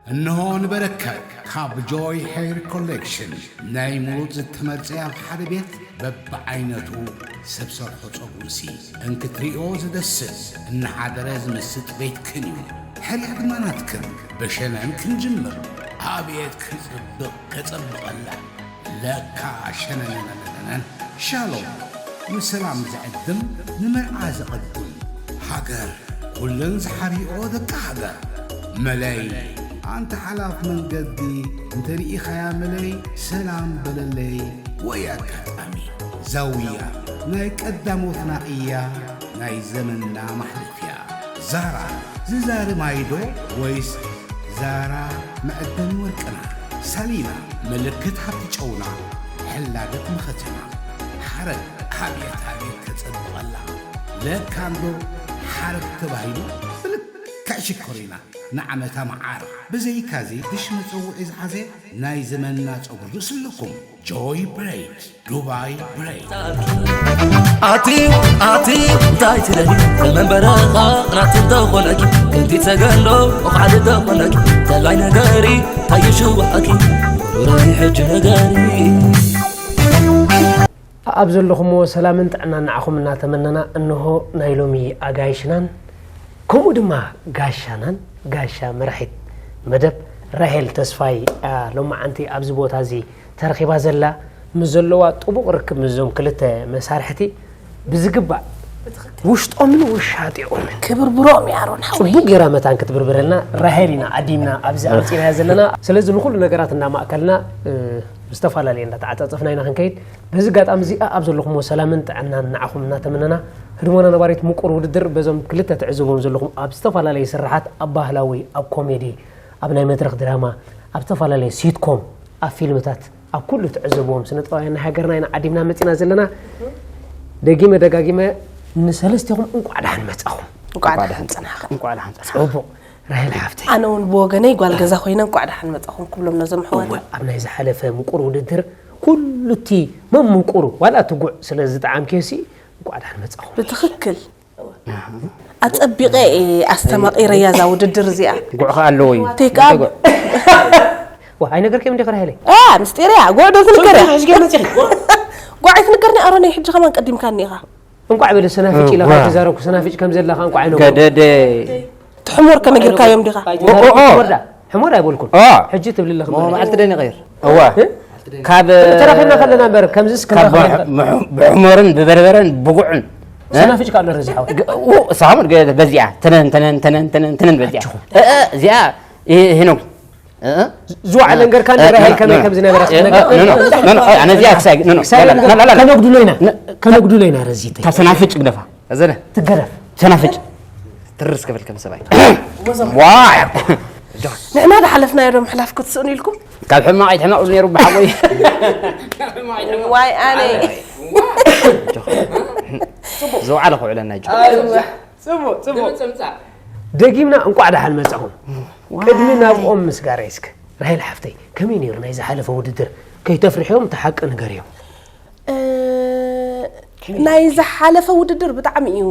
እንሆ ንበረከት ካብ ጆይ ሄር ኮሌክሽን ናይ ምሩፅ ዝተመርፀ ኣብ ሓደ ቤት በብዓይነቱ ሰብ ሰርሖ ፀጉርሲ እንክትሪኦ ዝደስስ እናሓደረ ዝምስጥ ቤትክን እዩ። ሕርያ ድማ ናትክን። ብሸነን ክንጅምር። ኣቤት ክፅብቕ ከፀብቐላ። ለካ ሸነነነነነን። ሻሎም ንሰላም ዝዕድም ንመርዓ ዘቐድም። ሃገር ኩለን ዝሓርኦ ደቂ ሃገር። መለይ ኣንተ ሓላፍ መንገዲ እንተሪኢኻያ መለይ ሰላም በለለይ። ወይ ኣጋጣሚ ዛውያ ናይ ቀዳሞትና እያ ናይ ዘመንና ማሕለፍያ። ዛራ ዝዛሪ ማይዶ ወይስ ዛራ መዕደኒ ወርቅና? ሳሊና ምልክት ሃብቲ ጨውና ሕላገት መኸተና። ሓረግ ኣብየት ኣብየት ከጸብቐላ። ለካ እንዶ ሓረግ ተባሂሉ ብልክዕ ሽኮሪና ንዓመታ መዓር። ብዘይካዚ ድሽ መጸውዒ ዝሓዘ ናይ ዘመንና ጸጉሪ ርእሲ ኣለኩም። ጆይ ብሬድ ዱባይ ብሬድ። ኣቲ ኣቲ እንታይ ትደሊ ተመንበረኻ ራት እንተኾነኪ ክንዲ ተገሎ ኦኻል እንተኾነኪ ተላይ ነገሪ ታይሽዋኣኪ ሩራይ ሕጂ ነገሪ ኣብ ዘለኹምዎ ሰላምን ጥዕናን ንዓኹም እናተመነና፣ እንሆ ናይ ሎሚ ኣጋይሽናን ከምኡ ድማ ጋሻናን፣ ጋሻ መራሒት መደብ ራሄል ተስፋይ እያ ሎማዓንቲ ኣብዚ ቦታ እዚ ተረኺባ ዘላ። ምስ ዘለዋ ጥቡቕ ርክብ ምስዞም ክልተ መሳርሕቲ ብዝግባእ ውሽጦምን ውሻጢኦምን ክብርብሮም እያ ኣሮን ሓወይ። ጽቡቕ ጌራ መታን ክትብርብረልና ራሄል ኢና ዓዲምና ኣብዚ ኣምጺናያ ዘለና። ስለዚ ንኹሉ ነገራት እናማእከልና፣ እ፣ ብዝተፈላለየ እንዳተዓጻጸፍና ኢና ክንከይድ። በዚ ኣጋጣሚ እዚኣ ኣብ ዘለኹምዎ ሰላምን ጥዕናን ንዓኹም እናተመነና፣ ህድሞና ነባሪት ምቁር ውድድር በዞም ክልተ ትዕዘብዎም ዘለኹም ኣብ ዝተፈላለየ ስርሓት፣ ኣብ ባህላዊ፣ ኣብ ኮሜዲ፣ ኣብ ናይ መድረኽ ድራማ፣ ኣብ ዝተፈላለየ ሲትኮም፣ ኣብ ፊልምታት፣ ኣብ ኩሉ ትዕዘብዎም ስነ ጥበባውያን ናይ ሃገርና ኢና ዓዲምና መጺና ዘለና። ደጊመ ደጋጊመ ንሰለስቴኹም እንቋዕ ደሓን መጻኹም። እንቋዕ ደሓን ጸናሕካ። እንቋዕ ደሓን ጸናሕካ። ጽቡቕ። ራሄል ሓፍተይ። ኣነ እውን ብወገነይ ጓል ገዛ ኮይነ እንቋዕ ደሓን መጻኹም ክብሎም ነዞም ኣሕዋት። እወ፣ ኣብ ናይ ዝሓለፈ ምቁር ውድድር ኩሉ እቲ መምቁሩ ዋላ እቲ ጉዕ ስለ ዝጠዓምክዮሲ እንቋዕ ደሓን መጻኹም። ብትኽክል። ኣጸቢቐ እየ ኣስተማቒረያ እዛ ውድድር እዚኣ። ጉዕ ኸኣ ኣለዎ እዩ። ቴክ ኣፕ። እንታይ ጉዕ? ዋ፣ ኣይነገርክዮም እንዲኺ ራሄለይ? ኣ፣ ምስጢር እያ። ጉዕ ዶ ትንገር እያ? ሶስት ጊዜ መጺኺ። ጉዕ ኣይትንገርኒ ኣሮነይ፣ ሕጂ ከማን ቀዲምካኒ ኢኻ። እንቋዕ በለ ሰናፍጭ ኢለ እዋ። ካብ ተዛረብኩ፣ ሰናፍጭ ከም ዘለኻ እንቋዕ ኣይነገርኩ። ገደደ። ትሕሞር ከነጊርካዮም ዲኻ? ኦ፣ ኦ፣ ኦ። ወርዳ፣ ሕሞር ኣይበልኩን። ኦ። ሕጂ ትብሊ ኣለኺ ሞ ማለት። መዓልቲ ደን ይቐይር። እዋ። እ? ካብ ተራኺብና ከለና እምበር፣ ከምዚስ ካብ ክንራኸብ ብሕ-፣ ምሕ-፣ ብሕሞርን ብበርበረን ብጉዕን። እ? ሰናፍጭ ካብ ንረዚ ሓወይ። ግ-፣ ኡ፣ ሳሙን ገ-፣ በዚኣ። ተነን፣ ተነን፣ ተነን፣ ተነን፣ ተነን በዚኣ። ኣጆኹም። እ፣ እ፣ እዚኣ፣ እ፣ ሄኖክ። እ፣ እ? ዝወዓለ ነገር ካን እ፣ ራሄል ኖ፣ ከመይ ኖ፣ ከም ዝነበረ እ፣ እ፣ ክትነግር ኖ፣ ኖ፣ ኖ፣ ኖ፣ ኣነ እዚኣ ክሳይ፣ ኖ፣ ኖ፣ ክሳይ ላ፣ ላ፣ ላ፣ ላ፣ ላ፣ ከነጉድሎ ኢና። ን-፣ ከነጉድሎ ኢና ረዚተይ። እታ ሰናፍጭ ግደፋ። እዘነ። ትገደፍ። ሰናፍጭ። ትርስ ክብል ከም ሰብኣይ። ዋይ! ንሕና ዝሓለፍናዮ ዶ ምሕላፍ ክትስእኑ ኢልኩም? ካብ ሕማቕ ኣይትሕመቕ ኢሉ ነይሩ ብሓወይ። ዋይ ኣነ። ዝወዓለ ክውዕለና እዩ። ጽቡቕ፣ ጽቡቕ። ደጊምና እንቋዕ ደሓን መጻኹም። ዋይ። ቅድሚ ናብኦም ምስጋር እስከ ራሄል ሓፍተይ፣ ከመይ ነይሩ ናይ ዝሓለፈ ውድድር? ከይተፍርሕዮም፣ እቲ ሓቂ ንገርዮም። እ፣ ናይ ዝሓለፈ ውድድር ብጣዕሚ እዩ።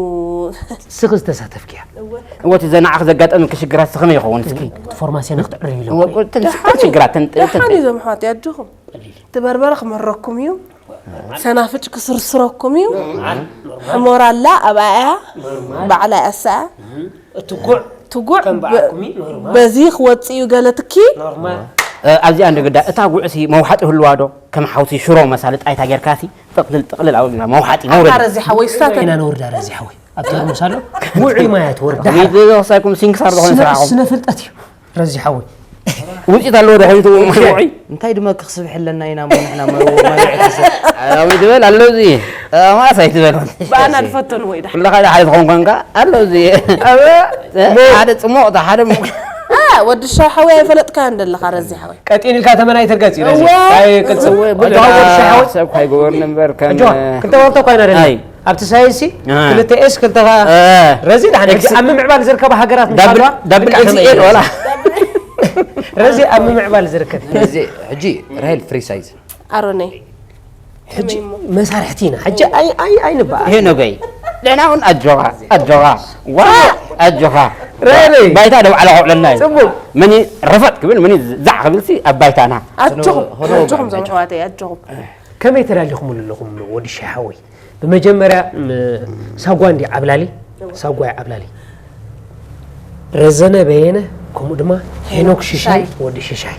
ስኺ ዝተሳተፍክያ። እወ። እወ፣ እቲ ዘናዕኽ ዘጋጠመኪ ሽግራት ከመይ ይኸውን እስኪ? እቲ ፎርማስዮን ክትዕርዩ ኢሎም። እወ፣ እወ፣ እተን ደሓን እዩ። ሽግራት፣ እተን፣ እተን ደሓን እዩ፣ እዞም ኣሕዋት፣ ኣጆኹም። እቲ በርበረ ክመረኩም እዩ። ሰናፍጭ ክስርስረኩም እዩ። ኖርማል፣ ኖርማል። ሕሞራ ኣላ ኣብኣ እያ። ኖርማል። ባዕላ እያ እሳ። እህ፣ እቲ ጉዕ እቲ ጉዕ ከም በ-፣ በዓልኩም እዩ፣ ኖርማል። በዚ ክወጽእ እዩ ገለ ትኪ። ኖርማል። እ፣ ኣብዚኣ እንደ ግዳ እታ ጉዕሲ መውሓጢ ህልዋ ዶ? ከም ሓውሲ ሽሮ መሳሊ ጣይታ ጌርካሲ ጥቕልል ጥቕልል ኣብልና መውሓጢ ኣታ መውረዲ። ረዚ ሓወይ ስታተ። ኢና ነውርዳ ረዚ ሓወይ። ኣብ ተርሙስ ኣሎ። ውዑይ ማያ ትወርዳ። ከመይ ዝወሳኩም ሲንክሳር ዝኾነ ስነ-፣ ስራሕኹም። ስነ ፍልጠት እዩ። ረዚ ሓወይ። ውፅኢት ኣለዎ ዶ ኮይኑ ትብሉ እሺ። ውዑይ? እንታይ ድማ ክስብሕ ኣለና ኢና እሞ ንሕና መ-፣ መ-፣ መ-፣ ኣዊ ዝበል ኣሎ እዚ። እ፣ ማስ ኣይትበል። ብኣና ዝፈተንዎ ኢዳ። ኩልኻ ኢዳ ሓደ ዝኾን ኮንካ ኣሎ እዚ። ኣበ፣ እ፣ ሞ-፣ ሓደ ጽሞቕ፣ ሓደ ሞ-፣ እ፣ ወዲ ሻው ሓወይ ኣይፈለጥካዮን ደለኻ ረዚ ሓወይ። ቀጢን ኢልካ ተመን ኣይትርገጽ እዩ ረዚ። እዋ። ኣይቅጽል። እዋ፣ ወዲ ሓወይ፣ ወዲ ሻው ሓወይ። ሰብ ካይገበርኒ እምበር ከም፣ ኣጆኻ፣ ክልተ ወርቶ ኮይና ደላ። ኣይ። ኣብቲ ሳይንሲ እ። ክልተ ኤስ፣ ክልተ ኸ-፣ እ። ረዚ ደሓን ሕጂ ረዚ ኣብ ምምዕባል ዝርከባ ሃገራት ምስ ዳብል፣ ኣለዋ፣ ዳብል ብቃ ኤክስ ኤል ከመይ ወላ። ረዚ ኣብ ምምዕባል ዝርከብ። ረዚ ሕጂ ራሄል ፍሪ ሳይዝ። ኣሮነይ። ሕጂ ከመይ እሞ? መሳርሕቲ ኢና። ሕጂ ኣይ-፣ ኣይ-፣ ኣይንበኣ። ሄኖገይ። ደሕና እውን ኣጆኻ፣ ኣጆኻ። ዋ፣ ኣጆኻ። ረረይ። ባይታ ደው ዓላ ከውዕለልና እዩ። ጽቡቅ። መን ረፈጥ ክብል መን ዛዕ ክብል ሲ ኣብ ባይታና። ኣጆኹም ሆኖ ኣጆኹም ዞም ወገን ኣሕዋተይ ኣጆኹም። ከመይ ተዳሊኹም ኣለኹም ወዲ ሸሓወይ? ብመጀመርያ ም፣ ሳጓ እንዲ ዓብላሊ ሳጓ ዓብላሊ ረዘነ በየነ፣ ከምኡ ድማ ሄኖክ ሽሻይ ወዲ ሽሻይ፣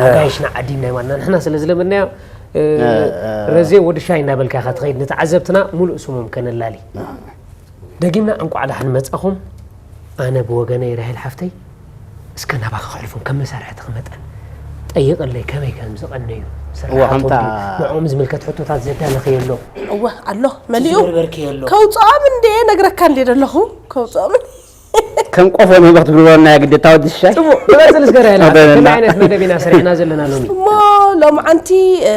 ኣጋይሽና ዓዲ ናይ ማና ንሕና ስለ ዝለመድናዮ፣ እ፣ ረዜ ወዲ ሻይ እናበልካ ኢኻ ትኸይድ። ንተዓዘብትና ሙሉእ ስሞም ከነላሊ። ደጊምና እንቋዕ ደሓን መጻኹም። ኣነ ብወገነይ ራሄል ሓፍተይ እስከ ናባኻ ከሕልፎም ከም መሳርሕትኺ መጠን ጠይቕለይ፣ ከመይ ከም ዝቐነዩ ስርሓቶም ከምታ ድዩ? ንዕኦም ዝምልከት ሕቶታት ዘዳለኽዮ ኣሎ? እወ ኣሎ መሊኡ ዝበርበርክዮ ኣሎ? ከውፅኦም እንደ ነግረካ እንደ ዘለኹ ከውፅኦም ከም ቆፎ ንህበኽ ትብልዎ ናይ ግዴታ ወዲ ሽሻይ። ጽቡቅ፣ ንቐጽል እስከ ራሄል ሓፍተይ። ኣበለና። ከመይ ዓይነት መደብ ኢና ሰሪሕና ዘለና ሎሚ? እሞ ሎምዓንቲ እ፣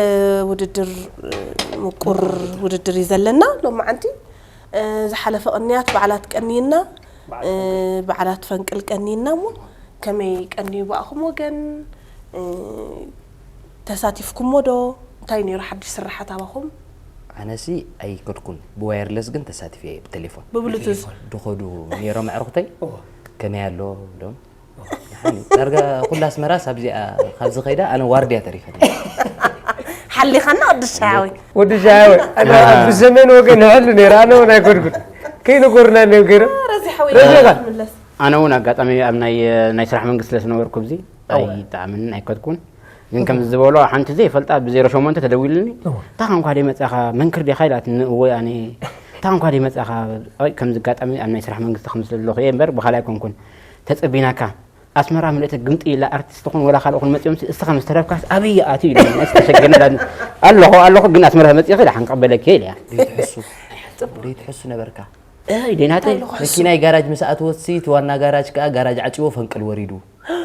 ውድድር እ፣ ምቁር ውድድር እዩ ዘለና ሎምዓንቲ እ፣ ዝሓለፈ ቅንያት በዓላት ቀንይና እ፣ በዓላት ፈንቅል ቀንይና እሞ ከመይ ቀንዩ ብኣኹም ወገን እ፣ ተሳቲፍኩሞ ዶ እንታይ ነይሩ ሓድሽ ስራሓት ኣባኹም ኣነሲ ኣይከድኩን ብዋየርለስ ግን ተሳቲፈ እየ ብቴሌፎን ብብሉቱዝ ድኸዱ ነይሮም ኣዕርኽተይ ከመይ ኣሎ ሎም ዳርጋ ኩላ ኣስመራስ ኣብዚኣ ካብዚ ከይዳ ኣነ ዋርድያ ተሪፈ ሓሊኻና ቅዱስ ሓወይ ወዲ ሻያወ ብዘመን ወገን ንሕሉ ነይሩ፣ ኣነ እውን ኣይኮድኩን። ከይነገሩና ነይሩ ገይሮም። ረዚ ሓወይ ረዚኻ? ምለስ ኣነ እውን ኣጋጣሚ ኣብ ናይ ናይ ስራሕ መንግስቲ ስለ ዝነበርኩ ኣብዚ ኣይጣዕምን ኣይከድኩን። ግን ከም ዝበሎ ሓንቲ ዘይፈልጣ ብዜሮ ሸሞንተ ተደዊልኒ። እዎ። እንታይ እንኳ ደይ መጻኻ መንክር ዲኻ ኢላት። እወ ኣነ እንታይ እንኳ ደይ መጻኻ። ኣይ፣ ከምዚ ኣጋጣሚ ኣብ ናይ ስራሕ መንግስቲ ከም ዘለኹ እየ እምበር ብኻልእ ኣይኮንኩን። ተጸቢናካ ኣስመራ ምልእቲ ግምጢ ኢላ ኣርቲስት ኹን ወላ ካልእ ኹን መጺኦም እስኻ ምስ ተረፍካስ ኣበይ ኣትዩ ኢለ ዝተሸገነ ኣለኹ ኣለኹ ግን ኣስመራ መጺእኺ ደሓን ክቕበለኪ እየ ኢለያ። ዘይትሕሱ ዘይትሕሱ ነበርካ ኣይ ደናተ መኪናይ ጋራጅ ምስ ኣትወትሲ እቲ ዋና ጋራጅ ከዓ ጋራጅ ዓፂዎ ፈንቅል ወሪዱ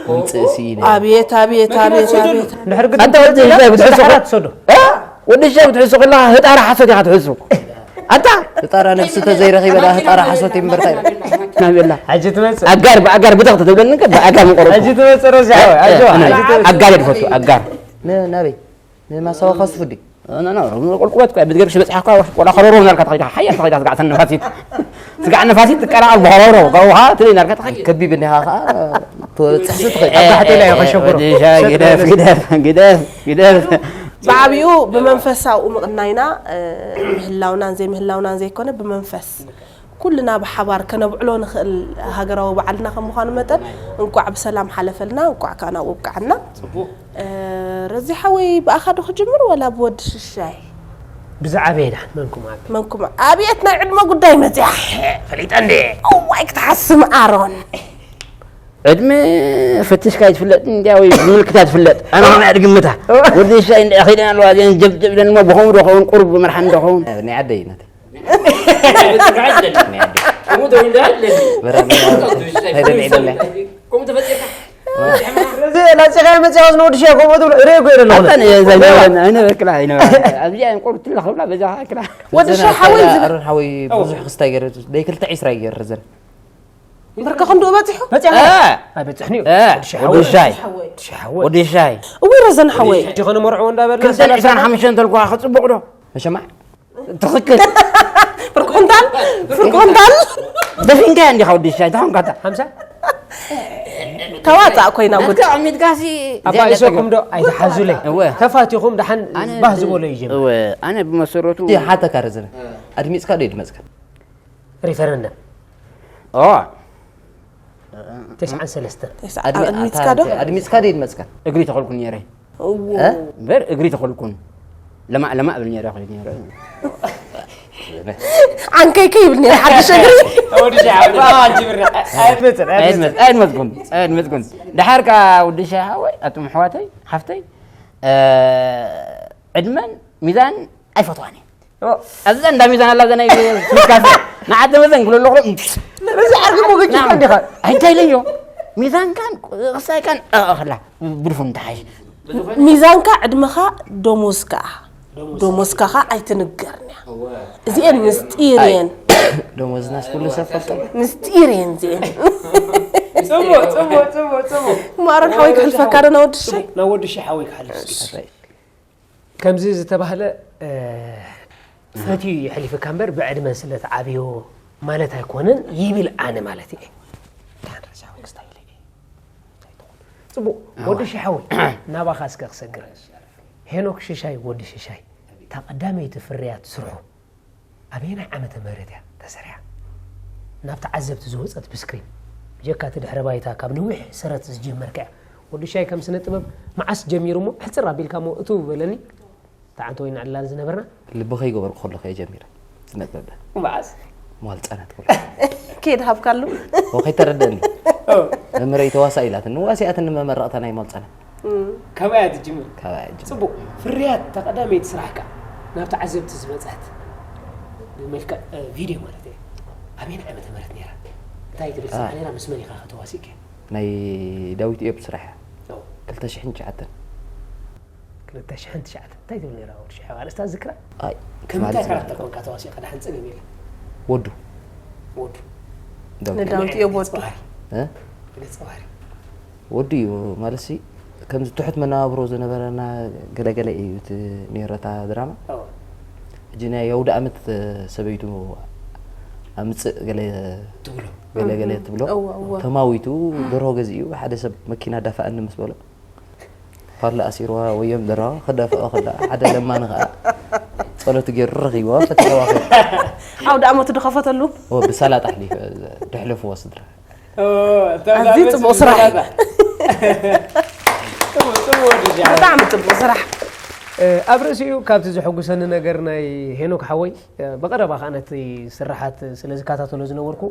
ምፅእ ስኢነ ኣብየት ኣብየት ኣብየት ኣብየት ድሕሪ ግዲ ኣንተ ወዲ ሻይ ክትሕሱ ሰሓራ ትሰዶ። ወዲ ሻይ ክትሕሱ ከለኻ ህጣራ ሓሶት ኢኻ ትሕሱ። ኣንታ ህጣራ ነብሲ ተዘይረኺበ ዳ ህጣራ ሓሶት ይምበርታ ናቤላ ሕጂ ትመጽእ ኣጋር ብኣጋር ብተኽ ተብለኒ ከ ብኣጋር ምቆረጽ ሕጂ ትመጽእ ረዚሓወ ኣጆ ኣጋር ድፈቱ ኣጋር ናበይ ንማሳዋ ከስፉ ዲ ቁልቁበት እኮ ብትገርሽ በጽሓ እኳ ቆላ ከረሮ ናልካ ተኸይዳ ሓያል ተኸይዳ ስጋዕ ነፋሲት ስጋዕ ነፋሲት ትቀላቐል ብኸረሮ ከውሃ ትለይ ናልካ ተኸይዳ ከቢብ እንዲኻ ከዓ ትፅሕሲ ትኸይድ ኣብ ታሕቲ ላይ ከሸግሮ ግደፍ ግደፍ ግደፍ ግደፍ ብዓብኡ ብመንፈሳዊ ምቕናይና እ፣ ምህላውናን ዘይምህላውናን ዘይኮነ ብመንፈስ ኩልና ብሓባር ከነብዕሎ ንኽእል ሃገራዊ በዓልና ከም ምዃኑ መጠን እንቋዕ ብሰላም ሓለፈልና እንቋዕ ከዓ ናብ ውብቃዓና እ፣ ረዚ ሓወይ ብኣኻ ዶ ክጅምር ወላ ብወዲ ሽሻይ ብዛዕበየ ዳን መንኩም ኣብ መንኩም ኣብየት ናይ ዕድመ ጉዳይ መፅያ ፈሊጠ እንዴ እዋይ ክትሓስም ኣሮን ዕድመ ፈትሽካ ይትፍለጥ እንዲያ ወይ ብምልክታ ትፍለጥ ኣነ ከመይ ድግምታ ወዲ ሻይ እንዳ ኸይደን ኣለዋ እዚአን ጀብጀብ ኢለን እሞ ብኸምኡ ዶ ኸውን ቁሩብ ብመርሓን ዶ ኸውን ናይ ዓደይ ናተይ ከምኡ ተወልደ ኣለኒ በራሚ ከምኡ ተፈጢርካ እዚ ላጺኻ መጽያ ዝነወዲ ሻይ ከምኡ ትብሎ እሬ ጎይረ ኣለኹ ኣይነበርክላ ኣይነበርክላ ኣብዚኣ ቆርብ ትላ ክብላ በዛ ክላ ወዲ ሻይ ሓወይ ዝብል ኣሮን ሓወይ ብዙሕ ክስታይ ገረ ደይ ክልተ ዒስራ ይገር ዘን ብርካ ክንድኡ በፂሑ መጽያ ኣይበጽሕን እዩ ወዲ ሻይ ወዲ ሻይ እውይ ረዘን ሓወይ እቲ ከነመርዕዎ እንዳበልና ክልተን ዕስራን ሓሙሽተን ተልኳ ክፅቡቕ ዶ መሸማዕ ትኽክል ፍርቆንታል ፍርቆንታል ደፊንካ እንዲኻ ወዲ ሻይ ተኾንካታ ሓምሳ ተዋፃእ ኮይና ጉድ ኣሚትካሲ ኣባ ኢሶኩም ዶ ኣይትሓዙለይ እወ። ተፋቲኹም ደሓን ኣነ ባህ ዝበሎ እዩ ጀምር እወ ኣነ ብመሰረቱ ሓተካ ረዘነ ኣድሚፅካ ዶ ይድመፅካ ሪፈረንደም ኦ ተስዓን ሰለስተን ኣድሚፅካ ዶ ኣድሚፅካ ዶ ይድመፅካ እግሪ ተኸልኩ ነይረ እዎ። እ? እምበር እግሪ ተኸልኩን ለማእ ለማእ ብል ነይረ ክል ነይረ ዓንከይ ከይብል ነይረ ሓድሽ እግሪ ወዲ ሻይ ሓወይ ኣጅብርና ኣይትመጽን ኣይትመጽን ኣይድመፅኩን ኣይድመፅኩን ድሓር ከዓ ወዲ ሻይ ሓወይ ኣቱም ኣሕዋተይ ሓፍተይ እ፣ ዕድመን ሚዛን ኣይፈትዋን እየ ኣብዛ እንዳ ሚዛን ኣላ ዘናይ ስካፈ ንዓተ መዘን ክሎ ኣለኹ እዚ ዓርኪ ሞገጭ እንዲኻ እንታይ ኢለዮ ሚዛንካን ክሳይካን ኣኽላ ብድፉን ተሓሽ ሚዛንካ ዕድመኻ ደሞዝካ ደሞዝካ ኸ ኣይትንገርንያ እዚኤን ምስጢር እየን ደሞዝናስ ኩሉ ሰብ ፈልጦ ምስጢር እየን እዚኤን ጽቡቅ ጽቡቅ ጽቡቅ ጽቡቅ ማረን ሓወይ ክሕልፈካ ዶ ናወድሻይ ናብ ወዲ ሺ ሓወይ ክሓልፍ እስኪ ከምዚ ዝተባህለ እ፣ ፈትዩ ይሕሊፍካ እምበር ብዕድመ ስለ ተዓብዮ ማለት ኣይኮነን ይብል ኣነ ማለት እየ ጽቡቕ። ወዲ ሽሓወይ፣ ናባኻ እስከ ክሰግር። ሄኖክ ሽሻይ፣ ወዲ ሽሻይ፣ እታ ቀዳመይቲ ፍርያት ስርሑ ኣበየናይ ዓመተ ምህረት እያ ተሰሪሓ? ናብ ተዓዘብቲ ዝወጸት ብስክሪን፣ ብጀካ እቲ ድሕረ ባይታ ካብ ነዊሕ ሰረት ዝጀመርካ እያ። ወዲ ሽሻይ ከም ስነ ጥበብ መዓስ ጀሚሩ እሞ ሕጽር ኣቢልካ እሞ እቱ በለኒ። ተዓንተ ወይ ንዕላል ዝነበርና። ልቢ ከይገበርኩ ከለኹ እየ ጀሚረ። ስነ ጥበብ ዳ። መዓስ? መዋል ህጻናት ከለኹ። ከይድ ሃብካሉ? ወ ከይተረደኒ። መምህረይ ተዋሳእ ኢላትኒ፣ ዋሲኣትኒ መመረቕታ ናይ መዋል ህጻናት። እም። ካባያ ትጅምር? ካባያ ትጅምር። ጽቡቕ። ፍርያት ተቐዳመይቲ ስራሕካ ናብ ተዓዘብቲ ዝበጽሐት ብመልክዕ፣ እ፣ ቪድዮ ማለት እየ። ኣበየናይ ዓመተ ምህረት ነይራ? እንታይ ትብል አ። ስራሕ ነይራ? ምስ መን ኢኻ ከተዋሲእካ? ናይ ዳዊት ኢዮብ ስራሕ እያ። ኦ። ክልተ ሽሕን ትሽዓተን። ክልተ ሽሕን ትሽዓተን። እንታይ ትብል ነይራ? ወዲ ሽሓ ኣርእስታ ዝክራ? ኣይ፣ ከም ትማሊ እንታይ ዝነበረ ካራክተር ኮንካ ተዋሲእካ? ደሓን ጸገም የለን። ወዱ። ወዱ። ዳዊት። ንዳዊት ኢዮብ ወዱ። ገጸ ባህሪ። እ? ገጸ ባህሪ። ወዱ እዩ ማለት ሲ፣ ከምዚ ትሑት መነባብሮ ዝነበረና ገለገለ እዩ እቲ ነይረታ ድራማ። ኦ። ሕጂ ናይ ኣውደ ኣመት ሰበይቱ ኣምጽእ ገለ ትብሎ። ገለ ገለ እም። ትብሎ። እወ፣ እወ። ተማዊቱ ደርሆ ገዚኡ ሓደ ሰብ መኪና ዳፋኣኒ ምስ በሎ። ፓርላ ኣሲርዋ ወዮም ደርሆ ክደፍኦ ከላ ሓደ ለማኒ ኸኣ ጸሎት ገይሩ ረኺብዋ ፈቲሕዋ ኸ። ኣውደ ኣመቱ ድኸፈተሉ። ኦ፣ ብሳላጣ ኣሕሊፈ፣ ድሕለፍዎ ስድራ። ኦ፣ ኣዝዩ ተብላ ጽቡቕ ስራሕ። ብሳላጣ። ጽቡቕ፣ ጽቡቕ ወዲ ጃ። ብጣዕሚ ጽቡቕ ስራሕ። እ፣ ኣብ ርእሲኡ ካብቲ ዘሐጉሰኒ ነገር ናይ ሄኖክ ሓወይ፣ እ፣ ብቐረባ ኸኣ ነቲ ስርሓት ስለ ዝከታተሎ ዝነበርኩ፣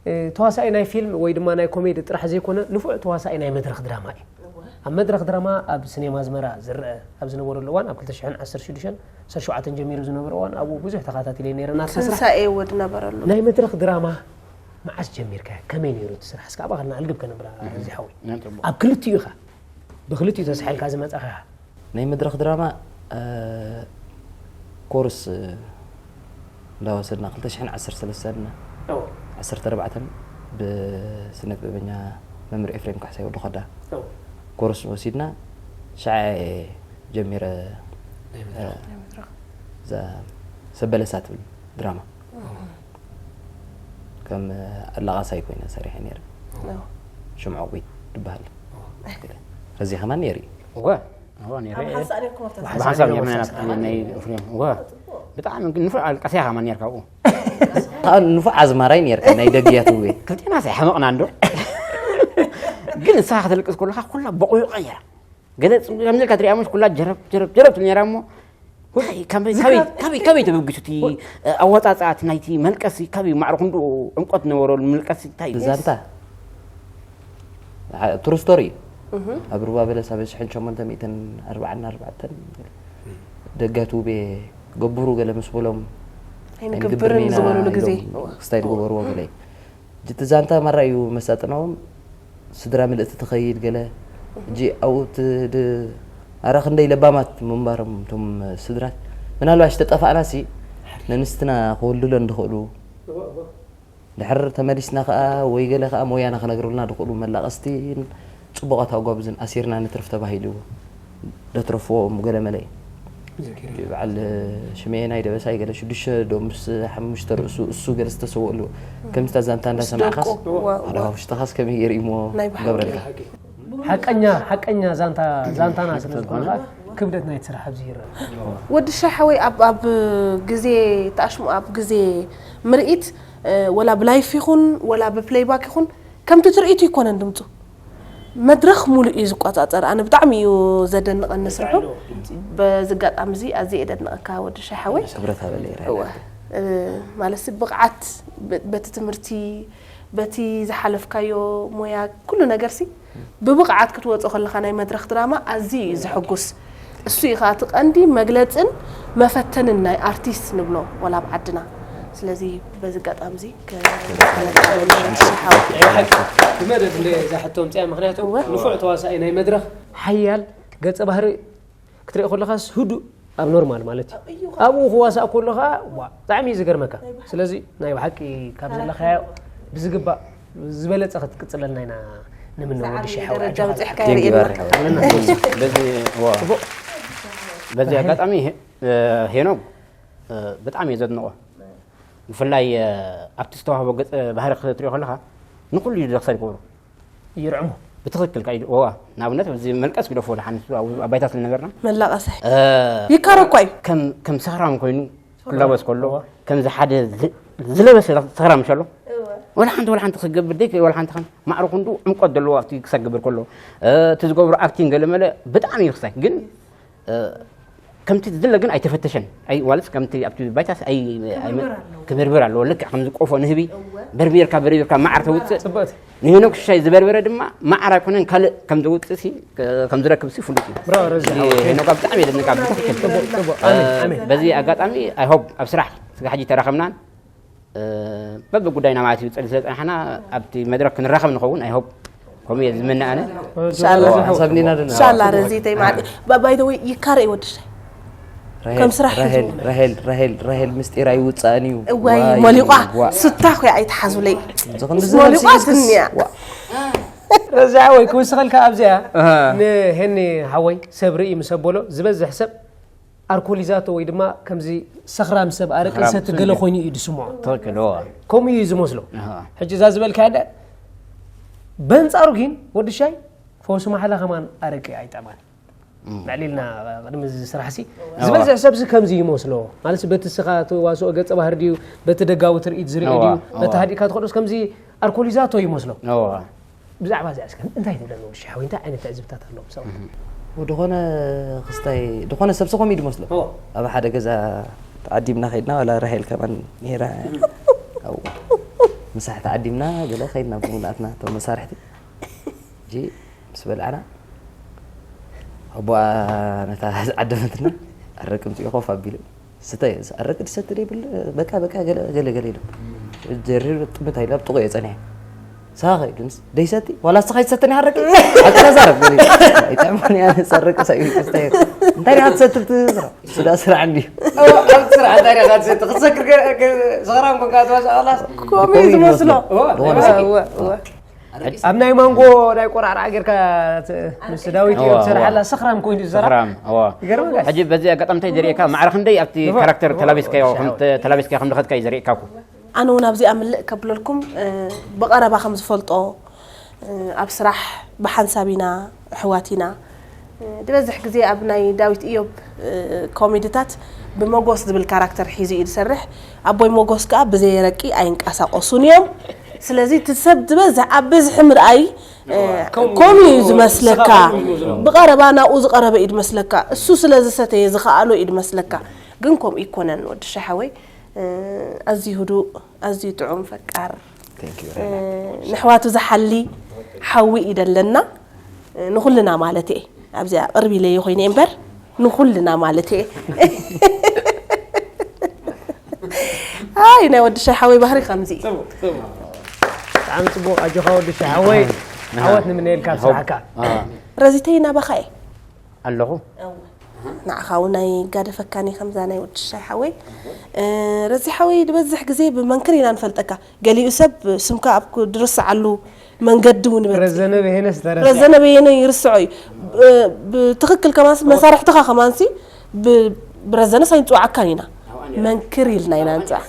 እ፣ ተዋሳኢ ናይ ፊልም ወይ ድማ ናይ ኮሜዲ ጥራሕ ዘይኮነ፣ ንፉዕ ተዋሳኢ ናይ መድረኽ ድራማ እዩ። እወ። ኣብ መድረኽ ድራማ ኣብ ሲኔማ ኣዝመራ ዝረአ ኣብ ዝነበረሉ እዋን፣ ኣብ ክልተ ሽሕን ዓሰርተ ሽዱሽተን ዓሰርተ ሸውዓተን ጀሚሩ ዝነበረ እዋን፣ ኣብኡ ብዙሕ ተኸታቲለ ነይረ ናትካ ስራሕ። ትንሳኤ ወድ ነበረሉ። ናይ መድረኽ ድራማ መዓስ ጀሚርካ? ከመይ ነይሩ እቲ ስራሕ? እስከ ኣብኣ ከለና ኣልግብ ከነብላ፣ እዚ ሓወይ። ናይ ጽቡቕ። ኣብ ክልቲኡ ኢኻ፣ ብክልቲኡ ተሳሒልካ ዝመጻኻ ኢኻ። ናይ መድረኽ ድራማ፣ እ፣ ኮርስ፣ እ፣ እንዳወሰድና ክልተ ሽሕን ዓሰርተ ሰለስተን ኦ። ዓሰርተ ኣርባዕተን ብስነ ጥበበኛ መምህር ኤፍሬም ካሕሳይ ወዲ ኾዳ ኦ። ኮርስ ወሲድና፣ ሽዓ እየ ጀሚረ፣ ናይ መድረኽ። እ፣ ናይ መድረኽ። እዛ ሰበለሳ ትብል ድራማ። ኦ። ከም ኣላቓሳይ ኮይነ ሰሪሐ ነይረ። ኦ። ሽምዖ ጒድ ዝበሃል። እዚ ኸማን ነይሩ እዩ። እወ፣ እወ፣ ነይረ። ኣብ ሓንሳእ ነይርኩም ኣብታ ብሓንሳብ ሰዓት? ነይርና፣ ናይ ኤፍሬም። እወ። ብጣዕሚ ግን ንፉዕ ኣልቃስያ ኸማን ነይርካ ኣብኡ። ኣነ ንፉዕ ኣዝማራይ ነይርካ፣ ናይ ደግ እያ ትብሎ። ክልቴና ሳይሓመቕና እንዶ። ግን ንስኻ ከተልቅስ ከለኻ ኩላ በቑዩቓ እያ። ገለ ጽ-፣ ከምዚ ኢልካ ትሪኣ፣ ምሽ ኩላ ጀረብ፣ ጀረብ፣ ጀረብ ትብል ነይራ እሞ፣ ወይ፣ ካበይ፣ ካበይ፣ ዝክራ- ካበይ፣ ካበይ ተበጊሱ እቲ፣ እ፣ ኣወጻጽኣ እቲ ናይቲ መልቀሲ፣ ካበይ ማዕረ ክንዱ ዕምቆት ነበሮ መልቀሲ፣ እንታይ እዩ? ዛንታ። ዓ-፣ ትሩ ስቶሪ እዩ። እህ። ኣብ ሩባ በለስ ኣብ ሽሕን ሸሞንተ ሚእትን ኣርባዓን ኣርባዕተን ደጋት ውቤ ገብሩ ገለ ምስ በሎም ኣይንገብርን ኣይንገብርን ኢና ዝበሉሉ ግዜ። ኢሎም ክስታይ ዝገበርዎ ገለ እዩ። እቲ ዛንታ ማራ እዩ መሳጥናዎም፣ ስድራ ምልእቲ ትኸይድ ገለ። ሕጂ ኣብኡ እቲ ድ-፣ ኣረ ክንደይ ለባማት ምንባሮም እቶም ስድራት። ምናልባሽ ተጠፋእናሲ ነንስትና ክወልዱለን ዝኽእሉ። ድሕር ተመሊስና ከኣ ወይ ገለ ከኣ ሞያና ክነግሩልና ዝኽእሉ መላቐስቲ ጽቡቓት ኣጓብዝን ኣሲርና ንትርፍ ተባሂሉ። ደትረፍዎም ገለ መለ እዩ። ዘኪረ። በዓል ሽሜ ናይ ደበሳይ ገለ ሽዱሽተ ዶ ምስ ሓሙሽተ ርእሱ እሱ ገለ ዝተሰወሉ። ከምዚ ዛንታ ምስ እንዳሰማዕካስ፣ ደቁ። ዋው፣ ዋው። ኣደ ውሽጥኻስ ከመይ ገይሩ እሞ ናይ ብሓቂ። ገብረልካ? ሓቂ። ሓቀኛ፣ ሓቀኛ ዛንታ፣ ዛንታና ስለ ዝኾነ ክብደት ናይቲ ስራሕ ኣብዚ ይረአ። ወዲ ሻሓወይ ኣብ፣ ኣብ ግዜ ተኣሽሙ፣ ኣብ ግዜ ምርኢት፣ እ፣ ወላ ብላይፍ ይኹን፣ ወላ ብፕሌይባክ ይኹን፣ ከምቲ ትርኢቱ ይኮነን ድምፁ። መድረኽ ሙሉእ እዩ ዝቆጻጸር። ኣነ ብጣዕሚ እዩ ዘደንቐኒ ስርሑ። በዚ ኣጋጣሚ እዚ ኣዝየ እየ ደድንቐካ ወዲ ሻሓወይ። ክብረት ሃበለይ ራይዳ። እወ። እ፣ ማለትሲ ብቕዓት በ-፣ በቲ ትምህርቲ፣ በቲ ዝሓለፍካዮ ሞያ፣ ኩሉ ነገርሲ ብብቕዓት ክትወጾ ከለኻ ናይ መድረኽ ድራማ ኣዝዩ እዩ ዘሐጉስ። እሱ እዩ ኸኣ እቲ ቀንዲ መግለጽን መፈተንን ናይ ኣርቲስት ንብሎ ወላ ኣብ ዓድና። ስለዚ በዚ ኣጋጣሚ እዚ ከ-፣ ሓቂ፣ ብመደብ እንደ እዛ ሕቶ ኣምፅያ፣ ምኽንያቱ እወ። ንፉዕ ተዋሳኢ ናይ መድረኽ ሓያል ገጸ ባህሪ ክትርኢ ከለኻስ ህዱእ ኣብ ኖርማል ማለት እዩ። ኣብኡ ክዋሳእ ከሎ ኸዓ ዋ፣ ብጣዕሚ እዩ ዝገርመካ። ስለዚ ናይ ብሓቂ ካብ ዘለኻዮ ብዝግባእ ዝበለጸ ክትቅጽለልና ኢና ንምነ። ወዲ ሻሓወይ ደረጃ ኣጆኻ። በጺሕካ የርእየና። ኣለና። በዚ፣ ዋ። ጽቡቕ። በዚ ኣጋጣሚ ሄ-፣ ሄኖክ፣ ብጣዕሚ እየ ዘድንቖ። ብፍላይ ኣብቲ ዝተዋህቦ ገጸ ባህሪ ክትሪኦ ከለኻ ንኹሉ እዩ ደክሰል ይገብሮ። ይርዕሞ። ብትኽክል ካይድ ዋ ንኣብነት እዚ መልቀስ ግደፎ ድሓን ንሱ ኣብ ኣባይታ ስለ ነበርና መላቐሰ እ፣ ይካረ እኳ እዩ ከም ከም ሰኽራም ኮይኑ ክላበስ ከሎ ከምዚ ሓደ ዝ- ዝለበሰ ሰኽራም ምሽ ኣሎ ወላ ሓንቲ ወላ ሓንቲ ክገብር ደይ ወላ ሓንቲ ከም ማዕረ ክንዱ ዕምቆት ዘለዎ ኣብቲ ክሳብ ክገብር ከሎ እ፣ እቲ ዝገብሮ ኣክቲንግ ገለ መለ ብጣዕሚ እዩ ክሳይ ግን እ፣ ከምቲ ዝድለ ግን ኣይተፈተሸን ኣይ ዋልስ ከምቲ ኣብቲ ባይታስ ኣይ ኣይ- ክብርብር ኣለዎ ልክዕ ከምዚ ቆፎ ንህቢ በርቢርካ በርቢርካ ማዓር ተውፅእ ጽብቕቲ ንሄኖክ ሽሻይ ዝበርበረ ድማ ማዓር ኣይኮነን ካልእ ከም ዘውፅእ ሲ ከም ዝረክብ ሲ ፍሉጥ እዩ ብራቮ ረዚ እዚ ሄኖካ ብጣዕሚ የደንቃ ብትክክል ጽቡቕ ኣሜን ኣሜን በዚ ኣጋጣሚ ኣይ ሆፕ ኣብ ስራሕ ስጋ ሕጂ ተራኸብናን በብጉዳይና ማለት እዩ ፅል ስለፀናሕና ኣብቲ መድረክ ክንራኸብ ንኸውን ኣይ ሆፕ ከምኡ እየ ዝምነ ኣነ ኢንሻላህ ሓሳብ ኒና ደና ኢንሻላህ ረዚተይ ማለት ባይ ዘ ወይ ይካረ እዩ ወድሻይ ከም ስራሕ ራሄል ራሄል ራሄል ራሄል ምስጢር ኣይውፃእን እዩ እዋይ ዋይ፣ ሞሊቋ ዋ። ስታ ኮ ኣይትሓዙለይ ዝኽንዲ ሞሊቋ ዝነብሲ ትንያ ዋ። ረዚኣ ወይ ክውስኸልካ ኣብዚኣ ንሄኒ ሓወይ ሰብ ርኢ ምስ ኣበሎ ዝበዝሕ ሰብ ኣርኮሊዛቶ ወይ ድማ ከምዚ ሰኽራም ሰብ ኣረቂ ሰኽራም ዝሰቲ ሰብ ገለ እዩ። ኮይኑ እዩ ዝስምዖ ትኽክል እዎ ከምኡ እዩ ዝመስሎ ኣሃ። ሕጂ እዛ ዝበልካ ደ በንፃሩ ግን ወዲ ሻይ ፈውሲ ማሕላ ከማን ኣረቂ ኣይጠማን ልዕሊ ኢልና ቅድሚ እዚ ስራሕ ሲ ዝበዝሕ ሰብዚ ከምዚ ይመስሎ ማለት በቲ ስኻ ተዋስኦ ገፀ ባህር ድዩ በቲ ደጋዊ ትርኢት ዝርኢ እዋ፣ ድዩ እዋ። በቲ ሃዲእካ ትኸዶስ ከምዚ ኣርኮሊዛቶ ይመስሎ እዎ ብዛዕባ እዚኣ እስከ እንታይ ትብለና ወዲ ሓወይ እንታይ ዓይነት ትዕዝብታት ኣለዎም ሰባት ድኾነ ክስታይ ድኾነ ሰብ ሰኾም እዩ ድመስሎ እዎ። ኣብ ሓደ ገዛ ተዓዲምና ከይድና ዋላ ራሄል ከማን ነራ ኣብኡ ምሳሕ ተዓዲምና ገለ ከይድና ብምልኣትና እቶም መሳርሕቲ ሕጂ ምስ በልዓና ኣቦኣ ነታ ዝዓደመትና ኣረቂ ምፅኡ ኮፍ ኣቢሉ ስተ ኣረቂ ትሰቲ ደይብል በቃ በቃ ገለ ገለ ገለ ኢሉ ጀሪሩ ጥምት ኣይሉ ኣብ ጥቑ እየ ፀኒሐ ሳኸ ኢሉንስ ደይሰቲ ዋላ ስኻ ይትሰተኒ ሓረቂ ኣተዛረብ ገለ ኣይጠዕሞኒ ኣነ ሰርቂ ሳይ ስተ እንታይ ዲኻ ትሰቲ ብትዝራ ስዳ ስራሕ እንዲ ኣብ ስራሕ እንታይ ዲኻ ትሰቲ ክትሰክር ሰኽራም ኮንካ ትዋሳ ላስ ከምኡ እዩ ዝመስሎ ዝኾነ እወ፣ እወ። ኣብ ናይ ማንጎ ናይ ቆራዕራዕ ጌርካ ት- ምስ ዳዊት እዋ፣ እዮም ትሰርሓላ እዋ። ሰኽራም ኮይኑ ዝዘራ ሰኽራም እዋ ይገርመካ ሕጂ በዚ ኣጋጣሚ እንታይ ዘርእየካ ማዕረ ክንደይ ኣብቲ እዋ፣ ካራክተር እዋ፣ ተላቢስካዮ እዋ፣ ከም ተ- ተላቢስካዮ ከም ዝኸድካ እዩ ዘርእየካ እኮ ኣነ እውን ኣብዚኣ ምልእ ከብለልኩም እ፣ ብቐረባ ከም ዝፈልጦ እ፣ ኣብ ስራሕ ብሓንሳብ ኢና ኣሕዋት ኢና እ፣ ዝበዝሕ ግዜ ኣብ ናይ ዳዊት እዮብ እ፣ ኮሜድታት ብመጎስ ዝብል ካራክተር ሒዙ እዩ ዝሰርሕ ኣቦይ መጎስ ከዓ ብዘየረቂ ኣይንቀሳቀሱን እዮም ስለዚ እቲ ሰብ ዝበዝሕ ኣብ ብዝሒ ምርኣይ እ፣ ከምኡ እዩ ዝመስለካ ብቐረባ ናብኡ ዝቐረበ እዩ ዝመስለካ እሱ ስለ ዝሰተየ ዝኸኣሎ እዩ ዝመስለካ ግን ከምኡ ይኮነን ወዲ ሻሓወይ እ፣ ኣዝዩ ህዱእ ኣዝዩ ጥዑም ፈቃር Thank you. እ፣ ንሕዋቱ ዝሓሊ ሓዊ እዩ ደለና እ፣ ንኹልና ማለት እየ ኣብዚኣ ቅርብ ኢለዮ ኮይነ እምበር ንኹልና ማለት እየ ኣይ ናይ ወዲ ሻሓወይ ባህሪ ከምዚ እዩ ብጣዕሚ ፅቡቅ ኣጆኻ ወዲ ሻሓወይ ዓወት ንምነየልካ ኣብ ስራሕካ ረዚተይ ናባኻ እየ ኣለኹ ንዓኻ እውን ኣይጋደፈካን እየ ከምዛ ናይ ወዲ ሻይ ሓወይ እ፣ ረዚ ሓወይ ዝበዝሕ ግዜ ብመንክር ኢና ንፈልጠካ ገሊኡ ሰብ ስምካ ኣብ ክ- ድርስዓሉ መንገዲ እውን ይበፅእ ረዘነ በየነ ዝተረሰ ረዘነ በየነ ይርስዖ እዩ እ፣ ብትኽክል ከማንሲ መሳርሕትኻ ከማንሲ ብ- ብረዘነስ ኣይንፅዋዓካን ኢና መንክር ኢልና ኢና ንፅዋዕ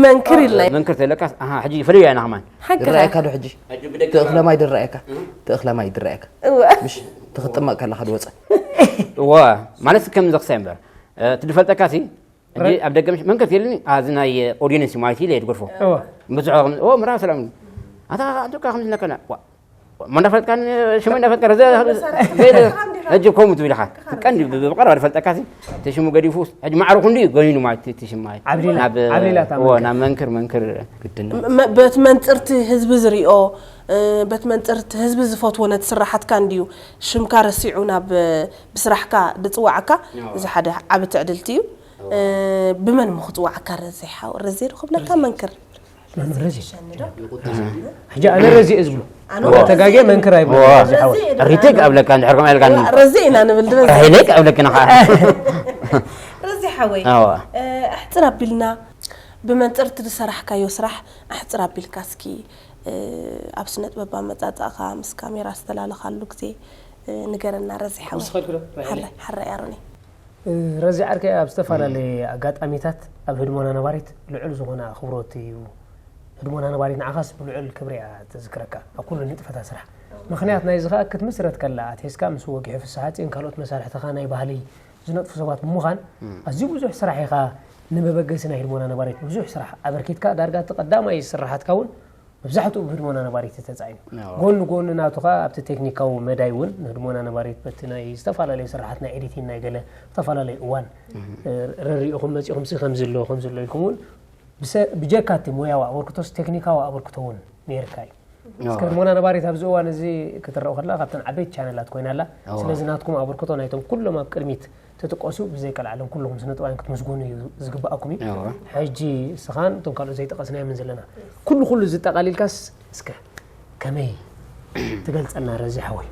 መንክር ኢልና ኢና መንክር ተለካስ ኣሃ ሕጂ ይፈልዮ ኢና ከማን ሓቂ ድረኣየካ ዶ ሕጂ ትእኽለ ማይ ድረኣየካ ትእኽለ ማይ ድረኣየካ ምሽ ትኽጥመቕ ከለኻ ድወፀ እወ ማለት ከም ዘኽሳይ እምበር እቲ ዝፈልጠካ ሲ ሕጂ ኣብ ደገ ምሽ መንከት የለኒ ኣዚ ናይ ኦዲየንስ ማለት ኢለ የድገድፎ ብዙሕ ምራ ሰላም ኣታ ኣንቱካ ከም ዝነከና ዋ እንዳፈለጥካ ሽሙ እንዳፈለጥካ ረዘ ሕጂ ከምኡ ትብል ኢኻ ቀንዲ ብቐረባ ዝፈልጠካ ሲ እቲ ሽሙ ገዲፉ ሕጂ ማዕሩ ክንዲ ገኒኑ ማለት እቲ ሽም ማለት ዓብሊላ- ናብ ዓብሊላ እታ እዎ፣ መንክር። ናብ መንክር መንክር ግድን መ- በቲ መንፅርቲ ህዝቢ ዝሪኦ እ፣ በቲ መንፅርቲ ህዝቢ ዝፈትዎ ነቲ ስራሓትካ እንድዩ ሽምካ ረሲዑ ናብ እ፣ ብስራሕካ ድፅዋዓካ እዚ ሓደ ዓቢ ትዕድልቲ እዩ እ፣ ብመን እሞ ክፅዋዓካ ረዘይ ሓው ረዘይ ዶ ክብለካ መንክር መምህር ረዚ ሕጂ ኣነ ረዚ እየ ዝብሎ ኣነ ተጋጌ መንክር ኣይብሎ እዎ። ረዚ ሓወይ ሪቴክ ኣብለካ እንድሕር ከምኡ ኢልካ ረዚ ኢና ንብል ድረስ ሪቴክ ኣብለክና ከዓ ረዚ ሓወይ እዎ። እ፣ ኣሕፅር ኣቢልና ብመንፅርቲ ዝሰራሕካዮ ስራሕ ኣሕፅር ኣቢልካ እስኪ እ፣ ኣብ ስነ ጥበብ ኣመፃፅእኻ ምስ ካሜራ ዝተላለኻሉ ግዜ እ፣ ንገረና ረዚ ሓወይ ክውስኸልኩ ዶ? ሓራይ ሓራይ ኣሮኒ ረዚ ዓርከይ ኣብ ዝተፈላለየ ኣጋጣሚታት ኣብ ህድሞና ነባሪት ልዑል ዝኾነ ኣኽብሮት እዩ ህድሞና ነባሪት ንዓኻስ ብልዑል ክብሪ እያ ተዝክረካ ኣብ ኩሉ ንጥፈታ ስራሕ። ምኽንያት ናይዚ ኸኣ ክትምስረት ከላ ኣትሒዝካ ምስ ወጊሑ ፍስሓጽዮን ካልኦት መሳርሕትኻ ናይ ባህሊ ዝነጥፉ ሰባት ብምዃን ኣዝዩ ብዙሕ ስራሕ ኢኻ ንመበገሲ ናይ ህድሞና ነባሪት ብዙሕ ስራሕ ኣበርኪትካ። ዳርጋ እቲ ቀዳማይ ስርሓትካ እውን መብዛሕትኡ ብህድሞና ነባሪት እዩ ተጻዒኑ። ጎኒ ጎኒ ናቱ ኸኣ ኣብቲ ቴክኒካዊ መዳይ እውን ንህድሞና ነባሪት በቲ ናይ ዝተፈላለዩ ስርሓት ናይ ኤዲቲን ናይ ገለ ዝተፈላለዩ እዋን ረሪእኹም መጺኹም ሲ ከምዚ ኣሎ ከምዚ ኣሎ ኢልኩም እውን ብጀካ እቲ ሞያዊ ኣበርክቶስ ቴክኒካዊ ኣበርክቶ እውን ነይርካ እዩ። እስከ ህድሞና ነባሪት ኣብዚ እዋን እዚ ክትረኡ ከላ ካብተን ዓበይቲ ቻነላት ኮይና ኣላ። ስለዚ ናትኩም ኣበርክቶ ናይቶም ኩሎም ኣብ ቅድሚት ትጥቀሱ ብዘይ ቀልዓለም ኩልኹም ስነ ጥበባውያን ክትምስገኑ እዩ ዝግብኣኩም እዩ። ሕጂ እስኻን እቶም ካልኦት ዘይጠቐስናዮምን ዘለና ኩሉ ኩሉ ዝጠቓሊልካስ እስከ ከመይ ትገልጸና ረዚ ሓወይ?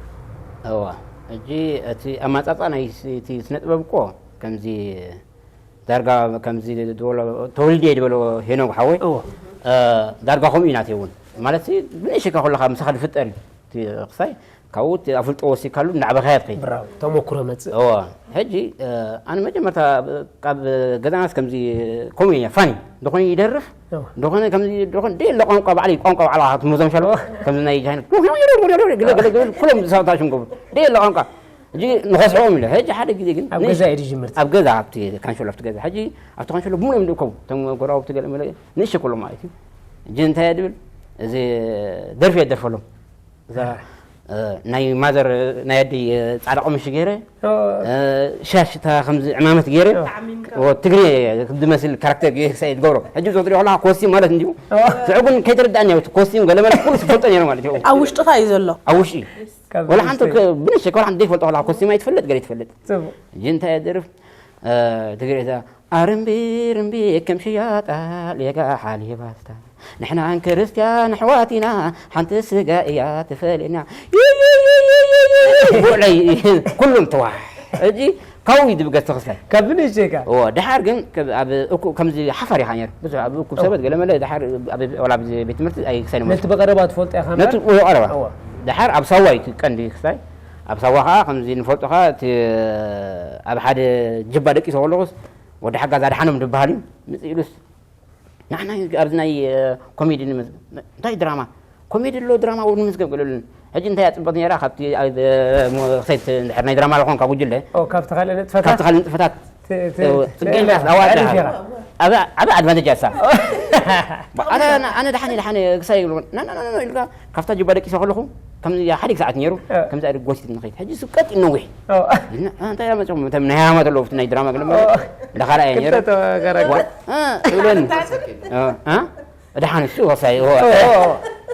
እዋ፣ ሕጂ እቲ ኣማጻጻ ናይ እቲ ስነ ጥበብ እኮ ከምዚ ዳርጋ ከምዚ ዝበሎ ተወልደ ዝበሎ ሄኖግ ሓወይ ዳርጋ ከምኡ ኢና እውን ማለት ብንእሽካ ከለካ ምሳኻ ዝፍጠር እዩ ክሳይ ካብኡ ኣፍልጦ ወሲካሉ እናዕበኻያ ትኸይድ። ተመኩሮ መፅእ። እዋ ሕጂ ኣነ መጀመርታ ካብ ገዛናስ ከምዚ ኮሜድያ ፋኒ እንደኾነ ይደርፍ እንደኾነ ከምዚ እንደኾነ ደለ ቋንቋ ባዕለይ ቋንቋ ባዕላ ትምህዞም ሻሎ ከምዚ ናይ ጃይነት ግለ ግለ ግለ ኩሎም ዝሳታ ሽንጎቡ ደለ ቋንቋ ሕጂ ንኸስሕቦም ኢለ ሕጂ ሓደ ግዜ ግን ኣብ ገዛ እዩ ዝጅምር። ኣብ ገዛ ኣብቲ ካንሸሎ ኣብቲ ገዛ ሕጂ ኣብቲ ካንሸሎ ብምሉኦም ዝእከቡ እቶም ጎረባብቲ ገለ መለ ንእሸ ኩሎም ማለት እዩ። ሕጂ እንታይ እየ ድብል እዚ ደርፊ እየ ደርፈሎም እዛ ናይ ማዘር ናይ ኣደይ ፃዕዳ ቀምሽ ገይረ ሻሽታ ከምዚ ዕማመት ገይረ ትግርኛ ዝመስል ካራክተር ክሳይ ትገብሮ ሕጂ ዝወጥሪ ከለካ ኮስቲም ማለት እንዲሁ ስዑ ግን ከይተረዳእኒ ኮስቲም ገለመለ ኩሉ ዝፈልጦ ነይረ ማለት እዩ። ኣብ ውሽጥኻ እዩ ዘሎ። ኣብ ውሽጢ ወላ ሓንቲ ብንሸ ወላ ሓንቲ ዘይፈልጦ ከለካ ኮስቲም ኣይትፈልጥ ገለ ትፈልጥ ሕጂ እንታይ ደርፍ ትግሬ ኣርምቢ ርምቢ ከም ሽያጣ ሌጋ ሓሊባታ ንሕና ክርስትያን ኣሕዋት ኢና ሓንቲ ስጋ እያ ትፈልየና። ውዕለይ ኩሉም ተዋሕ ሕጂ ካብኡ እዩ ድብገስ ተኽስታይ ካብ ብንእሽተይ ኢኻ እዎ ድሓር ግን ኣብ እኩ ከምዚ ሓፋር ኢኻ ነይሩ ብዙሕ ኣብ እኩብ ሰበት ገለ መለ ድሓር ኣብ ወላ ኣብ ቤት ትምህርቲ ኣይክሳይ ነቲ ብቐረባ ትፈልጦ ኢኻ ነቲ እምበር ቀረባ እዎ ድሓር ኣብ ሳዋ እዩ ቀንዲ ክስታይ ኣብ ሳዋ ከዓ ከምዚ ንፈልጦ ከዓ እቲ ኣብ ሓደ ጅባ ደቂሶ ከለኹስ ወዲ ሓጋዝ ኣድሓኖም ዝበሃል እዩ ምፅእ ኢሉስ ንሕና ኣብዚ ናይ ኮሜዲ ንምዝ እንታይ ድራማ ኮሜዲ ኣሎ ድራማ እውን ንምዝገብ ገለሉን ሕጂ እንታይ ኣፅበት ነራ ካብቲ ክሰይት እንድሕር ናይ ድራማ ዝኾንካ ጉጅለ ኦ፣ ካብቲ ካልእ ንጥፈታት ካብቲ ካልእ ንጥፈታት ት- ት- ጽጌ ትእላ- ኣዋዳ ትዕርፍ ኢኻ። ዓብ ዓብ ኣድቫንቴጅ ኣሳ ኣነ ኣነ ደሓነ ደሓነ ክሳይ ይብሉ ናናናና ኢልካ ካብታ ጅባ ደቂሰ ከለኹ ከም ሓደ ሰዓት ነይሩ ከምዚ ኣደ ጎሲት ንኸይድ ሕጂ ስብ ቀጥ ነዊሕ ኦ፣ እንታይ ያመጽኹም እቶም ናይ ሃማት ኣለዉ ናይ ድራማ ገለ እንዳኻልኣ እየ ነይሩ ክልተ ተጋራጊ። ዋ- እ፣ ትብለኒ እ፣ እ? ድሓን እሱ ወሳይ ኦ፣ ኦ፣ ኦ።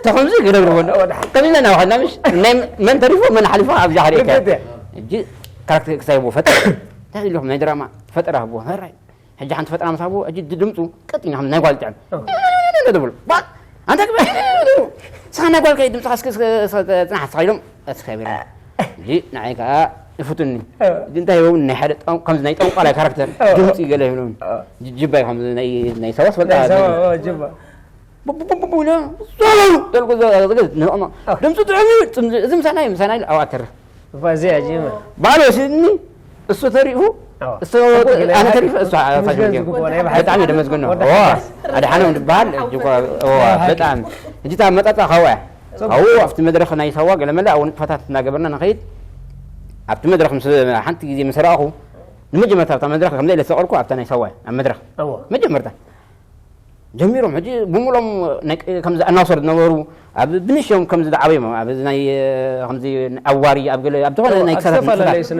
ተኸምዚ ገደብርዎ ከሚና ናባኸና ምሽ ናይ መን ተሪፎ መን ሓሊፎ ኣብዛ ሓሪእካ ርግጥ እያ። ሕጂ ካራክተር ክሳይቦ ፈጠራ እንታይ ኢለኹም ናይ ድራማ ፈጠራ ህቦ መራይ ሕጂ ሓንቲ ፈጠራ ምስ ሃቦ ሕጂ ድምፁ ቀጢና ከም ናይ ጓል ጥዕም ትብሉ ባ ኣንታ ግበ ስኻ ናይ ጓልካ ድምፅኻ እስኪ እስኪ እስኪ ፅናሕ ስኻ ኢሎም እስኻ ቢላ ሕጂ ንዓይ ከዓ ይፍቱኒ ሕጂ እንታይ ይኸውን ናይ ሓደ ጠም- ከምዚ ናይ ጠንቋላይ ካራክተር ድምፂ ገለ ይብሎም ጅባይ ከምዚ ናይ ናይ ሰዋስ ፈልጣ ናይ ሰዋ- ኦ፣ ጅባ። ቡቡቡቡ ኢለ ዞሎ ተልኩ ዘ- ዘ- ንቕማ ድምፁ ጥዑም እዩ ፅምዚ- እዚ ምሳና እዩ ምሳና ኢሉ ኣብኣ ተርፍ እባ እዚኣ ጂማ ባዕሉ ወሲድኒ እሱ ተሪፉ ኣዎ። እሱ ኣነ ተሪፉ እሱ ኣፋሽ ምስገን ዝግብኦ ናይ ብሓቂ። ብጣዕሚ ደመስግኖ ወዲ ዋ ሓፋሽ። ኣድሓኖም ዝበሃል እጅ እኮ ዋ ብጣዕሚ እጅታ መጣጣ ካዋ ካው ኣብቲ መድረኽ ናይ ሳዋ ገለመለ ኣብ ንጥፈታት እናገበርና ንኸይድ ኣብቲ መድረኽ ምስ ሓንቲ ግዜ ምስ ረኣኹ ንመጀመርታ ኣብታ መድረኽ ከምዘ ኢለ ዝሰቐልኩ ኣብታ ናይ ሳዋ ኣብ መድረኽ ኣዎ። መጀመርታ ጀሚሮም ሕጂ ብምሎም ከምዚ ኣናውሰር ዝነበሩ ኣብ ብንሽዮም ከምዚ ዝዓበዮም ኣብ ናይ ከምዚ ኣብ ዋሪ ኣብ ገለ ኣብ ዝኾነ ናይ ክሳታት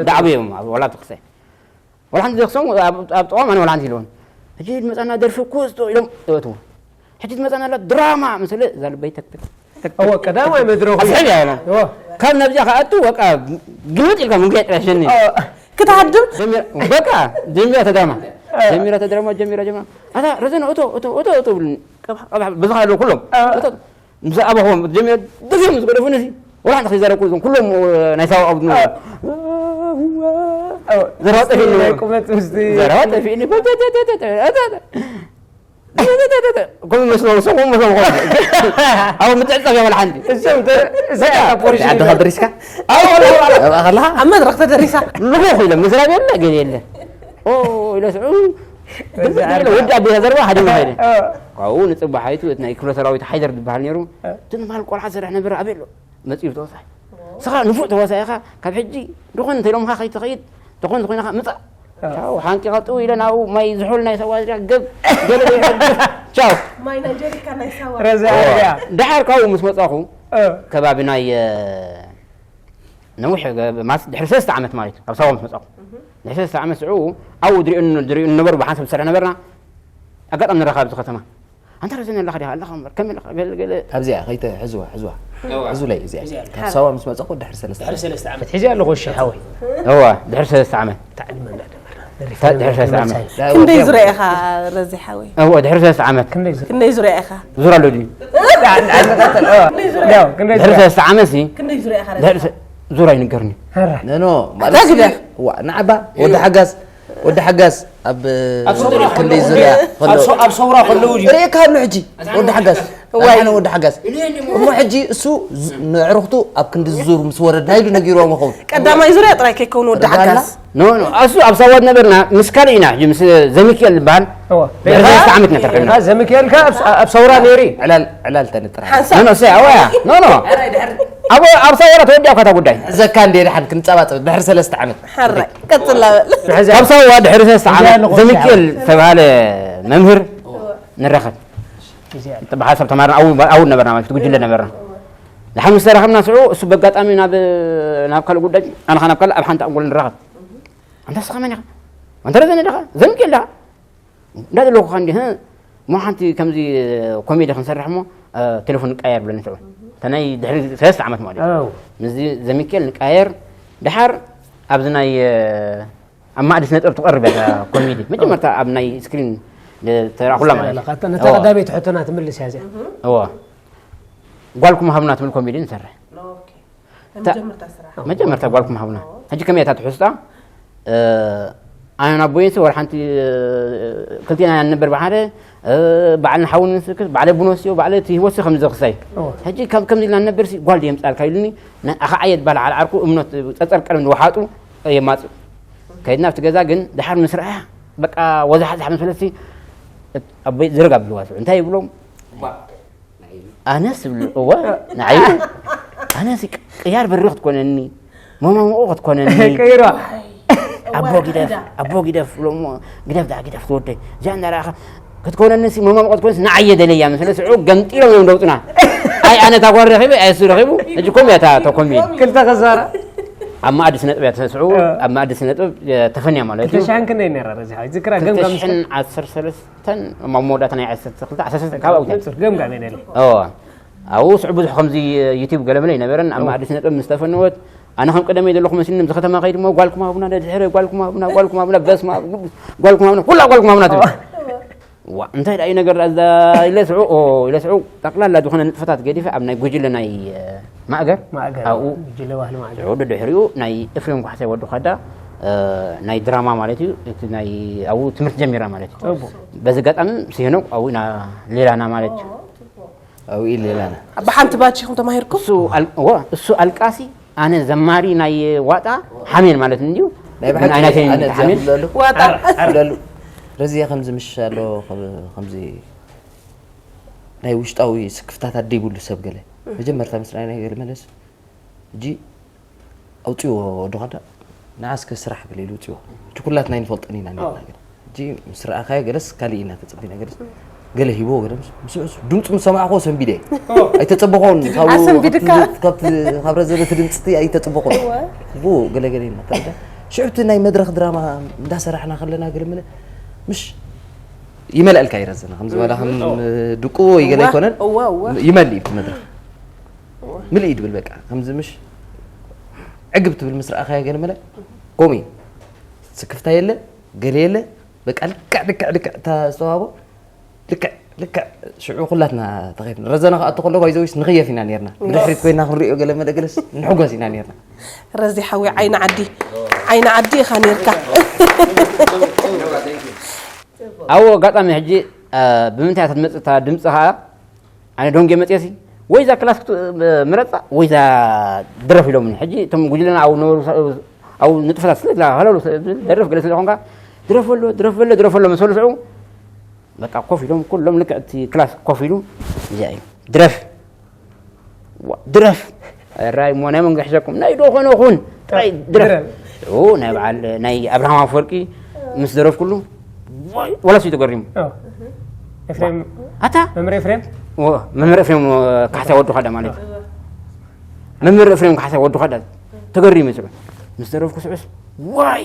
ዝዓበዮም ኣብ ወላ ትክሰ ወላ ሓንቲ ዘክሶም ኣብ ጠዋም ኣነ ወላ ሓንቲ ኢልዎም ሕጂ መፃና ደርፊ ክስቶ ኢሎም እወትዎ ሕጂ ትመፃና ኣላ ድራማ ምስለ እዛ ልበይ ተክትክ እወ ቀዳማይ መድረኹ እዩ። ኣስሕብ እያ ኢሎም እወ። ካብ ነብዚኣ ከኣቱ በቃ ግልብጥ ኢልካ ምግቢያ ጥራይ ሸኒ ክትሃድም ጀሚራ በቃ ጀሚራ ተድራማ ጀሚራ ተድራማ ጀሚራ ጀሚራ ኣታ ረዘነ እቶ እቶ እቶ እቶ ብሉኒ ቀብሕ ቀብሕ በዚ ካሉ ኩሎም እቶ ምስ ኣባኹም ጀሚራ ደፊኦም ምስ ገደፉ ነዚ ወላ ሓንቲ ከይዘረብኩ እዞም ኩሎም ናይ ሳዋ ኣብ ድንዋ ዘረባ ጠፊእኒ ናይ ቁመት ምስቲ ዘረባ ጠፊእኒ ከምኡ መስሎ ሰው መስሎ ኮ ኣብ ምትዕጻፍ የመል ሓንቲ እዚኦም ተ- እዚኣ እያ ፖሊስ ዓድኻ ደሪስካ ኣብኣ ከለኻ ኣብ መድረኽ ተደሪሳ ልኹኽ ኢለ ምስራብ የለ ገለ የለ ኦ ኢለ ስዑ ወዲ ኣዴታ ዘርባ ሓደ ይኸይደ ካብኡ ንፅባሓይቱ እቲ ናይ ክፍለ ሰራዊት ሓይደር ዝበሃል ነይሩ። ትንባል ቆልዓ ዝሰርሕ ነበረ ኣበሎ መፅኡ ተወሳሒ ስኻ ንፉዕ ተዋሳኢ ኢኻ። ካብ ሕጂ ድኾን እንተኢሎምኻ ከይትኸይድ ድኾን ዝኾይንኻ ምፃእ። ቻው ሓንቂቐ ጥው ኢለ ናብኡ ማይ ዝሑል ናይ ሰዋ ዝሪያ ገብ ገለ ዘይሕግዝ። ቻው ማይ ናይ ጀሪካ ናይ ሳዋ ረዛ ኣያ ድሓር ካብኡ ምስ መፃኹ ከባቢ ናይ ነዊሕ ማስ ድሕሪ ሰለስተ ዓመት ማለት እዩ ካብ ሳዋ ምስ መፃኹ ድሕሪ ሰለስተ ዓመት ስዑ ኣብኡ ድሪኡ ድሪኡ ነበሩ ብሓንሳብ ዝሰርሕ ነበርና ኣጋጣሚ ንረኻ ኣብዚ ከተማ ኣንተ ረዘነ ኣለኻ ዲኻ ኣለኻ እምበር ከመይ ኣለኻ ገለ ገለ ኣብዚኣ ከይተ ሕዝዋ ሕዝዋ ሕዙለይ እዚኣ ካብ ሳዋ ምስ መፀኹ ድሕሪ ሰለስተ ድሕሪ ሰለስተ ዓመት ሕዚ ኣለኹ እሺ ሓወይ እዋ ድሕሪ ሰለስተ ዓመት ታዕሊም እንዳደመርና ድሕሪ ሰለስተ ዓመት ክንደይ ዙርያ ኢኻ ረዚ ሓወይ እዋ ድሕሪ ሰለስተ ዓመት ክንደይ ዙርያ ኢኻ ዙር ኣሎ ድዩ ድሕሪ ሰለስተ ዓመት ሲ ዙር ኣይንገርኒ ኖ ማለት ንዓባ ወዲ ሓጋዝ ወዲ ሓጋዝ ኣብ ክንደይ ዝርያ ኣብ ሰውራ ከለዉ ድዩ ርእካ ኣሎ ሕጂ ወዲ ሓጋዝ ኣነ ወዲ ሓጋዝ እሞ ሕጂ እሱ ንዕርክቱ ኣብ ክንዲ ዙር ምስ ወረድና ኢሉ ነጊርዎም ይኸውን ቀዳማይ ዙርያ ጥራይ ከይከውን ወዲ ሓጋዝ ኖ ኖ እሱ ኣብ ሳዋ ዝነበርና ምስ ካልእ ኢና ሕጂ ምስ ዘሚክኤል ዝበሃል ድሕሪ ሰለስተ ዓመት ኢና ተረኺብና ዘሚክኤል ከ ኣብ ሰውራ ነይሩ እዩ ዕላል ዕላል ተንጥራ ሓንሳብ ኖ ኖ ሰይ ኣወያ ኖ ኖ ኣብ ኣብ ሳዋ ተወዲኣ እኳ እታ ጉዳይ ዘካ እንደ ድሓን ክንጸባጸብ ድሕሪ ሰለስተ ዓመት ሓራይ ቀጽላ በል ካብ ሳዋ ድሕሪ ሰለስተ ዓመት ዘሚክኤል ዝተባሃለ መምህር ንራኸብ ብሓሳብ ተማርና ኣው ኣው ነበርና ማለት ጉጅለ ነበርና ድሓን ምስ ተራኸብና ስዑ እሱ በጋጣሚ ናብ ናብ ካልእ ጉዳይ ኣነኻ ናብ ካልእ ኣብ ሓንቲ ኣንጎል ንራኸብ ኣንታ ስኻ መን ኢኻ ኣንተ ረዘነ ዲኻ ዘምኪ ኣለኻ እንዳ ዘለኹ ኸንዲ እሞ ሓንቲ ከምዚ ኮሜዲ ክንሰርሕ እሞ ቴሌፎን ንቃየር ብለኒ ስዑ እታ ናይ ድሕሪ ሰለስተ ዓመት ማለት እዩ ምስዚ ዘሚኬል ንቃየር ድሓር ኣብዚ ናይ ኣብ ማእዲ ስነ ጥበብ ትቐርብ እያ ኮሜዲ መጀመርታ ኣብ ናይ ስክሪን ተራኹላ ማለት እዩ ነታ ቀዳመይቲ ሕቶና ትምልስ እያ እዚኣ እዋ ጓልኩም ሃብና ትብል ኮሜዲ ንሰርሕ መጀመርታ ጓልኩም ሃብና ሕጂ ከመይ እታ ትሕዝጣ ኣነ ናብ ቦይንሲ ወር ሓንቲ ክልቴና ንነበር ብሓደ ባዕል ንሓውን ንስክስ ባዕለ ቡኖስዮ ባዕለ እቲ ህይወትሲ ከምዚ ዝኽሳይ ሕጂ ከም ከምዚ ኢልና ንነበር ሲ ጓል ድየ ምጻልካ ኢሉኒ ኣኻ ዓየት ባል ዓል ዓርኩ እምኖት ጸጸር ቀለም ዝወሓጡ የማጽእ ከይድና ኣብቲ ገዛ ግን ድሓር ምስ ረኣያ በቃ ወዛሓዛሕ ምስ በለሲ ኣቦይ ዝረግ ኣብልዋ እንታይ ይብሎም ኣነስ እብሉ እወ ንዓይ ኣነስ ቅያር በሪ ክትኮነኒ መማሙቑ ክትኮነኒ ቀይሮ ኣቦ ግደፍ ኣቦ ግደፍ ብሎሞ ግደፍ ዳ ግደፍ ትወደይ እዚኣ እንዳረኣኻ ክትኮነኒ ሲ መማሙቑ ክትኮነስ ንዓየ ደለያ መስለ ስዑ ገምጢሎም እዮም ደውፅና ኣይ ኣነ ታጓር ረኺበ ኣይ እሱ ረኺቡ ሕጂ ኮም እያ ተኮሚ ክልተ ከዛራ ኣብ ማእዲ ስነጥብ እያ ተስዑ ኣብ ማእዲ ስነጥብ ተፈንያ ማለት እዩ ተሻን ክንደይ ነራ ረዚ ዝክራ ገምጋም ዓሰርተ ሰለስተ ተን ኣብ መወዳእታ ናይ ዓሰርተ ክልተ ዓሰርተ ሰለስተ ካብ ኣብታ ንጹር ገምጋም እየ ነይሩ እዎ ኣብኡ ስዑ ብዙሕ ከምዚ ዩቲብ ገለመለ ኣይነበረን ኣብ ማእዲ ስነጥብ ምስ ተፈነወት ኣነ ከም ቀደመይ ዘለኹ መሲልኒ ኣብዚ ከተማ ከይድ እሞ ጓልኩም ሃቡና ድሕረ ጓልኩም ሃቡና ጓልኩም ሃቡና በስመ ኣብ ቅዱስ ጓልኩም ሃቡና ኩላ ጓልኩም ሃቡና ትብል ዋ እንታይ ደኣ እዩ ነገር እዛ ኢለ ስዑ ኦ ኢለ ስዑ ጠቅላላ ዝኾነ ንጥፈታት ገዲፈ ኣብ ናይ ጉጅለ ናይ ማእገር ማእገር ኣብኡ ጉጅለ ባህሊ ማእገር ስዑ ድሕሪኡ ናይ ኤፍሬም ጓሕሳይ ወዲ ኳዳ ናይ ድራማ ማለት እዩ እቲ ናይ ኣብኡ ትምህርቲ ጀሚራ ማለት እዩ በዚ ኣጋጣሚ ምስ ሄኖክ ኣብኡ ኢና ሌላና ማለት እዩ ኣብኡ ሌላና ብሓንቲ ባች ኢኹም ተማሂርኩም እሱ እሱ ኣልቃሲ ኣነ ዘማሪ ናይ ዋጣ ሓሜን ማለት እንድዩ ናይ ብሓቂ ኣነ ሓሜን ዝብለሉ ዋጣ ዝብለሉ ረዚያ ከምዚ ምሽ ኣሎ ከምዚ ናይ ውሽጣዊ ስክፍታታት ደይብሉ ሰብ ገለ መጀመርታ ምስ ናይ ገለ መለስ እጂ ኣውፅዎ ወዲ ኳዳ ንዓስከ ስራሕ ገለ ኢሉ ውፅዎ እቲ ኩላትና ኣይንፈልጦን ኢና ነርና ገለ ሕጂ ምስ ረኣኻዮ ገለስ ካሊእ ኢና ተፀቢና ገለስ ገለ ሂቦ ገለ ምስ ምስ ምስ ድምፁ ምስ ሰማዕኮ ሰንቢደ ኣይተፀበኾን ካብ ኣሰንቢድካ። ካብቲ ካብቲ ካብ ረዘነ እቲ ድምፅቲ ኣይተፀበኾን እወ። ቡ ገለ ገለ ኢና ተረዳ ሽዑ እቲ ናይ መድረክ ድራማ እንዳሰራሕና ከለና ገለ መለ ምሽ ይመልአልካ ይረዘነ ከም ዝበላ ከም ድቁ ወይ ገለ እወ፣ ኣይኮነን እወ፣ እወ። ይመልእ እዩ እቲ መድረክ ምልእ እዩ ድብል በቃ ከምዚ ምሽ ዕግብ ትብል ምስ ረኣኻዮ ገለ መለ ከምኡ እዩ ስክፍታ የለ ገለ የለ በቃ ልክዕ ልክዕ ልክዕ እታ ዝተዋቦ ልክዕ ልክዕ ሽዑ ኩላትና ተኸፍና ረዘና ክኣቱ ከሎ ባይዘዊስ ንኽየፍ ኢና ነርና ብድሕሪት ኮይና ክንሪኦ ገለ መለ ገለስ ንሕጎስ ኢና ነርና ረዚ ሓዊ ዓይኒ ዓዲ ዓይኒ ዓዲ ኢኻ ነርካ ኣብኡ ኣጋጣሚ ሕጂ ብምንታይ እያ ትመፅእ እታ ድምፂ ከዓ ኣነ ዶንጌ መፅየሲ ወይ እዛ ክላስ ምረፃ ወይ እዛ ድረፍ ኢሎምኒ ሕጂ እቶም ጉጅለና ኣብኡ ነበሩ ኣብኡ ንጥፈታት ስለ ዝላለሉ ደርፍ ገለ ስለ ዝኾንካ ድረፈሎ ድረፈሎ ድረፈሎ መሰሉ ሽዑ በቃ ኮፍ ኢሎም ኩሎም ልክዕ እቲ ክላስ ኮፍ ኢሉ እዚኣ እዩ ድረፍ ዋ፣ ድረፍ ራይ ሞ ናይ መንገ ሕሸኩም ናይ ዶ ኾነ ኹን ጥራይ ድረፍ ድረፍ። ኡ ናይ በዓል ናይ ኣብርሃም ኣፈወርቂ ምስ ደረፍኩሉ ዋይ፣ ወላ ሲ ተገሪሙ ኣዎ። ኤፍሬም ኣታ መምህር ኤፍሬም ዎ፣ መምህር ኤፍሬም ካሕሳ ወዱ ኸዳ ማለት እዩ። መምህር ኤፍሬም ካሕሳ ወዱ ኸዳ ተገሪሙ ይፅሉ ምስ ደረፍኩ ስዑስ ዋይ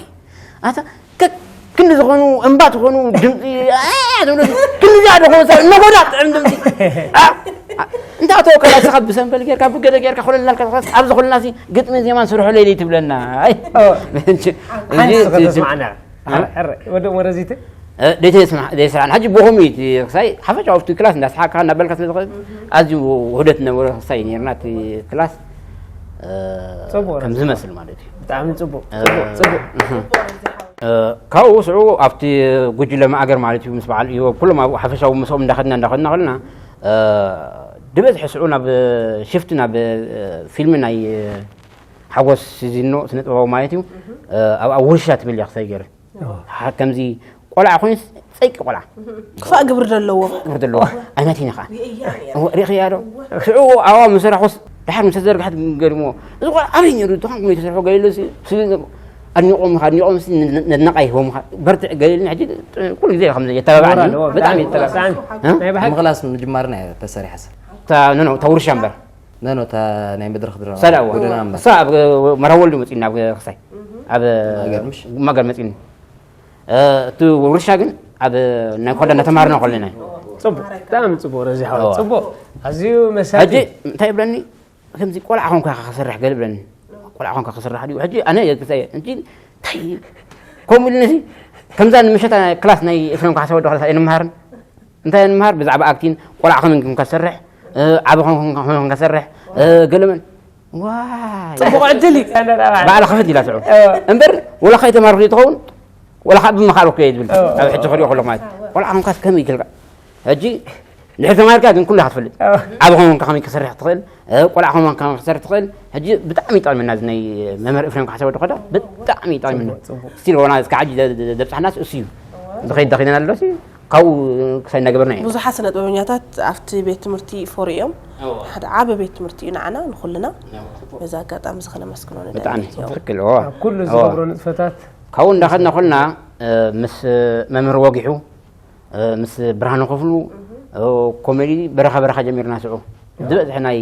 ኣታ ከ- ክንዲ ዝኾኑ እምባ ትኾኑ ድምፂ እ፣ ትብሉ ክንዲ ዝያ ዝኾኑ ሰብ እነጎዳ ጥዕም ድምፂ እ፣ እ፣ እንታይ ኣቶ ከላ ስኻ ብሰንበል ጌርካ ብገደ ጌርካ ኮለላልካ ስኻ ኣብዚ ኮለና ሲ ግጥሚ ዜማን ስርሑ ለይሊ ትብለና ኣይ ሓንቲ እዚ- ተስማዕና ወደ ወረዚት ደይተ ስራሕ ሕጂ ብኸምኡ እዩ እቲ ክሳይ ሓፈሻ ኣብቲ ክላስ እንዳስሓካ እናበልካ ስለ ዝኽእል ኣዝዩ ውህደት ነበረ ክሳይ ነርና እቲ ክላስ እ፣ ጽቡቕ ከም ዝመስል ማለት እዩ ብጣዕሚ ጽቡቅ ጽቡቅ ጽቡቅ ካብኡ ስዑ ኣብቲ ጉጅለ ማእገር ማለት እዩ ምስ በዓል እዮብ ኩሎም ኣብኡ ሓፈሻዊ ምስኦም እንዳኸድና እንዳኸድና ከለና ድበዝሒ ስዑ ናብ ሽፍቲ ናብ ፊልሚ ናይ ሓጎስ ሲዚኖ ስነ ጥበባዊ ማለት እዩ ኣብኣ ውርሻ ትብል እያ ክሳይ ገይረ ከምዚ ቆልዓ ኮይኑ ፀይቂ ቆልዓ ክፋእ ግብሪ ዘለዎ ግብሪ ዘለዎ ኣይመቲን ኢኻ ሪእኽያ ዶ ሽዑ ኣብኣ ምሰራሕኩስ ድሓር ምስ ተዘርግሐት ገሪሞ እዚ ቆልዓ ኣበይ ነይሩ ድኻን ኩነ ተሰርሖ ገሊሉ ኣድኒቖም ኢኻ ኣድኒቖም ነድነቓ ይህቦም ኢኻ በርትዕ ገሊልኒ ሕጂ ኩሉ ግዜ ከም የተባባዕኒ ብጣዕሚ የተባባዕ ናይ ብሓቂ ምኽላስ ምጅማርና እያ ተሰሪሓ ሰብ እታ ኖ ኖ እታ ውርሻ እምበር ኖ ኖ እታ ናይ መድረኽ ድራማ ሰላዋ ጎደና እምበር እሳ ኣብ መርሃ ወልዱ መፂና ኣብ ክሳይ ኣብ ማገር ምሽ ማገር መፂኒ እቲ ውርሻ ግን ኣብ ናይ ኮዳ እናተማርና ከለና እዩ። ጽቡቅ ብጣዕሚ ጽቡቅ ረዚ ሓወይ እዋ። ጽቡቅ ኣዝዩ መሳጢ ሕጂ እንታይ ይብለኒ ከምዚ ቆልዓ ኮንካ ኢኻ ክሰርሕ ገለ ይብለኒ ቆልዓ ኮንካ ክስራሕ ድዩ ሕጂ ኣነ የግልፀ እየ እንጂ እንታይ ከምኡ ኢልኒ እዚ ከምዛ ንምሸት ክላስ ናይ ኤፍሬም ካሕሳ ወዲ ክላስ ኣይንምሃርን እንታይ ንምሃር ብዛዕባ ኣክቲን ቆልዓ ከመን ከም ከሰርሕ ዓቢ ከመን ከም ከሰርሕ ገለመን ዋይ ጽቡቕ ዕድል እዩ። ባዕላ ክፍት ኢላ ትዑ እምበር ወላ ከይተማርኩ ትኸውን ወላ ካብ ብምኻር እኮ እየ ዝብል ኣብ ሕጂ ክሪኦ ከለኹ ማለት ቆልዓ ኮንካስ ከመይ ይክልካ ሕጂ ድሕሪ ተማርካ ግን ኩላ ክትፈልጥ ዓቢ ከመንካ ከመይ ክሰርሕ ትኽእል ቆልዓ ከመንካ ከመይ ክሰርሕ ትኽእል ሕጂ ብጣዕሚ ይጠቕመና እዚ ናይ መምህር ኤፍሬም ካሕሳ ወዲ ኸዳ ብጣዕሚ ይጠቕመና ስቲል ሆና እስካ ሕጂ ዘብፅሓናስ እሱ እዩ ዝኸይድ ዳኺደና ኣሎ ካብኡ ክሳይ እናገበርና ኢና ብዙሓት ስነ ጥበበኛታት ኣብቲ ቤት ትምህርቲ ይፈሩ እዮም ሓደ ዓቢ ቤት ትምህርቲ እዩ ንዓና ንኹልና በዚ ኣጋጣሚ እዚ ከነመስግኖ ንደሊ ብጣዕሚ ትኽክል እዋ ኣብ ኩሉ ዝገብሮ ንጥፈታት ካብኡ እንዳኸድና ኮልና ምስ መምህር ወጊሑ ምስ ብርሃነ ክፍሉ ኮሜዲ በረኻ በረኻ ጀሚርና ስዑ ዝበዝሐ ናይ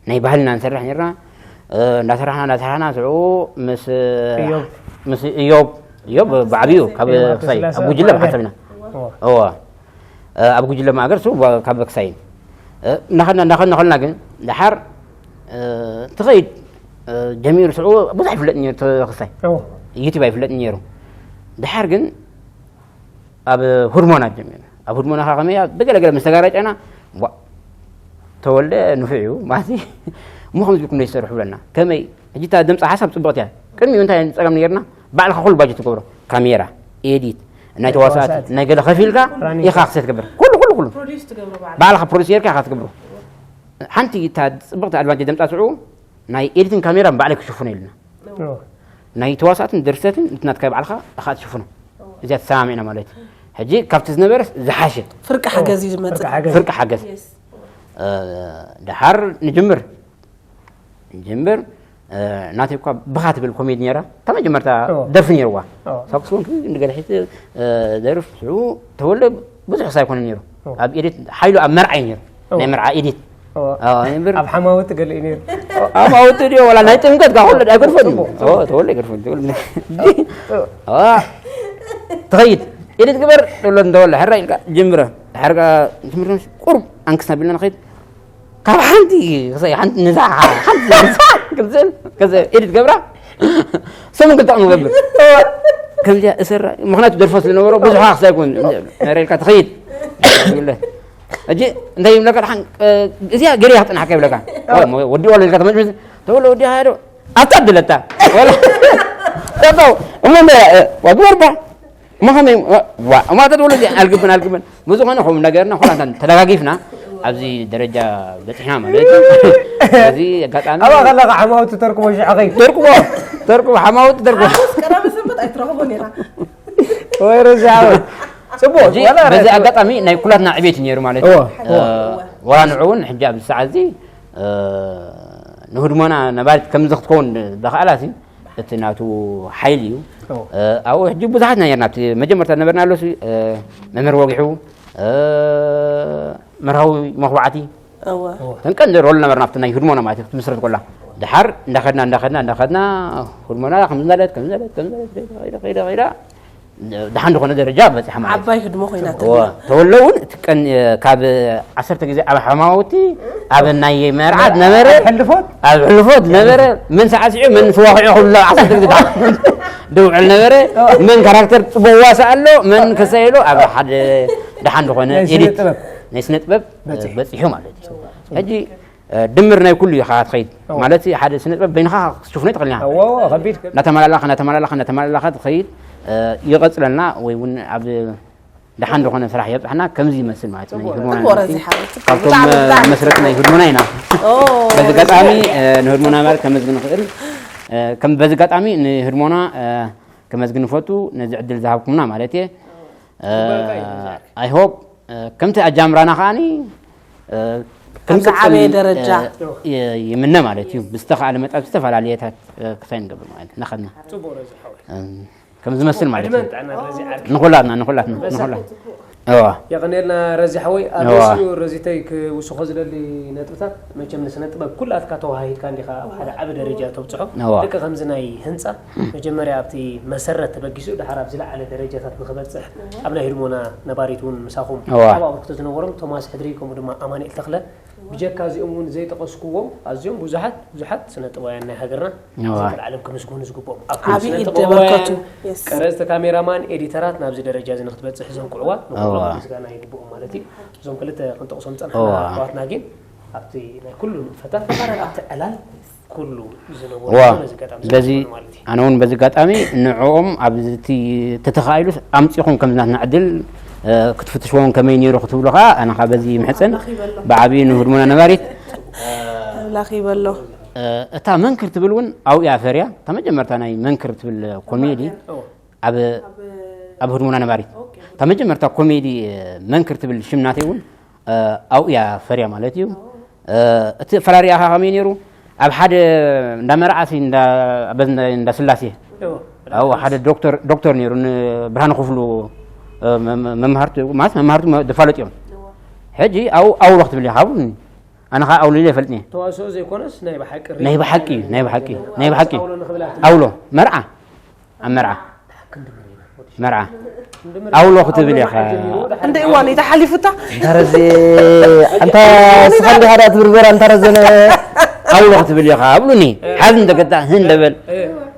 ናይ ባህልና ንሰርሕ ነርና እንዳሰራሕና እንዳሰራሕና ስዑ ምስ እዮብ እዮብ ብዓብዩ ካብ ክሳይ ኣብ ጉጅለ ብሓሰብና እዋ ኣብ ጉጅለ ማእገር ሱ ካብ ክሳይን እናኸድና እናኸድና ከልና ግን ድሓር ትኸይድ ጀሚሩ ስዑ ብዙሕ ይፍለጥ ነሩ ክሳይ ዩቲብ ኣይፍለጥ ነሩ ድሓር ግን ኣብ ሁርሞና ጀሚሩ ኣብ ሁርሞና ከ ከመያ ብገለገለ ምስ ተጋራጨና ተወልደ ንፉዕ እዩ ማለት እሞ ከምዚ ኢልኩም ዘይትሰርሑ ብለና ከመይ ሕጂ እታ ድምፂ ሓሳብ ፅቡቕቲ እያ ቅድሚኡ እንታይ ፀገም ነርና ባዕልካ ኩሉ ባጀት ትገብሮ ካሜራ ኤዲት ናይ ተዋሳእቲ ናይ ገለ ከፊልካ ኢኻ ክሰ ትገብር ኩሉ ኩሉ ኩሉ ባዕልካ ፕሮዲስ ጌርካ ኢኻ ትገብሮ ሓንቲ እታ ፅብቕቲ ኣድቫንቴጅ ደምፃ ስዑ ናይ ኤዲትን ካሜራን ባዕለይ ክሽፍኖ ኢልና ናይ ተዋሳእትን ደርሰትን እቲ ናትካ ባዕልካ ኢኻ ትሽፍኖ እዚኣ ተሰማሚዕና ማለት እዩ ሕጂ ካብቲ ዝነበረስ ዝሓሸ ፍርቂ ሓገዝ እዩ ዝመፅእ ፍርቂ ሓገዝ ደሓር ንጅምር ንጅምር ናተይ እኳ ብኻ ትብል ኮሜዲ ነራ እታ መጀመርታ ደርፊ ነርዋ ሳክስፎን ክንዲ ገለ ሒዘ ደርፍ ሽዑ ተወልደ ብዙሕ ክሳይ ኮነ ነይሩ ኣብ ኤዲት ሓይሉ ኣብ መርዓ እዩ ነይሩ ናይ መርዓ ኤዲት እምበር ኣብ ሓማውቲ ገለ እዩ ነይሩ ሓማውቲ ድዮ ወላ ናይ ጥምቀት ካ ኩሉ ኣይገድፈን እዩ ተወለ ኣይገድፈን ትብል ትኸይድ ኤዲት ግበር ትብሎ እንተወለ ሕራ ኢልካ ጅምረ ሕርጋ ትምህርቲ ቁሩብ ኣንክስ ናቢልና ንኸይድ ካብ ሓንቲ ክሳይ ሓንቲ ነዛ ሓንቲ ክምፅል ከዚ ኤዲት ገብራ ሰሙን ክልተ ንገብር ከምዚኣ እሰራ ምክንያቱ ደርፎ ስለነበሮ ብዙሕ ክሳይ ይኮን ነረልካ ትኸይድ ሕጂ እንታይ ይብለካ ድሓን እዚኣ ገሪያ ክፅናሕካ ይብለካ ወዲ ዋለ ኢልካ ተመጭመጭ ተበለ ወዲ ሃዶ ኣብታ ድለታ ጠጠው እሞ ግበርባ እሞ ከመይ እሞ ተትብሉ ኣልግብን ኣልግብን ብዝኾነ ከምኡ ነገርና ኩላትና ተደጋጊፍና ኣብዚ ደረጃ በፂሕና ማለት እዩ እዚ ኣጋጣሚ ኣብኣ ከለካ ሓማውቲ ተርክቦ ሽዕኸይ ተርክቦ ተርክቦ ሓማውቲ ተርክቦ ቀዳሚ ሰንበት ኣይትረኽቦን ኢኻ ወይ ረዚ ሓወይ። ጽቡቅ ሕጂ ዋላ በዚ ኣጋጣሚ ናይ ኩላትና ዕቤት እዩ ነይሩ ማለት እዩ። እወ፣ እወ። እ፣ ዋላ ንዑ እውን ሕጂ ኣብዚ ሰዓት እዚ እ፣ ንህድሞና ነባሪት ከምዚ ክትከውን ዝኸኣላ ሲ እቲ ናቱ ሓይሊ እዩ። እወ። እ፣ ኣብኡ ሕጂ ብዙሓት ኢና ነርና ኣብቲ መጀመርታ ዝነበርናሉ ሲ እ፣ መምህር ወጊሑ እ፣ መርሃዊ መኽባዕቲ እወ። ተን ቀንዲ ሮል ነበርና ኣብቲ ናይ ህድሞና ማለት እዩ ክትምስረት ኮላ ድሓር እንዳኸድና እንዳኸድና እንዳኸድና ህድሞና ከምዚ እንዳለት ከምዚ እንዳለት ከምዚ እንዳለት ከይዳ ከይዳ ከይዳ ከይዳ ደሓን ዝኾነ ደረጃ በፂሓ ማለት እዩ። ዓባይ ህድሞ ኮይና እወ፣ ተላ። ተወሎ እውን እቲ ቀን ካብ ዓሰርተ ግዜ ኣብ ሓማውቲ ኣብ ናይ መርዓት ነበረ። ሕልፎት ኣብ ሕልፎት ነበረ። መን ሰዓስዑ መን ስዋኽዑ ክብሎ ዓሰርተ ግዜ ደዓ- ደውዕል ነበረ። መን ካራክተር ፅቡቅ ዋሳ ኣሎ መን ከሰይሎ ኣብ ሓደ ደሓን ዝኾነ ናይ ስነ ኤዲት ጥበብ ናይ ስነ ጥበብ በፂሑ። በፂሑ ማለት እዩ። ሕጂ ድምር ናይ ኩሉ ኢኻ ትኸይድ እዎ። ማለት ሓደ ስነ ጥበብ በይንኻ ክትሽፍኖ ትኽእልና እዎ፣ እዎ፣ ከቢድ፣ ከቢድ። እናተመላላኻ እናተመላላኻ እናተመላላኻ ትኸይድ። ይቐፅለልና ወይ እውን ኣብ ደሓን ዝኾነ ስራሕ የብፅሕና። ከምዚ ይመስል ማለት እዩ ናይ ህድሞና ጽቡቅ ዩኒቨርሲቲ። ረዚሓ፣ ጽቡቅ። ካብቶም ብጣዕሚ፣ ብጣዕሚ መስረት ናይ ህድሞና ኢና። ኦ። በዚ ኣጋጣሚ ንህድሞና ማለት ከመዝግን ንኽእል ከም በዚ ኣጋጣሚ ንህድሞና ከመዝግን ንፈቱ ነዚ ዕድል ዝሃብኩምና ማለት እየ። I hope ከምቲ ኣጃምራና ከዓኒ ኣብዚ ዓበየ ደረጃ ይምነ ማለት እዩ። ብዝተኻእለ መጠን ዝተፈላለየታት ክሳይ ንገብር ማለት እናኸድና ጽቡቅ ረዚ ሓወይ። ከም ዝመስል ማለት እዩ። ዕድመን ጥዕናን ረዚ ዓርከይ። ንኹላትና ንኹላትና በሳ። ንኹላትና። እዋ። የቐንየልና ረዚ ሓወይ። ኣብ እዋ። ርእሲኡ ረዚተይ ክውስኾ ዝደሊ ነጥብታት መቸም ንስነ ጥበብ ኩላትካ ተዋሃሂድካ እንዲኻ ኣብ ሓደ ዓቢ ደረጃ ተብጽሖ። እዋ። ልክ ከምዚ ናይ ህንጻ መጀመርያ ኣብቲ መሰረት ተበጊሱ ድሓር ኣብ ዝለዓለ ደረጃታት ንኽበጽሕ ኣብ ናይ ህድሞና ነባሪት እውን ምሳኹም እዋ። ዓቢ ኣበርክቶ ዝነበሮም ቶማስ ሕድሪ ከምኡ ድማ ኣማኑኤል ተኽለ ብጀካ እዚኦም እውን ዘይጠቐስኩዎም ኣዝዮም ብዙሓት ብዙሓት ስነ ጥበባውያን ናይ ሃገርና እዋ። ዘልዓለም ክምስገኑ ዝግብኦም ኣብ ዓቢ ስነ ኢድ ጥበባውያን፣ ደበርከቱ። የስ። ቀረጽቲ ካሜራማን ኤዲተራት ናብዚ ደረጃ እዚ ንክትበጽሕ ዘንቅዕዋ ንኩሎም እዋ። ምስጋና ይግብኦም ማለት እዩ። እዞም ክልተ ክንጠቕሶም ዝጸናሕና እዋ። ኣሕዋትና ግን ኣብቲ ናይ ኩሉ ንጥፈታት ኣብቲ ዕላል ኩሉ ዝነበሩ እዋ። ነዚ ኣጋጣሚ በዚ ዝነበሩ ማለት እዩ። ኣነ እውን በዚ ኣጋጣሚ ንዕኦም ኣብዚ ተተኻኢሉ ኣምጺኹም ከምዚ ናትና ዕድል ክትፍትሽዎም ከመይ ነይሩ ክትብሉ ከዓ ኣነ ከዓ በዚ ይምሕጽን ኣምላኽ ይበሎ። ብዓብዩ ንህድሞና ነባሪት ኣምላኽ ይበሎ። እታ መንክር ትብል እውን ኣብኡ እያ ፈርያ። እታ መጀመርታ ናይ መንክር ትብል ኮሜዲ ኣብ ኣብ ህድሞና ነባሪት እታ መጀመርታ ኮሜዲ መንክር ትብል ሽም ናተይ እውን ኣብኡ እያ ፈርያ ማለት እዩ። እቲ ፈራሪኣኻ ከመይ ነይሩ? ኣብ ሓደ እንዳ መርዓሲ እንዳ ኣበዝ እንዳ ስላሴ ኣብኡ ሓደ ዶክተር ዶክተር ነይሩ ንብርሃነ ክፍሉ መምሃርቱ ማለት መምሃርቱ ዝፋለጡ እዮም። ሕጂ ኣብኡ ኣውሎ ክትብል ኢኻ ብሉኒ። ኣነ ኸዓ ኣውሎ ኢለ ይፈልጥኒ። ተዋስኦ ዘይኮነስ ናይ ብሓቂ ናይ ብሓቂ ናይ ብሓቂ ናይ ብሓቂ ኣውሎ ንኽብላ ኣውሎ መርዓ ኣብ መርዓ መርዓ ኣውሎ ክትብል ኢኻ። እንደ እዋን እየ ተሓሊፉታ። እንታረዘ እንታ ስኻ እንዲኻ ዳ ትብርበራ እንታረዘነ ኣውሎ ክትብል ኢኻ ኣብሉኒ። ሓዝ እንተገጣ ህን ደበል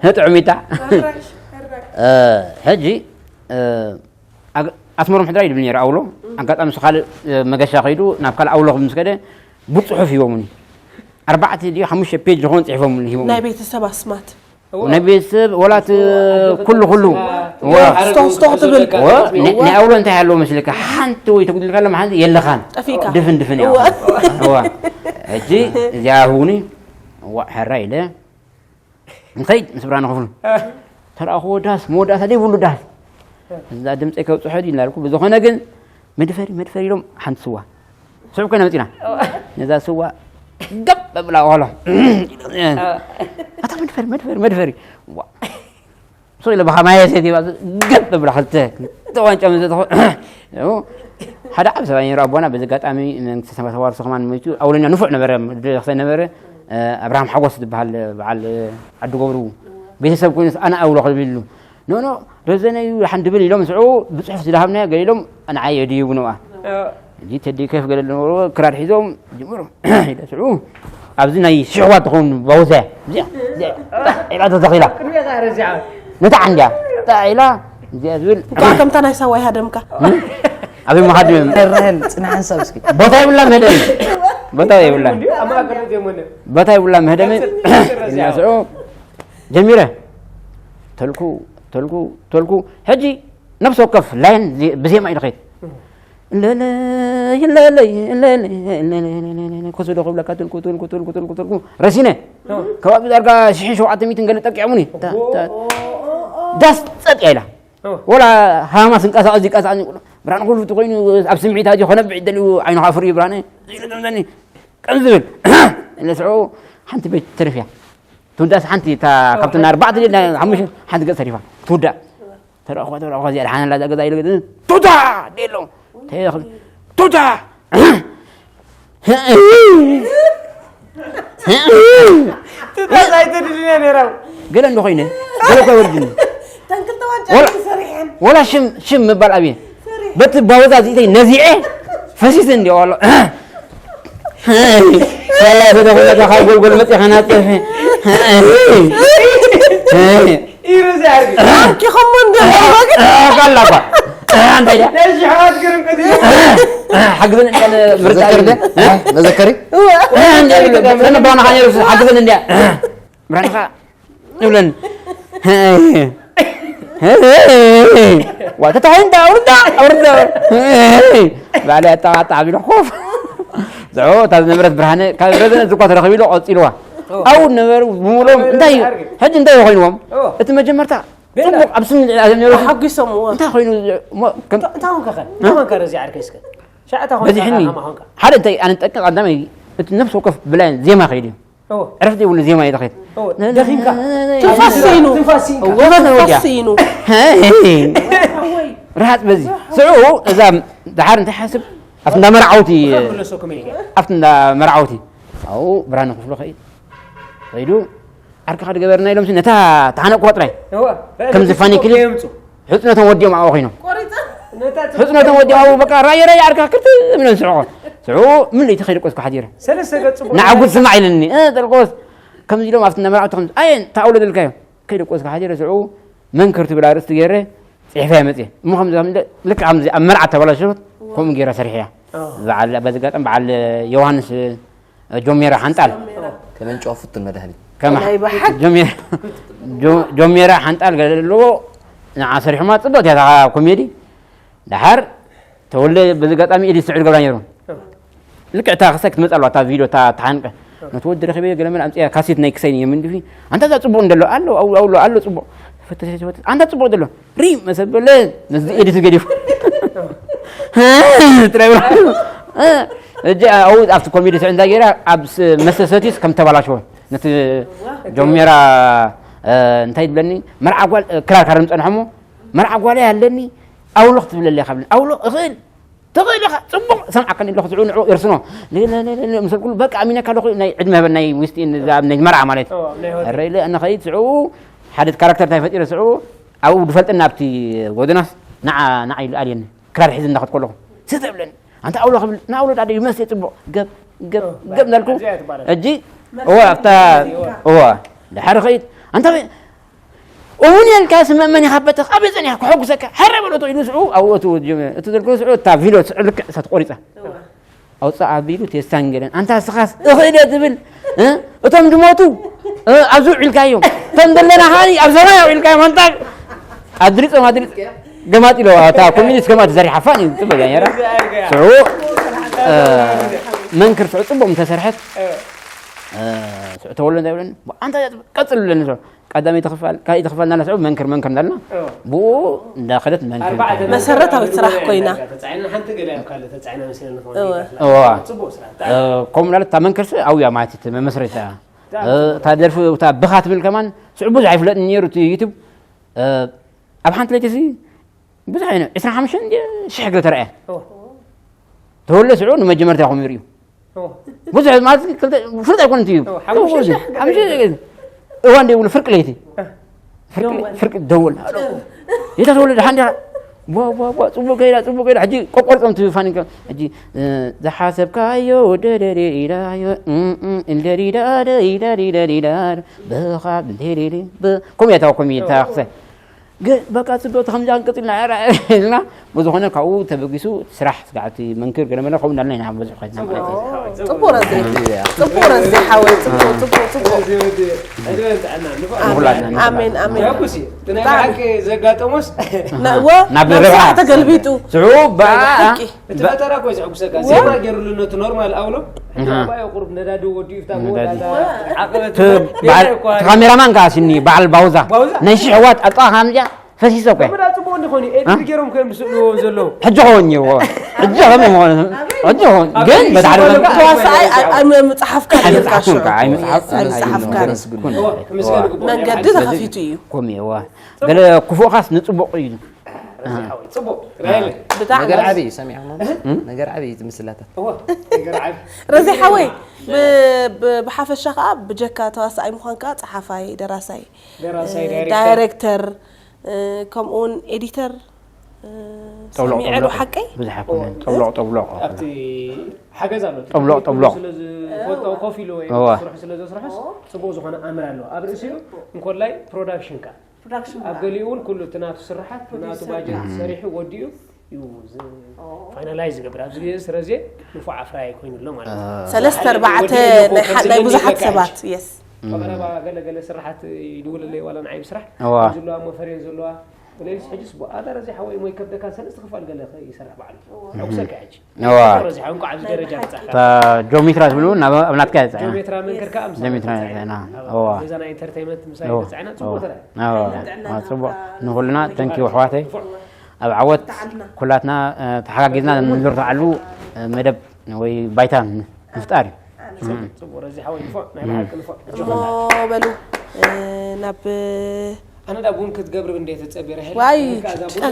ህጥዑሚታ ሕጂ ኣስመሮም ሕድራ ይድብል ነይሩ ኣውሎ። ኣጋጣሚ እሱ ካልእ መገሻ ከይዱ ናብ ካልእ ኣውሎ ምስ ከደ ብፅሑፍ ሂቦምኒ። ኣርባዕተ ድዩ ሓሙሽተ ፔጅ ዝኾን ፅሒፎምኒ ሂቦምኒ። ናይ ቤተሰብ ኣስማት ናይ ቤተሰብ ወላት ኩሉ ኩሉ ስቶስቶ ክትብል ናይ ኣውሎ እንታይ ኣለዎ መስለካ? ሓንቲ ወይ ተጉድልካ ኣለማ ሓንቲ የለኻን። ጠፊእካ። ድፍን ድፍን እያ። እዋ። እዋ። ሕጂ እዚኣ ህውኒ ዋዕ ሕራ ኢለ ንኸይድ ምስ ብርሃነ ክፍሉ ተረኣኽዎ ዳስ መወዳእታ ዘይብሉ ዳስ እዛ ድምፀይ ከብፅሖ ድዩ እናልኩ ብዝኾነ ግን መድፈሪ መድፈሪ ኢሎም ሓንቲ ስዋ ስዑብ ኮይና መፂና ነዛ ስዋ ገብ ብላ ሆሎ ኣታ መድፈሪ መድፈሪ መድፈሪ ሱቕ ኢለ ብኻ ማየ ሰትየ ገብ ብላ ክልተ ክልተ ዋንጫ መዘ ሓደ ዓብ ሰብኣይ ነይሩ ኣቦና በዚ ኣጋጣሚ መንግስተ ሰማያት ተዋርሶ ከማን ሞይቱ ኣውለኛ ንፉዕ ነበረ ክሳይ ነበረ ኣብርሃም ሓጎስ ዝበሃል በዓል ዓዲ ገብሩ ቤተሰብ ኮይኑ ኣነ ኣውሎ ክብል ኢሉ ኖ ኖ ረዘነ እዩ ሓን ድብል ኢሎም ስዑ ብፅሑፍ ዝዳሃብናዮ ገለ ኢሎም ንዓየ ድይቡ ንብኣ እዚ ተዲ ከፍ ገለ ነበርዎ ክራር ሒዞም ጅምሩ ኢለ ስዑ ኣብዚ ናይ ሽሕዋት ትኸውን ባውዘ እዚኣ እዚኣ ኢላ ተተኺላ ነታ ዓንዲያ እዚኣ ኢላ እዚኣ ዝብል እኳ ከምታ ናይ ሳዋ ይሃደምካ ኣበይ መኻድ ረህን ጽንሓን ሰብ እስኪ ቦታ የብላ መደብ ቦታ የብላ ቦታ የብላ መደብ እናስዑ ጀሚረ ተልኩ ተልኩ ተልኩ ሕጂ ነፍሲ ወከፍ ላይን ብዜማ እዩ ድኸይድ ለለይ ለለይ ለለይ ለለይ ለለይ ኮሶ ዶ ክብለካ ትልኩ ትልኩ ትልኩ ትልኩ ትልኩ ረሲነ ከባቢ ዳርጋ ሽሕን ሸውዓተ ሚእትን ገለ ጠቂዖሙኒ ዳስ ጸጥ ኢላ ወላ ሃማ ስንቀሳቐስ ይቀሳቐስ ይብሎ። ብርሃን ኩሉ እቲ ኮይኑ ኣብ ስምዒት ኣትዩ ከነብዕ ደልዩ ዓይኑ ከፍርዩ ብርሃነ ኢሉ ዘምዘኒ ቀን ዝብል። ንስዑ ሓንቲ ቤት ተሪፍያ። ትውዳእስ ሓንቲ እታ ካብቲ ኣርባዕተ ድና ሓሙሽተ ሓንቲ ገጽ ተሪፋ። ትውዳእ። ተረእኹ፣ ተረእኹ፣ እዚኣ ደሓን ኣላ እዛ ገዛ ኢሉ ገጽ። ቱታ! ደሎ። ተይረኽብ። ቱታ! ትእዛዝ ኣይተድልን እያ ነይራ። ገለ እንዶ ኮይነ፣ ገለ እኮ ኣይወርድን። ተን ክልተ ዋንጫ ወላ-፣ ሰሪሐን። ወላ ሽም፣ ሽም ምባል ኣብየ። በቲ ባወዛ እዚእተይ ነዚዐ፣ ፈሲሰ እንዲ ዋሎ። ሰላ በደኹ ነታ ካብ ጎልጎል መጽእ ከናጽፍ። ኢሉ እዚ ኣርግ። ኣኪኹሞ እንዲ ኣርግ። ኣካላ እኳ። እንታይ ድያ? ነዚ ሕዋት ግርም ቅድሚ። ሓግዘን እንዲ ኣነ ምርጫ መዘከሪ እዩ። ድያ? መዘከሪ? እዋ። እንዲ ኣነ ባና ኻኔሩስ ሓግዘን እንዲ። ብራንኻ ይብለኒ። ዋ፣ ተታኾይንታ፣ ኣውርዳ፣ ኣውርዳ። ባዕለ ኣጣቓጣ ቢሉ ኮፍ። ዝዖ፣ እታ ዝነበረት ብርሃነ፣ ካብ ረዘነ ዝኳ ተረኺቡ ኢሉ ቀጺልዋ። ኣብኡ ነበሩ ብምሎም፣ እንታይ እዩ? ሕጂ እንታይ እዩ ኮይንዎም? እቲ መጀመርታ፣ ጽቡቕ ኣብ ስም ነይሩ። ሓጒሶም፣ እዋ። እንታይ ኮይኑ? እሞ፣ ከም እንታይ፣ እንታይ ኮንካ ኸ? እንታይ ኮንካ ረዚ ዓርከይ እስከ? ሻዕታ ኮንካ በዚሕኒ። ከማ ኮንካ። ሓደ እንታይ ኣነ ጠቅም ቀዳመይ፣ እቲ ነፍሲ ወከፍ ብላይን ዜማ ከይዱ እዩ። እዎ። ዕረፍቲ ዘይብሉ ዜማ እዩ ዝኸይድ። እዎ። ነ-፣ ነ-፣ ደኺምካ። ነ-፣ ነ-፣ ነ-፣ ትንፋስ ስኢኑ። ትንፋስ ስኢኑ። እዎ፣ ትንፋስ ስኢኑ። ሄይ። ርሃጽ በዚ። ስዑ፣ እዛ ደሓር እንታይ ሓስብ? ኣብቲ እንዳ መርዓውቲ፣ ክብለሶ ከመይ ኢልካ? ኣብቲ እንዳ መርዓውቲ። ኣብኡ ብርሃነ ክፍሉ ኸይድ። ኸይዱ፣ ዓርክኻ ድገበርና ኢሎም፣ ነታ ተሓነቅዎ ጥራይ። እዎ። ከምዚ ፋኒክሊ። የምጹ። ህጽነቶም ወዲኦም ኣብኡ ኮይኖም። ቆሪጸ። ነታ ህጽነቶም ወዲኦም ኣብኡ በቃ ራየ ራየ ዓርካ ክልተ ሚሊዮን ስዑ። ስዑ ምን ለይቲ ከይደቆስኩ ሓዲረ። ሰለስተ ገጽ ጽቡቕ ንዓጉት ስማዕ ኢለኒ። እ፣ ጠልቆስ ከምዚ ኢሎም ኣብቲ ነመርዓቱ ከምዚ ኣየ ታውሎ ደልካዮ። ከይደቆስኩ ሓዲረ ስዑ መንክር ትብል ኣርእስቲ ገይረ ጽሒፈያ መጽየ። እሞ ከምዚ፣ ከምዚ ልክዕ ከምዚ ኣብ መርዓ ተበላሸወት ከምኡ ገይረ ሰሪሐያ። ኦ። በዓል፣ በዚ ኣጋጣሚ በዓል ዮሃንስ ጆሜራ ሓንጣል። ጆሜራ። ከመንጭዋ ፍቱን መድሃኒት። ከመ-፣ ናይ ብሓቂ። ጆሜራ፣ ጆ-፣ ጆሜራ ሓንጣል ገለ ዘለዎ ንዓ ሰሪሑማ ጽብቕቲ እያ እታ ኮሜዲ። ደሓር ተወልደ በዚ ኣጋጣሚ ኤዲት ስዑድ ገብራ ነይሩ። ልክዕ እታ ክሳይ ክትመጽእ ኣለዋ እታ ቪድዮ እታ ተሓንቀ። ነቲ ወዲ ረኺበዮ ገለ መለ ኣምጽያ ካሴት ናይ ክሳይ እየ ምንድፊ። ኣንታ እዛ ጽቡቕ እንደሎ ኣሎ፣ ኣው-፣ ኣውሎ ኣሎ ጽቡቕ። ፈተሽ፣ ፈተሽ። ኣንታ ጽቡቕ ደሎ። ሪ መሰበለ ነዚ ኤዲት ገዲፉ። ጥራይ ብላ። እ፣ እጂ ኣብኡ ኣብቲ ኮሜዲ ስዕ እንታይ ገይራ ኣብ ስ-፣ መስተ ሰትዩስ ከም ተባላሽዎ ነቲ ጆሜራ፣ እ፣ እንታይ ትብለኒ መርዓ ጓል፣ እ፣ ክራር ካርም ጸንሖሞ መርዓ ጓል ኣለኒ ኣውሎ ክትብለለይ ካብለኒ ኣውሎ እኽእል ትኽእል ኢኻ ጽቡቕ ሰምዓካ ኣለኹ ዝዑ ንዑ እርስኖ ለ-፣ ለ-፣ ለ-፣ ለ-፣ ለ-፣ ምስ በልኩሉ በቃ ኣሚነካ ኣለኹ ናይ ዕድመ ህበን ናይ ውስጢ እዛ ኣብ ናይ መርዓ ማለት። እዎ፣ ናይ ሆቴል። ረ ኢለ ኣነ ኸይድ ስዑ ሓደ ካራክተር እንታይ ፈጢረ ስዑ ኣብኡ ድፈልጥና ኣብቲ ጎደናስ ንዓ፣ ንዓ ኢሉ ኣልየኒ። ክራር ሒዘ እንዳኸድኩ ኣለኹ። ስተ ብለኒ። ኣንታ ኣውሎ ክብል፣ ንኣውሎ ዳደ ይመስል ጽቡቕ። ገብ፣ ገብ፣ እዎ፣ ገብ እንዳልኩ። እዚኣ እያ ትባላሽ። ሕጂ፣ እዎ፣ ኣብታ፣ እዎ። እዎ፣ ድሓር ኸይድ። ኣንታ እውን የልካ ስመመን ይኻበተኽ። ኣበይ ጸኒኻ ክሐጉሰካ? ሐረ በሎ እቶ ኢሉ ስዑ፣ ኣብኡ እቱ ጀመ-፣ እቱ ዘልኮ ስዑ፣ እታ ቪሎ ስዑ ልክዕ እሳ ተቆሪጻ። እዎ። ኣውፅእ ኣቢሉ ቴስታን ገለን። ኣንታ እስኻስ እኽእለ ትብል፣ እ? እቶም ዝሞቱ፣ እ፣ ኣብዚ ውዒልካዮም። እቶም ዘለና ኸዓ ኣብ ሰማይ ኣውዒልካዮም። ኣንታ ኣድሪጾም፣ ኣድሪጽ-፣ ገማጢ ኢሎ፣ እታ ኮሚኒስት ገማጢ ዘሪሓ ፋን እዩ፣ ጽቡቅ እያ ነይራ። ስዑ፣ እ፣ መንክር ስዑ ጽቡቅ ምተሰርሐት፣ እ፣ ስዑ ተወልዶ እንታይ ይብለኒ? ኣንታ ቀጽል ብለኒ ስዑ። ቀዳመይቲ ክፋል፣ ካልኣይቲ ክፋል እናነስዑ መንክር፣ መንክር እንዳልና፣ እዎ። ብኡ እንዳኸደት መንክር። ኣርባዕተ መሰረታዊት ስራሕ ኮይና። ተጻዒና ሓንቲ ገለ ኣብ ካልእ ተጻዒና መሲለኒ ክኾን እዎ። ይኽእል። እዎ። ጽቡቕ ስራሕ። እ፣ ከምኡ እንዳለት እታ መንክርሲ ኣብያ ማለት እዩ፣ እቲ መመስረታ። እታ እ፣ እታ ደርፊ፣ እታ ብኻ ትብል ከማን፣ ስዑ ብዙሕ ኣይፍለጥን ነይሩ እቲ ዩቱብ። እ፣ ኣብ ሓንቲ ለይቲ ሲ ብዙሕ ኣይነ-፣ ዕስራን ሓሙሽተን ሽሕ ገለ ተረኣየ። እዎ። ተወልደ ስዑ ንመጀመርታ ኮም ይርእዩ። እዎ። ብዙሕ ማለት ክልተ ፍሉጥ ኣይኮነን እዩ። እዎ፣ ሓሙሽተ ሽሕ ሓሙሽተ ሽሕ። እዋን ደይብሉ ፍርቂ ለይቲ። እ። ፍርቂ፣ ደወል። ፍርቂ ደወል። ኣሎ። የታ ተወልደ ሓንዳ። ቧ፣ ቧ፣ ቧ፣ ጽቡቅ ከይዳ፣ ጽቡቅ ከይዳ። ሕጂ ቆቆርጾም ትብል ፋኒካ። ሕጂ፣ እ፣ ዝሓሰብካዮ ደደደ ኢላዮ፣ እም፣ እም፣ እንደዲዳ፣ ደይዳ፣ ዲዳ፣ ዲዳ፣ ብኻ፣ እንደዲዲ፣ ብ-፣ ኮም እያ እታ ኮም እያ እታ ክሰ-፣ ገ-፣ በቃ ጽቡቅ ተኸምዚ ኣንቀጽልና ኢልና ብዝኾነ ካብኡ ተበጊሱ ስራሕ ስጋዕቲ መንክር ገለ መለ ከምኡ እንዳልና ኢና ብዙሕ ከድና ማለት እዩ። ጽቡቅ ረዘይ፣ ጽቡቅ ረዘይ ሓወይ፣ ጽቡቅ፣ ጽቡቅ፣ ጽቡቅ። ንኹላትና። ኣሜን፣ ኣሜን። ያኩሲ፣ ብጣዕሚ። ብሓቂ ዘጋጠሞስ? ና-፣ ወ-፣ ናብ ናብ ስራሕ ርብሓ። ተገልቢጡ። ስዑ፣ በ-፣ ናይ ብሓቂ። እቲ በ-፣ ፈጠራ እኮ እዩ ዘሐጉሰካ። ወ-፣ ዜማ ገይሩሉ ነቲ ኖርማል ኣውሎ። ኣሃ። ኣባዮ ቁሩብ ነዳዲ ወዲኡ፣ ፍታ ነዳዲ። መወዳእታ ዓቐበት እቲ ነበር። በዓል፣ ጌጋ እኮ እቲ ካሜራማን ከኣ ስኒ በዓል ባውዛ። ባውዛ? ናይ ሽሕ ዋት ኣብ ጥቓ ካምጃ ፈሲሶ እኮ። ነበር ጽቡቕ እንዲኾን ኤዲት ገይሮም ከም ዝስእልዎም ዘለዉ። ሕጂ ኸውን እዎ ሕጂ ከም ሆነ ሕጂ ኸውን ግን በታሕሪ ተዋሳኣይ ኣይመፅሓፍካ ኣይመፅሓፍኩን መንገዲ ተኸፊቱ እዩ። ኮም እዋ ገለ ክፉእኻስ ንፅቡቕ እዩ። ፅቡቅ ራይለ ብጣዕሚ ነገር ዓብዪ ሰሚዕኹም ነገር ዓብዪ ምስላታት እዋ ነገር ዓቢ ረዚ ሓወይ ብ- ብ- ብሓፈሻ ከዓ ብጀካ ተዋሳኣይ ምዃን ከዓ ፀሓፋይ ደራሳይ ደራሳይ ዳይሬክተር ዳይሬክተር እ፣ ከምኡውን ኤዲተር እ፣ ጠብሎቕ ሰሚዐ ዶ ጠብሎቕ ሓቀይ ብዙሕ ኣይኮነን ጠብሎቕ ጠብሎቕ ኣብቲ ሓገዝ ኣሎ ጠብሎቕ ጠብሎቕ ስለዝፈልጦ ኮፍ ኢሉ ወይ እዋ። ስርሑ ስለዘስርሖስ ፅቡቅ ዝኾነ ኣምር ኣለዎ ኣብ ርእሲኡ እንኮላይ ፕሮዳክሽን ካ ፕሮዳክሽን ኣብ ገሊኡ እውን ኩሉ እቲ ናቱ ስርሓት ናቱ ባጀት ሰሪሑ ወዲኡ እዩ ፋይናላይዝ ዝገብር ኣብዚ ግዜ ስረዜ ንፉዕ ኣፍራይ ኮይኑ ኣሎ ማለት እዩ ሰለስተ ኣርባዕተ ናይ ብዙሓት ሰባት የስ ቀረባ ገለገለ ስራሓት ይድውልለይ ዋላ ንዓይ ብስራሕ እዋ። ዘለዋ መፈርየን ዘለዋ ብሌሊስ ሕጅስ ኣታ ረዚ ሓወይ ሞይ ከብደካ ሰለስተ ክፋል ገለ ይሰርሕ ባዕሉ ኣውሰካ ሕጂ እዋ ረዚ ሓወይ እንኳ ኣብዚ ደረጃ በጻሕካ ጆሜትራ ዝብሉ ናብ ኣብ ናትካ ይፅዕና ጆሜትራ መንከርካ ኣምሳ ጆሜትራ ይፅዕና እዋ ገዛ ናይ ኢንተርቴይመንት ምሳይ እዋ ተጻዕና እዋ ጽቡቅ ተራ እዋ ጽቡቅ ንኹልና ተንኪ ኣሕዋተይ ኣብ ዓወት ኩላትና እ፣ ተሓጋጊዝና ንዝርትዓሉ እ፣ መደብ ወይ ባይታ ምፍጣር እዩ ጽቡቅ ረዚ ሓወይ ንፎዕ ናይ ብሓቂ ንፎዕ እሞ በሉ እ፣ ናብ ኣነ ዳ ቡን ክትገብር እንዴ ተጸቢረ ሄለ ዋይ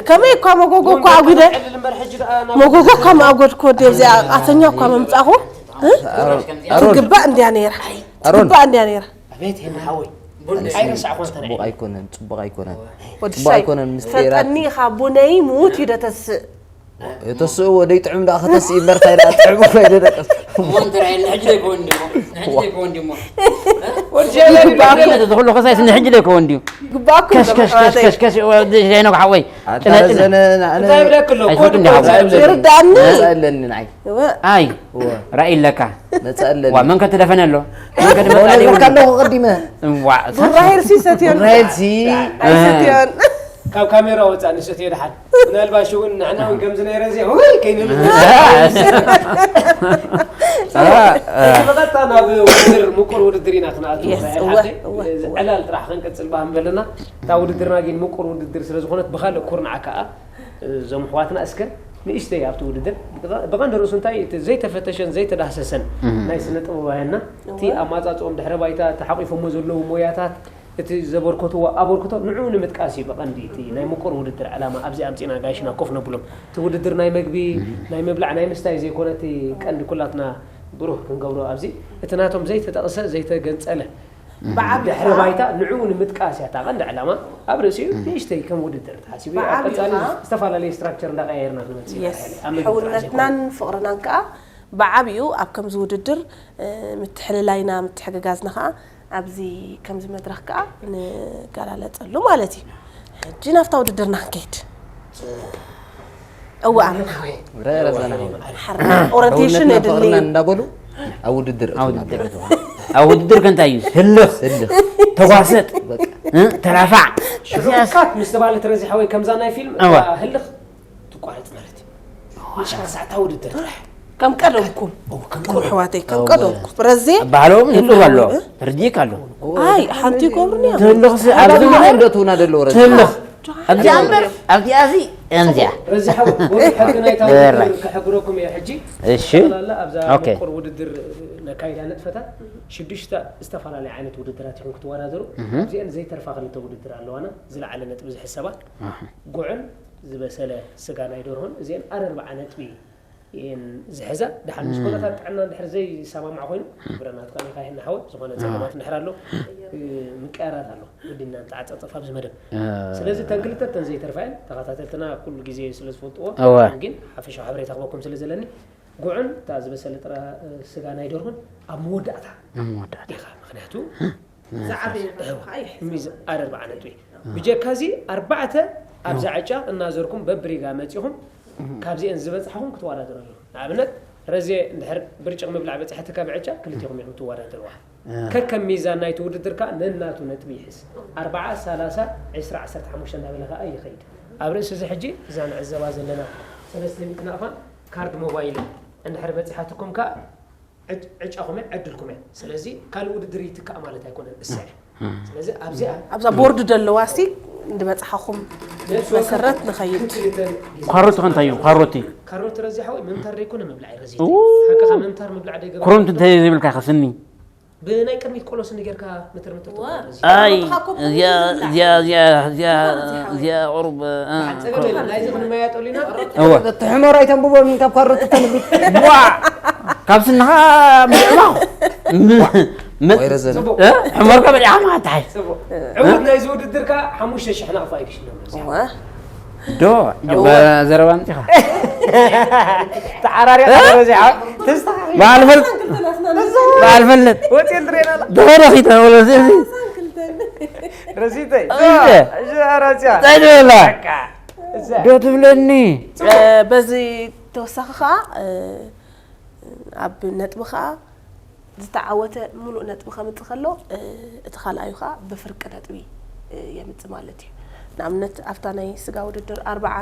ከመይ እኳ መጎጎ እኳ ኣጉደ ልምበር ሕጂ ደኣ ናብ መጎጎ እኳ ማኣጎድኩ ወዲ እዚኣ ቃተኛ እኳ መምፃኹ ኣሮን ትግባእ እንድያ ነይራ ኣሮን ትግባእ እንድያ ነይራ ኣቤት ሄለ ሓወይ ኣይረሳዕኹ እንተ ጽቡቕ ኣይኮነን ጽቡቕ ኣይኮነን ወዲ ጽቡቕ ሳይ ኣይኮነን ምስ ጤራት ፈልጠኒ ኢኻ ቡነይ ምዉት እዩ ደተስእ ተስኡ ወደይ ጥዑም ደኣ ከተስእ እምበር እንታይ ደኣ ጥዑም እኮ ኣይደደቀስ እሞ እንተ ርኣየኒ ሕጂ ዶ ይከውን ድሞ ንሕጂ ዶ ይከውን ድሞ ወዲ ሸበሪ ነቲ ዝኽሉ ከሳይስ ንሕጂ ዶ ይከውን ድዩ ይግባእኩ ከሽ ከሽ ከሽ ከሽ ከሽ ወዲ ሸይኖ ሓወይ ጭነ ጭነ ኣረዘነ ኣነ እንታይ ይብለክ ኣሎ ኣይፈልጥ እንዲ ሓወይ ይርዳእኒ መጻ ኣለኒ ንዓይ ኣይ እወ ራእይ ኣለካ መጻ ኣለኒ ዋ መን ከትደፈነ ኣሎ መን ከትመጻ ሞለካ ኣለኹ ቀዲመ ዋ ቡራ ሄርሲ ሰትዮን ራይልሲ ኣይሰትዮን ካብ ካሜራ ወጻእ ንሰትዮ ደሓን ምናልባሽ እውን ንሕና እውን ከምዚ ናይ ረዚ ወይ ከይንብል ብቐጥታ ናብ ውድድር ምቁር ውድድር ኢና ክንኣቱ Yes፣ እወ፣ እወ፣ እወ። ዕላል ጥራሕ ክንቅፅል ባህም በለና እታ ውድድርና ግን ምቁር ውድድር ስለ ዝኾነት ብካልእ ኩርናዕ ከዓ እዞም ኣሕዋትና እስከ ንእሽተይ ኣብቲ ውድድር ብቐንዲ ርእሱ እንታይ እቲ ዘይተፈተሸን ዘይተዳህሰሰን ናይ ስነ ጥበባውያንና እቲ ኣማፃፅኦም ድሕረ ባይታ ተሓቂፎሞ ዘለዉ ሞያታት እቲ ዘበርከትዎ ኣበርክቶ ንዕኡ ንምጥቃስ እዩ ብቐንዲ እቲ ናይ ምቁር ውድድር ዕላማ ኣብዚ ኣምፂና ጋይሽና ኮፍ ነብሎም እቲ ውድድር ናይ መግቢ ናይ ምብላዕ ናይ ምስታይ ዘይኮነ እቲ ቀንዲ ኩላትና ብሩህ ክንገብሮ ኣብዚ እቲ ናቶም ዘይተጠቕሰ ዘይተገንፀለ ድሕረ ባይታ ንዕኡ ንምጥቃስ እያ እታ ቀንዲ ዕላማ ኣብ ርእሲኡ ንእሽተይ ከም ውድድር ተሓሲቡ እዩ ኣብ ቀፃሊ ዝተፈላለዩ ስትራክቸር እንዳቀያየርና ክንመፅእ ኢና የስ ኣብ መግቢ ጥራሕ ዘይኮነ። ሕውነትናን ፍቕርናን ከዓ ብዓብኡ ኣብ ከምዚ ውድድር እ፣ ምትሕልላይና ምትሕግጋዝና ከዓ ኣብዚ ከምዚ መድረክ ከዓ ንገላለፀሉ ማለት እዩ ሕጂ ናብታ ውድድርና ክንከይድ እወ ኣመናዊ ረረዘና ሓርና ኦሪንቴሽን ሕውነትና የድሊ ፍቕርና እንዳበሉ ኣብ ውድድር ኣብ ውድድር ኣብ ውድድር ከ እንታይ እዩ ህልኽ ህልኽ ተጓሰጥ እ፣ ተላፋዕ ሽዑ ካት ምስ ተባህለት ረዚ ሓወይ ከምዛ ናይ ፊልም እዋ። ህልኽ ትቋረፅ ማለት እዩ ንሻ ሳዕታ ውድድር ጥራሕ ከም ቀደምኩም ከም ከም ኣሕዋተይ ከም ቀደምኩም ረዜ ባህሎም ንፁህ ኣሎ ርዲክ ኣሎ ኣይ ሓንቲ ይገብሩን እዮም ትህልኽሲ ኣብዚ ኣብዚ እንደትውና ደለዎ ረዚ ትህልኽ ኣብዚኣ እምበር ኣብዚኣ እዚ እምዚኣ ረዚ ሓወይ ወይ ሕጊ ናይታ ደራይ። ውድድር ክሕግረኩም እየ ሕጂ እሺ ጠቕላላ ኣብዛ ኦኬ። ምቁር ውድድር ነካይዳ ንጥፈታት ሽዱሽተ ዝተፈላለየ ዓይነት ውድድራት ኢኹም ክትወዳደሩ ኣብዚአን ዘይተርፋ ክልተ ውድድር ኣለዋና ዝለዓለ ነጥቢ ዝሕሰባ ጉዕን ዝበሰለ ስጋ ናይ ደርሆን እዚአን ኣረርብዓ ነጥቢ እየን ዝሕዛ ድሓር ምስ ኩነታት ጥዕና እንድሕር ዘይሰማማዕ ኮይኑ ብረናትካ ኢኻ ይህና ሓወ ዝኾነ ፀገማት እንድሕር ኣሎ ምቅያራት ኣሎ ግድና ንተዓፃፀፍ ኣብዚ መደብ ስለዚ ተን ክልተ ተን ዘይተርፋ እየን ተኸታተልትና ኩሉ ግዜ ስለ ዝፈልጥዎ እወ። ግን ሓፈሻዊ ሓበሬታ ክበኩም ስለ ዘለኒ ጉዕን እታ ዝበሰለ ጥረ ስጋ ናይ ደርሆን ኣብ መወዳእታ ኣብ መወዳእታ ኢኻ ምክንያቱ ዝዓበየ ሚዝ ኣረርብዓ ነጥቢ ብጀካ እዚ ኣርባዕተ ኣብዛ ዕጫ እናዘርኩም በብሪጋ መፂኹም ካብዚአን ዝበፅሓኹም ክትወዳደሩ ኣለኹም ንኣብነት ረዜ እንድሕር ብርጭቕ ምብላዕ በፅሐትካ ብዕጫ ክልቲኹም ኢኹም ትወዳደርዋ ከከም ሚዛን ናይቲ ውድድር ከዓ ነናቱ ነጥቢ ይሕዝ ኣርባዓ ሰላሳ ዕስራ ዓሰርተ ሓሙሽተ እናበለ ከዓ ይኸይድ ኣብ ርእሲ እዚ ሕጂ እዛ ንዕዘባ ዘለና ሰለስተ ሚእቲ ናቕፋን ካርድ ሞባይልን እንድሕር በፂሓትኩም ከዓ ዕጫኹም እያ ዕድልኩም እያ ስለዚ ካልእ ውድድር ይትካእ ማለት ኣይኮነን እሳ እያ ስለዚ ኣብዚኣ ኣብዛ ቦርድ ዘለዋ ሲ እንድበጽሓኹም መሰረት ንኸይድ። ካሮት ከ እንታይ እዩ? ካሮቲ። ካሮት ረዚ ሓወይ ምምታር ደይኮነ ምብላዕ እዩ ረዚ። ኡ። ሓቅኻ ምምታር ምብላዕ ደይገባ። ክረምቲ እንታይ ዘይብልካ ከስኒ። ብናይ ቅድሚት ቆሎስ ንጌርካ ምትር ምትር ትብሎ ረዚ። ኣይ ካሮት እዚኣ ከ እዚኣ እዚኣ እዚኣ እዚኣ ቁሩብ እ፣ ጸገም የለን ናይዚ ክንመያ ጠሊና። እወ። እቲ ሕመር ኣይተንብቦን ካብ ካሮት ተንብብ ዋ ካብ ስንኻ ምዕባኹ ወይ ረዘነ ሕመርካ በሊዕኻ ማታሓይ ጽቡቕ። ዕውት ናይዚ ውድድር ከኣ ሓሙሽተ ሽሕ ናቕፋ እዩ ክሽለም። እወ ዶ ዘረባ ኣምፂኻ ተዓራሪኻ ረዚዓ ተስተኻኺ በዓል ፈልጥ በዓል ፈልጥ ወፂኤን ትሬና ኣላ ዶ ረኺተ ወለዚ ረዚተይ እዘ። ረዚያ እንታይ ትበላ እዛ ዶ ትብለኒ በዚ ተወሳኺ ከዓ ኣብ ነጥቢ ከዓ ዝተዓወተ ሙሉእ ነጥቢ ከምፅእ ከሎ እቲ ካልኣዩ ከዓ ብፍርቂ ነጥቢ የምፅእ ማለት እዩ። ንኣብነት ኣብታ ናይ ስጋ ውድድር ኣርባዓ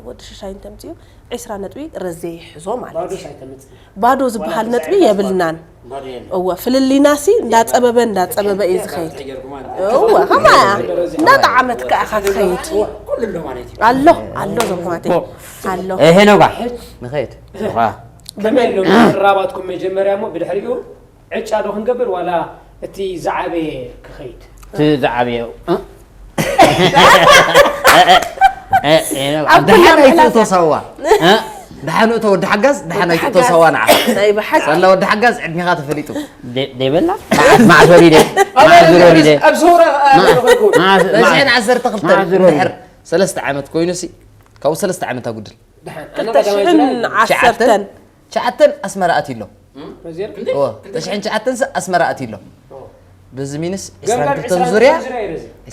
ወዲ ሽሻይ እንተምፅኡ ዒስራ ነጥቢ ረዘ ይሕዞ ማለት ባዶስ እዩ። ኣይተምጽእ። ባዶ ዝበሃል ነጥቢ የብልናን። እወ ፍልልይናሲ እንዳፀበበ እንዳፀበበ እዩ ዝኸይድ። እወ ከማያ እንዳጠዓመት ከዓ ኢኻ ትኸይድ። ኣሎ ኣሎ ዘምኳቴ ኣሎ። ሄኖጋ ንኸይድ ከመይ ኣሎ ራባትኩም መጀመርያ እሞ ብድሕሪኡ ዕጫ ዶ ክንገብር ዋላ እቲ ዝዓበየ ክኸይድ? እቲ ዝዓበየ እ? እ፣ እ፣ እ፣ ሄኖጋ ኣብ ደሓን ኩሎም ኣይትእቶ ዕላታት። ሰዋ ደሓን እቶ ወዲ ሓጋዝ ደሓን ኣይትእቶ ሰዋ ንዓ ናይ ብሓቂ ሳላ ወዲ ሓጋዝ ዕድሜኻ ተፈሊጡ ደ- ደይበላ መዓስ መዓስ ወሪደ መዓስ ዙር ወሪደ ኣብ ሰውራ መዓስ- በዚሐን ዓሰርተ ክልተ መዓስ ዙር ወሪደ ድሕር ሰለስተ ዓመት ኮይኑሲ ካብኡ ሰለስተ ዓመት ኣጉድል ድሓን ኣነ ክልተ ቀዳማይ ሽሕን ዙር ዓሰርተን ትሽዓተን ኣስመራ ኣትዩ ኣሎ መዚር እወ፣ ትሽዓን ትሽዓተን ኣስመራ ኣትዩ ኣሎ በዚ ሚንስ ገምጋም ዕስራን ክልተን ዙርያ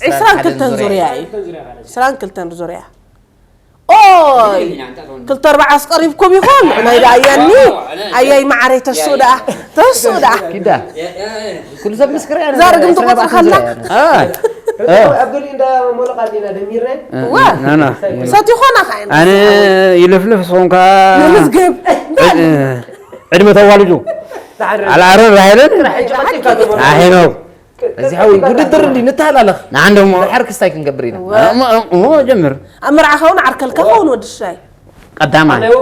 ዒስራን ክልተን ዙርያ እዩ። ክልተን ዙርያ ማለት እዩ። ዒስራን ክልተን ዙርያ ኦይ ክልተ ኣርባዓ ኣስቀሪብኩም ይኾን ናይ ዳየኒ ኣያይ መዓረይ ተስኡ ደኣ ተስኡ ደኣ ኪዳ ኩሉ ሰብ ምስክር እያ እዛ ርግምቲ ቆጽሪ ከላ አ፣ ኣብ ገሊኡ እንዳ ሞለቃ ዲና ደሚረ ዋ ሰት ይኾና ከዓ ኣነ ይልፍልፍ ስኹም ከ ንምዝግብ ዕድመ ተዋልዱ ኣልዓረር ራሄልን ኣሄኖ እዚ ሓዊ ውድድር እንዲ ንተሃላለኽ ንዓን ደሞ ድሕር ክስታይ ክንገብር ኢና እሞ ጀምር ኣብ መርዓኻ እውን ዓርከልካ ከውን ወዲ ሽሻይ ቀዳማይ ነይሩ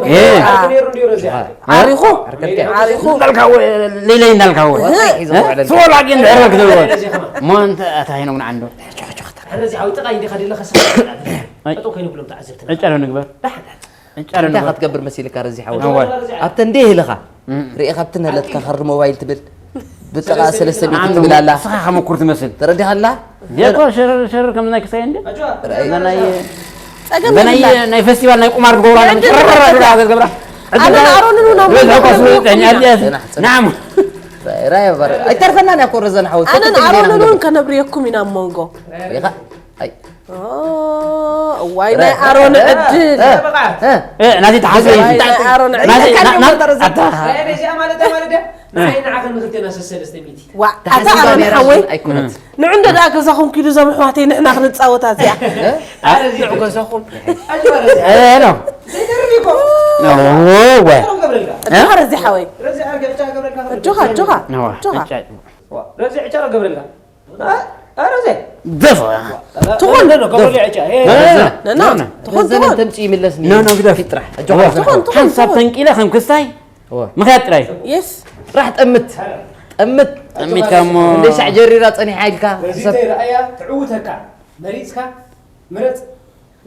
እንዲዩ ረዚኣ ዓሪኹ ዓርከልካ ዓሪኹ እንዳልካወ ሌለይ እንዳልካወ ወጣሕ እዩ ዝውዕለልካ ስወላቂ እንድሕር ክትብልዎ እሞ እንተ ኣታ ሄኖግ ንዓን ዶ ረዚ ሓዊ ጥቃይ እንዲኻ ደለኻ ሰብ ጠጠው ከይንብሎም ተዓዘብትና ዕጫ ዶ ንግበር ዕጫ ዶ እንታይ ንግበር ክትገብር መሲልካ ረዚ ሓዊ እወ። ኣብተ እንደ ይህልኻ ርኢ ካብቲ ነለትካ ከሪ ሞባይል ትብል ብጥቓ ሰለስተ ሚእቲ ትብል ኣላ ንስኻ ከመኩር ትመስል ተረዲኻላ ዴኮ ሸረር ሸረር ከም ናይ ክሳይ እንደ ናይ ጸገም በናይ የብላን። ናይ ፌስቲቫል ናይ ቁማር ትገብራ ዕድል ገብራ ተረከብ። ገብራ ኣነ ንኣሮንን እውን ኣብ መንጎ ክነብር የኩምና። ናም ራይ በር ኣይተርፈናን ያኮ ረዘን ሓወት ኣነ ንኣሮንን እውን ከነብርየኩም ኢና ኣብ መንጎ ኢኻ ኣይ ኦ፣ እዋይ ናይ ኣሮን ዕድል ናዚ ተሓዘ እዋይ ናይ ኣሮን ዕድል ናዚ እዚኣ ማለት ማለት ናይ ንዓኸ ንክልቴና ሰሰለስተ ሚእቲ ዋ ኣታ ኣሮን ሓወይ ኣይኮነት ንዑ እንደ ደኣ ገዛኹም ኪዱ ዞም ኣሕዋተይ ንሕና ክንፃወታ እዚኣ ንዑ ገዛኹም ሄሎ ዘይደርብ እኮ ወ ገብረልካ ኣጆኻ ረዚ ሓወይ ረዚ ዓርገ ዕጫ ገብረልካ ኣጆኻ ኣጆኻ ኣጆኻ ረዚ ዕጫ ገብረልካ ረዚ ደፍ ትኹን ገብረልካ ዕጫ ነና ትኹን ዘነ ትኹን ተምፂ ይምለስኒ ኖ፣ ኖ፣ ግደፍ። ጥራሕ ትኹን ትኹን ሓንሳብ ትኹን ተንቂለ ከም ክስታይ እወ። ምኽያድ ጥራይ የስ ጥራሕ ጠምት ጠምት ጠሚትካ እሞ እንደ ሻዕ ጀሪራ ፀኒሓ ኢልካ ረዚ ሰብ ተይ ረኣያ ትዕውተካ መሪፅካ ምረፅ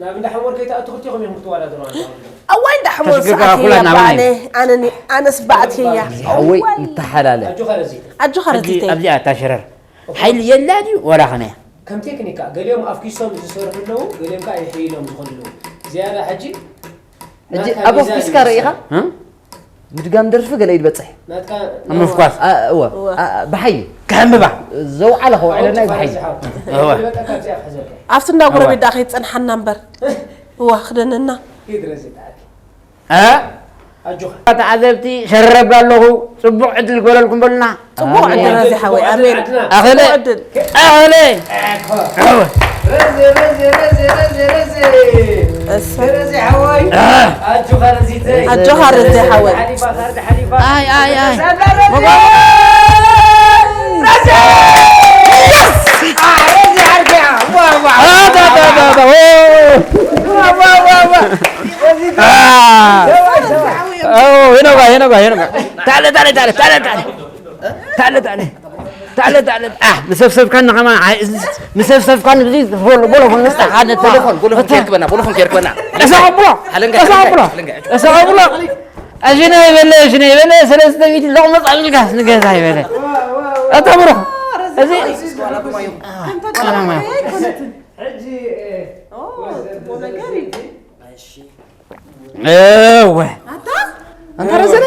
ናብ እንዳ ሓሞር ከይትኣቱ ክልቲኹም ኢኹም ክትወዳደሩ ኣለኹም ኣዋይ እንዳ ሕሞር ተሽግርካ ሰዓት ኩላ እያ ናባይ። ባነ ኣነኒ ኣነስ ባእት እያ ሓወይ ንተሓላለ ኣጆኻ ረዚ ኣጆኻ ሕጂ ረዚተይ ኣብዚኣ እታ ሸረር ሓይሊ የላ ድዩ ወላ ኸመያ ከም ቴክኒካ ገሊኦም ኣፍኪሶም ዝሰርሑ ኣለዉ ገሊኦም ከዓ ይሕይሎም ዝኾኑ ኣለዉ ዝያዳ ሕጂ ሕጂ ናትካ ኣብ ሚዛን ኣፍኪስካ እዩ ርኢኻ እ? ምድጋም ደርፊ ገለ ይድበፅሕ ናትካ ኣብ ምፍኳስ ኣ፣ እወ እወ። ኣ፣ ብሓይ ክሕምባ ዘውዓለ ከውዕለና እዩ ብሓይ እወ። በቃ ካብዚኣ ክሕዘልካ ኣብቲ እንዳ ጎረቤት ደኣ ከይትፀንሓና እምበር እዋ ክደነና ሂድ ረዚ ተዓርኪ እ? ኣጆኻ ተዓዘብቲ ሸረብ ኣለኹ ፅቡቕ ዕድል ግበረልኩም በሉና ፅቡቕ ዕድል ረዚ ሓወይ ኣሜን ኣኸለ ፅቡቕ ዕድል ኣኸለ ረዚ ረዚ ረዚ ረዚ ረዚ እሰ ረዚ ሓወይ ኣጆኻ ረዚተይ ኣጆኻ ረዚ ሓወይ ሓሊፋ ካርድ ሓሊፋ ኣይ ኣይ ኣይ ረዚ ረዚ ረዚ ዓርኪ ዋ ዋ ኣታ ሄኖጋ ሄኖጋ ሄኖጋ ታለ ታለ ታለ ታለ ታለ ታለ ታለ ታለ ታለ አ ምሰብሰብካን ከማ ምሰብሰብካን እዚ ቦሎ ቦሎ ንስታ ሓደ ታ ቦሎፎን ቦሎፎን ከርክበና ቦሎፎን ከርክበና እዛ ብሎ ሓለንጋ እዛ ብሎ ሓለንጋ እዛ ብሎ ኣሽና ይበለ ኣሽና ይበለ ሰለስተ ሚእቲ ለቕመ ጻብልካ ንገዛ ይበለ ኣታ ብሮ እዚ ሰላም ሕጂ ኦ ትቦ ነገር እዩ እወ ኣታ ኣንተ ረዘነ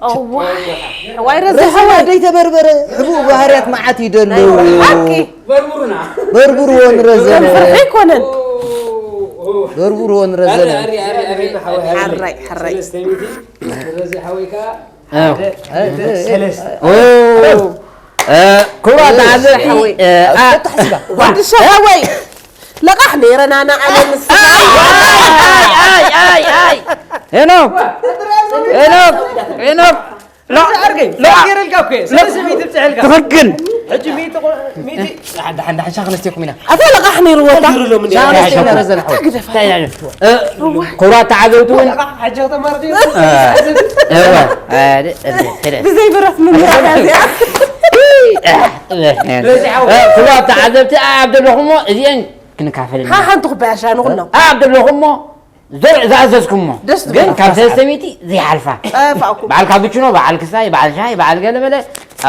እዋ ዋይ ረዘ ዝሓዋ ደይተበርበረ ሕቡእ ባህርያት መዓት እዩ ደለዉ ሓቂ በርብርዎ ንረዘነ ፍርሒ ኣይኮነን በርብርዎ ንረዘነ ሓራይ ሓራይ ረዚ ሓወይካ ክቡራት ተዓዘብቲ ወዲ ሸሃወይ ለቃሕ ነይረና ንዓለም ሄኖክ ሄኖክ ሄኖክ ትኽክል ሓንዳ ሓንሻ ክነስቴኩም ኢና ኣታ ለቃሕ ነይርዎ ሻቕለስቴና ረዘነ ሓወይ ክቡራት ተዓዘብቲ እውን ሓጂ ከተማርት እወ ብዘይ ብረት ምምራዳ እዚኣ ክቡራት ተዓዘብቲ ኣብ ዘለኹሞ እዚአን ክንካፈል ሓሓንቲ ኩባያ ሻይ ንኹሎም ኣብ ዘለኹሞ ዘርእ ዝኣዘዝኩሞ ደስ ግን ዝብል ካብ ሰለስተ ሚእቲ ዘይሓልፋ ጠፋእኩም በዓል ካቡችኖ በዓል ክሳይ በዓል ሻይ በዓል ገለመለ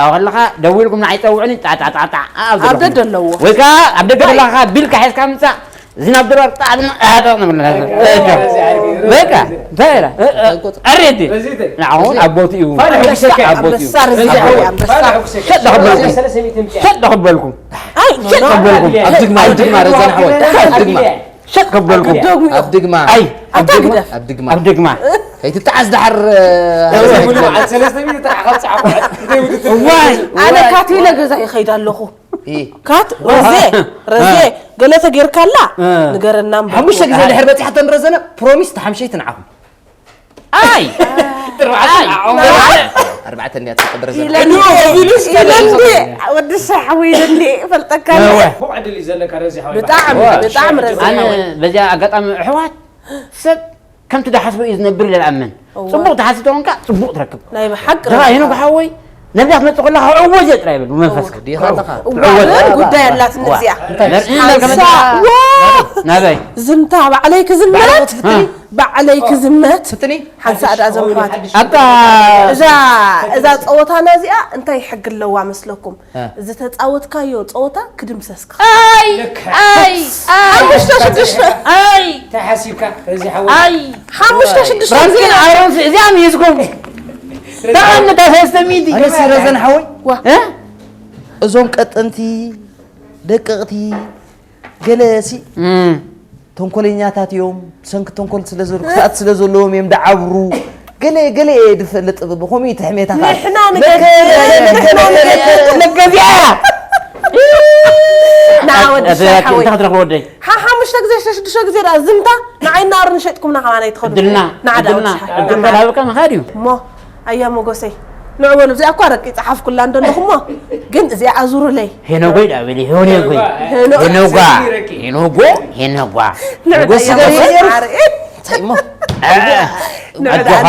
ኣብ ከለኻ ደዊልኩም ንዓይ ፀውዑኒ ጣጣጣጣ ኣብ ኣብ ደገ ኣለዎ ወይ ከዓ ኣብ ደገ ዘለኻ ቢልካ ሒዝካ ምፃእ ዝናብ ድራር ጣዕሚ ኣጠቕ ንብለና በቃ እንታይ ኢላ ኣሬት ንዓውን ኣቦት እዩ ኣቦት እዩ ኣንበሳ ረዚሓዊ ኣንበሳ ሸጥ ደኸበልኩም ሸጥ ደኸበልኩም ኣይ ሸጥ ደኸበልኩም ኣብ ድግማ ኣብ ድግማ ረዘን ሓወይ ኣብ ድግማ ሸጥ ከበልኩም ደጉ ኣብ ድግማ ኣይ ኣብ ድግማ ግደፍ። ኣብ ድግማ ኣብ ድግማ ከይትጣዓስ ዳሓር ሰለስተ ሚእቲ ጥራሕ ካብ ፃዕኹ ዋይ ኣነ ካት ኢለ ገዛ ይኸይድ ኣለኹ ካት ረዜ ረዜ ገለ ተጌርካላ ንገረና እምበር ሓሙሽተ ግዜ ድሕር በፂሓቶ ንረዘነ ፕሮሚስ ተሓምሸይቲ ንዓኹም ኣይ ኣርባዕተ እንዲያ ትቅበረ ዘለ ኢለንዲ ኢለንዲ ወዲ ሻሕዊ ኢለንዲ ፈልጠካ ዕድል እዩ ዘለካ ረዚ ሓወይ ብጣዕሚ ብጣዕሚ ረዚ ኣነ በዚኣ ኣጋጣሚ ኣሕዋት ሰብ ከምቲ ዝሓስቦ እዩ ዝነብር ኢለ ዝኣምን እዋ። ፅቡቅ ትሓስብ ተኾንካ ፅቡቅ ትረክብ ናይ ብሓቂ ድኻ ይነ ሓወይ ነብዛ ክትመፅእ ከለካ ዕወት እየ ጥራይ ይብል መንፈስካ ዲኻ ኣለኻ እዋ ግን ጉዳይ ኣላትኒ እዚኣ እንታይ? ሓንሳ ዋ ናበይ ዝምታ ባዕለይ ክዝመት ትፍትኒ ባዕለይ ክዝመት ትፍትኒ ሓንሳ ኣዳ ዘምኳት ኣታ እዛ እዛ ፀወታና እዚኣ እንታይ ሕጊ ኣለዋ መስለኩም እ። ዝተፃወትካዮ ፀወታ ክድምሰስካ ኣይ ኣይ ኣይ ሓሙሽተ ሽዱሽተ ኣይ እንታይ ሓሲብካ ረዚ ሓወይ ኣይ ሓሙሽተ ሽዱሽተ ራምሲን ኣሮንስ እዚኣ ሚዝኩም ተቐምጣ ሰለስተ ሚእቲ ኣነስ ረዘን ሓወይ እ? እዞም ቀጠንቲ ደቀቕቲ ገለ ሲ እም። ተንኮለኛታት እዮም ብሰንኪ ተንኮል ስለ ዘሩ ክሳት ስለ ዘለዎም እዮም ደዓብሩ ገለ ገለ እየ ድፈልጥ ብኸምኡ እዩ ትሕሜታ ከዓ ንሕና ንገ- ንሕና ንገ- መገዚኣ ንዓ ወዲ ሻይ ሓወይ እንታይ ክትረኽቦ ወደይ ሓ ሓሙሽተ ግዜ ሽዱሽተ ግዜ ደኣ ዝምታ ንዓይ እናኣሩ ንሸጥኩምና ከማና ይትኸዱ ዕድልና ንዓዳ ዕድል ወዲ እንዳሃበካ ሻይ መኻድ እዩ እሞ ኣያ ሞጎሰይ ንዕ በሉ እዚኣ እኳ ረቂ ፀሓፍኩላ እንዶ ኣለኹሞ ግን እዚኣ ኣዙሩለይ ሄኖጎይ ዳ በሊ ሄኖጎይ ሄኖ- ሄኖጓ ሄኖጎ ሄኖጓ ንዕ ሞጎስ ኣያ ገለ ሞጎሰይ ገይሩ። ዓርኢ። እንታይ እሞ ንዕ ኣጆኻ ደኣ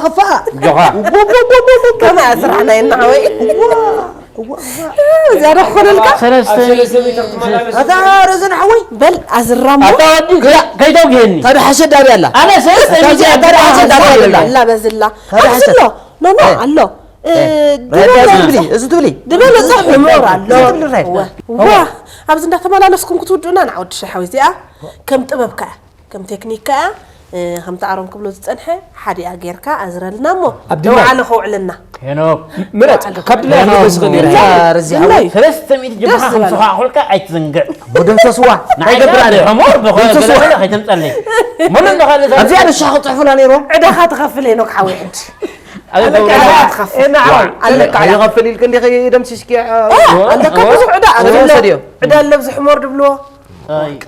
ወፋ ወፋ ጆኻ ከመይ ኣስራሕና የናሓወይ እዚኣ ዶ ክኾነልካ ሰለስተ ኣታ ረዘን ሓወይ በል ኣዝራሞ ኣታ ወዲ ከይተውግሄኒ ታዲ ሓሸ ዳቢ ኣላ ኣነ ሰለስተ ሚእቲ ኣታ ሓሸ ዳቢ ኣላ ኣላ በዝላ ታዲ ሓሸ ኣብዝሎ ኖ ኖ ኣሎ እ፣ ራይት ድበለ- እዚ ትብሊ እዚ ትብሊ ድበለፀ ሕሞር ኣሎ እዚ ትብሊ ራይት ዋ ዋ ኣብዚ እንዳተመላለስኩም ክትውድኡና ንዓ ወዲ ሻሓዊ እዚኣ ከም ጥበብካ እያ ከም ቴክኒክካ እያ ከምቲ ኣሮን ክብሎ ዝፀንሐ ሓዲኣ ጌርካ ኣዝረልና እሞ ኣብ ድማ- ንባዕሉ ከውዕለና ሄኖክ ምረጥ ካብ ድላይ ክበስ ኸዲር ድላይ። ርዚያዊ ሰለስተ ሚእቲ ጀምርካ ደስ ዝበለ። ከም ሰኻዕኩልካ ኣይትዝንግዕ ብደምሰስዋ እንታይ ገብር ኣለ ሕሞር ደምሰስዋ ብኸገለ ከይተምፀለይ ሙሉ እንደኻለ ኣብዚኣ ንሻ ክፅሕፉና ነይሮም ዕዳኻ ትኸፍል ሄኖክ ሓወይ ሕጂ ኣበይ ዕዳኻ ትኸፍል ኣለካ ዕዳ ይኸፍል ኢልክ እንዲኸ ደምሲስኪ ኣለካ ብዙሕ ዕዳ ኣሎ ወሰድዮ ዕዳ ኣለብዚ ሕሞር ድብልዎ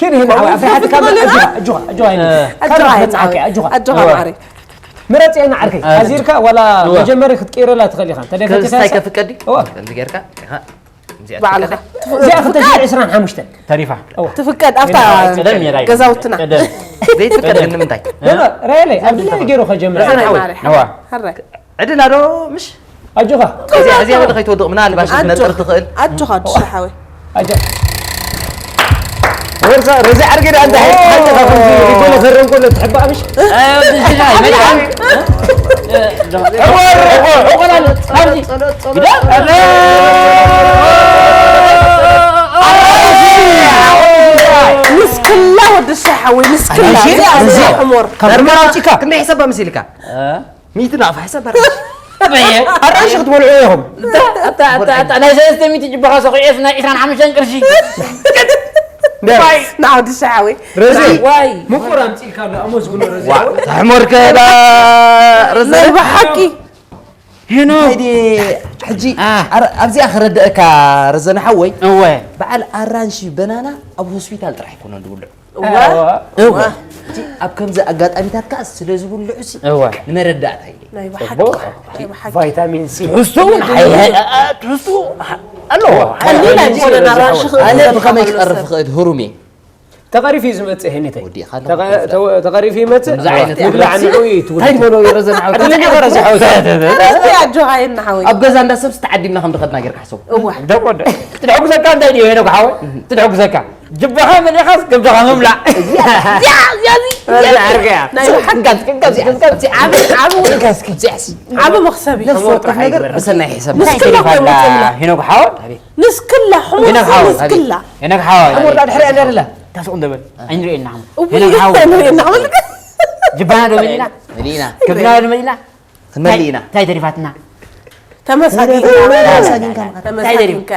ኪድ ይህን ሓዋ ኣፍሪሓት ካብ ኣጆኻ ኣጆኻ ኣጆኻ ይነ ኣጆኻ ካብ መጻቂ ኣጆኻ ኣጆኻ ማዕረይ ምረጽ የና ዓርከይ ኣዚርካ ዋላ መጀመሪ ክትቀይረላ ትኽእል ኢኻ እንተ ደይ ክስታይ ፈቲኻ ከፍቀዲ እዋ ከምዚ ጌርካ ኢኻ ባዕልኻ። እዚኣ ክልተ ሽሕን ዕስራን ሓሙሽተን። ተሪፋ። ትፍቀድ ኣብታ ገዛውትና። ዘይትፍቀድ ግን ንምንታይ? ራይለይ ኣብድላይ ገይሩ ከጀምር። ዕድላ ዶ ምሽ? ኣጆኻ። እዚኣ እዚኣ ወደ ከይትወድቕ ምናልባሽ ክትነጥር ትኽእል። ኣጆኻ ኣዱሽ ሓወይ። ኣጆ። ወርሳ ረዚ ዓርገ ዳ እንታይ ሓንተ ካብዚ ሪጎለ ዘረን ኮለ ትሕባእ ምሽ? ንስክላ ወዲ ሓወይ ንስክላ። እዚኣ እዚኣ ሕሞር። ካብ ሕሞር ኣውፂካ ክንደይ ሕሰባ ምስ ኢልካ? ሚእቲ ናቕፋ ሕሰብ ኣራንሺ። ኣራንሺ ክትበልዑ ኢኹም። ኣታ ኣታ ኣታ ናይ ሰለስተ ሚእቲ ጅባኻ ሰኺዑስ ናይ ዕስራን ሓሙሽተን ቅርሺ። ንዓው ድሻ ሓወይ። ረዘ ዋይ። ምቁር ኣምጺእካ ኣሎ ኣመስግኖ ረዘ። ዋ ተሕሞር ከዳ ረዘ። ናይ ብሓቂ። ሄኖ። እንታይ ድየ ሕጂ ኣረ ኣብዚኣ ክረድአካ ረዘነ ሓወይ። እወ። በዓል ኣራንሺ በናና ኣብ ሆስፒታል ጥራሕ ኣይኮነን ዝብልዑ። እወ። እወ። እቲ ኣብ ከምዚ ኣጋጣሚታት ከኣ ስለ ዝብልዑ ሲ እወ። ንመረዳእታ ኢለ። ናይ ብሓቂ ጽቡቕ። ናይ ብሓቂ። ቫይታሚን ሲ። ትሕዝቱ እውን ሓይ- ሓይ- ኣ- ትሕዝቱ ኣለዎ። ቀሊል ኣይኮነን ኣራንሺ ክእዝዝ ኣነ ብኸመይ ከሎ ክቐርብ ሰብ። ክኽእል ህሩም እየ። ተቐሪፉ እዩ ዝመጽእ ሄኒተይ። ወዲእኻ ኣለኻ ተቐ- ተወ- ተቐሪፉ ይመጽእ። ከምዚ ዓይነት ይብላዕ ንዑ እዩ ትውልድ። እንታይ ዝበሎ ይረዘን ሓወት? ዕድለኛ ኸረዚ ሓወት። ተረዚ ኣጆኻ የና ሓወይ። ኣብ ገዛ እንዳ ሰብስ ተዓዲምና ከም ዝኸድና ጌርካ ሓሰቡ። እዋ። ደቆ ደ- ትድሕጉዘካ እንታይ ድዩ ሄኖክ ሓወይ? ትድሕጉዘካ ጅባኻ መሊኻስ ከብድኻ ምምላእ። እዚኣ፣ እዚኣ፣ እዚኣ፣ እዚኣ። ናይ ብሓቂ። ክንካስ፣ ክንካስ፣ ክንካስ። ዓቢ፣ ዓቢ ውልቀ። ክንካስ፣ ክንካስ። ዓቢ መኽሰብ እዩ። ነፍሲ ወከፍ ነገር ብሰናይ ሕሳብ። እንታይ ተሪፋ ኣላ? ሄኖክ ሓወይ? ንስክላ፣ ሕሙር ሄኖክ ሓወይ? ንስክላ። ሄኖክ ሓወይ? ሕሙር ዳኣ ድሕሪኣ እንዳ ደላ። ታስቑ እንደበል። ኣይንርእየና። እውይ፣ ሄኖክ ሓወይ? ኣይንርእየና። ጅባና ዶ መሊእና? መሊእና። ከብድና ዶ መሊእና? ክንመልእ ኢና። እንታይ ተሪፋትና? ተመሳጊንካ። ተመሳጊንካ። እንታይ ተሪፉ? ተመሳጊንካ።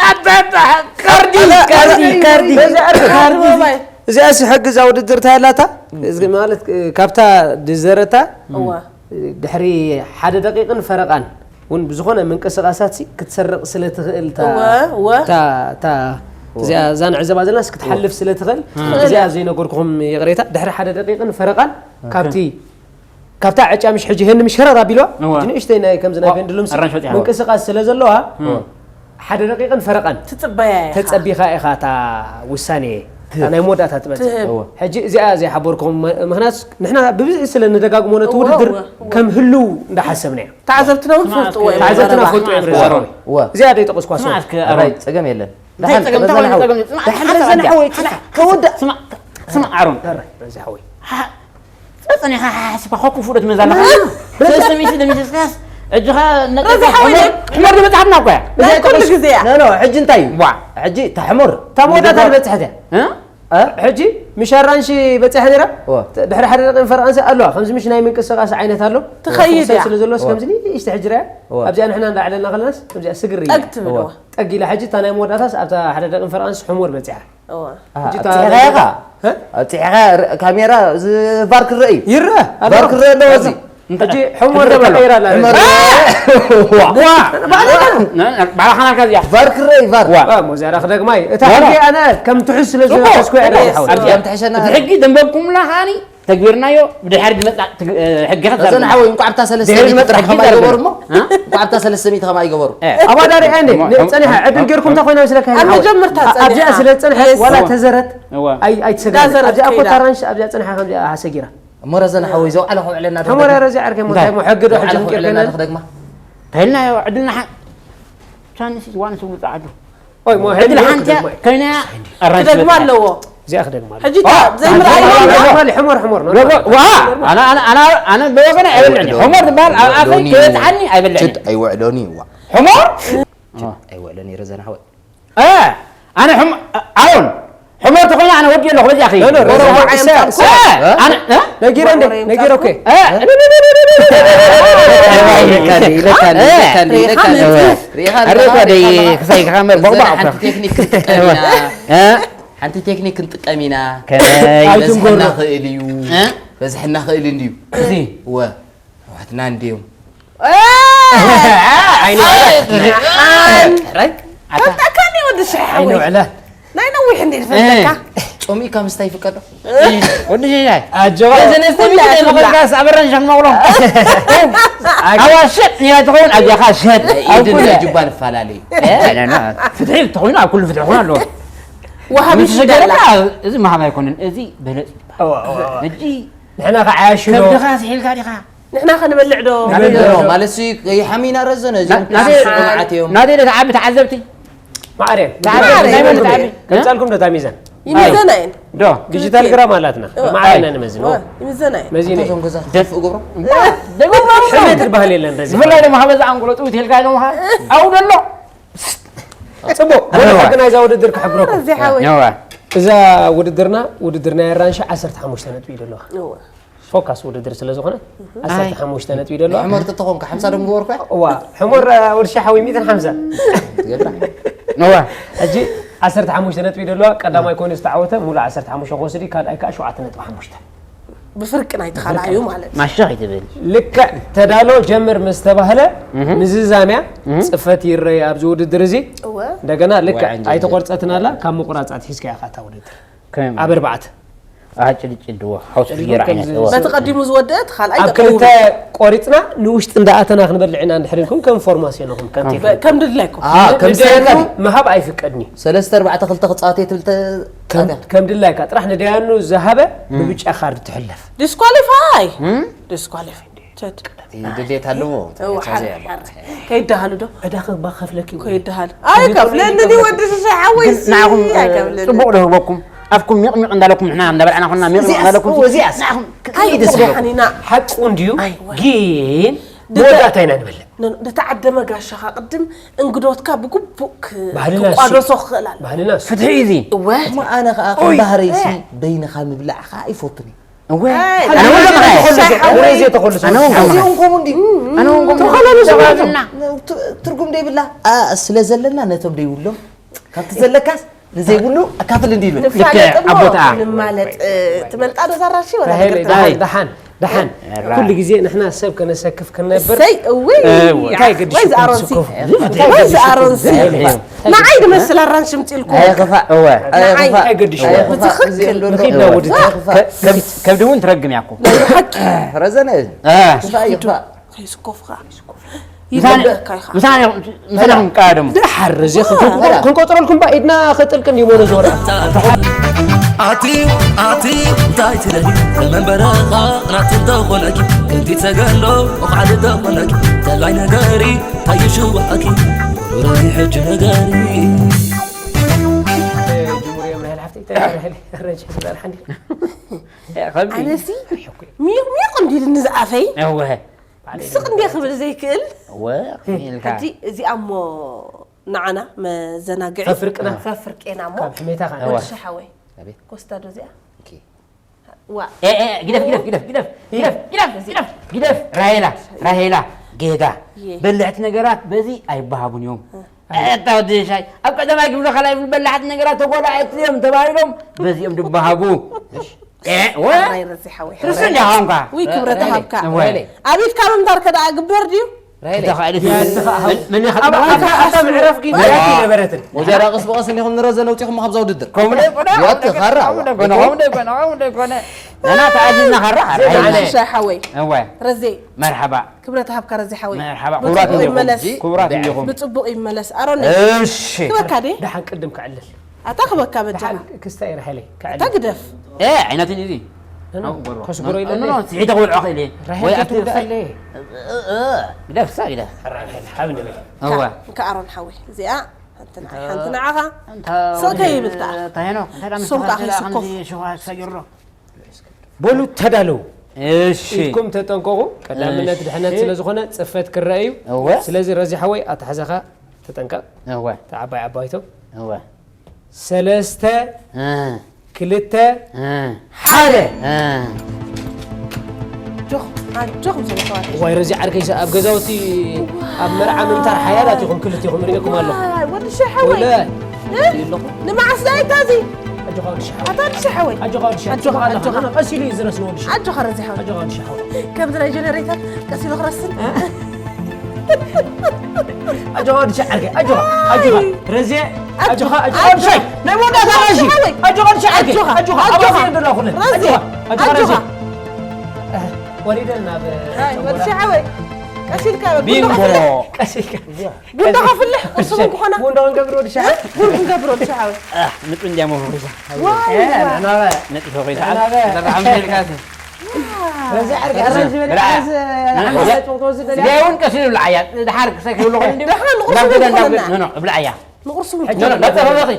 ኣባባ፣ ካርዲ፣ ካርዲ፣ ካርዲ። በዛ ዕርፊ። ካርዲ። እዚኣ ሲ ሕጊ እዛ ውድድር እንታይ ኣላታ? እዚ ማለት ካብታ ድዘረታ እዋ። ድሕሪ ሓደ ደቂቕን ፈረቓን እውን ብዝኾነ ምንቅስቓሳት ሲ ክትሰርቕ ስለ ትኽእል እታ እወ፣ እወ። እታ እታ እዚኣ እዛ ንዕዘባ ዘለና ሲ ክትሓልፍ ስለ ትኽእል እዚኣ ዘይነገርኩኹም ይቕሬታ ድሕሪ ሓደ ደቂቕን ፈረቓን ካብቲ ካብታ ዕጫ ምሽ ሕጂ ሄኒ ምሽ ሸረር ኣቢልዋ እወ። ሕጂ ንእሽተይ ናይ ከምዚ ናይ ዋ፣ ፔንድሉም ሲ ኣራንሺ ወፂኣ። ምንቅስቓስ ስለ ዘለዋ እወ። ሓደ ደቂቕን ፈረቓን ትፅበያ ኢኻ። ተፀቢኻ ኢኻ እታ ውሳኔ እታ ናይ መወዳእታ ትመፅእ ትህብ። እወ። ሕጂ እዚኣ ዘይሓበርኩም ምክንያቱ ንሕና ብብዝሒ ስለ ንደጋግሞ ነቲ እወ፣ ውድድር እወ፣ እወ። ከም ህልው እንዳሓሰብና እዮም። ተዓዘብትና እውን ስማዕ ፈልጥዎ እስከ እዮም ተዓዘብትና ዘረባ። ፈልጡ እዮም ስማዕ እስከ ረዘ ኣሮን። እወ። እዚኣ ደይጠቐስኳ ስማ ሰው። እስከ ኣባይ ኣሮን። ፀገም የለን እንታይ ደሓን ፀገም ረዘ እንታይ ሓወይ፣ ፀገም? ስማ፣ ደሓን ሓሳብ ረዘ ኣትያ። ሓወይ፣ ሓሳብ፣ ተወዳእ። ስማ፣ ስማ ኣሮን። ዳራይ ረዘ ሓወይ። ሓ-፣ ጸጽኒኻ ሓሲብካ ኮኩ ፍሉጥ መዛና። ሰለስተ ሚእቲ ደሚስካስ፣ እጅኻ ነጥብ ረዛ ሓወይ፣ ሕመር፣ ሕመር ንመጽሓፍና እኮ እያ። ናይ ኩሉ ግዜ እያ። ኖ፣ ኖ፣ ሕጂ እንታይ እዩ? ዋ። ሕጂ እታ ሕሙር እታ መወዳእታ ዝበጽሐት እያ። እ? እ? ሕጂ ምሽ ኣራንሺ በጺሐ ነይራ። ዋ። ድሕሪ ሓደ ደቂቕ ፈርቓንሲ ኣለዋ። ከምዚ ምሽ ናይ ምንቅስቓስ ዓይነት ኣሎ። ትኸይድ እያ። ስለ ዘሎስ ዋ። ከምዚ ንእሽተ ሕጂ ርኣያ። ዋ። ኣብዚኣ ንሕና እንዳዕለልና ከለናስ፣ ከምዚኣ ስግር ኢላ። ጠግ ትብል ዋ። ዋ። ጠግ ኢላ ሕጂ እታ ናይ መወዳእታስ ኣብታ ሓደ ደቂቕ ፈርቓንሲ ሕሙር በጺሓ። እዋ። ኣሃ፣ ሕጂ እታ ኣብጺሕካያ ኢኻ? እ? ኣብጺሕካ ር-፣ ካሜራ ዝ-፣ ቫር ክረአ እዩ። ይረአ። ኣሎ። ቫር ክረአ ኣለዎ እዚ። ኣሎ። ሕጂ ሕሙር ተቐይራ ኣላ። ሕሙር። ዋ! ዋ! ባዕላ፣ ባዕላ ኸናልካ እዚኣ። ቫር ክረአ እዩ፣ ቫር። ዋ! ዋ፣ ሞዚያራ ክደግማ እዩ። እታ ዋ! ሕጂ ኣነ ከም ትሑዝ ስለ ጽቡቕ፣ ዝነበርኩ እየ ጽቡቕ። ረዚሓ። ኣብዚኣ ምትሐሸና ኣብዚ ሕጂ ደንበብኩምላ ኸኣኒ ተግቢርናዮ ብድሕሪ ዝመጽእ ትግ-፣ እ፣ ሕጊ ኣዘን ሓወይ፣ እንኳዕ ኣብታ ሰለስተ ድሕሪ ሚእቲ ዝመጽእ ጥራሕ ሕጊ ከማይ ዘርግሕ። ይገበሩ እሞ፣ እ? እንኳዕ ኣብታ ሰለስተ ሚእቲ ከማይ ይገበሩ። እ። ኣባዳሪ ኣንዴ፣ እሞ፣ ጸኒሓ፣ እሞ፣ ዕድል ጌርኩም እሞ። እንታይ ኮይና መስለካ ኣብ ይሓወይ? መጀመርታ ኣብ-፣ ኣብዚኣ ጸኒሓ። ስለ ዝጸንሐት፣ የስ። ዋላ እዋ። ተዘረት፣ እንዳዘረት። ኣይ-፣ ኣይትሰጋገር። ኣብዚኣ እኮ እንዳዘረት ከይዳ። ታራንሽ፣ ኣብዚኣ ጸኒሓ ከምዚኣ ኣሰጊራ። እሞ ረዘን ሓወይ፣ ዘውዓለ ከውዕለና ዶ ሕሞር ክደግማ? ረዚ ዓርከይ፣ እሞ እንታይ እሞ ሕጊ ዶ ዘውዓለ ሕጂ ከውዕለና እንቅርና? ዶ ክደግማ? እንታይ ኢልና የውዕልና ሓ-፣ ቻንስ ዋን ስብሉ ጸዓዱ። ኦይ፣ ሞ ዕድል ሄድና ሓንቲ ክደግማ እዩ። ከይና ኣራንሺ ክደግማ በጽሓ። ኣለዎ። እዚኣ ክደግማ ኣለዎ። ሕጂ ዋ፣ ታ-፣ ዘይምርኣይ ዋ፣ ኣለና። ዋ፣ ሕሞር፣ ሕሞር ነው። ዋ፣ ኣነ፣ ኣነ፣ ኣነ፣ ኣነ ብወገነ ኣይበልዕን። ኣይወዕሎን። ሕሞር ዝበሃል ኣብ ኣፈይ ኣይወዕሎን እዩ። ከየጥዓኒ ኣይበልዕን። ችድ ኣይወዕሎን እዩ፣ ዋ። ሕሞር? ችድ ኣይወዕሎን እዩ፣ ረዘን ሓወይ። እ፣ ኣነ ሕሞ-፣ ኣሮን፣ ሕሞር ተኾይነ ኣነ ወዲ ኣለኹ፣ በዚኣ ኸይድ። ኖ፣ ኖ፣ ሮሮ ሮሮ ወዓይ ዒሳ፣ ኣምጻልኩ። እ፣ ኣነ፣ እ? ነጊረ እንዴ? ነጊረ እኮ። እ? ሪኢኻ ነቲ ሪኢኻ ነቲ ኣረ እኮ ደይ ክሳይ ከመር በቕባቕ ሓንቲ እኮ። ቴክኒክ ክንጥቀም ኢና። እ? ሓንቲ ቴክኒክ ክንጥቀም ኢና። ከመይ? በዝሕና ኣይትንጎሎ። ኽእል እዩ። እ? በዝሕና ኽእል እንድዩ። እዚ? እወ። ኣሕዋትና እንድዮም። እ! ዓይኒ ውዕላ። ሓን። ኣታ። ፈለጥካኒ ወዲ ሽሕ ዓይኒ ሓወይ። ውዕላ። ናይ ነዊሕ እንዴ ዝፈለጥካ? እ። ጾሚእካ ምስታይ ይፍቀዶ? ወዲ ሽሻይ ኣጆኻ እዚ ነስተሚካ ይመቐልካስ ኣበራን ሸኽማቑሎ ኣዋ ሸጥ ኒራ ትኸውን ኣብዚኻ ሸጥ ኢድን ጁባን እፈላለዩ። ፍትሒ ተኾይኑ ኣብ ኩሉ ፍትሒ ኾን ኣለዎ ወሃቢ ምትሸገረካ ሽዳላ እዚ መሃብ ኣይኮነን እዚ በለፅ እዋ፣ እዋ፣ እዋ። ሕጂ ንሕና ከዓያሽኖ ከብድኻ ስሒልካ ዲኻ ንሕና ከንበልዕ ዶ ንበልዕ ዶ? ማለት ሲ ይሓሚና ረዘነ እዚኦም ናተይ ስዑማዓት እዮም። ናተይ ተዓቢ ተዓዘብቲ ማዕረ ተዓዘብቲ ናይ መን ተዓቢ ከምፃልኩም ዶ ታሚዛን ይምዘና እየን ዶ ዲጂታል ግራም ኣላትና ማዕረ ኢና ንመዝን ይምዘና እየን መዚነ እቶም ገዛ ክደፍእ ገብሮ ሕመት ትበሃል የለን ረዚ ብፍላይ ድማ ሃበዛ ኣንጎሎ ጥውት ኢልካ ኢሎም ኻ ኣብኡ ደሎ ፅቡቅ ወደ ሕግና እዛ ውድድር ክሕብረኩም እዚ ሓወይ ነዋ እዛ ውድድርና ውድድር ናይ ኣራንሺ ዓሰርተ ሓሙሽተ ነጥቢ እዩ ዘለዋ እወ። ፎካስ ውድድር ስለ ዝኾነ ዓሰርተ ሓሙሽተ ነጥቢ እዩ ዘለዋ ሕመር ተተኾንካ ሓምሳ ደም ግበርኳ እዋ ሕሞር ወዲ ሺሕ ሓዊ ሚእትን ሓምሳ ትገብራ። ነዋ ሕጂ ዓሰርተ ሓሙሽተ ነጥቢ እዩ ዘለዋ ቀዳማይ ኮይኑ ዝተዓወተ ሙሉ ዓሰርተ ሓሙሽተ ክወስድ እዩ ካልኣይ ከዓ ሸውዓተ ነጥቢ ሓሙሽተ ብፍርቂ ናይ ተኻልኣዩ ማለት እዩ። ማሸኽ ይትብል ልክዕ ተዳሎ ጀምር ምስ ተባህለ ምዝዛምያ ፅፈት ይረይ ኣብዚ ውድድር እዚ እወ እንደገና ልክዕ ወዐንጀል። ኣይተቆርፀትናላ ካብ ምቁራፃት ሒዝካ ኢኻ እታ ውድድር ከመይ ኣብ ኣርባዕተ ኣጭልጭ ድዎ ሓውስ ፍየር ዓይነት እዋ በቲ ቀዲሙ ዝወደአ እቲ ካልኣይ ኣብ ደው ክልተ ቆሪፅና ንውሽጢ እንዳኣተና ክንበልዕ ኢና እንድሕር ኢልኩም ከም ፎርማስዮንኹም ከም ቴክኒክ ከም ድላይኩም ኣሃ፣ ከም ንደያኑ ስታይል ምሃብ ኣይፍቀድን እዩ ሰለስተ ኣርባዕተ ክልተ ክፃወት እየ ትብል ተ- ከም- ከም ድላይካ ጥራሕ ንደያኑ ዝሃበ ብብጫ ካርድ ትሕለፍ ዲስኳሊፋይ ዲስኳሊፋይ ድሌት ኣለዎ። ከይዳሃሉ ዶ ዕዳ ክባ ከፍለኪ ከይዳሃሉ ኣይከፍለኒ ወዲ ሽሻይ ሓወይ ንዓኹም ኣይከፍለኒ ፅቡቅ ዶ ህበኩም ኣብኩም ሚቕሚቕ እንዳለኩም ንሕና እንዳበልዓና ኮና ሚቕሚቕ እንዳለኩም እዚኣስ ንዓኹም ኣይደስሓኒና ሓቁ እንድዩ ግን መወዳእታ ኢና ንበልዕ ዝተዓደመ ጋሻኻ ቅድም እንግዶትካ ብግቡእ ክ- ባህልና እሱ። ክቋደሶ ክኽእል ኣሎ ባህልና እሱ። ፍትሒ እዩ እዚ እወ እሞ ኣነ ከዓ ከም ባህረይሲ በይንኻ ምብላዕ ከዓ ኣይፈቱን እዩ። እወ ኣይ፣ ኣነ እውን ኣነ ከምኡ እየ። ሻይ ሓወይ። ወረዜ ተኾሉ ኣነ እውን ከምኡ እየ። እዚኦም ከምኡ እንዲ ኣነ እውን ከምኡ እየ። ተኸለሉ ዝብሉ ት- ትርጉም ዘይብላ ኣ፣ ስለ ዘለና ነቶም ደይብሎም ካብቲ ዘለካስ ንዘይብሉ ኣካፍል እንዲ ይብል። ንፋለጥ እሞ ኣቦታ። ንማለጥ ትመልጣ ዶ ዛራሺ ወላ ራሄል ነገር ደሓን ደሓን ደሓን ኩሉ ግዜ ንሕና ሰብ ከነሰክፍ ከነብር እሰይ እውይ እንታይ ገድሽ ወይ ዝኣሮንሲ ስኮፍ ወይ ዝኣሮንሲ ንዓይ ድመስል ኣራንሽ ምፅልኩ ኣይኽፋእ እወ ኣይኽፋእ ኣይገድሽ ብትኽክል ንኺድ ናብ ውድድር ኣይኽፋእ ከብዲ እውን ትረግም ያኮ ናይ ብሓቂ ረዘነ እ፣ ይኽፋእ ይኽፋእ ከይስኮፍካ ምሳና ይደካ ኢኻ ምሳና ምሳና ቀደሙ ደሓር እዚ ክንቆ- ክንቆፅረልኩም ባ ኢድና ክጥልቅ እንዲሞ ነዞር ኣትዩ ኣትዩ እንታይ ትደሊ ከመንበረኻ ናት እንተኾነኪ ክንዲ ተገሎ ወኻዕሊ ተኾነኪ ተላይ ነገሪ ታይሽዋኣኪ ቁሩረይ ሕጂ ነገሪ ኣነሲ ሚቕ ሚቕ እንዲልኒ ዝኣፈይ እወ ስቕ እንደ ክብል ዘይክእል እወ ኢልካ ሕጂ እዚኣ እሞ ንዓና መዘናግዒ ፈፍርቅና። ፈፍርቄና እሞ ካብ ሕሜታ ኸ እወ። ወዲ ሸሓወይ ኣቤት። ኮስታ ዶ እዚኣ ኦኬ። ዋ ኤ፣ ኤ፣ ግደፍ ግደፍ ግደፍ ግደፍ ግደፍ ግደፍ ግደፍ ግደፍ ራሄላ ራሄላ ጌጋ የ። በልዕቲ ነገራት በዚ ኣይበሃቡን እዮም። ኣታ ወዲ ሻይ ኣብ ቀዳማይ ክፍሊ ካልኣይ ክፍሊ በላሕቲ ነገራት ተጓዳዕቲ እዮም ተባሂሎም በዚኦም ድበሃቡ። ኤ፣ ወ- ራይ ረዚ ሓወይ ትርሱ እንዲያ ኾንካ ውይ ክብረት ሃብካ እወ። ኣብ ኢድካ ምምታር ከደኣ ግበር ድዩ ራሄለ ተኻእለት ያዝኻ መሊኻ ኣብ ኣታ ምዕራፍ ግን ያቲ ነበረትን ወጃዳ ቀስ ብቐስ እንዲኹም ንረዘ ነውፂኹም ካብዛ ውድድር ከምኡ ደይኮነ ያቲ ኻራ ከምኡ ደይኮነ ከምኡ ደይኮነ ከምኡ ደይኮነ ንሕና ተኣዚዝና ኻራ ሻይ ሓወይ እወ ረዜ መርሓባ ክብረት ሃብካ ረዚ ሓወይ መርሓባ ብፅቡቅ ክቡራት ይመለስ እንዲኹም ክቡራት እንዲኹም ብፅቡቅ ይመለስ ኣሮን እሺ ክበካ ደ ደሓን ቅድም ክዕልል ኣታ ክበካ በጃኻ ክስታይ ራሄለይ ክዕልል ኣታ ግደፍ ኤ ዓይነትን እዚ ከስግሮ ኢለ ስሒተ ክብልዖ ክእል እየ ወይ ኣብቲ ትውዳእ ግደፍ ሳ ግደፍ ሓብ ንብል እወ እንካ ኣሮን ሓወይ እዚኣ ሓንቲ ንዓይ ሓንቲ ንዓኻ እንታ ስቕ ከይብል ደኣ። እንታይ ነው እንታይ ዳም ሶም ከኣ ተባሂላ ከይስኮፍ። ከምዚ ሽዋ ክሳይሮ በሉ ተዳለዉ እሺ ኢድኩም ተጠንቀቑ ቀዳምነት እሺ። ድሕነት ስለ ዝኾነ ፅፈት ክረአ እዩ እወ ስለዚ ረዚ ሓወይ ኣተሓዛኻ ተጠንቀቕ እወ ተዓባይ ዓባይቶ እወ ሰለስተ እ ክልተ እ ሓደ እ ኣጆኹም ኣጆኹም ዘመተዋት ዋይ ረዚ ዓርከይሰ ኣብ ገዛውቲ ኣብ መርዓ ምምታር ሓያላት ኢኹም ክልቲኹም ርእየኩም ኣለኹ ወዲ ሸሓወይ ወለ ንመዓስ ዳይታ እዚ ኣጆኻ ወዲ ሸሓ ኣታ ወዲ ሸሓወይ ኣጆኻ ወዲ ሸሓ ኣጆኻ፣ ኣጆኻ። ቀስ ኢሉ እዩ ዝረስ ንወዲ ሸሓ ኣጆኻ ረዚ ሓወይ ኣጆኻ ወዲ ሸሓ ከምዚ ናይ ጀነሬተር ቀስ ኢሉ ክረስን ኣጆኻ ወዲ ሻዕ ዓርከይ ኣጆኻ ኣጆኻ ረዜ ኣጆኻ ኣጆኻ ወዲ ሻዕ ናይ መወዳእታ ኣራንሺ ኣጆኻ ወዲ ሻዕ ዓርከይ ኣጆኻ ኣጆኻ ኣጆኻ ኣባቴ እንደላ ኩነ ኣጆኻ ኣጆኻ ረዜ ወሪደን ናብ ወዲ ሻዕ ዓወይ ቀሲልካ ቢንጎ ቀሲልካ ቡንዳ ከፍልሕ ቁርሲ እውን ክኾና ቡንዳ ክንገብር ወዲ ሻዕ ቡን ክንገብር ወዲ ሻዕ ዓወይ ምጡ እንዲያ መፈሪሳ ዋይ ነጥፎ ኮይታ ዘራዕም ፈልካሲ በዛ ዓርኪ ኣራንሺ በሊዓ፣ እዚ ሓንሳብ ጨው ትወስድ ደሊያ። ገውን ቀስ ኢሉ ብልዓያ። ድሓር ክሰኪ ብሎ ኮይኑ ድዩ? ደሓን ንቁርሲ ናብ ገዛ እውን እንዳብ ትኾነና። ኖ፣ ኖ፣ ብልዓያ። ንቁርሲ እውን ኖ፣ ኖ፣ ትኾነና። እንዳጸፈፈኺ።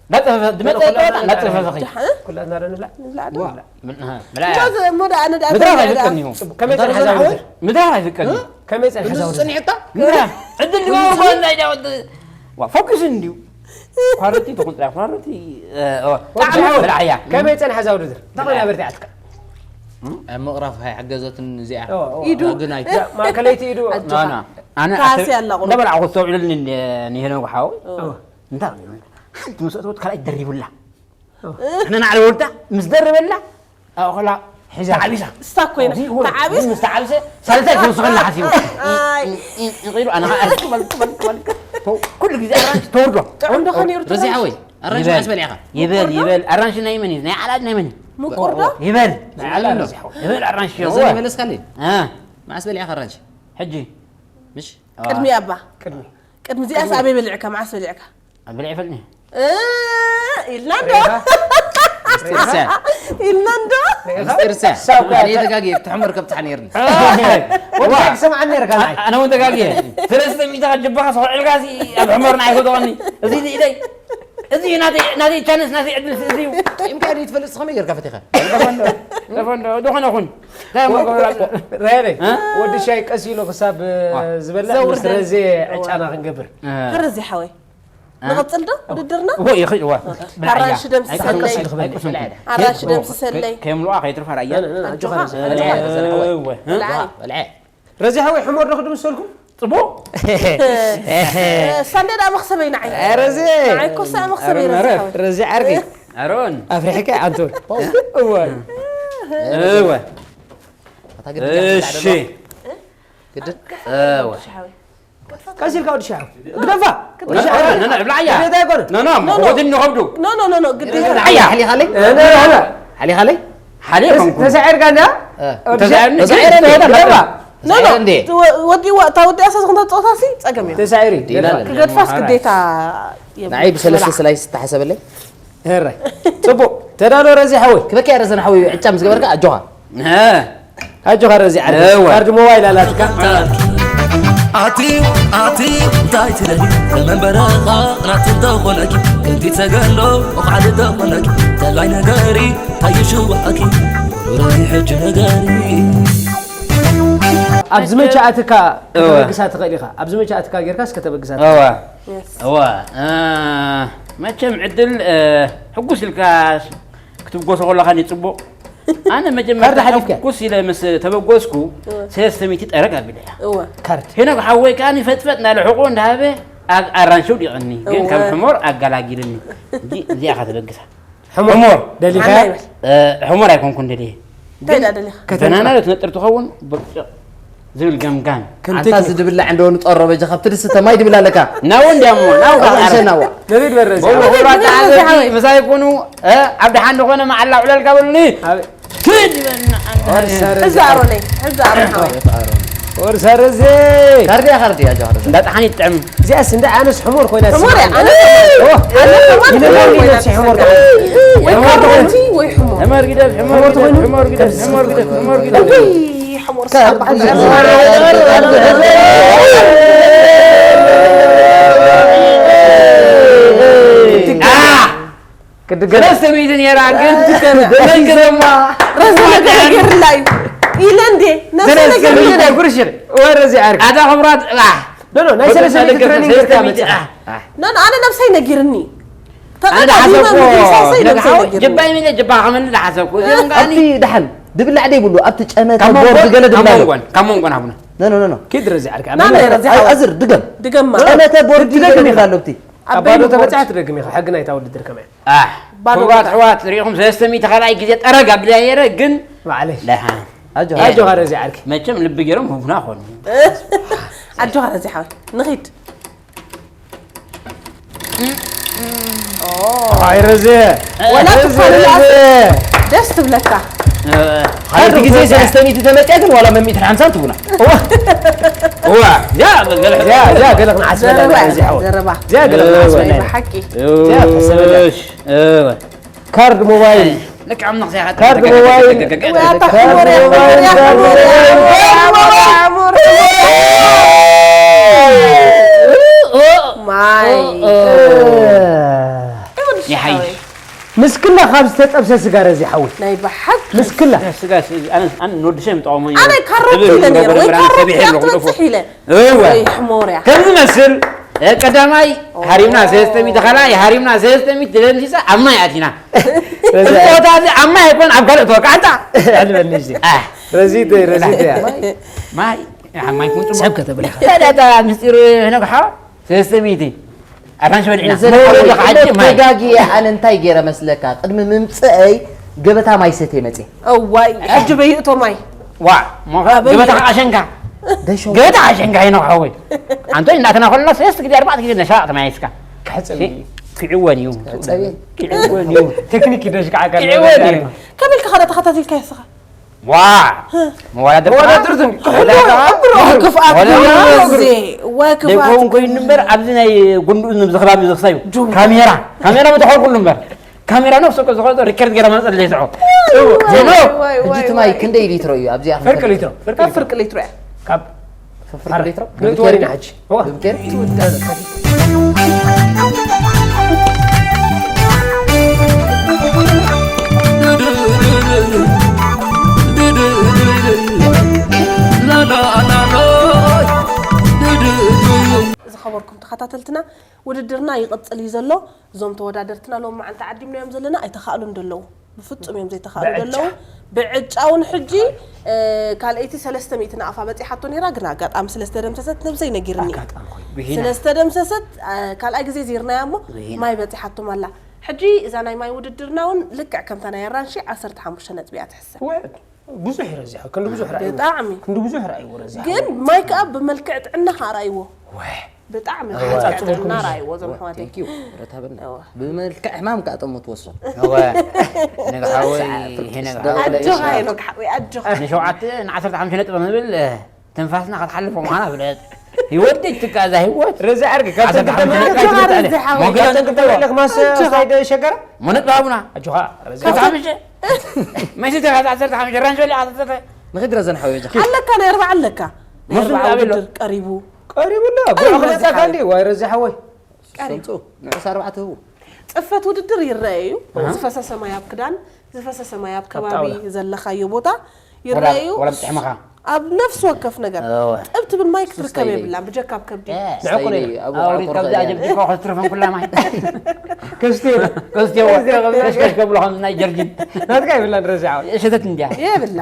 እንዳጸፈፈ-፣ ዝመጸ ጸወታ እንዳጸፈፈኺ። ደሓን? ኩላትና ዶ ንብላዕ? ንብላዕ ዶ? ዋ፣ ንብላዕ። ምን-፣ ኣሃ፣ ብልዓያ። እንዶ ዘ-፣ እሞ ደኣ ኣነ ደኣ ምድራፍ ከመይ ደኣ? ኣይፍቀድን እዩ። ከመይ ምድራፍ ጸኒሓ ዛውዲ? ኣይፍቀድን። ምድራፍ ኣይፍቀድን እዩ። ከመይ ጸኒሓ ዛውዲ? ጽኒዕካ? ምድራፍ። ዕድል ድጋሚ ጓል እንታይ ዳወጥ? ዋ፣ ፎክስ እንድዩ። ኳረቲ ትኹን ጥራይ፣ ኳረቲ፣ እ፣ ኦ፣ ወዲ ጣዕሚ ሓወይ፣ ብልዓያ። ከመይ ጸንሓ እዛ ውድድር? እንታይ ኮይና በርቲዓትካ? ኣብ ምቕራፍ ኣይሓገዘትን እዚኣ። ኦ፣ ኦ። ኢዱ። ግን ኣይ-፣ ያ፣ ማእከለይቲ ኢዱ። ኣጆኻ። ና፣ ና። ኣነ ካሲ ኣተ-፣ ኣላ ቁሩብ። እንዳበላዕኹ ተውዕልኒ እንደ-፣ ንሄኖክ ሓወይ። ኦ። እንታይ ኮይኑ? ሓንቲ ምስ ኣተወት ካልኣይ ደሪቡላ። ኦ። ኣነ ናዕለ ወልዳ ምስ ደርበላ፣ ኣኹላ ሒዛ ተዓቢሳ። ስታክ ኮይና። እዚ ሆ-፣ ተዓቢስ? እዚ ምስ ተዓብሰ፣ ሳልሳይ ክውስኸላ ሓሲቡ። ኣይ። ኢ-፣ ኢ-፣ ኢ-፣ ኢሉ ኣነ ኸዓ ኣርክ በልክ፣ በልክ፣ በልክ። ተው፣ ኩሉ ግዜ ኣራንሽ ተወርዶ። ጥዑም ዶ ኸ ነይሩ ረዚ ተራንሽ? ሓወይ፣ ኣራንሽ ይበል፣ መዓስ በሊዕኻ? ይበል፣ ይበል። ኣራንሽ ናይ መን እዩ? ናይ ዓላድ ናይ መን እዩ? ምቁር ዶ? ይበል። ናይ ዓላድ ነው። ይበል ኣራንሽ። ረዚ ይበል። ይመለስካለይ? እ። መዓስ በሊዕኻ ኣራንሽ? ሕጂ። ምሽ? ኣዋ። ቅድሚ ኣባ። ቅድሚ። ቅድሚ እዚኣስ ኣበይ በሊዕካ? መዓስ በሊዕካ? ኣብ ብልዒ ፈልኒ። እ፣ ኢልና እንዶ። ሪኢኻ? ምስጢር እሳ። ኢልና እንዶ። ሪኢኻ? ምስጢር እሳ። ሳብ ኣነ ተጋግየ፣ እቲ ሕመር ከብጽሓ ነይርኒ። እ፣ ወዲ ዋ። ክሰምዓኒ ነይርካ ንዓይ። ኣነ እውን ተጋግየ። ሰለስተ ሚእቲ ካብ ጅባኻ ሰኹዕልካ ሲ ኣብ ሕመር ንዓይ ክወደቐኒ። እዚ ኢደይ። እዚ ናተይ፣ ናተይ ቻንስ፣ ናተይ ዕድል እዚ እዩ። ኢምካ ድዩ ትፈልጥ? ከመይ ጌርካ ፈቲኻ? ተፈንዶ፣ ተፈንዶ፣ ዝኾነ ኹን። እንታይ እሞ ገብራ? ራሄለይ፣ እ? ወዲ ሻይ ቀስ ኢሉ ክሳብ ዋ። ዝበልዕ ዘውርደን። ምስ ረዜ ዕጫና ክንገብር። እ። ከረዚ ሓወይ። እ? ንቐጽል ዶ ውድድርና? እዎ፣ ይኽእል፣ እዋ። ብልዓያ። ኣራንሺ ደምስሰለይ። ኣይቀስም፣ ኣይቀስም። ኣራንሺ ደምስሰለይ። ከ-፣ ከየምልዋ ከይትርፋ ራያ። ና፣ ና፣ ና፣ ኣጆኻ። ኣጆኻ። እወ። ብልዓይ። ብልዓይ። ረዚ ሓወይ፣ ሕሞር ዶ ክድምሰልኩም? ጽቡቕ። ሳንዴ ደኣ መኽሰበይ ንዓይ። ረዚ። ንዓይ እኮ ሳዕ መኽሰበይ ረዚ ሓወይ። ረዚ ዓርኪ። ኣሮን። ኣፍሪሕካ ኣንቶን። እወ። እወ። እታ ግድን እያ እሺ። ትብላ ግድን። እወ። ቀስ ኢልካ ወዲ ሻዕ። ግደፋ። ኖ፣ ኖ፣ ኖ፣ ብላዕያ። ግዴታ ኣይኮነ። ኖ፣ ኖ፣ ኖ፣ ኖ። ወድን ንኸብዱ። ኖ፣ ኖ፣ ኖ፣ ኖ፣ ግዴታ። ብላዕያ። ሓሊኻለይ? ኖ፣ ኖ፣ ኖ። ሓሊኻለይ? ሓሊኻለይ? ሓሊኻለይ? ተስ-፣ ተሳዒርካ እንድያ? እ። ወዲ ሻዕ። ተሳዒርኒ? ተሳዒረ እንድያ? ግደፋ። ኖ፣ ኖ። ተሳዒረ እንድየ? ወ-፣ ወዲእዋ፣ እታ ወዲኣ እሳ ዝኾንታ ጸወታ ሲ ጸገም የብሉን። ተሳዒሪ። ዲና ግደፋ። ኣለና። ክገድፋስ ግዴታ የብሉን። ንዓይ ብሰለስተ ብላዕ። ስላይስ ዝተሓሰበለይ? ህራይ። ጽቡቕ። ተዳሎ ረዚ ሓወይ። ክበኪ ኣረ ዘን ሓወይ ዕጫ ምስ ገበርካ ኣጆኻ። እ። ኣጆኻ ረዚ ዓርከይ። እወ። ካርድ ሞባይል ኣላትካ። ኣትዩ፣ ኣትዩ፣ እንታይ ትደሊ? ከመንበረኻ ናት እንተኾነኪ፣ ክንዲ ተገሎ፣ ወኻዕሊ እንተኾነኪ፣ ተላይ ነገሪ፣ ታይሽዋኣኪ፣ ቁሩራይ ሕጂ ነገሪ። ኣብ ዝመቸኣትካ እወ። ከተበግሳ ትኽእል ኢኻ። ኣብ ዝመቸኣትካ ጌርካስ ከተበግሳ ትኽእል። እወ። የስ። እወ። እ፣ መቸም ዕድል፣ እ፣ ሕጉስ ኢልካ ክትብጎሶ ከለኻ እዩ ጽቡቕ። ኣነ መጀመርታ ካርድ ሓሊፍካ? ሕጉስ ኢለ ምስ ተበጎስኩ፣ እወ። ሰለስተ ሚእቲ ጠረግ ኣቢለ እያ። እወ። ካርድ። ሄኖክ ሓወይ ከኣ ፈጥፈጥ እናለ ሕቖ እንዳሃበ ኣብ ኣራንሺ ውዲቕኒ። ግን እወ። ካብ ሕሞር ኣጋላጊልኒ። እንጂ እዚኣ ኢኻ ተበግሳ። ሕሞር። ሕሞር። ደሊኻ? ሓና ይበል። እ፣ ሕሞር ኣይኮንኩን ደልየ። እንታይ ግን ደኣ ደሊኻ? ከተንጥራ። በናና ዶ ትነጥር ትኸውን? ብርጭቕ ዝብል ገምጋም። ኣንታ እዚ ድብላዕ እንዶ ንጠሮ በጃ፣ ካብቲ ድስተ ማይ ድብል ኣለካ። ናው እንዲያሞ፣ ናው ኣዋ፣ ካርድ። እሰ ናዋ። ነቢድ በረዚ። በሉ፣ በሉ፣ ኣታ ነቢድ በረዚ ዓለምቲ ሓወይ። ምሳይ ኩኑ፣ እ፣ ኣብ ደሓን ዝኾነ መዓላ ውዕለልካ በሉኒ። ኣብ ክድ ይበልና ኣንታ። ወርሰ ረዚ። እዛ ኣሮነይ፣ እዛ ኣሮን ሓወይ። ወርሰ ረዚ። ካርድያ፣ ካርድያ፣ ጃ ካርድያ። እንዳ ጠሓን ይጥዕም። እዚኣስ እንዳ ኣነስ ሕሞር ኮይና ሕሞር እያ፣ ትስማዕ። ኣነ ኦ፣ ኣነ ከማን ይነግረኒ ሕሞር ነብሲ ኮይና ሕሞር ትስማዕ። ትኾይኑ። ወይ ሕሞር። ሕሞር ግደፍ፣ ሕሞር ሕሞር ግደፍ፣ ትኾይኑ። ሕሞር ግደፍ፣ ከም ሕሞር ግደፍ፣ ሕሞር ግደፍ። ውይ፣ ሕሞር ካብ ስሓብ በዓል ሕሞር። አ! ክድገም። ሰለስተ ሚእቲ ነይራ፣ ግን ትከም-፣ ደስ ደስ ይዘማ። ረዚ ነገር ገይርላ እዩ። ኢለ እንዴ? ነብሰ ሰለስተ ነገር ሚእቲ ኢለ። ጉርሽር። ወረዚ ዓርኪ። ኣታ ክብራት፣ አ! ኖ፣ ኖ፣ ናይ ሰለስተ ሚእቲ ትሬኒንግ ጌርካ መጺኻ። ኖ፣ ኖ፣ ኣነ ነብሰይ ነጊርኒ። ኣነ ተቐዳዲመ ዝሓሰብኩ፣ ምድምሳሰይ ነብሰይ ነግሓው፣ ነጊርኒ። ጀባይ ሚለ ጀባ ከመኒ ዝሓሰብኩ። እዚኦም ከኣ ኣብቲ ደሓን፣ ድብላዕ ደይብሉ፣ ኣብቲ ጨመተ ካብ ቦርድ መንጎን፣ ገለ ካብ ድብላ ኣሎ። መንጎን፣ ካብ መንጎን ሃቡና። ኖ፣ ኖ፣ ኖ፣ ኖ። ኪድ ረዚ ዓርኪ። ና፣ ና፣ ረዚ ኣይ፣ ሓወይ። ኣዝር፣ ድገም። ድገማ። ጨመተ ቦርድ ገለ ድብላ ኣሎ ኣብቲ። ኣብ ኣባዶ ባይኖ ተበጻሕ ቦርድ። ትደግም ኢኻ፣ ሕጊ ናይታ ውድድር ከመይ? ኣሕ፣ ባዶ ክቡራት ቦታ። ኣሕዋት፣ ርኢኹም ሰለስተ ሚእቲ ካልኣይ ግዜ ጠረግ ኣቢለ ነይረ፣ ግን ማዕለሽ። ደሓን። ኣጆኻ። ኣጆኻ ረዚ ዓርኪ። መቸም ልቢ ገይሮም ህቡና ኾኑ። ኣጆኻ ረዚ ሓወይ ንኺድ ኣይ ረዘ ወላ ትፋልላስ ደስ ትብለካ ሓንቲ ግዜ ሰለስተ ሚእቲ ተመፅያ ግን ዋላ መሚእትን ሓምሳን ትቡና እዋ እዚኣ ገለ እዚኣ እዚኣ ገለ ክንዓስበላ ኢና እዚ ሓወ ዘረባ እዚኣ ገለ ክንዓስበላ ኢና ብሓቂ እዚኣ ተሰበላ እወ ካርድ ሞባይል ልክዕም ነኽሲያ ካርድ ሞባይል ወያታ ሕሞር ያሕሞር ያሕሞር ያሕሞር ማይ ይሓይሽ ምስክላ ካብ ዝተጠብሰ ስጋ ረዚ ሓወይ ናይ ብሓቂ ምስክላ ስጋ ኣነ ንወዲ ሰብ ይጠቐሙ ኣነ ካሮት ኢለ ነይረ ወይ ካሮት ክትወፅሕ ኢለ እወ ወይ ሕሞርያ ከም ዝመስል ቀዳማይ ሃሪምና ሰለስተ ሚእቲ ካልኣይ ሃሪምና ሰለስተ ሚእቲ ደምሲሳ ኣብ ማይ ኣቲና እዚ ቦታ እዚ ኣብ ማይ ኣይኮን ኣብ ካልእ ተወቃዕታ ዕልበኒ እዚ ረዚት ረዚት እያ ማይ ማይ ኩን ሰብ ከተብል ኢኻ ዳታ ምስጢሩ ነግሓ ሰለስተ ሚእቲ ኣራንሽ በሊዕና ተጋጊ ኣነ እንታይ ገይረ መስለካ ቅድሚ ምምፅአይ ገበታ ማይ ሰትየ መፅየ እዋይ ሕጂ በይእቶ ማይ ዋ ሞኻ ገበታ ኣሸንካ ገበታ ኣሸንካ ይነግሓወይ ኣንቶይ እናተናኸልና ሰለስተ ግዜ ኣርባዕተ ግዜ ነሻ ተማይስካ ክሕፅብ ክዕወን እዩ ፀብየ ክዕወን እዩ ቴክኒክ ይደሽካዓካ ክዕወን እዩ ከመይ ኢልካ ኸዳ ተኸታቲልካ ይስኻ ዋ መወዳድርካ ተወዳድርትን ክፍኣት ግዜ ወይ ክፍኣት ደይኮውን ኮይኑ እምበር ኣብዚ ናይ ጉንድኡ ዝኽባብ ዝኽሳዩ ካሜራ ካሜራ መተኸልኩሉ እምበር ካሜራ ነፍሱ እኮ ዝኾነ ሪከርድ ገይራ መፀለይ ስዖ ሕጂ እቲ ማይ ክንደይ ሊትሮ እዩ ኣብዚኣ ፍርቂ ሊትሮ ፍርቂ ፍርቂ ሊትሮ እያ ካብ ፍርቂ ሊትሮ ክትወሪና ሕጂ ትውደል ዝኸበርኩም ተኸታተልትና ውድድርና ይቕፅል እዩ ዘሎ እዞም ተወዳደርትና ሎም መዓልቲ ዓዲምናዮም ዘለና ኣይተኻእሉን ደለዉ ብፍፁም እዮም ዘይተኻእሉ ደለዉ ብዕጫውን ሕጂ ካልኣይቲ ሰለስተ ሚእቲ ንኣፋ በፂሓቶ ነይራ ግን ኣጋጣሚ ስለ ዝተደምሰሰት ነብሰይ ነጊርኒ ስለ ዝተደምሰሰት ካልኣይ ግዜ ዚርናያ እሞ ማይ በፂሓቶም ኣላ ሕጂ እዛ ናይ ማይ ውድድርና እውን ልክዕ ከምታ ናይ ኣራንሺ ዓሰርተ ሓሙሽተ ነጥቢ እያ ትሕሰብ ብዙሕ ይረዚሖ ክንዲ ብዙሕ ራእይ ብጣዕሚ ክንዲ ብዙሕ ራእይ ወረዚሖ ግን ማይ ከዓ ብመልክዕ ጥዕና ከዓ ራእይዎ ብጣዕሚ ብመልክዕ ጥዕና ራእይዎ ዞም ኣሕዋተይ ረታብና ብመልክዕ ሕማም ከዓ ጠሙ ትወስዶ ነግሓወይ ይሄ ነግሓወይ ኣጆኻ ሄኖክ ሓወይ ኣጆኻ ንሸውዓተ ንዓሰርተ ሓሙሽተ ነጥቢ ንብል ትንፋስና ክትሓልፎ ምዃና ፍለጥ ህይወት ደይ ትካ እዛ ህይወት ረዚ ዓርኪ ዓሰርተ ሓሙሽተ ነጥቢ ካብተን ክልተ ለክ ማሰ ስታይ ደ ሸገረ መነጥ ሃቡና ኣጆኻ ረዚ ካብሓምሸ መሽተ ዓሰርተ ሓሙሽተ ራንሽ በሊ ዓሰርተ ንኽድረዘን ሓወይ ጃ ኣለካ ናይ ኣርባዓ ኣለካ መሱ ኣርባዓ ኣበሎ ውድድር ቀሪቡ ቀሪቡ ኣሎ ጉዕ ክመፀካ እንዲ ዋይ ረዚ ሓወይ ሰምፁ ንዑስ ኣርባዕተ ህቡ ፅፈት ውድድር ይረአ እዩ ዝፈሰሰ ማይ ኣብ ክዳን ዝፈሰሰ ማይ ኣብ ከባቢ ዘለካዮ ቦታ ይረአ እዩ ወላ ብጥሕምኻ ኣብ ነፍሲ ወከፍ ነገር ጥብ ትብል ማይ ክትርከብ የብላን ብጀካ ኣብ ከብዲ ንዕቁ ኣውሪድ ካብዚ ኣጀብጅካ ክትትርፈን ኩላ ማይ ከስትዮ ከስትዮ ከብሎ ከም ናይ ጀርጂን ናትካ ይብላን ረዚዓ ሸተት እንዲያ የብላ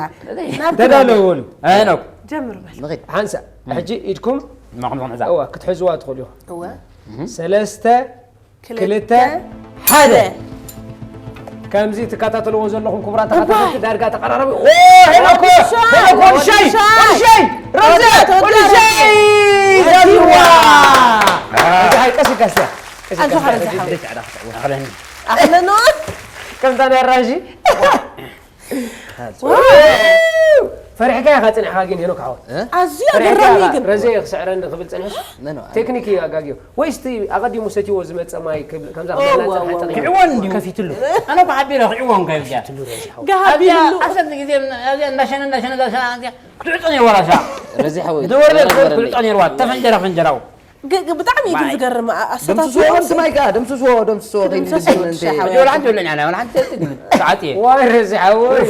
ተዳለወሉ ኣይነኩ ጀምር በል ንኺድ ሓንሳ ሕጂ ኢድኩም ማኹም ንዕዛ እዋ ክትሕዝዋ ትኽእሉ ኢኹም እወ ሰለስተ ክልተ ሓደ ከምዚ ትከታተልዎ ዘለኹም ክቡራት ተኸታተልቲ ዳርጋ ተቐራረቢ ኦ ሄኖኮ ሄኖኮ ወድሻይ ወድሻይ ረዘ ወድሻይ ዛዚዋ ረዚሓይ ቀስ ኢልካ እስኪ ቀስ ኢልካ ኣጆኻ እስኪ ረዚሓ ኣኽለኖ ከምታ ናይ ኣራንሺ ፈሪሕካ ኢኻ ፅኒሕካ ግን ሄኖክ ሓወት ኣዝዩ ኣገራሚ እዩ ግን ረዘ ክስዕረኒ ክብል ፀኒሑ መን ቴክኒክ እዩ ኣጋግዮ ወይ እስቲ ኣቐዲሙ ሰትይዎ ዝመፀ ማይ ክብል- ከምዛ እዎ፣ ክብለና እዎ፣ ፀንሐ እዎ። ጠሚሩ ክዕወን እንዲዩ ከፊትሉ ኣነ እኮ ሓቢረ ክዕወን ከ ይብያ ጋሃቢሉ ዓሰርተ ግዜ እንዳሸነ እንዳሸነ እንዳሸነ ክትዕፀ ነይርዋ ራሻ ረዚ ሓወይ ዝወረደ ክትዕፀ ነይርዋ ተፈንጀራ ፈንጀራው ግ- ግ- ብጣዕሚ እዩ ግን ዝገርም ኣ- ደምስስዎ ኣሰታትኡ ስማይ ከኣ ደምስስዎ ደምስስዎ ደምስስዎ፣ ከይንብል ደምስስዎ። እንተ- ሕጂ ወላ ሓንቲ የብለኛ ወላ ሓንቲ ሰልቲ ግን ሰዓት እየ ዋይ ረዚ ሓወይ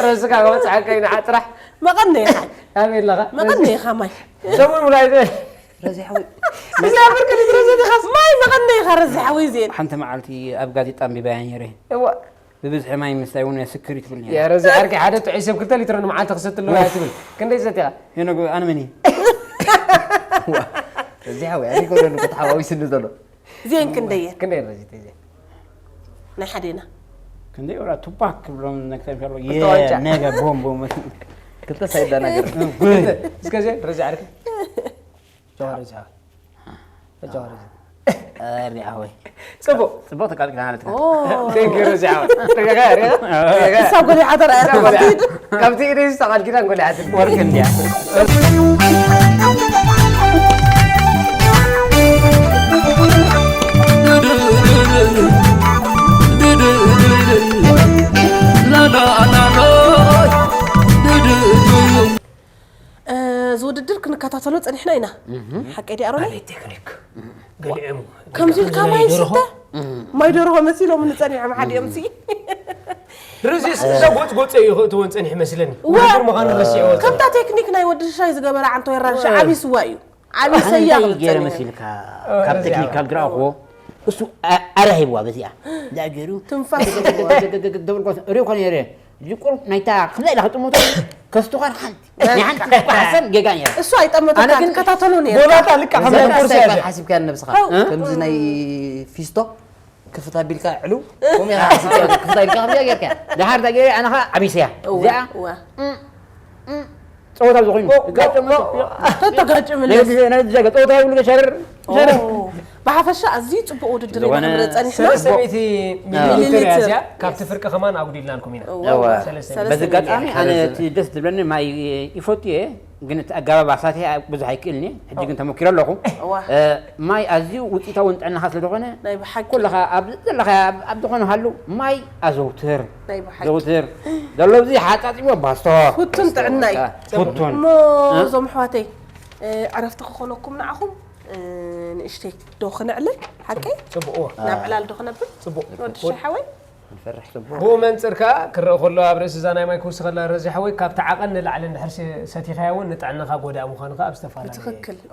ረዝካ ክበፅሓካ ኢና ጥራሕ መቐነኻ ኣበይ ኣለኻ መቐነኻ ማይ ሰሙን ሙላይ ረዚ ሓወይ እዛ ብርክሊት ረዘ ዲኻስ ማይ መቐነኻ ረዚ ሓወይ ዜን ሓንቲ መዓልቲ ኣብ ጋዜጣ ኣንቢባያ ነይረ እዋ ብብዝሒ ማይ ምስታይ እውን የስክር እዩ ትብል ነይራ ያ ረዚ ዓርኪ ሓደ ጥዑይ ሰብ ክልተ ሊትሮ ንመዓልቲ ክሰቲ ኣለዎ እያ ትብል ክንደይ ሰቲኻ ሄኖግ ኣነ መን እየ ረዚ ሓወይ ኣነ ይኮነሉ ተሓዋዊስኒ ዘሎ ዜን ክንደየ ክንደይ ረዚት እየ ናይ ሓዴና ክንደይ ወራ ቱፓክ ክብሎም ነክተን ከሎ ክልተ ዋንጫ። ነገ ቦም ቦም ክልተ ሳይዳ ነገር እስከ ዜ ረዚ ዓርኪ ጨዋር ጃ ጨዋር ሪኣ ወይ ጽቡቅ ጽቡቅ ተቃልቅና ማለት ነው። Thank you ሮዚ ዓወት። እሳ ጎሊሓ ተረኣያ ካብቲ ኢደይ ዝተቃል ኪዳን ጎሊሓት ወርክ እንዲያ እዚ ውድድር ክንከታተሎ ጸኒሕና ኢና። ሓቀይ ድዩ ኣሮን? ኣቤት ቴክኒክ። ገሊኦም ከምዚ ኢልካ ማይ ስተ ማይ ደርሆ መሲሎም ንጸኒሖም ሓዲኦም ሲ ርዚስ እዛ ጎጽጎጸ እዩ ክእትወን ጸኒሕ መስለኒ። ውድድር ምዃኑ ረሲዕዎ። ከምታ ቴክኒክ ናይ ወዲ ሻይ ዝገበረ ዓንቶ የራርሻ ዓቢ ስዋ እዩ። ዓቢ ሰያ እንታይ ገይረ ክብል ጸኒሑ። መሲልካ ካብ ቴክኒካል ድረኣኽዎ እሱ ኣረ ሂብዋ በዚኣ ዳ ገይሩ ትንፋስ ደብል ኮስ ሪኮ ነይረ ጅቁር ናይታ ክልተ ኢላ ክጥምቶ ከስቱኻን ሓንቲ ናይ ሓንቲ እኳ ሓሰን ጌጋ ነይራ እሱ ኣይጠመተካ ኣነ ግን ትከታተሎ ነይርካ ጎባጣ ልካ ከም ዘርኮርሲ ዘርኮርሲ ያዘ ያዘ ሓሲብካ ነብስኻ ከምዚ ናይ ፊስቶ ክፍት ኣቢልካ ዕሉ ከምኡ ኢኻ ሓሲብካ ክፍት ኣቢልካ ከምዚኣ ጌርካ ደሓር እታ ገይረ ኣነ ኸዓ ዓቢሰያ እዚኣ እዋ ጸወታ ዝኾይኑ ተጋጨመ ተጋጨመ ናይ ጊዜ ናይ ጊዜ ጸወታ ይብሉ ሸረር ሸረር ብሓፈሻ ኣዝዩ ጽቡቕ ውድድር ኢና ክንርኢ ጸኒሕና ሰለስተ ሚእቲ ሚሊ ሊትር እያ እዚኣ ካብቲ ፍርቂ ከማን ኣጉዲልናልኩም ኢና በዚ ኣጋጣሚ ኣነ እቲ ደስ ዝብለኒ ማይ ይፈቱ እየ ግን እቲ ኣጋባብ ኣሳትያ ብዙሕ ኣይክእልን እየ ሕጂ ግን ተመኪሮ ኣለኹ ማይ ኣዝዩ ውፅኢታዊ ንጥዕናኻ ስለ ዝኾነ ኩልኻ ኣብ ዘለኻ ኣብ ዝኾነ ሃሉ ማይ ኣዘውትር ዘውትር ዘሎ ብዙ ሓፃፂቦ ባስቶ ፍቱን ጥዕና እዩ ፍቱን እሞ እዞም ኣሕዋተይ ዕረፍቲ ክኾነኩም ንዓኹም ንእሽተይ ዶ ክነዕልል ሓቀይ ናብ ዕላል ዶ ክነብል ወዲ ሸሓወይ ብኡ መንፅር ከዓ ክረአ ከሎ ኣብ ርእሲ እዛ ናይ ማይ ክውስኸላ ረዚ ሓወይ ካብቲ ዓቐን ንላዕሊ እንድሕር ሰቲኻያ እውን ንጥዕናኻ ጎዳእ ምዃኑ ከዓ ኣብ ዝተፈላለዩ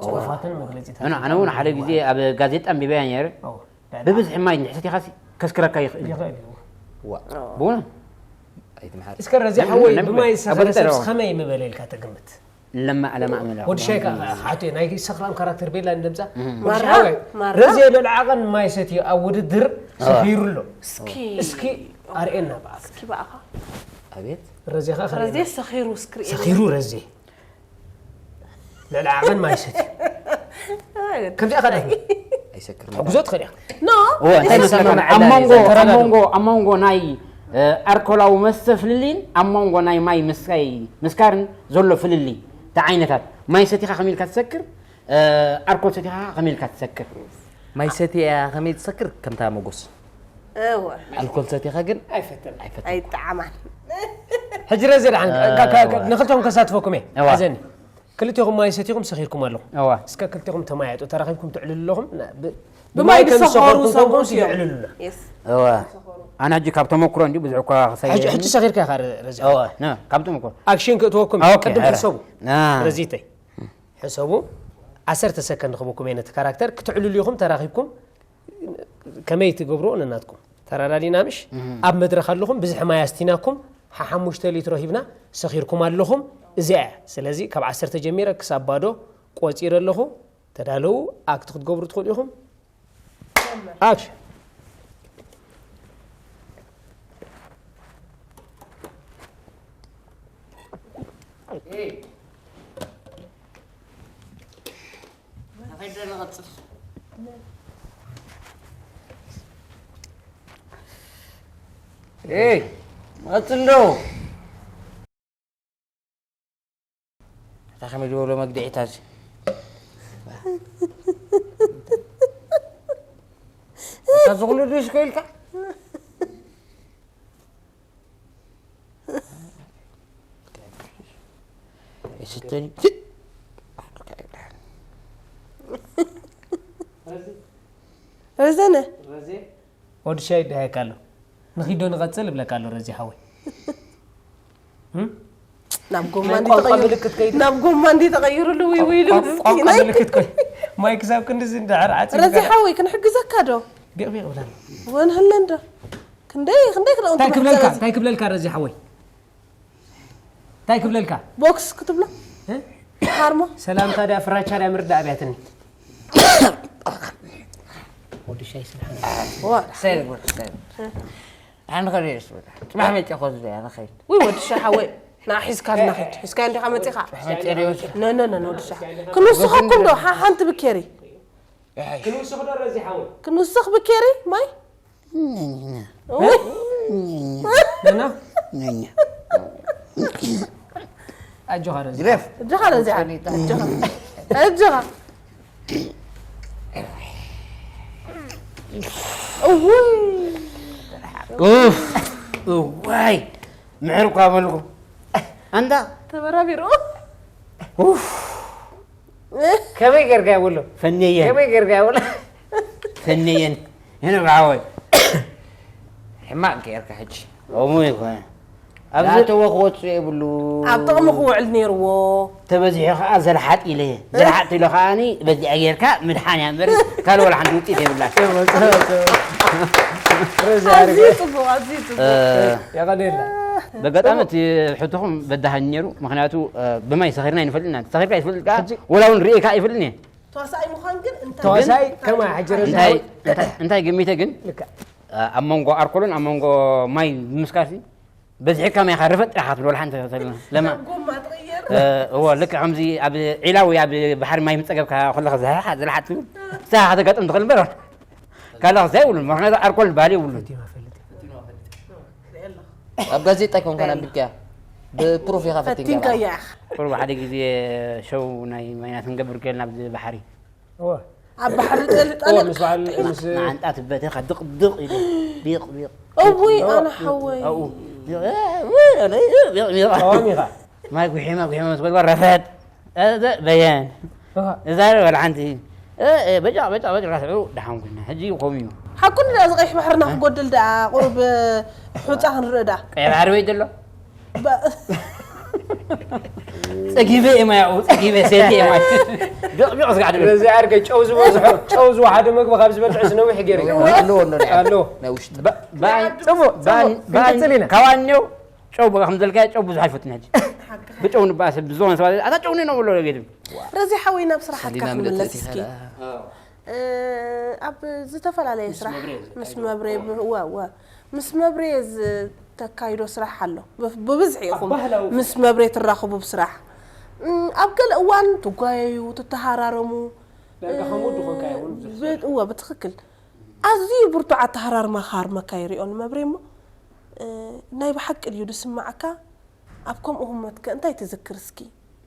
ፅሑፋትን መግለፂታት ኣነ እውን ሓደ ግዜ ኣብ ጋዜጣ ኣንቢበያ ነይረ ብብዝሒ ማይ እንድሕር ሰቲኻሲ ከስክረካ ይኽእል ይኽእል እዩ ብእውነት እስከ ረዚ ሓወይ ብማይ ዝሰኸረ ሰብስ ከመይ ምበለ ኢልካ ትግምት ለማ ለማ ኣመላ ወዲ ሻይ ከዓ ሓቲ ናይ ሰኽራም ካራክተር ቤላ እንደምፃ ወዲ ሻይ ረዚ ልዕሊ ዓቐን ማይ ሰትዩ ኣብ ውድድር ሰኺሩ ኣሎ እስኪ ኣርእየና በኣክ እስኪ በኣኻ ኣቤት ረዚ ከዓ ረዚ ሰኺሩ እስክሪ ሰኺሩ ረዚ ልዕሊ ዓቐን ማይ ሰትዩ ከምዚኣ ካዳ ኣይሰክር ትሕግዞ ትኽእል ኢኻ ኖ እንታይ መስለካ ኣብ መንጎ ኣብ መንጎ ናይ ኣርኮላዊ መስተ ፍልልይን ኣብ መንጎ ናይ ማይ ምስካይ ምስካርን ዘሎ ፍልልይ እንታይ ዓይነታት ማይ ሰቲኻ ከመይ ኢልካ ትሰክር ኣርኮል ሰቲኻ ከመይ ኢልካ ትሰክር ማይ ሰትያ ከመይ ትሰክር ከምታ መጎስ እወ ኣልኮል ሰቲኻ ግን ኣይፈተን ኣይፈተን ኣይጠዓማን ሕጂ ረዚ ደሓን ንክልተኹም ከሳትፈኩም እየ ሓዘኒ ክልቴኹም ማይ ሰቲኹም ሰኺርኩም ኣለኹም እስከ ክልቴኹም ተማያጡ ተራኺብኩም ትዕልሉ ኣለኹም ብማይ ከም ዝሰኸሩ ሰብኩም የዕልሉና ኣነ ሕጂ ካብ ተመክሮ እንዲ ብዙሕ እኳ ክሳይ ሕጂ ሰኺርካ ኢኻ ረዚ ካብ ተመክሮ ኣክሽን ክእትወኩም ቅድም ሕሰቡ ረዚተይ ሕሰቡ ዓሰርተ ሰከንድ ክህበኩም እየ ነቲ ካራክተር ክትዕልሉ ኢኹም ተራኺብኩም ከመይ ትገብርዎ ነናትኩም ተራዳዲና ምሽ ኣብ መድረኽ ኣለኹም ብዝሒ ማይ ኣስቲናኩም ሓሓሙሽተ ሊትሮ ሂብና ሰኺርኩም ኣለኹም እዚኣ እያ ስለዚ ካብ ዓሰርተ ጀሚረ ክሳብ ባዶ ቆፂረ ኣለኹ ተዳለዉ ኣክት ክትገብሩ ትኽእሉ ኢኹም ኣክሽን መቐፅል ዶ እታ ከመይ ዝበሎ መግድዒታ እዚ እታ ዝኹሉ ድሽ ኮይልካ ረዘነ ወዲ ሻይ ይድሃየካ ኣሎ ንኺዶ ንቐፅል እብለካ ኣሎ ረዚ ሓወይ ናብ ጎማ እንዲ ተቐይሩ ናብ ጎማ እንዲ ተቐይሩሉ ወይ ወይ ኢሉ ቋንቋ ምልክት ኮይ ማይ ክሳብ ክንድዚ እንድሕር ዓፂ ረዚ ሓወይ ክንሕግዘካ ዶ ቢቕ ቢቕ ብላኒ ወንህለን ዶ ክንደይ ክንደይ ክደቕንቱ እንታይ ክብለልካ እንታይ ክብለልካ ረዚ ሓወይ እንታይ ክብለልካ ቦክስ ክትብሎ ሃርሞ ሰላምታ ድያ ፍራቻ ድያ ምርዳእ ኣብያትኒ ወዲ ሻይ ስብሓን ሰይር ወዲ ሰይር ሓን ኸደ ስበታ ጽባሕ መጨ ኾዝ ድያ ንኸይድ ወይ ወዲ ሻይ ሓወይ ና ሒዝካ ዝናኺድ ሒዝካ እንዲኻ መፂኻ። ኖ ኖ ኖ ኖ ድሻ ክንውስኸኩም ዶ ሓ- ሓንቲ ብኬሪ ክንውስኽ ዶ ረዚ ሓወይ ክንውስኽ ብኬሪ ማይ ነና ኣጆኻ ረዚ ግደፍ እጅኻ ረዚ እጅኻ እጅኻ እውይ ኡፍ እዋይ ምሕር እኳ በልኩ ኣንታ ተበራቢሩ ኡፍ ከመይ ጌርካ ይብሎ ፈነየን ከመይ ጌርካ ይብሎ ፈነየን ይነ ብዓወይ ሕማቅ ጌርካ ሕጂ እሙ ይኮነ ኣብዚ ተወ ክወፅእ የብሉ ኣብ ጥቕሚ ክውዕል ነይርዎ ተበዚሑ ከዓ ዘልሓጥ ኢለ ዘልሓጥ ኢለ ከዓኒ በዚኣ ጌርካ ምድሓን እያ እምበር ካልእ ወላ ሓንቲ ውፅኢት የብላ ኣዝዩ ፅቡቕ ኣዝዩ ፅቡቕ የቐኔልና በጋጣሚ እቲ ሕቶኹም በዳሃኒ ነይሩ ምክንያቱ ብማይ ሰኺርና ይንፈልጥና ሰኺርካ ይፈልጥ ከዓ ወላ እውን ርእካ ይፈልጥኒ ተዋሳኣይ ምዃን ግን እንታይ ተዋሳይ ከማ ሕጂ እንታይ እንታይ ገሚተ ግን ኣብ መንጎ ኣርኮሎን ኣብ መንጎ ማይ ብምስካርሲ በዚሕካ ማይኻ ርፈጥ ጥራኻ ትብል ወላ ሓንቲ ተልና ለማ ጎማ ትቕየር እዎ ልክ ከምዚ ኣብ ዒላ ወይ ኣብ ባሕሪ ማይ ምፀገብካ ከለኻ ዝሓሓ ዝልሓት ትብል ንስኻ ከተጋጥም ትኽእል እምበር ካልእ ክሳ ይብሉን ምክንያቱ ኣርኮል ባህሊ ይብሉን ኣብ ጋዜጣ ይኮንካ ኣንቢብካያ ብፕሩፍ ኢኻ ፈቲንካ ፈቲንካያ ኢኻ ቁሩብ ሓደ ግዜ ሸው ናይ ማይናት ክንገብር ከልና ኣብዚ ባሕሪ ኣብ ባሕሪ ጠልጠል ምስ በዓል ምስ ንዓንጣ ትበተኻ ድቕድቕ ኢሉ ቢቕ ቢቕ እውይ ኣነ ሓወይ ኣብኡ ቢቕ ቢቕ ቢቕ ቢቕ ቀዋሚኻ ማይ ጉሒማ ጉሒማ ምስ በልዋ ረፈድ እዘ በየን እዛ በል ሓንቲ በጫቕ በጫቕ በጫቕ ስዑ ደሓን ኮይና ሕጂ ከምኡ እዩ ሓቁ እንዳ እዚ ቀይሕ ባሕርና ክጎድል ደኣ ቁሩብ ሑፃ ክንርኢ ደኣ ቀይሕ ባሕሪ ወይ ዘሎ ጸጊበ እየ ማይ ኣብኡ ጸጊበ ሰትየ እየ ማይ ቢቕ ቢቕ ስጋዕ ድብል እዚ ዓርከይ ጨው ዝበዝሖ ጨው ዝወሓደ መግቢ ካብ ዝበልዕስ ነዊሕ ገይሩ ኣለዎ ኣሎ ናይ ኣሎ ናይ ውሽጢ ባን ጽቡቕ ባን ባን ክንቅጽል ኢና። ካብ ኣንዮ ጨው በቃ ከም ዘልካዮ ጨው ብዙሕ ኣይፈትን ሕጂ ብጨው ንበኣስ ብዝኾነ ሰባት ኣታ ጨው ነው ብሎ ገድም ረዚ ሓወይ ናብ ስራሓትካ ክንምለስ እስኪ ኣብ ዝተፈላለየ ስራሕ ምስ መብሬ እወ እወ ምስ መብሬ ዝተካይዶ ስራሕ ኣሎ ብብዝሒ ኢኹም ምስ መብሬ ትራኽቡ ብስራሕ ኣብ ገለ እዋን ትጓየዩ ትተሃራረሙ እወ ብትኽክል ኣዝዩ ብርቱዕ ኣተሃራርማ ክሃርመካ ይሪኦ ንመብሬ እሞ ናይ ብሓቂ ድዩ ዝስማዓካ ኣብ ከምኡ ህሞትከ እንታይ ትዝክር እስኪ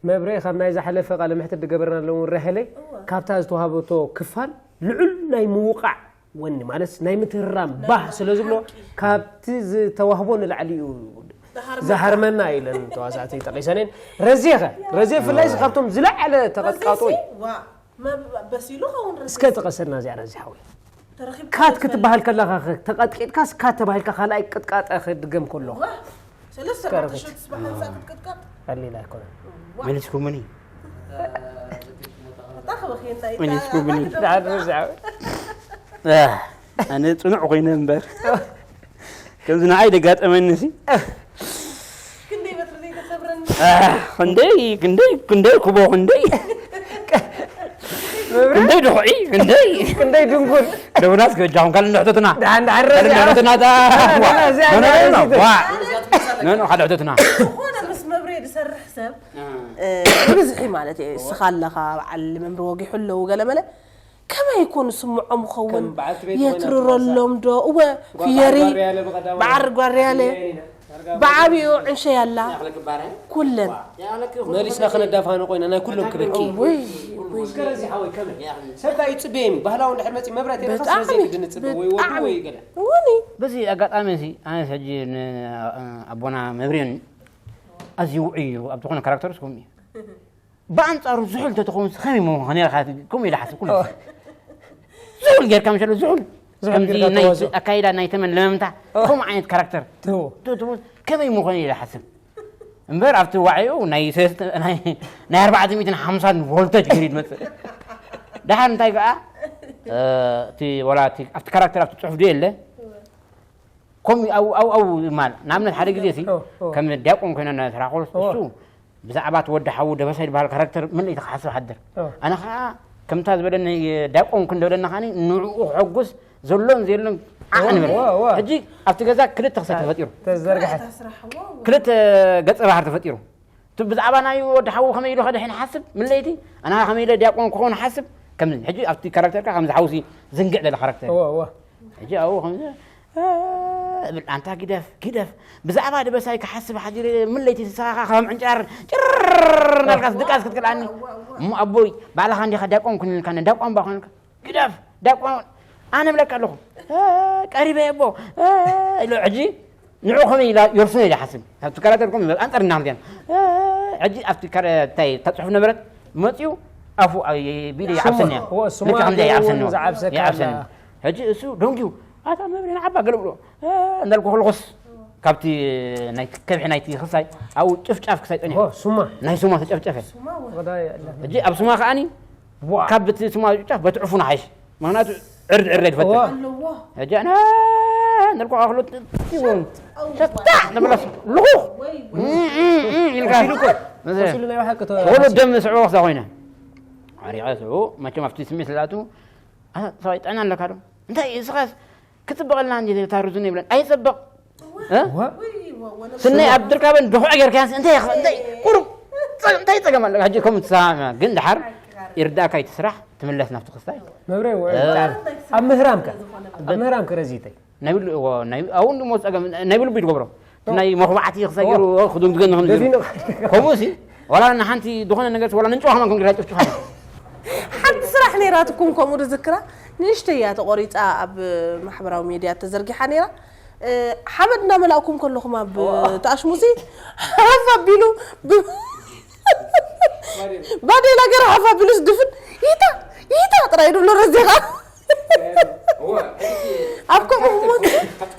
መብሬ ካብ ናይ ዝሓለፈ ቃለ ምሕትት ዝገበርናሉ እውን ራሄለይ ካብታ ዝተዋህበቶ ክፋል ልዑል ናይ ምውቃዕ ወኒ ማለት ናይ ምትህራም ባህ ስለ ዝብሎ ካብቲ ዝተዋህቦ ንላዕሊ እዩ ዝሃርመና ኢለን ተዋሳእቲ ጠቂሰን እየን ረዜ ከ ረዜ ብፍላይ ካብቶም ዝለዓለ ተቐጥቃጦ እዩ በሲሉ ኸውን እስከ ጥቀሰልና እዚኣ ረዜ ሓወይ ካት ክትበሃል ከለኻ ተቐጥቂጥካስ ካት ተባሂልካ ካልኣይ ቅጥቃጠ ክድገም ከሎ ሰለስተ ኣርባዕተ ሸት ስባሕ ህንፃ ክትቅጥቀጥ ቀሊል ኣይኮነን መሊስኩምኒ እታ ክበኽየና መሊስኩምኒ ኣነ ፅኑዕ ኮይነ እምበር ከምዚ ንዓይ ደጋጠመኒ ሲ ክንደይ ክንደይ ክንደይ ክቦ ክንደይ ክንደይ ድኹዒ ክንደይ ክንደይ ድንጉር ደውናስ ገጃኹም ካልእ ንሕተትና ንሕተትና ካልእ ሕተትና ዝኾነ ምስ መብሬ ዝሰርሕ ሰብ ብብዝሒ ማለት እዩ እስኻ ኣለኻ በዓል መምሪ ወጊሑ ኣለዉ ገለመለ ከመይ ይኮኑ ስምዖም ኸውን የትርረሎም ዶ እወ ፍየሪ በዓር ጓርያለ ብዓብኡ ዕንሸይ ኣላ ኩለን መሊስና ከነዳፋኖ ኮይና ናይ ኩሎም ክበኪ ውይ ውይ እስከ ረዚ ሓወይ ከመይ ሰብካ ይፅበየኒ ባህላዊ እንድሕር መፂ መብራት የለካ ስለዚ ግዲ ንፅበ ወይ ወዱ ወይ ገለ እውኒ በዚ ኣጋጣሚ እዚ ኣነስ ሕጂ ንኣቦና መብርዮን ኣዝዩ ውዑይ እዩ ኣብ ዝኾነ ካራክተርስ ከምኡ እዩ ብኣንጻሩ ዝሑል ተተኸውን ከመይ ምኾነ ኢልካ ከምኡ ኢለ ሓስብ ኩሉ ዝሑል ጌርካ ምሸሎ ዝሑል ከምዚ ናይ ኣካይዳ ናይ ተመን ለመምታ ከምኡ ዓይነት ካራክተር ትህቦ ከመይ ምኾነ ኢለ ሓስብ እምበር ኣብቲ ዋዕኡ ናይ ናይ ኣርባዕተ ሚእትን ሓምሳን ቮልተጅ ገይሩ ዝመፅእ ደሓር እንታይ ከዓ እቲ ወላ ኣብቲ ካራክተር ኣብቲ ፅሑፍ ዶ የለ ከምኡ ኣብኡ ኣብኡ ዝማል ንኣብነት ሓደ ግዜ ሲ ከም ዲያቆን ኮይነ እናተራኸብኩ እሱ ብዛዕባ እቲ ወዲ ሓዉ ደበሳይ ዝበሃል ካራክተር መለይ ተክሓስብ ሓድር ኣነ ከዓ ከምታ ዝበለኒ ዲያቆን ክንደብለና ከዓኒ ንዕኡ ክሐጉስ ዘሎን ዘየሎን ዓቕ ንብል። እወ፣ እወ። ሕጂ ኣብቲ ገዛ ክልተ ክሳይ ተፈጢሩ። ተዘርግሐት። ክልተ ገጸ ባህር ተፈጢሩ። እቲ ብዛዕባ ናይ ወዲ ሓዉ ከመይ ኢሉ ከድሕን ሓስብ ምለይቲ ኣና ከመይ ኢለ ዲያቆን ክኸውን ሓስብ ከም ሕጂ ኣብቲ ካራክተርካ ከምዚ ሓውሲ ዝንግዕ ደለ ካራክተር እወ እወ። ሕጂ ኣብኡ ከምዚ እ፣ እብል ኣንታ ግደፍ ግደፍ ብዛዕባ ድበሳይ ክሓስብ ሓዲረ ምለይቲ ንስኻ ከም ዕንጫር ጭር ናልካ ድቃስ ክትክልኣኒ እሞ ኣቦይ ባዕልኻ እንዲኻ ዲያቆን ኩንልካ ዳቋን ባ ኮንልካ ግደፍ ዳቋን ኣነ እብለካ ኣለኹ እ፣ ቀሪበ ኣቦ እ፣ ኢሎ ሕጂ ንዑ ከመይ ኢላ ዮርሱን ኢለ ሓስብ ካብቲ ካራክተርኩም ኣንጻር እናምዝያን እ፣ ሕጂ ኣብቲ ካረ- እንታይ እታ ጽሑፍ ነበረት መጺኡ ኣፉ ኣይ- ቢለ ይዓብሰኒ እያ እወ፣ ስማ ልክዕ ከምዚኣ ይዓብሰኒ ገይሩ ዝዓብሰካ ይዓብሰኒ ኣላ። ሕጂ እሱ ደንጊዩ ኣታ መብሬ ንዓባ ገለ ብሎ እ፣ እንዳልኩ ከለኹስ ካብቲ ናይ ከብሒ ናይቲ ክሳይ ኣብኡ ጭፍጫፍ ክሳይ ጸኒሑ እወ፣ ሱማ ናይ ሱማ ተጨፍጨፈ ወዳይ ኣላ። ሕጂ ኣብ ሱማ ከዓኒ ዋ ካብ እቲ ሱማ ጭፍጫፍ በቲ ዕፉን ሓይሽ ምክንያቱ ዕርድ ዕርድ ይፈትሕ እወ። ኣለዎ ሕጂ ኣነ እንዳልኩ ኣኽሎ ሸጣ ንብለስ ልኹኽ ኢልካ ወሲሉ ናይ ብሓቂ ተ- ወሉ ደም ስዕቦ ክሳ ኮይነ ኣሪቐ ስዑ መቸም ኣብቲ ስሜት ስላቱ ሰብኣይ ጥዕና ኣለካ ዶ እንታይ እስኻስ ክፅበቐልና እንዲ ታርዙን ይብለን ኣይፅበቕ እ? ወ- ስነይ ኣብ ድርካበን ድኹዕ ጌርካያንስ እንታይ ኢኻ- እንታይ ቁሩብ ጸ- እንታይ ጸገም ኣለካ ሕጂ ከም ትሰማምዕ ግን ድሓር ይርዳእካ ይትስራሕ ትምለስ ናብቲ ክስታይ መብሬ ወ- ኣብ ምህራምከ ኣብ ምህራምከ ረዚተይ ናይ ብሉ እዎ ናይ ኣብኡ እንድሞ ጸገም ናይ ብሉ ቢድ ገብሮ ናይ መኹባዕቲ ክሳይ ገይሩ ክዱግድገን ንኹን ደፊኑ ከምኡ ሲ ዋላ ንሓንቲ ዝኾነ ነገር ዋላ ንጨዋ ከማን ኮንግራ ጭፍጭፋ ሓንቲ ስራሕ ነይራትኩም ከምኡ ዝዝክራ ንእሽተይ እያ ተቆሪፃ ኣብ ማሕበራዊ ሚድያ ተዘርጊሓ ነይራ እ፣ ሓመድ እናመላእኩም ከለኹም ኣብ ተኣሽሙሲ ሓፍ ኣቢሉ ብ- ባዴላ ገይሩ ሓፍ ኣቢሉ ዝድፍን ይታ ይታ ጥራይ ድብሎ ረዚኻ ኣብ ከምኡ ህሞት እቲ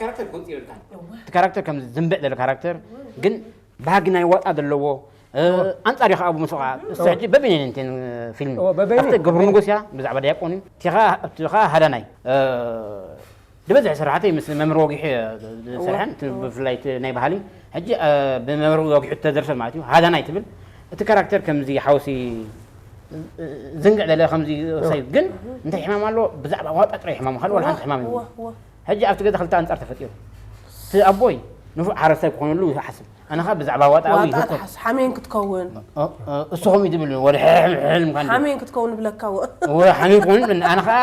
ካራክተር ከም ዝንብዕ ዘሎ ካራክተር ግን ባህጊ ናይ ዋጣ ዘለዎ ኣንጻር ኢኻ ኣብ ምስኻ ሕጂ በበይነን እንትን ፊልም እዎ፣ በበይነን። ኣብቲ ገብሩ ንጉስ እያ ብዛዕባ ዲያቆን እዩ እቲኻ እቲኻ ሃዳናይ ድበዝሒ ስራሕተይ ምስ መምህር ወጊሑ ዝሰርሐን እቲ ብፍላይ እቲ ናይ ባህሊ ሕጂ ብመምህር ወጊሑ ተደርሰ ማለት እዩ ሃዳናይ ትብል እቲ ካራክተር ከምዚ ሓውሲ ዝንግዕ ደለ ከምዚ ሳይ ግን እንታይ ሕማም ኣሎ ብዛዕባ ዋጣ ጥራይ ሕማም ካልእ ወላ ሓንቲ ሕማም የብሉን። ሕጂ ኣብቲ ገዛ ክልተ ኣንጻር ተፈጢሩ እቲ ኣቦይ ንፉዕ ሓረስታይ ክኾነሉ ይሓስብ ኣነ ኸኣ ብዛዕባ ዋጣ ዋጣ ይህኮት ትሓስ ሓሜን ክትከውን እሱ ከምኡ ትብል ወደ ሕልም ካንዲ ሓሜን ክትከውን ብለካ ወ ወ ሓሜን ክኾን ኣነ ኸኣ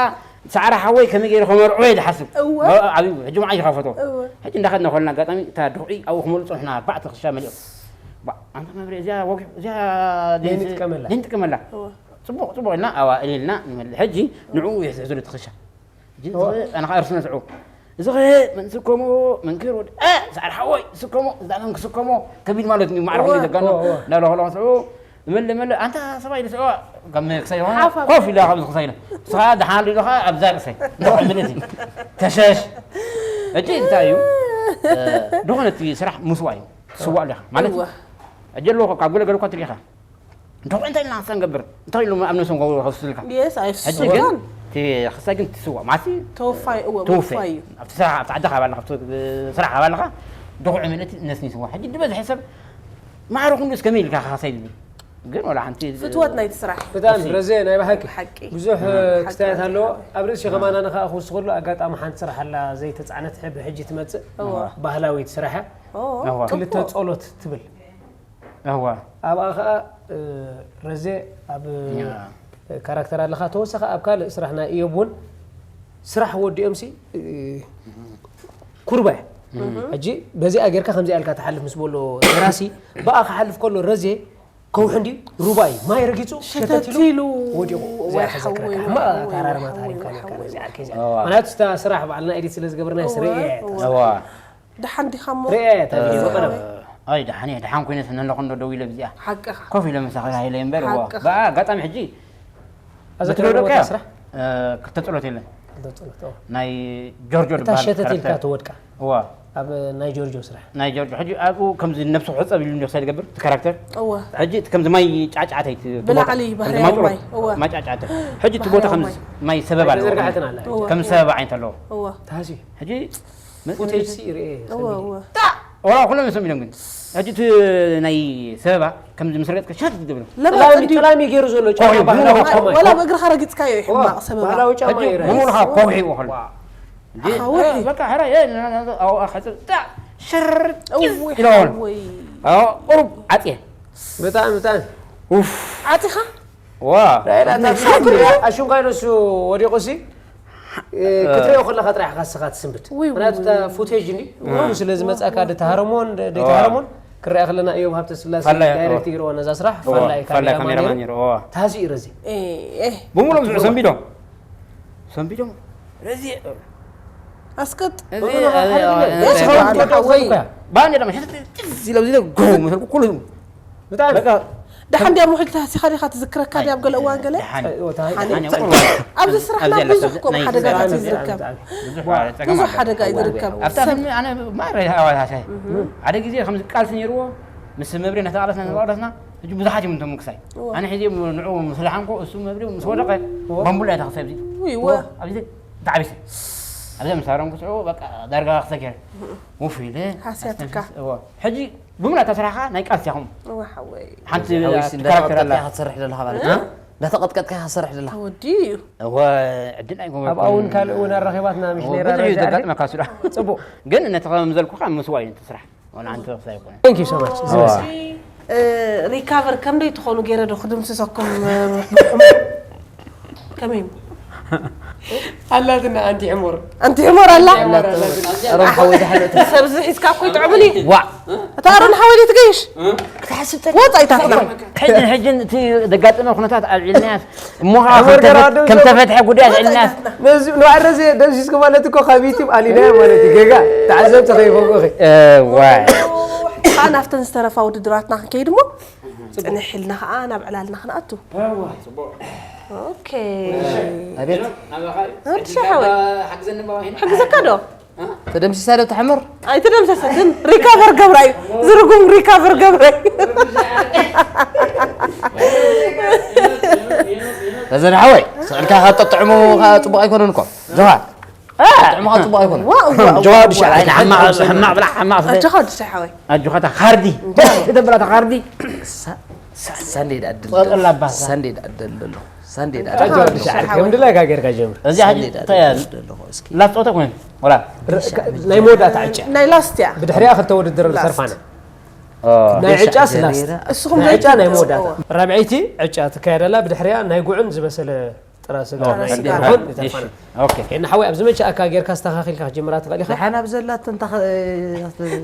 ሰዓረ ሓወይ ከመይ ገይረ ከመርዕዎ እየ ዝሓስብ እወ። ኣብዩ ሕጂ መዓይ ይኸፈቶ እወ። ሕጂ እንዳኸድና ኮልና ኣጋጣሚ እታ ድኹዒ ኣብኡ ክመሉ ጸንሕና ኣርባዕተ ክሻ መሊኦም ባ ኣንታ መብሬ እዚኣ ወጊሑ እዚኣ ደይንጥቀመላ። ደይንጥቀመላ እወ። ጽቡቕ ጽቡቕ ኢልና ኣዋ እልልና ንመልእ ሕጂ ንዕኡ ይሕዝሕዝሉ ትኽሻ ሕጂ ኣነ ከዓ እርሱ ነስዑ እዚ ኸ መን ስከሞ መንክር ወድ ሰዓር ሓወይ ስከሞ እዛ መን ክስከሞ ከቢድ ማለት እዩ ማዕረ እወ። ዘጋኖ እወ፣ እወ። እንዳለኸሎ ስዑ መለ መለ ኣንታ ሰብኣይ ዝስዕዋ ካብ ክሳይ ሆና ሓፍ ኣብ- ኮፍ ኢላ ካብ ዝኽሳይ ኢለ ስኻ ደሓን ኢሉ ኸዓ ኣብዛ ርእሰይ ምልእቲ ተሸሽ እጂ እንታይ እዩ ዝኾነ እቲ ስራሕ ምስዋእ እዩ ትስዋእ ኣለኻ ማለት እዩ እወ። ሕጂ ኣለዎ ካብ ገለ ገለ እኳ ትሪኢኻ እንተኾ እንታይ ኢልና ክሳ ንገብር እንታይ ኢሉ ኣብ ነብሶም ከውስልካ የስ ሕጂ ግን ኣይፍስዋን እቲ ክሳይ ግን ትስዋእ ማለት እዩ ተወፋይ እወ ትውፌ ምውፋይ እዩ ኣብቲ ስራሕ ኣብቲ ዓዲ ካብ ኣለኻ ኣብቲ ስራሕ ካብ ኣለኻ ድኹዒ ምልእቲ ነስኒስዋ ሕጂ ድበዝሐ ሰብ ማዕረ ክንዱስ ከመይ ኢልካ ካሳይ ዝብል ግን ወላ ሓንቲ ፍትወት ናይቲ ስራሕ እዩ ብጣዕሚ ረዘ ናይ ብሓቂ ሓቂ ብዙሕ ሓቂ ክስታያት ሓቂ ኣለዎ ሓቂ። ኣብ ርእሲ ከማና ንኸኣ ክውስኽ ከሎ ኣጋጣሚ ሓንቲ ስራሕ ኣላ ዘይተፃዕነት ብሕጂ ትመፅእ እወ። ባህላዊት ስራሕ እያ ኦ፣ እወ። ጽቡቕ። ክልተ ጸሎት ትብል እወ ኣብኣ ከዓ እ፣ ረዜ ኣብ ያ። ካራክተር ኣለካ ተወሰኸ ኣብ ካልእ ስራሕ ናይ እዮብ እውን ስራሕ ወዲኦም ሲ እ፣ ኩርባ እያ ሕጂ በዚኣ ጌርካ ከምዚኣ ኢልካ ትሓልፍ ምስ በሎ ደራሲ ብኣ ክሓልፍ ከሎ ረዜ ከውሒ እንዲ ሩባ እዩ ማይ ረጊፁ ሸተት ሸተት ኢሉ ኢሉ ወዲቑ እዚኣ ወይ ተዘክረካ ሓወይ፣ እማ ወይ ታራርማ ሓወይ፣ ታሪምካ ወይ ነርካ ሓወይ። ነዚኣ ኬዚኣ እዋ። ምክንያቱ እታ ስራሕ ባዕልና ኤዲት ስለ ዝገበርና እዋ፣ ስርእ እያ እዋ። እዋ ደሓን ዲኻ እሞ ርእ እያ እታ ርእ ቪድዮ እያ። ቀረብ ኣይ ደሓን እየ ደሓን ኮይነ ስነለኹ እንዶ ደው ኢለ ብዚኣ ሓቅኻ ኮፍ ኢለ ምሳኺ ሃይለ እምበር እዋ ሓቅኻ። ብኣ ኣጋጣሚ ሕጂ ኣዘክረኒ በትለዶ ቦታ ከያ ስራሕ ክልተ ጸሎት የለን ክልተ ጸሎት ኦ። ናይ ጆርጆ እታ ዝበሃል ሸተት ኢልካ ካራክተር። ትወድቃ እዋ ኣብ ናይ ጆርጆ ስራሕ ናይ ጆርጆ ሕጂ ኣብኡ ከምዚ ነብሱ ሕፀብ ኢሉ እንዲዮ ክሳይ ዝገብር እቲ ካራክተር እወ ሕጂ እቲ ከምዚ ማይ ጫጫዓተይ እቲ ብላዕሊ ከምዚ ባህርያዊ ማይ ቁሩብ ማይ፣ እወ። ማይ ጫጫተ ሕጂ እቲ ባህርያዊ ቦታ ከምዚ ማይ። ማይ ሰበብ ኣለዎ ተዘርጋሕትን ኣላ እወ። ከም ሰበብ ዓይነት ኣለዎ እወ ታዚ ሕጂ ፉቴጅ ሲ ርኤ እወ እወ ወላ ኩሎም እዮም ሰሚሎም ግን ሕጂ እቲ ናይ ሰበባ ከምዚ ምስ ረገፅካ ሸት ዝብል ለባ ጠላሚ እንዲዩ ጠላሚ ገይሩ ዘሎ ጫማ ኮይ፣ ባህላዊ ብሙሉ ጫማ እዩ። ወላ ብእግርኻ ረጊፅካዮ እዩ ሕማቕ ሰበባ ባህላዊ ጫማ ሕጂ እዩ ርኤ ብምሉኻ ከውሒ ይኾን ዋ። ኣሓ፣ ውሒ። በቃ፣ ሕራይ፣ እ፣ ን-፣ ን-፣ ን-፣ ኣብኡ ኣኻጽብ፣ ጣዕ፣ ሽር፣ እውይ፣ ኢለውን። ሓወይ። ኣዎ፣ ቁሩብ ዓጽየ። ብጣዕሚ፣ ብጣዕሚ። ኡፍ። ዓጺኻ? ዋ። ራይዳ፣ እታ ሽጉሪ። ኣሹንኳይ ንሱ ወዲቑ ሲ፣ እ፣ ክትሪኦ ከለኻ ጥራሕ ኢኻ ንስኻ ትስንብድ። ውይ፣ ምኽንያቱ፣ ውይ፣ እታ ውይ። ፉቴጅ እንዲ፣ ዋ። ብኡ ስለ ዝመጻካ፣ ዋ። ደተሃረሞን ደ-፣ ዋ። ደይተሃረሞን ክረኣ ከለና፣ እዮም ሃብተስላሴ ፋላይ፣ ዳይሬክት ዋ። ይርዎ ነዛ ስራሕ፣ ዋ። ፋላይ ፋላይ ካሜራማን ካሜራማን ይርዎ። ይርዎ። ዋ። ታዚ እዩ ረዚ። ኤ፣ ኤ። ብምሉኦም ዝብዑ ሰንቢዶም። ሰንቢዶም። ረዚ ኣስቅጥ። እዚ፣ እዚ፣ እዚ፣ እዚ፣ እዚ፣ እዚ፣ እዚ፣ እዚ፣ ባንዴራ መሸጥ፣ ጥዝ ኢሎም፣ እዚ፣ ጎው፣ መሰልኩ፣ ኩሉ። ብጣዕሚ። በቃ። ደሓን ድያ፣ ምውሕድ ተሃሲኻ ዲኻ፣ ትዝክረካ ድያ ኣብ ገለ እዋን ገለ? ደሓን። ኣይ፣ ወታ-፣ ሓኒ ደሓን፣ ጽቡቕ። ኣብዚ ስራሕና ኣብዚ ብዙሕ ከምኡ ናይ ሓደጋታት እዩ ዝርከብ። ብጣዕሚ። ብዙሕ ሓደጋ እዩ ዝርከብ። ኣብታ ሰብ ፊልም ኣነ ማራ ኣዋሳሳይ። ሓደ ግዜ ከምዚ ቃልሲ ነይርዎ፣ ምስ መብሬ እናተቓለስና፣ እናተቓለስና፣ ሕጂ ብዙሓት እዮም እንቶም ምክሳይ። እወ። ኣነ ሕጂ ንዑ ምስ ለሓንኩ፣ እሱ መብሬ ምስ ወደቐ፣ እወ። ባምቡላ እያ ተኸሳይ ኣብዚ። ውይ፣ እወ። ኣብዚ ተዓቢሰ። ኣብዛ ምስ ሃረምኩ ስዑ፣ በቃ፣ ዳርጋ ክሰኪረ። ውፍ ኢለ፣ ሃስያትካ። ኣስተንፍስ፣ እወ። ሕጂ፣ ብምልኣት እታ ስራሕኻ ናይ ቃልሲ ኢኹም። እወ፣ ሓወይ። ሓንቲ እዚ ሓወይሲ ትካላት እንዳተቐጥቀጥካ ትረኣ። ኢኻ ትሰርሕ ዘለኻ ማለት እ? እዩ። እንዳተቐጥቀጥካ ኢኻ ትሰርሕ ዘለኻ። ተወዲኡ እዩ። እወ፣ ዕድል ኣይኮነን። ኣብኣ እውን ካልእ እውን ኣራኺባትና፣ ምሽ እወ፣ ነይራ ብዙሕ እዩ ረዚኣ። ዘጋጥመካ፣ እሱ ደኣ። ጽቡቕ። ግን ነቲ ከም ዘልኩኻ ምስዋእ እዩ እቲ ስራሕ። ዋላ ሓንቲ ክሳይ ኣይኮነን። Thank you so much። እወ። ዝመስ-፣ እ፣ ሪካቨር ከምደይ ትኾኑ ገይረ ዶ ክድምስሰኩም፣ እ፣ ከመይ? ኣላትና ኣንቲ ሕሞር። ኣንቲ ሕሞር ኣላ? ኣንቲ ሕሞር ኣላትና። ኣሮን ሓወይ ዝሓለተ። ሰብዚ ሒዝካ እኮ ይጥዕሙኒ። ዋዕ። እታ ኣሮን ሓወይ ደይ ትገይሽ? እ? ክትሓስብ ጸኒሕካ። ወጻኢታትና። ሕጅን ሕጅን እቲ ዘጋጠመ ኩነታት ኣልዒልናያስ። እሞ ኸዓ ሕሞር ከም ተፈት-፣ ገራዶ ከም ዞ-፣ ተፈትሐ ጉዳይ ኣልዒልናያስ። ነዚ ንባዕል ረዚ ደምሲስኩ ማለት እኮ ካብ ዩቲዩብ ኣሊናያ ማለት እዩ። ጌጋ ተዓዘብቲ ከይፈግኡ ኸ። እዋይ። ከዓ ናብተን ዝተረፋ ውድድራትና ክንከይድ እሞ፣ ጽንሕ ኢልና ከዓ ናብ ዕላልና ክንኣቱ። እዋይ። ኦኬ። ኣቤት። ናባኻ እዩ። ወዲ ሸሓወይ። ሓግዘኒ ባባ ሄና። ሓግዘካ ዶ? ተደምሲሳ ዶ ትሓምር? ኣይተደምሰሰትን። ሪካቨር ገብራ እዩ። ዝርጉም ሪካቨር ገብራ እዩ። ተዘን ሓወይ፣ ስዕልካ ካብ ጠጥዕሙ ከዓ ጽቡቕ ኣይኮነን እኮ። ጆሃ። አ! ጥዕሙ ከዓ ጽቡቕ ኣይኮነን። ዋው፣ ዋው፣ ጆሃ ዋው፣ ድሻ፣ ዋው። ኣይን ሓማቕ፣ ሕማቕ ብላዕ፣ ሓማቕ ስለ። ኣጆኻ ወዲ ሸሓወይ። ኣጆኻ እታ ካርዲ። ክትብላ እታ ካርዲ። ሳ-፣ ሳ-፣ ሳንዴ ደኣ ድልድል። ጸጥላ ባሳ። ሳንዴ ደኣ ድልድል። ሳንዴ ደኣ ኣጆኻ ድልድል። ወዲ ሸሓወይ። ከም ድላይካ ጌርካ ጀምር። እዚ ሳንዴ ሕጂ ደኣ እንታይ ድልድል ኣለኹ እስኪ። ላስት ጾታ ኮይን፣ ወላ? ር-፣ ናይ መወዳእታ ዕጫ። ናይ ላስት እያ። ብድሕሪኣ ክልተ ውድድር ላስት። ተርፋና። ኦ። ናይ ዕጫ ስላስት። እስኹም ናይ ዕጫ ናይ መወዳእታ። ራብዐይቲ ዕጫ ትካየድ ኣላ፣ ብድሕሪኣ ናይ ጉዕን ዝበሰለ ጥረ ስጋ ጥረ ናይ ስጋ። ጉዕን ይተርፋና። እሺ። ኦኬ። ኬና ሓወይ፣ ኣብ ዝመቸኣካ ጌርካ ኣስተኻኺልካ ክትጅምራ ትኽእል ኢኻ። ደሓን ኣብ ዘላቶ እንታ ኸ-፣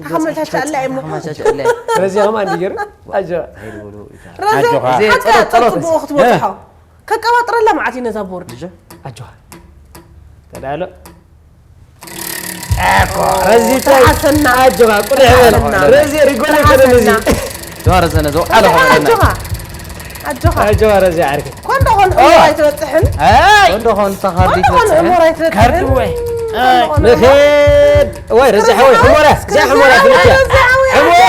ተሓመቻቸኣላ እየ እሞ። ተሓመቻቸኣላ እየ። ረዚኣ ኸማን ድዩ ገይሩ? ኣጆ። ረዚ፣ ኣጆኻ። ሓቂ ጸሎት፣ ጸሎት። ጽቡቕ ክትበጽሖ። እ። ከቀባጥረላ መዓት እዩ ነዛ ቦርድ። ኣጆኻ። ተዳሎ። ኣኮ፣ ረዚ ታይ? ተሓሰና። ኣጆኻ፣ ቁልዕ በል። ተሓሰና። ረዚ ሪጎል ኣይኮነን እዚ። ተሓሰና። ጆሃር ዘነ ዘውዓለ ኾነ። ኣጆኻ። ኣጆኻ። ኣጆኻ፣ ረዚ ዓርኪ። ኮንዶ ኾን ኦ። እሞር ኣይትበጽሕን? ኣይ። ኮንዶ ኾን ተኻርዲ ኮንዶ ኾን ትበጽሕን? እሞር ኣይትበጽሕን? ካርዲ ወይ። ኮንዶ ኾን ንኸድ። ወይ፣ ረዚ ሓወይ፣ ሕሞራ፣ እዛ ሕሞራ ፍልጥያ። ረዚ ሓወይ። ሕሞራ።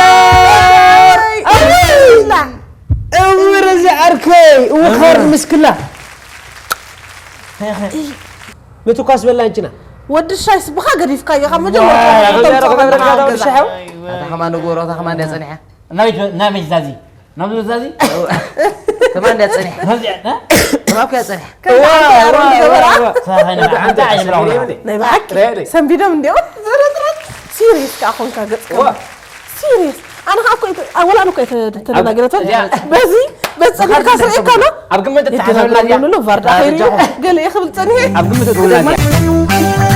ኣይ። ኣይ። እው፣ ረዚ ዓርከይ፣ እው፣ ኻር ምስክላ። ምትኳስ በላንችና። ወዲ ሻይ ስብኻ ገዲፍካ ኢኻ መጀመርታ ዋይ፣ ከምዚ ተምጽኦ ኣረገ ከለኻ ገዛ። ወዲ ሻይ። ኣታ ኸማን ንጎሮ፣ ኣታ ኸማን እንድያ ጸኒሓ። ናበይ ትበ-፣ ናበይ ዛዚ? ናብዚ ዛዚ? ኸማን እንድያ ጸኒሓ። ናብዚ፣ እ? ኸማን እኮ እያ ጸኒሓ። ከዛ እዋ፣ ሓንቲ እዋ፣ ኣሮን እዋ፣ ዝገበራ? እዋ። ሳኸና፣ ሓንቲ ሓንቲ ዓይነት ሓንቲ ብላኹና። ናይ ብሓቂ ሬዲ። ሰንቢዶም እንዲኦም። ዘረጥረጥ። ሲሪየስ ከኣ ኾንካ ገጽካ። እዋ። ሲሪየስ። ኣነ ኸኣ እኮ የተ-፣ ኣወል ኣነ እኮ የተ-፣ ተደናገረቶ። እዚኣ በዚ፣ በዚ ጸኒሕካ ስርዒ እኮ ኣሎ። ኣብ ግምት እተሓሰበላ እዚኣ። ይደናገሩሉ፣ ቫርዳ ኸይሩ እዩ። ገለ እየ ክብል ጸኒሐ። ኣብ ግምት እትውላ እዚኣ።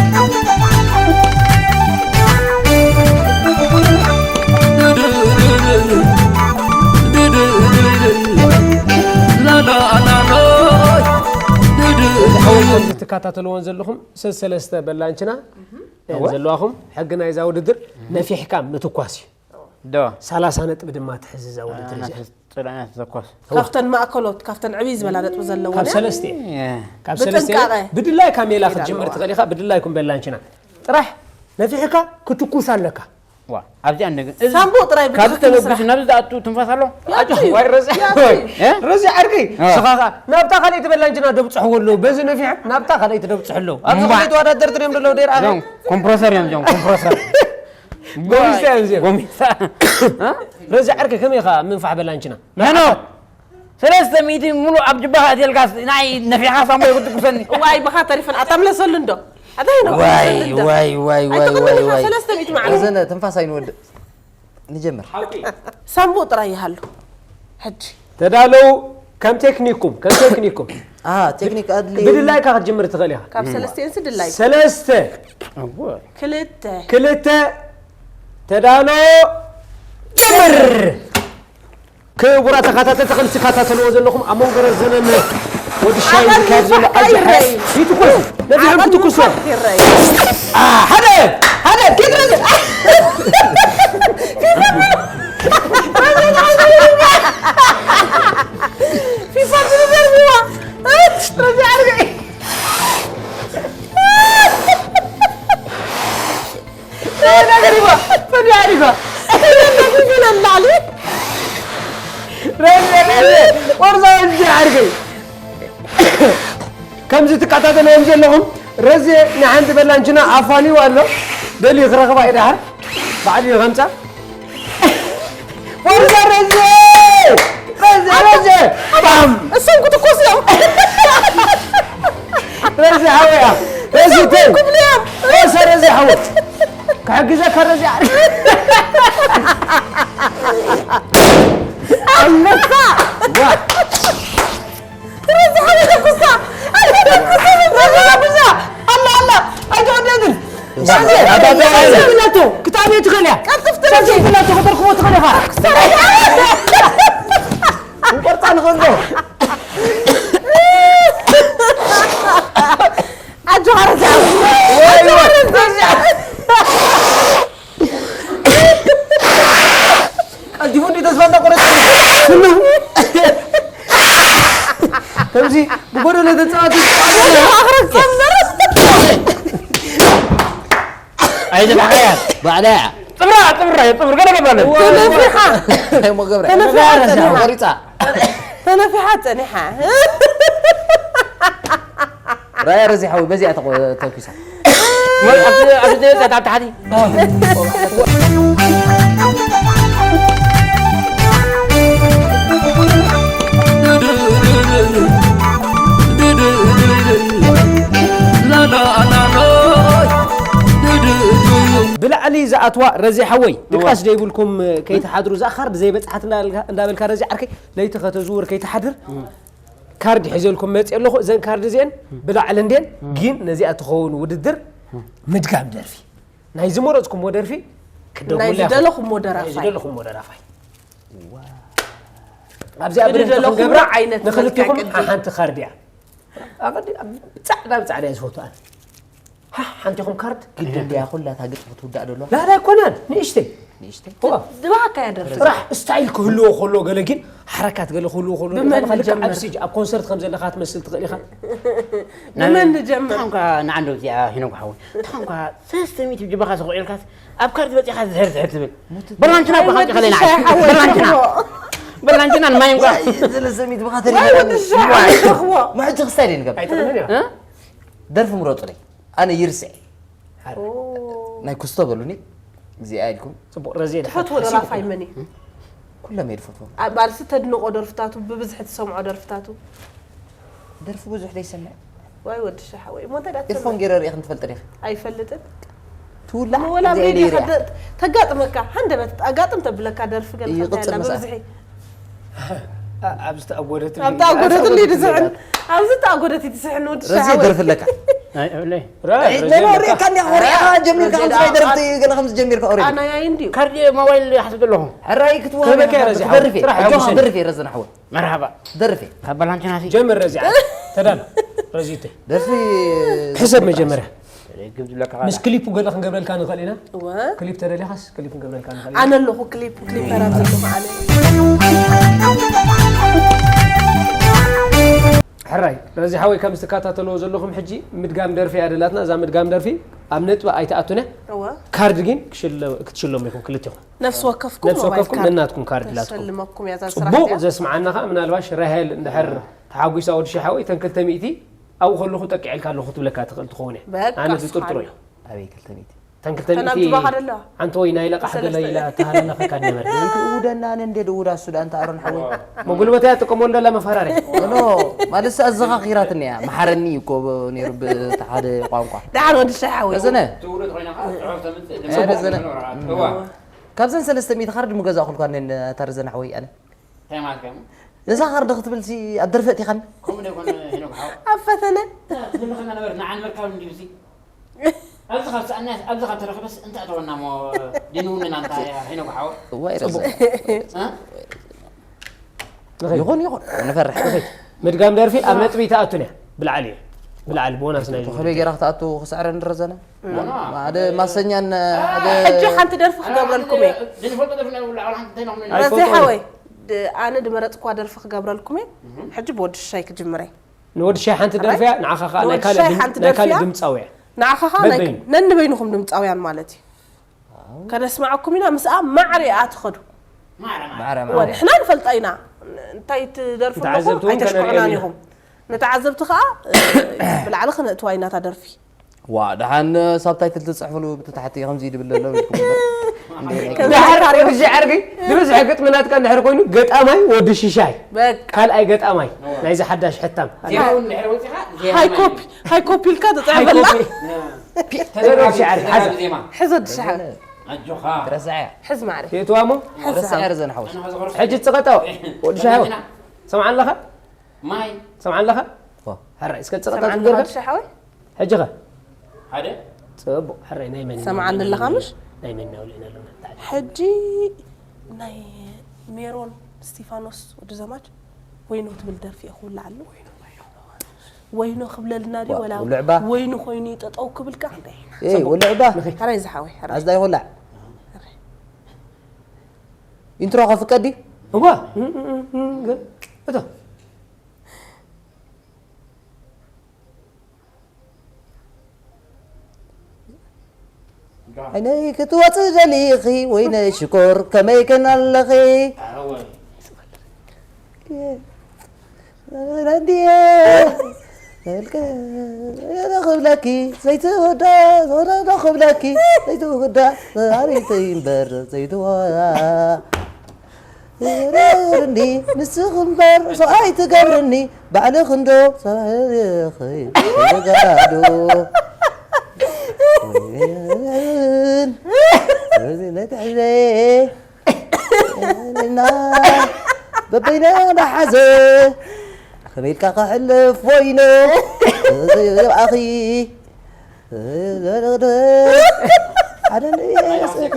ትከታተልዎን ዘለኹም ሰሰለስተ በላንችና እወ። ዘለዋኹም ሕጊ ናይዛ ውድድር ነፊሕካ ምትኳስ እዩ። ዶ። ሰላሳ ነጥቢ ድማ ትሕዝ እዛ ውድድር እዚኣ። ናፍስ-፣ ጽላእና ተተኮስ። እወ። ካብተን ማእከሎት፣ ካብተን ዕብይ ዝበላ ነጥቢ ዘለወን ካብ እያ። ሰለስተ እየ። እየ። ካብ ሰለስተ እየ። ብጥንቃቐ። ብድላይካ ሜላ ክትጅምር ትኽእል ኢኻ፣ ብድላይኩም በላንችና። ጥራሕ ነፊሕካ ክትኩስ ኣለካ። ዋ፣ ኣብዚኣ እንደገ-፣ እዚ ሳምቡእ ጥራይ ካብዚ ብትኽክል ተበጊሱ ስራሕ። ናብዚ ዝኣቱ ትንፋስ ኣሎ? ያቱ እዩ። ዋይ ረዚ፣ ያቱ እዩ። እ? ረዚ ዓርከይ፣ እ። ስኻ ኸኣ ናብታ ካልኣይቲ በላንችና ደብጽሕዎ ኣለዉ። በዚ ነፊሐ ናብታ ካልኣይቲ ደብጽሑ ኣለዉ። ኣብዚ እምባ። ክልተ ተወዳደርቲ እዮም ዘለዉ፣ ደይርኣ። እዞም ኮምፕረሰር እዮም፣ እዞም ኮምፕረሰር። ጎሚስታ እዮም እዚኦም። ጎሚስታ። እ? ረዚ ዓርከይ፣ ከመይ ኢኻ ምንፋሕ በላንችና? መኖ? ሰለስተ ሚእቲ ሙሉእ ኣብ ጅባኻ ኣትየልካስ፣ ንዓይ ነፊሕኻ ሳምቡእ ክትኩሰኒ? እዋይ፣ ብኻ ተሪፈን። ኣታ ምለሰሉ እንዶ። ኣታይ ነው ዋይ ትልደ። ዋይ ዋይ ዋይ ኣይተቐበልካ ዋይ ዋይ ሰለስተ ሚእቲ መዓልቲ። እዘነ ትንፋስ ኣይንወድእ። ንጀምር። ሳምቡእ ጥራይ ይሃሉ። ሕጂ ተዳለው። ከም ቴክኒኩም ከም ቴክኒኩም አ ቴክኒክ ኣድሊ ብድላይካ ክትጅምር ትኽእል ኢኻ። ካብ ሰለስቲኤን ስድላይ ሰለስተ ክልተ ክልተ ተዳሎ ጀምር። ክቡራት ተኸታተልቲ ከም ትከታተልዎ ዘለኹም ኣብ መንጎ ረዘነን ወዲ ሻይ ዝካየድ ዘሎ ኣዚ ሓ- ይትኮስ ነዚኦም ክትኩስዎ። ይረይ አ፣ ሓደ ሓደ ኪድ ረዘ ፊፋ ዝርዘር ብዋ ረዚ ዓርገይ ረዚ ዓርገይ ረዚ ዓርገይ ወርዛ ወዲ ዓርገይ ከምዚ ትከታተልዎም ዘለኹም ረዚ ንሓንቲ በላንችና ኣፋንዩ ኣሎ። ደልዩ ክረኽባ እዩ ደሓር ባዕሉ እዩ ከምፃ ወርዛ ረዚ ረዚ ረዚ ባም እሶም ክትኮስ እዮም ረዚ ሓወያ ረዚ ተይ ክብሉ እዮም ወሰ ረዚ ሓወ ክሕግዘካ ረዚ ዓርገይ ኣንበሳ ዋ ረዚ ሓወ ተኩሳ ረዚ ተኩሳ ኣላ ኣላ ኣይተወደድን ብላቶ ክታብዮ ትኽእል እያ ቀልጥፍ ሳብሲ ብላቶ ከተርክቦ ትኽእል ኢኻ እንቆርፃ ንኽእል ዶ ኣጆኻ ረዚ ሓወ ኣጆኻ ረዚ ሓወ ቀልጢፉ እንዲ ተስፋ እንዳቆረጠ ከምዚ ብጎደሎ ተፃዋቲ ኣይዘባሕካያ ባዕላ እያ ጥብራ ጥብራ ጥብር ገለ ገባለ ተነፊሓ ሞ ገብረ ተነፊሓ ጸኒሓ ቆሪፃ ተነፊሓ ጸኒሓ ራያ ረዚ ሓዊ በዚኣ ተቆ- ተኩሳ ኣብዚ ኣብዚ ታሕቲ ብላዕሊ ዝኣትዋ ረዚ ሓወይ ድቃስ ደይብልኩም ከይትሓድሩ እዛ ካርድ ዘይበፅሓት እንዳበልካ ረዚ ዓርከይ ለይቲ ከተዝውር ከይትሓድር ካርድ ሒዘልኩም መፅእ ኣለኹ እዘን ካርድ እዚአን ብላዕሊ እንድን ግን ነዚኣ ትኸውን ውድድር ምድጋም ደርፊ ናይ ዝመረፅኩምዎ ደርፊ ናይ ዝደለኹምዎ ደራፋይ ዝደለኹምዎ ደራፋይ ኣብዚኣ ብድደለኹም ዓይነት ንክልትኹም ሓንቲ ካርድ እያ ጻዕዳ ብጻዕዳ እየ ዝፈቱ ኣነ ሓንቲኹም ካርድ ግድን ድያ ኩላ እታ ግጥሚ ክትውዳእ ደሎ ላላ ኣይኮነን ንእሽተይ ንእሽተይ ድባካ እያ ደርፊ ጥራሕ ስታይል ክህልዎ ከሎ ገለ ግን ሓረካት ገለ ክህልዎ ከሎ ብመን ንጀምር ኣብ ኮንሰርት ከም ዘለካ ትመስል ትኽእል ኢኻ ብመን ንጀምር ንዓንዶ እዚኣ ሄኖ ሓወይ ንዓንዶ ሰለስተ ሚእቲ ብጅባኻ ስቑዕ ኢልካስ ኣብ ካርድ በፂኻ ዝሕር ዝሕር ትብል በላንትና እኳ ከምፂ ከለና በላንትና በላንትና ንማይ እንኳ ሰለስተ ሚእቲ ብኻ ተሪኽዎ መሕጂ ክስታይ ደይንገብ ኣይጠቕምን እያ ደርፊ ምረፁለይ ኣነ ይርስዕ ናይ ኩስቶ በሉኒ እዚኣ ኢልኩም ፅቡቅ ረዜ ትፈትዎ ደራፋይ መን እዩ ኩሎም እየ ዝፈትዎም ባልሲ ተድንቆ ደርፍታቱ ብብዝሒ ትሰምዖ ደርፍታቱ ደርፊ ብዙሕ ዘይሰምዕ ዋይ ወዲ ሻሓወይ እሞ እንታይ ዳት ኢርፎን ገይረ ርእኽን ትፈልጥ ዲኻ ኣይፈልጥን ትውላዕ ወላ ብሬድዮ ተጋጥመካ ሃንደበት ኣጋጥም ተብለካ ደርፊ ገለ ይቕጽል ከምታ ያላ መሳእ። ብብዝሒ ኣብዚ ተኣጎደት ኣብታ ኣጎደት እንዲ ትስሕን ኣብዚ ተኣጎደት ትስሕን ወዲ ረዚ ሻሓወይ ደርፊ ኣለካ ሪእካ እንዲኻ ወሪእኻ ጀሚርካ ከምዚ ናይ ደርፍቲ ገለ ከምዚ ጀሚርካ ኦሬዲ ኣናያይ እንድዩ ካርድ ሞባይል ይሓስብ ዘለኹ ሕራይ ክትወሃብ ከበካ ረዚ ሓወይ ጥራሕ ኣጆኻ ደርፊ ረዚ ንሓወይ መርሓባ ደርፌ ካብ በላንቲናሲ ጀምር ረዚዓ ተዳሎ ረዚተ ደርፊ ሕሰብ መጀመርያ ግብ ዝብለካ ምስ ክሊፑ ገለ ክንገብረልካ ንኽእል ኢና እወ ክሊፕ ተደሊኻስ ክሊፕ ክንገብረልካ ንኽእል ኣነ ኣለኹ ክሊፕ ክሊፐር ኣብ ዘለኹ ኣነ ሕራይ ረዚ ሓወይ ከም ዝትከታተልዎ ዘለኹም ሕጂ ምድጋም ደርፊ እያ ደላትና እዛ ምድጋም ደርፊ ኣብ ነጥቢ ኣይትኣቱነ እወ ካርድ ግን ክትሽለሙ ኢኹም ክልቴኹም ነፍሲ ወከፍኩም ነፍሲ ወከፍኩም ሞባይል ካርድ ነናትኩም ካርድ ላትኩም ተሸልመኩም እያ እዛ ጽቡቕ ስራሕ እዚኣ ዘስምዓና ከዓ ምናልባሽ ራሄል እንድሕር ተሓጒሳ ወዲ ሻሓወይ እተን ክልተ ሚእቲ ኣብኡ ከለኹ ጠቂዐልካ ኣለኹ ክትብለካ ትኽእል ትኸውን እያ በቃ ኣነ እሱ ዝጥርጥሮ ሓኒ። እዩ ኣበይ ክልተ ሚእቲ ተን ክልተ ሚእቲ ተናብትባ ከደላ። ሓንቲ ወይ ናይ ለቃሕ ገለ ሰለስተ። ኢላ ተሃለለኸካ ነበር። ውደና ኣነ እንዴ ድውዳ ሱዳን ተኣሮን ሓወይ መጉልበታ እያ ትጥቀመሉ ዘላ መፈራርያ ኖ ማለት ኣዘኻኺራትኒ እያ መሓረኒ እኮ ነይሩ ብቲ ሓደ ቋንቋ ደሓን ወዲ ሻይ ሓወይ ረዘነ ትውልድ ኮይና ከዓ ትዕብ ተምፅእ ኣይ ረዘነ እዋ ካብዘን ሰለስተ ሚእቲ ካርድ ምገዛእኹልኳ እነን ኣታ ረዘነ ሓወይ ኣነ እንታይ ማለት ከሙ እዛ ካርድ ክትብልሲ ኣብ ደርፊ እቲኻኒ ከምኡ ደይኮነ ሄኖክ ሓው ኣብ ፈተነ ትልኸና ነበር ንዓን መርካብ እንዲዩሲ ኣብዚ ካብ ሰኣና ኣብዚ ካብ ተረኽበስ እንታይ ኣተወና ሞ ድንውንና እንታይ ሄኖክ ሓው እዋይ ረዘነ እ? ይኹን ይኹን ንፈርሕ ምድጋም ደርፊ ኣብ ነጥቢ ተኣቱን እያ ብልዓሊ እያ ብልዓሊ ቦናስ ናይ ተኽሎ ጌራ ክትኣቱ ክስዕረ ንረዘነ ሓደ ማሰኛን ሓደ ሕጂ ሓንቲ ደርፊ ክገብረልኩም እየ ድንፈልጦ ደፍና ብላዕላ ሓንቲ እንታይ ነው ረዘይ ኣይፈልጦን። ሓወይ ድ- ኣነ ድመረፅኳ ደርፊ ክገብረልኩም እየ ሕጂ ብወዲ ሽሻይ ክጅምረ ንወዲ ሻይ ሓንቲ ደርፊ እያ ንዓኻ ከዓ ናይ ንወዲ ካልእ ሻይ ድም- ሓንቲ ናይ ደርፊ ካልእ እያ። ድምፃዊ እያ ንዓኻ ከዓ ናይ- በበይኑ። ነንበይንኹም ድምፃውያን ማለት እዩ ከነስማዓኩም ኢና ምስኣ ማዕረ እያ ትኸዱ ማዕረ ማዕረ ማዕረ እወ ንሕና ንፈልጣ ኢና እንታይ ትደርፉ ኣለኹም ንተዓዘብቲ እውን ኣይተሽክዑናን ከነርእዮም ኢና። ኢኹም ንተዓዘብቲ ከዓ ብላዕሊ ክነእትዋ ኢና እታ ደርፊ ዋ ደሓን ሳብታይትል ትፅሕፍሉ ብትታሕቲ ከምዚ ድብል ኣሎ ኢልኩም እምበር ድሓር ብዚ ዓርጊ ንብዝሒ ግጥሚ ናትካ እንድሕር ኮይኑ ገጣማይ ወዲ ሽሻይ በቃ ካልኣይ ገጣማይ ናይዚ ሓዳሽ ሕታም ዜማ እውን ድሕሪ ወፂኻ ዜማ ሃይ ኮፒ ሃይ ኮፒ ኢልካ ተፅዕበላ ተደረብ ሽዓር ሓዛ ዜማ ሕዘ ድሻሓ ኣጆኻ ረስዐ ሕዝ ማዕረ የእትዋ እሞ ሕዝ ረስዐ ረዘን ሓወስ ኣነ ዝغرس ሕጂ ፅቐጠ ወዲ ሽሻይ ሰምዓ ኣለኻ ማይ ሰምዓ ኣለኻ ዋ። ሕራይ እስከ ፅቐጠ ሰምዓ ዝገርካ ኣለኻ ድሻሓወይ ሕጂ ኸ ሓደ ፅቡቅ ሕራይ ናይ መን ሰምዓ ኣለኻ ምሽ ናይ መን ነውሊ ነሎና ሕጂ ናይ ሜሮን እስቲፋኖስ ወዲ ዘማች ወይኖ ትብል ደርፊ እየ ክውልዓሉ ወይኖ ክብለልና ድዩ ወላ ውልዕባ። ወይኑ ኮይኑ ጠጠው ክብልካ እንታይ ኤይ ውልዕባ ሕራይ ዝሓወይ ሕራይ ኣዝዳ ይኹላዕ ኢንትሮ ከፍቀድ ድዩ እዋ እቶ ዓይነይ ክትወፅ ደሊኺ ወይነ ሽኮር ከመይ ከን ኣለኺ ረንድየ ክብለኪ ዘይትውዳ ክብለኪ ዘይትውዳ ኣሪተይ እምበር ዘይትዋ እንዲ ንስኺ እምበር ሰብኣይ ትገብርኒ ባዕልኺ እንዶ ሰብኣይ ተጋዱ ነትሕዘ እና በበይነ ናሓዘ ከመይ ኢልካ ከሕልፍ ወይነ ኣኺ ሓደ ንስኺ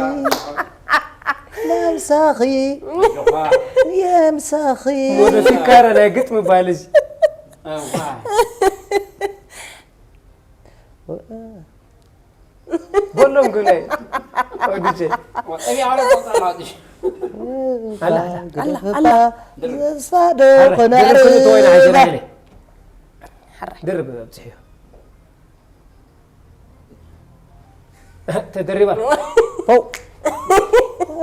ምሳኺ የምሳኺ ወደ ፊካረ ናይ ግጥሚ ባል እዚ በሎም ግን ወድጀ ኣላ ኣላ ተስፋ ዶ ኮነ ድርብ ክልተ ወይና ሓጀራ ኢለ ድርብ ኣብፅሕዮ ተደሪባ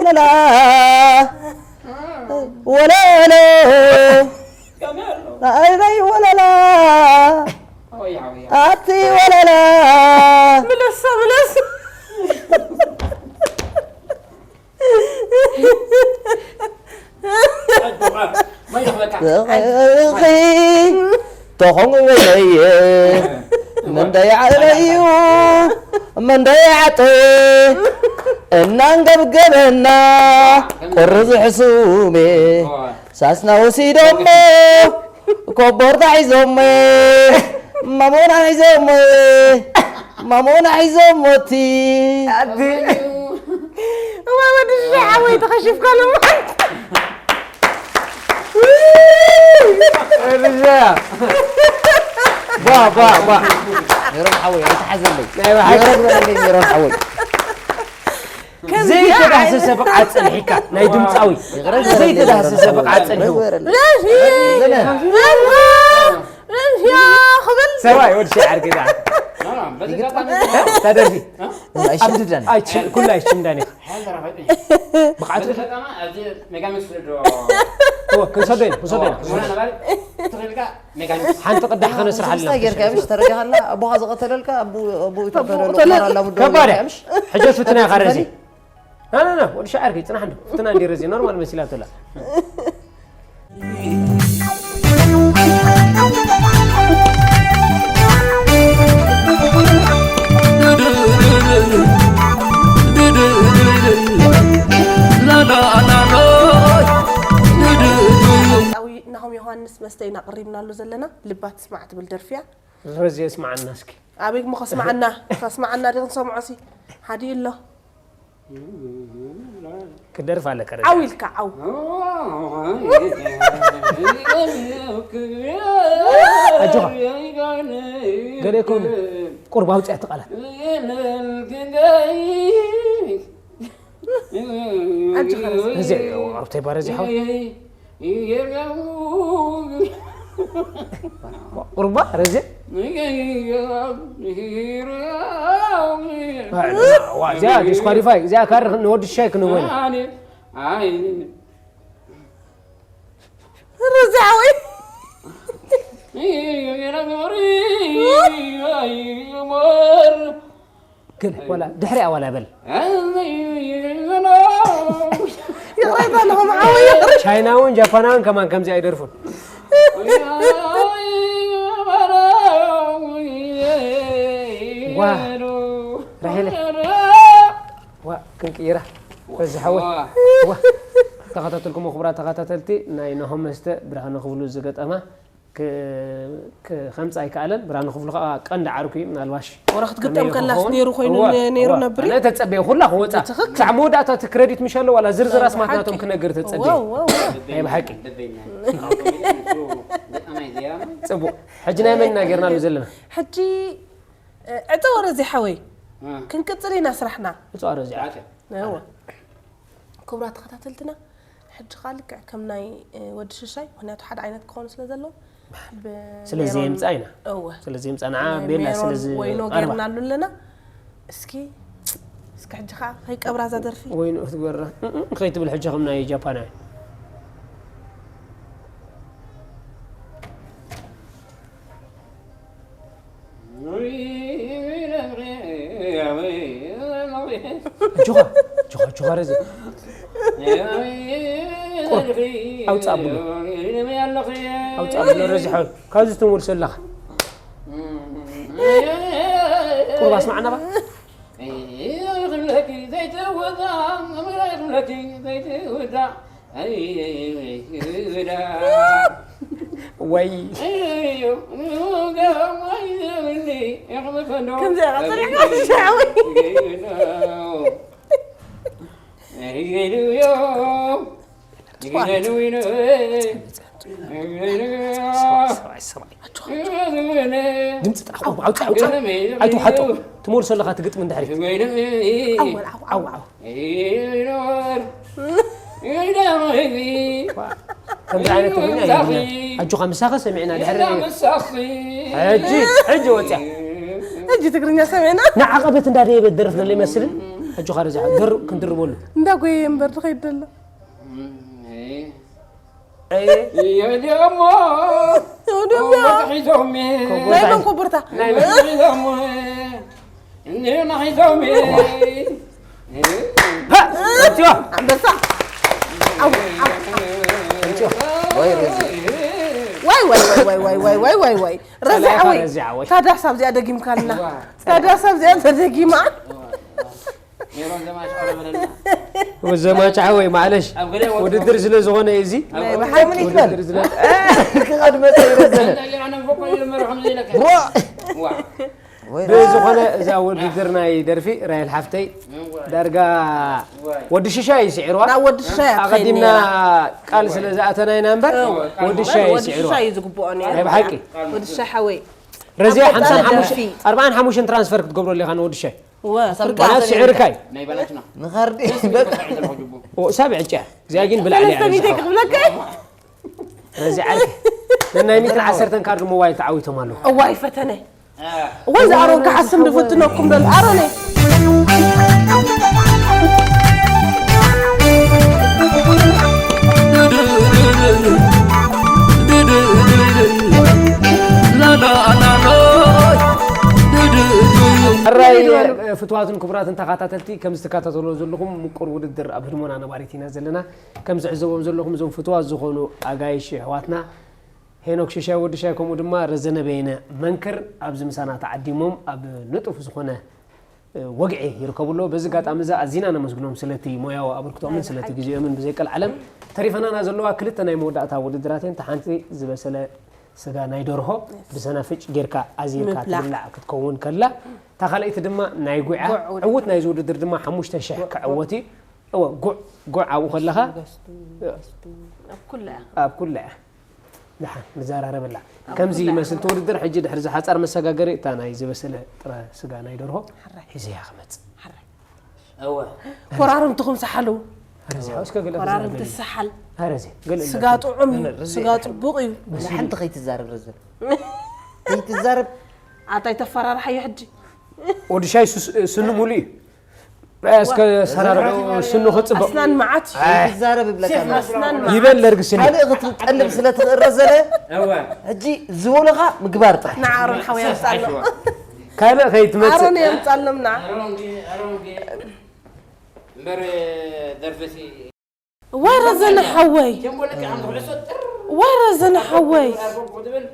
ላላ ወለሎ ናይናይ ወለላ ኣቲ ወለላ ምለሳ ምለስ ተኾንወለየ መንደይ ዓለዩ መንደይ ዓጠ እናንገብገበና ቁርዚ ሕሱሜ ሳስና ወሲዶሞ ኮቦርታ ሒዞሞ ማሞና ሒዞሞ ማሞና ሒዞሞ እቲ እዋ ወዲ ሽሻይ ሓወይ ተኸሺፍካ ሎማ ርሻ ባ ባ ባ ሜሮን ሓወይ ኣይተሓዘለይ ናይ ብሓቂ ሜሮን በለለይ ሜሮን ሓወይ ዘይተዳህሰሰ ብቕዓት ጸኒሕካ ናይ ድምፃዊ ዘይተዳህሰሰ ብቕዓት ጸኒሕዎ ክብል ሰብኣይ ወዲ ሸዓር ግዳ እታ ደርፊ ኣብ ድዳን ኣይች- ኩላ ኣይችም ዳኒኻ ብቕዓቱ እወ፣ ክንሰዶ ኢና፣ ክንሰዶ ኢና። ሓንቲ ቅዳሕ ከነስርሓልና። ጌርካ ምሽ ተረጋኻላ ኣቦኻ ዝቐተለልካ ኣቦ ኣቦ ይተበለሉ ተለ- ካራላ ሙዶ ከባርያ። ምሽ ሕጀት ፍትና ኢኻ ረዚ። ና ና ና ወዲ ሻዕርኪ ጽናሕ እንዶ ፍትና እንዲ ረዚ ኖርማል መሲላ ተላ። ጣዊ ናሆም ዮሃንስ መስተ ኢና ቅሪብናሉ ዘለና ልባ ትስማዕ ትብል ደርፊያ። ረዚ የስማዓና እስኪ። ኣበይ እሞ ከስማዓና ከስማዓና ዲ ክንሰምዖ ሲ ሓዲ ኣሎ። ክደርፍ ኣለካ ረዚ። ዓው ኢልካ ዓው። ኣጆኻ ገለ ይከውን ቁርብ ኣውፅያ እቲ ቃላት። ኣጆኻ ረዚ። እዚ ኣብተይ ባረዚ ሓወይ ቁርባ ረዚ እዚኣ ዲስኳሊፋይ እዚኣ ካር ንወዲ ሻይ ክንወን ረዚ ሓወይ ግን ወላ ድሕሪኣ ዋላ በል ይቕሬታ ኣለኹም ዓወይ ቻይናውን ጃፓናውን ከማን ከምዚ ኣይደርፉን ዋ ራሄለ ዋ ክንቅይራ በዚ ሓወይ ዋ ተኸታተልኩም ክቡራት ተኸታተልቲ ናይ ነሆ መስተ ብርሃነ ክብሉ ዝገጠማ ከምፃ ኣይከኣለን ብርሃነ ክፍሉ ከዓ ቀንዲ ዓርኩ እዩ ምናልባሽ ወረ ክትግጠም ከላስ ነይሩ ኮይኑ ነይሩ ነብሪ ተፀበየ ኩላ ክወፃ ክሳዕ መወዳእታ እቲ ክረዲት ምሽ ኣለዋ ዝርዝር ኣስማት ናቶም ክነግር ተፀበየ ናይ ብሓቂ ፅቡቅ ሕጂ ናይ መን ኢና ጌርናሉ ዘለና ሕጂ ዕፀ ወረ ዘይሓወይ ክንቅፅል ኢና ስራሕና ዕፀ ወረ ዘይሓወይ ክቡራት ተኸታተልትና ሕጂ ከዓ ልክዕ ከም ናይ ወዲ ሽሻይ ምክንያቱ ሓደ ዓይነት ክኾኑ ስለ ዘለዎም ስለዚ የምፃ ኢና እወ ስለዚ የምፃ ንዓ ናይ ቤላ ሜሮን ስለዚ ወይኖ ቀርባ ጌርናሉ ኣለና እስኪ እስኪ ሕጂ ከዓ ከይቀብራ እዛ ደርፊ ወይኑ ክትጎራ ከይትብል ሕጂ ከም ናይ ጃፓናዊ ጆኻ ጆኻ ጆኻ ረዚ ቁርብ ኣውፅእ ኣብሎ ኣውፅእ ኣብሎ ረዚ ሓወይ ካብዚ ትምልሶ ኣለኻ ቁርብ ኣስማዕና ባ ወይ ከምዚኣ ጸኒሕካ ትሻዕ ወይ ድምፂ ጥራሕ ቁርብ ኣውፅእ ኣውፅእ ኣይትውሓጦ ትመልሶ ኣለኻ ትግጥሚ እንድሕሪ ዓው ዓው ዓው ከምዚ ዓይነት ትግርኛ የብልና ኣጆኻ ምሳኸ ሰሚዕና ድሕሪ ሕጂ ሕጂ ወፅያ ሕጂ ትግርኛ ሰሚዕና ንዓቐበት እንዳደየበት ደርፍ ዘሎ ይመስልን ኣጆኻ ርዚ ገር ክንድርበሉ እንዳጎየ እምበር ድኸይድ ዘሎ ወዲኦሞ ወዲኦሞ ወዲኦሞ ናይ መን ኮቦርታ ናይ መን እንዲሁ ናሒዞም ኣንበሳ ወይ ወይ ወይ ወይ ወይ ወይ ወይ ወይ ረዚ ዓወይ ታዳስ ኣብዚኣ ደጊምካልና ታዳስ ኣብዚኣ ተደጊማ ዘማች ዓወይ ማዕለሽ ውድድር ስለ ዝኾነ እዩ እዚ ብሓይሊ ይበል ክቐድመ ብዝኾነ እዛ ውድድር ናይ ደርፊ ራይል ሓፍተይ ዳርጋ ወዲ ሽሻ እዩ ስዒርዋ ናብ ወዲ ሽሻ እያ ትኸይድ ኣቐዲምና ነይራ። ቃል ስለ ዝኣተና ኢና እምበር ወዲ ሽሻ እዩ ወዲ ሽሻ ስዒርዋ እዩ ዝግብኦ ነይሩ። ናይ ብሓቂ ወዲ ሽሻ ሓወይ ረዚኣ ኣብ ቀጻሊ ሓምሳን ሓሙሽተ ደርፊ። ኣርባዓን ሓሙሽተን ትራንስፈር ክትገብረሉ ኢኻ ንወዲ ሽሻ እወ ፍርቃ ምክንያቱ ስዒርካ እዩ ናይ ባላትና ንኸርዲ በቃ ሳብዕ ዕጫ እዚኣ ግን ብላዕሊ እያ ሰለስተ ሚእቲ ረዚኣ። ክብለካ እዩ። ረዚ ዓርኪ ነናይ ሚእትን ዓሰርተን ካርድ ሞባይል ተዓዊቶም ኣለዉ እዋይ ፈተነ ወይ ዝኣሮን ክሓስም ዝፍትነኩም ዘሎ ኣሮነይ። ሕራይ ፍትዋትን ክቡራትን ተኸታተልቲ፣ ከም ዝትከታተልዎ ዘለኹም ምቁር ውድድር ኣብ ህድሞና ነባሪት ኢና ዘለና። ከም ዝዕዘቦም ዘለኹም እዞም ፍትዋት ዝኾኑ ኣጋይሽ ኣሕዋትና ሄኖክ ሽሻይ ወድሻይ ከምኡ ድማ ረዘነ በየነ መንክር ኣብዚ ምሳና ተዓዲሞም ኣብ ንጡፍ ዝኾነ ወግዒ ይርከቡ ኣለዉ። በዚ ኣጋጣሚ እዚ ኣዚና ነመስግኖም ስለቲ ሞያዊ ኣበርክቶኦምን ስለቲ ግዜኦምን። ብዘይቀልዓለም ተሪፈናና ዘለዋ ክልተ ናይ መወዳእታ ውድድራት እየን። እታ ሓንቲ ዝበሰለ ስጋ ናይ ደርሆ ብሰናፍጭ ጌርካ ኣዚርካ ምብላዕ። ትብላዕ ክትከውን ከላ፣ እታ ካልኣይቲ ድማ ናይ ጉዓ። ጉዕ ውድድር። ዕዉት ናይዚ ውድድር ድማ ሓሙሽተ ሽሕ ክዕወት እዩ። እወ፣ ጉዕ፣ ጉዕ ኣብኡ ከለኻ ገዝቱ፣ ገዝቱ፣ ኣብ ኩላ እያ። ኣብ ኩላ እያ። ደሓን ንዘራረበላ። ኣብ ከምዚ ኩላ ይመስል እያ። እቲ ውድድር። ሕጂ ድሕሪ እዚ ሓጻር መሰጋገሪ እታ ናይ ዝበሰለ ጥረ ስጋ ናይ ደርሆ ሕራይ። ሒዘያ ክመጽእ። ሕራይ። እወ። ኮራርምትኹም ሰሓሉ። ኣረ እዚ ሓወስ ከገለ ኮራርምቲ ክዛረብ ሰሓል። ኣረ እዚ ገለ ስጋ ጥዑም እዩ። ስጋ ጽቡቕ እዩ። በዚ ሓንቲ ከይትዛረብ ረዘን። ከይትዛረብ። ኣታይ ተፈራርሓዮ ሕጂ። ወዲ ሻይ ሱስ-፣ ስኑ ሙሉ እዩ። እስከ ሰራርዑ ስኑ ክጽብቕ። ኣስናን መዓት። ኣይ። ትዛረብ እብለካ ኣለኹ። ኣስናን መዓት። ይበል ደርግ ስኒ። ካልእ ክትጠልብ ስለ ትኽእል ረዘነ፣ እወ። ሕጂ ዝበሉኻ ምግባር ጥራሕ። ንዓሮን ሓወይ ኣምጻሎም። ካልእ ከይትመጽእ። ኣሮን የምጻሎምና። ኣሮን ዲ-፣ ኣሮን ዲ-፣ እምበር ደርፍሲ። ወይ ረዘነ ሓወይ። ጀምቦ ልክዕ ኣንተ ኩዕሶ ጥር ወይ ረዘነ ሓወይ። ኣርጎ ክትብል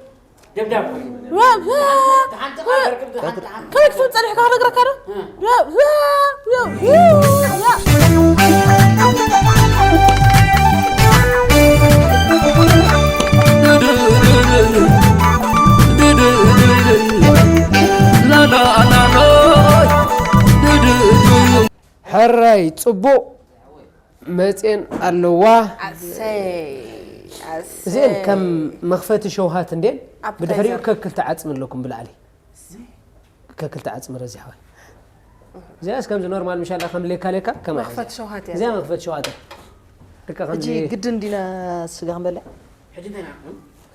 ደብዳብ ኮይኑ። ዋ፣ ዋ፣ ዋ። ከመይ ክትብል ጸኒሕካ ክነግረካ ዶ? እ። ዋ፣ ዋ፣ ዋ፣ ዋ። ሕራይ ጽቡቕ መጽየን ኣለዋ። ኣሰይ፣ ኣሰይ። እዚአን ከም መኽፈቲ ሸውሃት እንዴን ኣብ ብድሕሪኡ ታይዘር። ከክልተ ዓጽሚ ኣለኩም ብላዕሊ። ከክልተ ዓጽሚ ረዚሕዋ። እዚኣስ ከምዚ ኖርማል ምሻላ ከም ሌካ ሌካ ከም መኽፈቲ ሸውሃት እያ። እዚኣ መኽፈቲ ሸውሃት እያ። ደቃ ከምዚ ሕጂ ግድን ዲና ስጋ ክንበልዕ? ሕጂ እንተና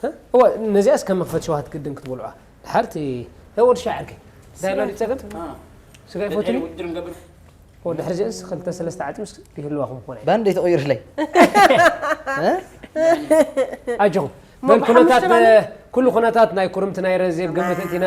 እ? እዋ፣ ነዚኣስ ከም መኽፈቲ ሸውሃት ግድን ክትበልዑዋ። ድሓርቲ ወዲ ሻዕርኪ። እንታይ ኣሎ ጸገም? አ። ስጋ ይፈትኒ? ውድድር ንገብር። ወዲ ሕርዚንስ ክልተ ሰለስተ ዓጽምስ ይህልዋኹም ኮነ። ባንዴ ተቐይርለይ። እ? ኣጆኹም። ሞብ በል ኩነታት፣ ሓሙሽተ ባንዴ? ኩሉ ኩነታት ናይ ኩርምቲ ናይ ረዜብ ግምት እቲና፣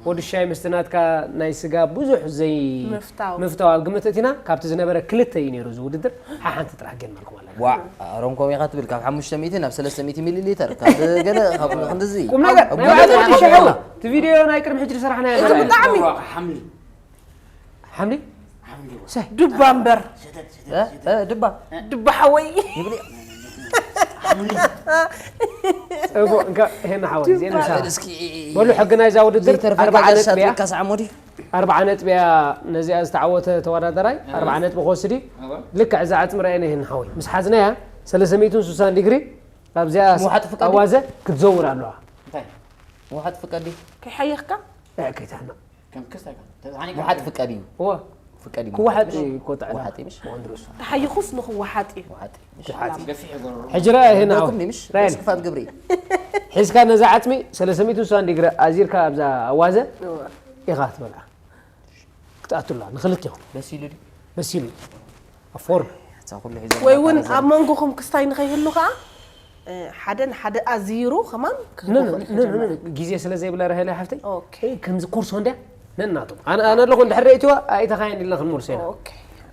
ወዲ ሻይ ምስቲ ናትካ ናይ ስጋ ብዙሕ ዘይ ምፍታው። ምፍታው ኣብ ግምት እቲና፣ ካብቲ ዝነበረ ክልተ እዩ ነይሩ እዚ ውድድር፣ ሓሓንቲ ጥራሕ ጌርናልኩም ኣለና። ዋዕ፣ ኣሮን ኮም ኢኻ ትብል፣ ካብ ሓሙሽተ ሚእቲ ናብ ሰለስተ ሚእቲ ሚሊ ሊተር፣ ካብ ገለ፣ ካብ ክንድዚ። ቁም ነገር፣ ኣብ ናይ ባዕሉ ጉዳይ ወዲ ሻይ ሓሙሽተ። እቲ ቪድዮ ናይ ቅድሚ ሕጂ ዝሰራሕናዮ እዚ ዘርኢ። ብጣዕሚ። ሓምሊ። ሓምሊ? ሓምሊ። ሰይ። ዱባ እምበር። ሸተት፣ ሸተት፣ እ? ሸተት። እ፣ ድባ። ድባ ሓወይ። ይብሊ። ሓምሊ። እቦ፣ እንካ፣ ይሄን ሓወይ፣ ዜና ድባ። ሰዓት። እስኪ በሉ፣ ሕጊ ናይዛ ውድድር ዘይተርፈካ ኣርብዓ ጋሻ ነጥቢ እያ። ጥሪካ ሰዓሞዲ። ኣርብዓ ነጥቢ እያ ነዚኣ ዝተዓወተ ተወዳዳራይ፣ ኣርብዓ ነጥቢ ክወስድ እዩ። እወ። ልክዕ እዛ ዓጽሚ ረኣየና ይሄን ሓወይ። ምስ ሓዝናያ ሰለስተ ሚእትን ስሳን ዲግሪ ኣብዚኣ ውሓጥ ፍቃድ ኣዋዘ ክትዘውር ኣለዋ። እንታይ? ውሓጥ ፍቃድ እዩ። ከይሓየኽካ? እ፣ ከይትሕመቕ። ከም ክስታይ ከም ተዝሓኒ ውሓጥ ፍቃድ እዩ። እወ። ፍቃድ እዩ። ክወሓጥ እዩ እኮ ጣዕና። ውሓጥ እዩ፣ ምሽ? ወንድሩስ። ተሓይኹስ ንኽወሓጥ እዩ። ውሓጥ እዩ፣ ምሽ? ውሓጥ እዩ። ገፊሕ ይገብሮ። ሕጂ ረኣ፣ ይሄን ኣዎ። ደኩም ምሽ? ረኣየኒ። ክፋት ግብሪ። ሒዝካ ነዛ ዓጽሚ ሰለስተ ሚእትን ስሳን ዲግሪ ኣዚርካ ኣብዛ ኣዋዘ እወ። ኢኻ ትበልዓ። ክትኣቱላ፣ ንኽልቴኹም። በሲሉ ድዩ? በሲሉ እዩ። ኣብ ፎርም። እታ ኩሉ ሒዘ ወይ እውን መጣ ኣብ መንጎኹም ክስታይ ንኸይህሉ ኸዓ፣ እ፣ ሓደ ንሓደ ኣዚሩ ከማን ኖ፣ ኖ፣ ክህልዎ ኖ፣ ኖ፣ ኖ፣ ኖ፣ ኖ፣ ግዜ ስለ ዘይብላ ራሄላ ሓፍተይ፣ ኦኬ። ከምዚ ኮርሶ እንድያ ነናቶም። ኣነ፣ ኣነ ኣለኹ እንድሕር ርእይትዋ፣ ኣይተኻየን ኢልና ክንመልሶ ኢና። ኦኬ።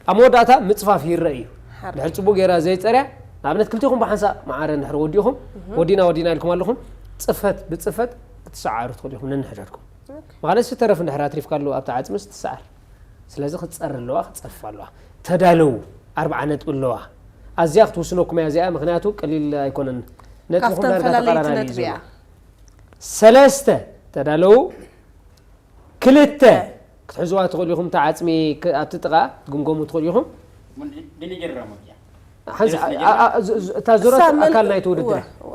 ኣብ መወዳእታ ምጽፋፍ ይረአ እዩ። ሓር። ድሕር ጽቡቕ ጌራ ዘይጸርያ፣ ንኣብነት ክልቲኹም ብሓንሳእ መዓረ እንድሕር ወዲኹም፣ እህ። ወዲና፣ ወዲና ኢልኩም ኣለኹም፣ ጽፈት ብጽፈት ክትሰዓሩ ትኽእሉ ኢኹም ነንሕድሕድኩም። ኦኬ። ማለት ዝተረፍ እንድሕር ኣትሪፍካ ኣለዉ ኣብቲ ዓጽምስ ትሰዓር። ስለዚ ክትጸሪ ኣለዋ፣ ክትጸፍፍ ኣለዋ። ተዳለዉ፣ ኣርብዓ ነጥቢ ኣለዋ። ኣዝያ ክትውስነኩም እያ እዚኣ፣ ምኽንያቱ ቀሊል ኣይኮነን። ነጥቢ ካብተን ኩላ ዳርጋ ፈላለይቲ ተቐራራቢ እዩ ነጥቢ እያ። ዘሎ። ሰለስተ፣ ተዳለዉ። ክልተ፣ ክትሕዝዋ ትኽእሉ ኢኹም፣ እታ ዓጽሚ ክ-፣ ኣብቲ ጥቓ ክትግምገሙ ትኽእሉ ኢኹም። ምን-፣ ድንጀራ መውጫ። ሓንሳ-፣ ደስ አ-፣ አ-፣ ዝ-፣ ዝ-፣ እታ ዙረት እሳ መን-፣ ኣካል ናይቲ ውድድር እዋ፣ እያ። እዋ።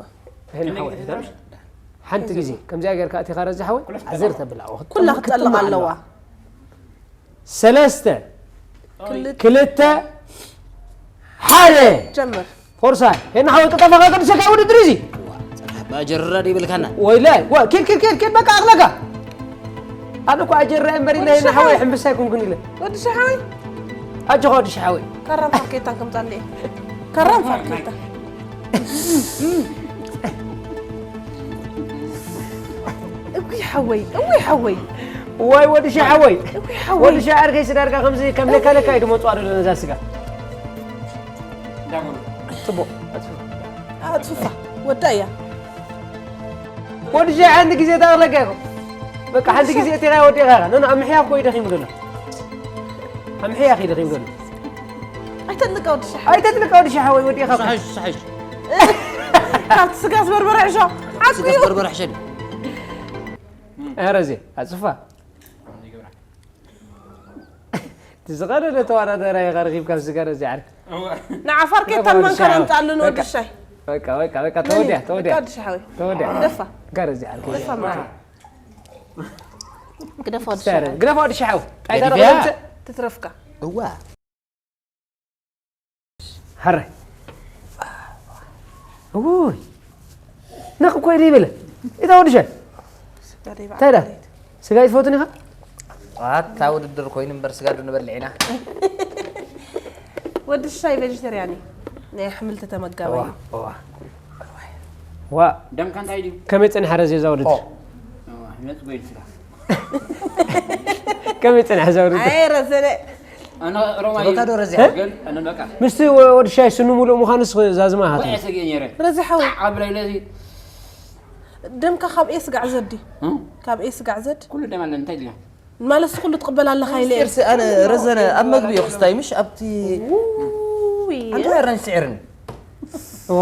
ይሄን ከመይ ሓወይ፣ ክትዛረብ? ሓንቲ ግዜ ከምዚኣ ጌርካ ኣቲኻ ረዚ ሓወይ፣ ኩላ ዓዘር ክትጠልቕ። ተብላ፣ ወ-፣ ኩላ ክትጠልቕ ክትጥልቕ ኣለዋ። ኣለዋ። ሰለስተ፣ ክልተ። ክልተ፣ ሓደ። ጀምር። ፎርሳ፣ ሄና ሓወይ፣ ቅልጠፋ ከቅድሰካ ውድድር እዚ። ባጀራ ዲብልካና። ወይለ፣ ወ-፣ ኪድ፣ ኪድ፣ ኪድ፣ ኪድ፣ በቃ ኣቕለካ። ኣነ እኮ ኣጀራ እምበር ኢለ፣ ወዲ ሓወይ፣ ሓወይ ሕምብሳ ኣይኮንኩን ኢለ። ወዲ ሻሓወይ ኣጆኻ ወዲ ሻሓወይ። ካራን ፋርኬታን ከምጻለይ። ካራን ፋርኬታ። እጉይ ሓወይ፣ እጉይ ሓወይ። ዋይ ወዲ ሻሓወይ። እጉይ ሓወይ። ወዲ ሻዓር ከይስ ዳርጋ ከምዚ ከም ለካ ለካ እዩ ድመጽዋ ደሎ ነዛ ስጋ። ጽቡቕ። ኣጽፋ። ወዳ እያ። ወዲ ሻ ሓንቲ ግዜ ታቕለካ ኢኹም። በቃ ሓንቲ ግዜ እቲኻ ወዲኻ ኢኻ። ኖ፣ ኖ፣ ኣብ ምሕያኽ ኮይ ደኺሙ ደሎ። ኣብ ምሕያኽ እዩ ደኺሙ ደሎ። ኣይተጥልቃ ወዲ ሻሓ። ኣይተጥልቃ ወዲ ሻሓወይ ወዲኻ። ሳሕሽ ሳሕሽ ካብቲ ስጋ ዝበርበረ ዕሾ። ዓኩ ስጋ በርበረ ሕሸል ኧረ እዜ ኣጽፋ። እቲ ዝቐለለ ተወዳዳራይ ኢኻ ረኺብካ ኣብ ስጋ ረዚ ዓርኪ። ንዓፋር ኬታን ማንካን ኣምጣሉ ንወዲ ሻይ። በቃ በቃ በቃ ተወዲያ ተወዲያ ወዲ ሻሓወይ። ተወዲያ። ደፋ። ጋር እዚ ዓርኪ። ደፋ ማለት። ግደፍ ወዲ ሻሓወይ። ግደፍ ወዲ ሻሓው። ገዲፍያ? ኣይታ ትትረፍካ። እዋ ሓራይ። ውይ። ነቕ እኮ ኢለ ይበለ። እታ ወዲ ሻይ። እንታይ ዳ? ስጋ ይትፈቱን ኢኻ? ኣታ ውድድር ኮይኑ እምበር ስጋ ዶ ንበልዕ ኢና። ወዲ ሻይ ቬጀተርያን እዩ። ናይ ኣሕምልቲ ተመጋቢ ዋ እዩ። ዋ። ዋ። ደምካ እንታይ ድዩ? ከመይ ጸኒሓ ረዚ እዛ ውድድር? ነጽጎ ኢልስራ ከመይ ጸኒሓ እዛ ውድድር? ኣይ ረዘነ ኣነ ሮማ ሮታ ዶ ረዚ ግን ኣነ በቃ ምስቲ ወ- ወዲ ሻይ ስኑ ሙሉእ ምዃኑስ ዛዝማ ሃት። ወይ ሰገኝ ነረ ረዚ ሓወይ። ዓብለይ ለዚ ደምካ ካብ ኤ ስጋዕ ዘድ ድዩ? ካብ ኤ ስጋዕ ዘድ ኩሉ ደም ኣለ እንታይ ድያ? ማለት ኩሉ ትቕበል ኣለኻ ኢለ። ርሲ ኣነ ረዘነ ኣብ መግቢ እዩ ክስታይ ምሽ ኣብቲ ውይ። ኣንተ ረን ስዕርን እዎ።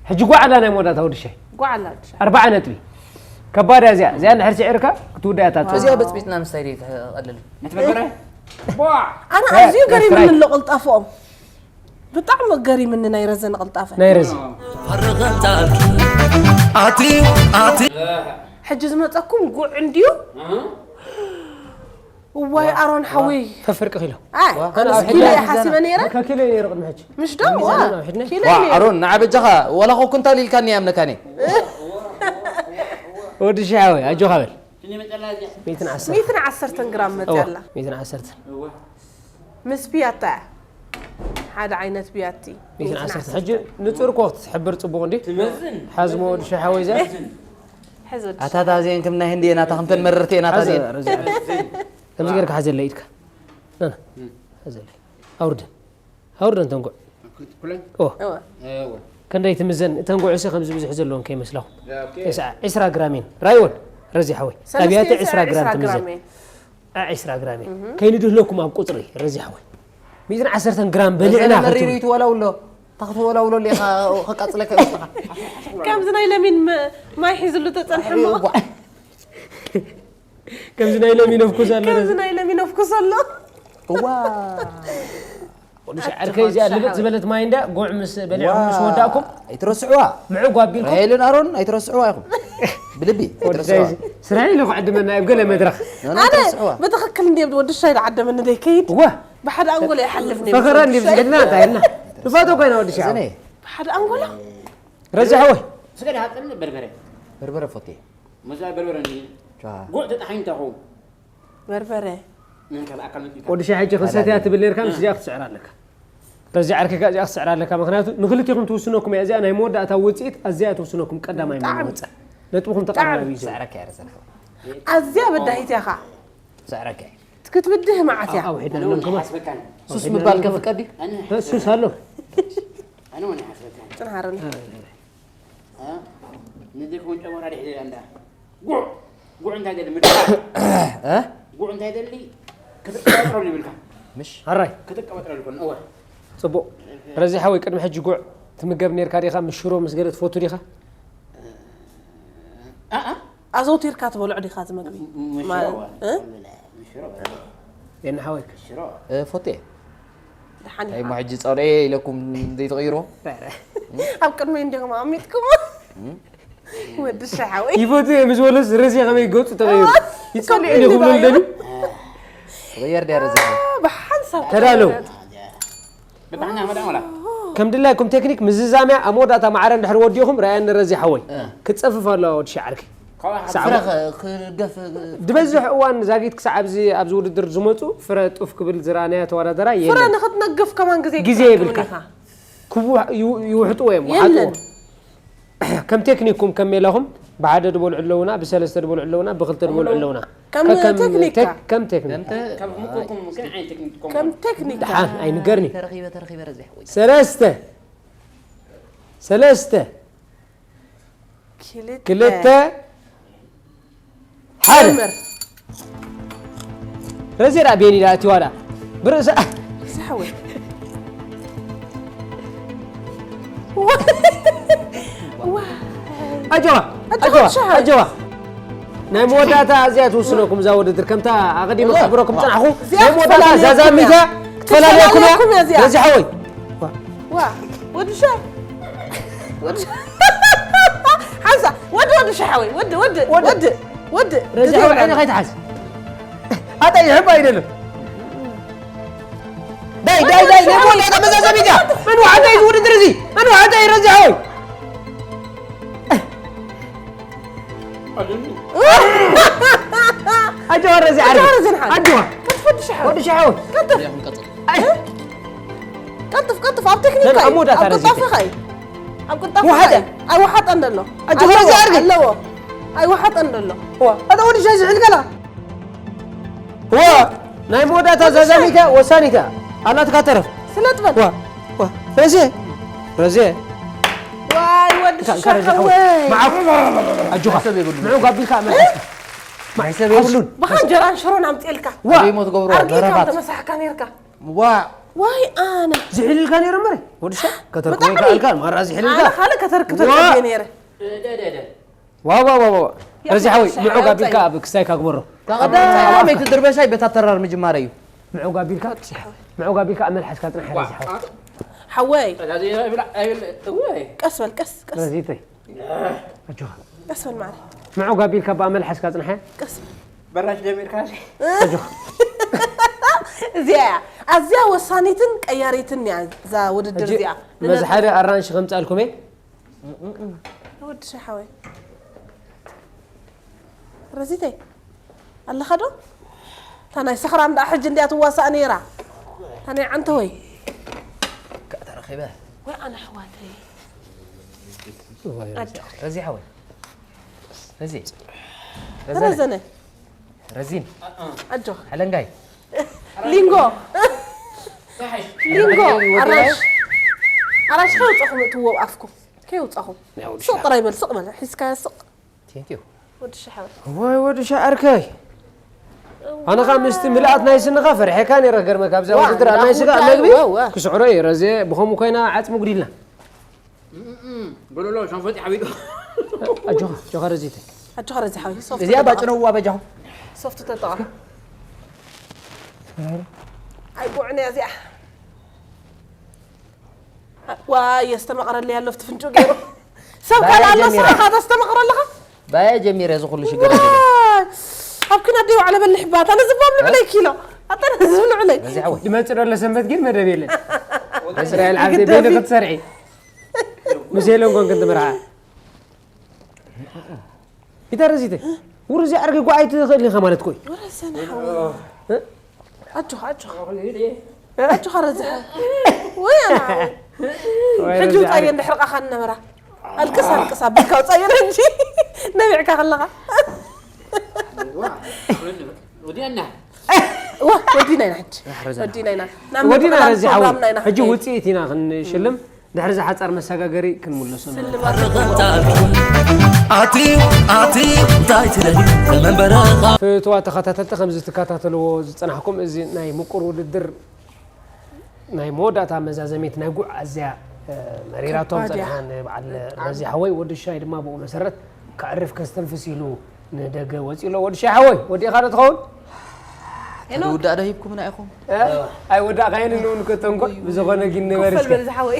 ሕጂ ጓዕላ ናይ መወዳእታ ወዲ ሻይ ጓዕላ ወዲ ሻይ። ኣርባዓ ነጥቢ። ከባድ እያ እዚኣ። እዚኣ እንድሕር ስዒርካ ክትውዳእ እያ እታ እዚኣ በፅቢፅና ምስታይ ድዩ ትቐልል? ነቲ በርበረ ኣነ ኣዝዩ ገሪምኒ ኣሎ ቅልጣፎም። ብጣዕሚ ገሪምኒ ናይ ረዘነ ቅልጣፈ። ናይ ረዚ ኣቲ ኣቲ ሕጂ ዝመፀኩም ጉዕ እንድዩ። እዋይ ኣሮን ሓወይ። ፈፍርቂ ኪሎ። ኣይ፣ ኣነስ ኪሎ እየ ሓሲበ ነይረ። ከኪሎ ነይሩ ቅድሚ ሕጂ። ምሽ ዶ? ዋ፣ ሚዛን ነው፣ ሕድነ? ኪሎ ዋ ነይሩ። ኣሮን ንዓ በጃኻ ወላ ኮ ኩንታል ኢልካኒ ኣምነካኒ። ወዲ ሻዊ ኣጆኻ በል። ሚእትን ዓሰርተ። ሚእትን ዓሰርተን ግራም መፅያ ኣላ። ሚእትን ዓሰርተ። ምስ ቢያታ እያ። ሓደ ዓይነት ቢያቲ። ሚእትን ዓሰርተ። ሕጂ ንፁር እኮ ክትሕብር ፅቡቕ እንዲ። ሓዝሞ ወዲ ሻሓወይ ዘ ሕዚ ወዲ ኣታ ታዚአን ከም ናይ ህንዲ ናታ ከምተን መረርቲ ናታ ሓዘ ዚአን ረዚ። ከምዚ ጌርካ ሓዘለ ኢድካ። ና፣ ና። ሓዘለ። ኣውርደን። ኣውርደን ተንጉዕ። ኩለን ኦ። እወ። እወ ክንደይ ትምዘን? እተን ጉዕሲ ከምዚ ብዙሕ ዘለዎን ከይመስለኹም። ኦኬ ተስዓ፣ ዕስራ ግራም እየን። ራይወን፣ ረዚ ሓወይ። ሰለስተ ኣብያተ ዕስራ ዕስራ ግራም ትምዘን። እየን። ዓ ዕስራ ግራም እየን። ከይንድህለኩም ኣብ ቁፅሪ፣ ረዚ ሓወይ። ሚእትን ዓሰርተን ግራም በሊዕና መሪሩ ክትብሉ። ይትወላውሎ ታክትወላውሎ ሊኻ ከቃፅለካ ይስኻ ከምዚ ናይ ለሚን መ- ማይ ሒዝሉ ተፀንሐ እሞ። ከምዚ ናይ ለሚን ኣፍኩስ ኣሎ። ከምዚ ናይ ለሚን ኣፍኩስ ኣሎ። እዋ ወዲ ሻዕር ከይዚኣ ልብጥ ዝበለት ማይ እንዳ ጉዕ ምስ በሊዕኩም ምስ ወዳእኩም ኣይትረስዕዋ ምዕጉ ኣቢልኩም። ራሄልን ኣሮን ኣይትረስዕዋ ኢኹም ብልቢ ወዲ ኣይትረስዕዋ ሻይ ስራሕ ኢሉ ክዕድመና ኣብ ገለ መድረኽ። ኖ፣ ኖ፣ ኣይትረስዕዋ ብትኽክል እንደ ወዲ ሻይ ዝዓደመኒ ደይከይድ ዋ ብሓደ ኣንጎሎ ይሓልፍኒ። ፈኸራ እንዲ ብዝሕልና እንታይ ኢልና? ንፋቶ ኮይና ወዲ ሻዕር። ብሓደ ኣንጎሎ ረዚ ሓወይ። ስጋ ድሃብጠኒ በርበረ በርበረ ፎቴ መዛ በርበረ እንዲ ቻ ጉዕ ተጣሒኑ ተኸው በርበረ ምን ካብ ኣካል መጥቃ ወዲ ሻይ ሕጂ ክንሰትያ ትብል ነርካ ምስ እዚኣ ክትስዕር ኣለካ። ረዚ ዓርኪ ከኣ እዚኣ ክትስዕር ኣለካ። ምኽንያቱ ንክልቲኹም ትውስነኩም እያ። እዚኣ ናይ መወዳእታ ውፅኢት ኣዝያ ትውስነኩም። ቀዳማይ መን ይወፅእ? ነጥብኹም ተቐራራቢ እዩ። ሰዕረካ ያረዘን ኣዝያ በዳሂት እያ ኸዓ። ሰዕረካ ክትብድህ መዓት እያ። ኣብሒድና ኣለንኩማ። ሓስበካን ሱስ ምባል ከፍቀድ ድዩ? ሱስ ኣሎ። ኣነ ወን ሓስበካን ፅንሃረኒ። ንዚ ከውን ጨመራ ድሕሪ እንዳ ጉዕ ጉዕ እንታይ ደሊ ምድ ጉዕ እንታይ ደሊ ክትቀበጥረሉ ይብልካ ምሽ ኣራይ ክትቀበጥረሉ ይኮን እወ ፅቡቕ። ረዚ ሓወይ ቅድሚ ሕጂ ጉዕ ትምገብ ነርካ ዲኻ? ምስ ሽሮ ምስ ገለ ትፈቱ ዲኻ? ኣኣ ኣዘውቲርካ ትበልዖ ዲኻ እዚ መግቢ? ማለት እ? የና ሓወይ ሽሮ ፎቴ ደሓን እንታይ ኢኻ። ሞ ሕጂ ጸርኤ ኢለኩም ዘይትቕይሮ ኣብ ቅድመይ እንዲኹም ኣሚጥኩም ወዲ ሻሓወይ ይፈቱ እየ ምስ በለስ ረዚ ከመይ ገፁ ተቐይሩ ይጸልእ እንዲ ክብሉ ልደሊ ትቕየር ድያ ረዘ ብሓንሳብ ተዳለው። ብባሕና መዳ ወላ ከም ድላይኩም ቴክኒክ ምዝዛምያ ኣብ መወዳእታ ማዕረ እንድሕር ወዲኹም ረኣየኒ ረዚ ሓወይ ክትጸፍፍ ኣለዋ ወዲ ሻዕርኪ። ፍረ ክገፍ ዝበዝሕ እዋን ዛጊት ክሳዕ ኣብዚ ኣብዚ ውድድር ዝመፁ ፍረ ጡፍ ክብል ዝረኣናዮ ተወዳደራይ ፍረ የለን። ንኽትነግፍ ከማን ግዜ ግዜ ክትጠቅም የብልካ። ኢኻ። ክቡ- ይው- ይውሕጥዎ እዮም፣ ይውሓጥዎ። የለን። ከም ቴክኒኩም ከም ሜላኹም ብሓደ ድበልዑ ኣለውና፣ ብሰለስተ ድበልዑ ኣለውና፣ ብክልተ ድበልዑ ኣለውና። ከም ከከም ቴክኒካ። ቴክ- ከም ቴክኒክ። ከምተ- ካብ ምቁኩም ግን ዓይነት ቴክኒክ ትጥቀሙ። ከም ቴክኒካ። ደሓን ኣይንገርኒ። ተረኺበ ተረኺበ ረዚሕ ወይ ሰለስተ ሰለስተ ክልተ ክልተ ሓደ ጀምር። ረዚ ዳ ቤኒ ዳ እቲ ዋዳ ብርእሳ ዝሓወይ ኣጆዋ ኣጆዋ ኣጆዋ ኣጆዋ ኣጆዋ ናይ መወዳእታ እዚኣ ትውስነኩም እዛ ውድድር ከምታ ኣቐዲመ ክሕብረኩም ዝጸናሕኩ እዚኣ ናይ መወዳእታ ክትፈላለየኩም እያ። ዛዛሚታ ክትፈላለየኩም እያ ክትፈላለየኩም እያ እዚኣ። ረዚ ሓወይ ዋ ወዲ ሻይ ወዲ ሓንሳ ወዲ ወዲ ሻሓወይ ወዲ ወዲ ወዲ ወዲ ወዲ ረዚ ሓወይ ዓይነ ከይትሓዝ ኣታ ይሕባ ኣይደለም ዳይ ዳይ ዳይ ወዲ ሻሓወይ። ነቦ ዳይ ተመዛዘሚታ መን ዋሓተይ ዝውድድር እዚ መን ዋሓተይ ረዚ ሓወይ ኣጆ ረዚ ዓርቢ ኣጆ ረዚ ንሓ ኣጆ ክትፈዲ ሻሓወይ ወዲ ሻሓወይ ቀጥፍ ቀጥፍ ቀጥፍ ኣብ ቴክኒክ ላ ኣብ መወዳእታ ኣብ ረዚተ ቅልጣፈኻ እዩ ኣብ ቅልጣፈኻ እዩ ኣይወሓጠን ዘሎ ኣጆ ረዚ ዓርቢ ኣለዎ ኣይወሓጠን ዘሎ ኣታ ወዲ ሻይ ዝሕል ገላ ዋ ናይ መወዳእታ ዛዛሚታ ወሳኒታ ኣላትካ ተረፍ ስለ ጥበብ ዋ ዋ ረዜ ረዜ ዋይ ወዲ ሽሻ ሓወይ ኣጆኻ ምዑ ጋቢልካ መልሓስካ ማሕሰብ የብሉን ብኻ እንጀራን ሽሮን ኣምፅኤልካ ዋ ዘይሞ ትገብሮ ኣርጊእካ ደረፋት ተመሳሕካ ነርካ ዋ ዋይ ኣነ ዝሕልልካ ነይሩ እምበር ወዲ ሻ ከተርክቦ ብጣዕሚ። ይከኣልካ ማራ ዝሕልልካ ኣነ ካልእ ከተርክ ተርክቤ ነይረ ዋ ዋ ዋ ዋ ረዚ ሓወይ ምዑ ጋቢልካ ኣብ ክስታይ ካግበሮ ተቐዳመይቲ ድርበሻይ በታ ተራር ምጅማረ እዩ ምዑ ጋቢልካ ምዑ ጋቢልካ ኣብ መልሓስካ ጽናሕ ረዚ ሓወይ ሓወይ ቀስ በል ቀስ ቀስ ረዚተይ ኣጆኻ ቀስ በል ማዕረ ምዑ ጋቢልካ ኣብ መልሓስካ ጽናሕ ቀስ በል በራሽ ጀሚርካ ኣጆኻ እዚኣ እያ ኣዝያ ወሳኒትን ቀያሪትን እያ እዛ ውድድር እዚኣ መዝሓደ ኣራንሽ ከምጻልኩም እየ ወዲ ሸሓወይ ረዚተይ ኣለኻ ዶ እታ ናይ ሰኽራም ደኣ ሕጂ እንድያ ትዋሳእ ነይራ እታ ናይ ዓንተወይ ተረኺበ ወይ ኣነ ኣሕዋተይ ረዚ ሓወይ ረዚ ረዘነ ረዚን ኣጆኻ ኣለንጋይ ሊንጎ ሊንጎ ኣራሽ ኣራሽ ከውፀኹም እትዎ ኣፍኩም ከይውፀኹም ስቕ ጥራይ በል ስቕ በል ሒዝካዮ ስቕ ወዲ ሻሓወይ ወይ ወዲ ሻዓርከይ ኣነ ኸ ምስቲ ምልኣት ናይ ስንኻ ፈሪሐካ ነይረ ገርመካ ኣብዛ ውድድር ኣብ ናይ ስጋ መግቢ ክስዕሮ እዩ ረዜ ብኸምኡ ኮይና ዓፅሚ ጉዲልና ጎሎሎ ሸንፈጥ ሓቢጡ ኣጆኻ ጆኻ ረዚተ ኣጆኻ ረዚ ሓዊ ሶፍት እዚኣ ተጠቐም። ባጭነዋ በጃኹም ሶፍት ተጠቐም ኣይጉዕን እያ እዚኣ ዋይ የስተመቕረለይ ኣሎ ፍቲ ፍንጩ ገይሩ ሰብ ባያ ካልኣሎ ጀሚረ። ስራኻ ተስተመቕሮ ኣለኻ ባያ ጀሚረ እዚ ኩሉ ሽግር ኣለኒ። ዋይ ኣብ ኩናት ደይ ዋዕለ በልሕ ባት ኣነ ዝባብ ልዕለይ ኪሎ ኣጠነ ዝብ ልዕለይ በዚ ዓወት ድመጽእ ደሎ ሰንበት ግን መደብ የለን እስራኤል ዓብደ ግደፊ። ቤለ ክትሰርዒ ምስ ሄለን ኮንክን ትምርዓ ይተረዚተ ውርዚ ዓርኪ ጓዓይ ትኽእል ኢኻ ማለት ኮይ ወረሰን ሓው ኣጆኻ ኣጆኻ ኣጆኻ ረዝሐ ወይ ኣና ወይ ሕጂ ረዝሐ ውፃየ ዓርኪ። እንድሕርቃኻ ነበራ ኣልቅስ ኣልቅስ ኣቢልካ ውፃየ ሕጂ ነቢዕካ ከለኻ ወዲኣና ዋ ወዲና ኢና ሕጂ ወዲና ኢና ናብ ወዲና መብራን ረዚ ሓወይ ፕሮግራምና ኢና ሕጂ ውፅኢት ኢና ክንሽልም ድሕሪ እዚ ሓጻር መሰጋገሪ ክንምለሶ ኢና። ኣትዩ ኣትዩ እንታይ ትደልዩ ከመንበረኻ ፍትዋ ተኸታተልቲ ከምዚ ትከታተልዎ ዝጸናሕኩም እዚ ናይ ምቁር ውድድር ናይ መወዳእታ መዛዘሚት ናይ ጉዕ ኣዝያ መሪራቶም ጸንሓ ንበዓል ረዚ ሓወይ ወዲ ሻይ ድማ ብኡ መሰረት ከዕርፍ ከስተንፍስ ኢሉ ንደገ ወጺኡ ኣሎ። ወዲ ሻይ ሓወይ ወዲእኻ ዶ ትኸውን? ሄኖክ። ውዳእ ዶ ሂብኩምና ኢኹም? ኣይወዳእካዮን እውን እኮ ተንኮል ብዝኾነ ግን ንበር እስከ። ዝሓወይ።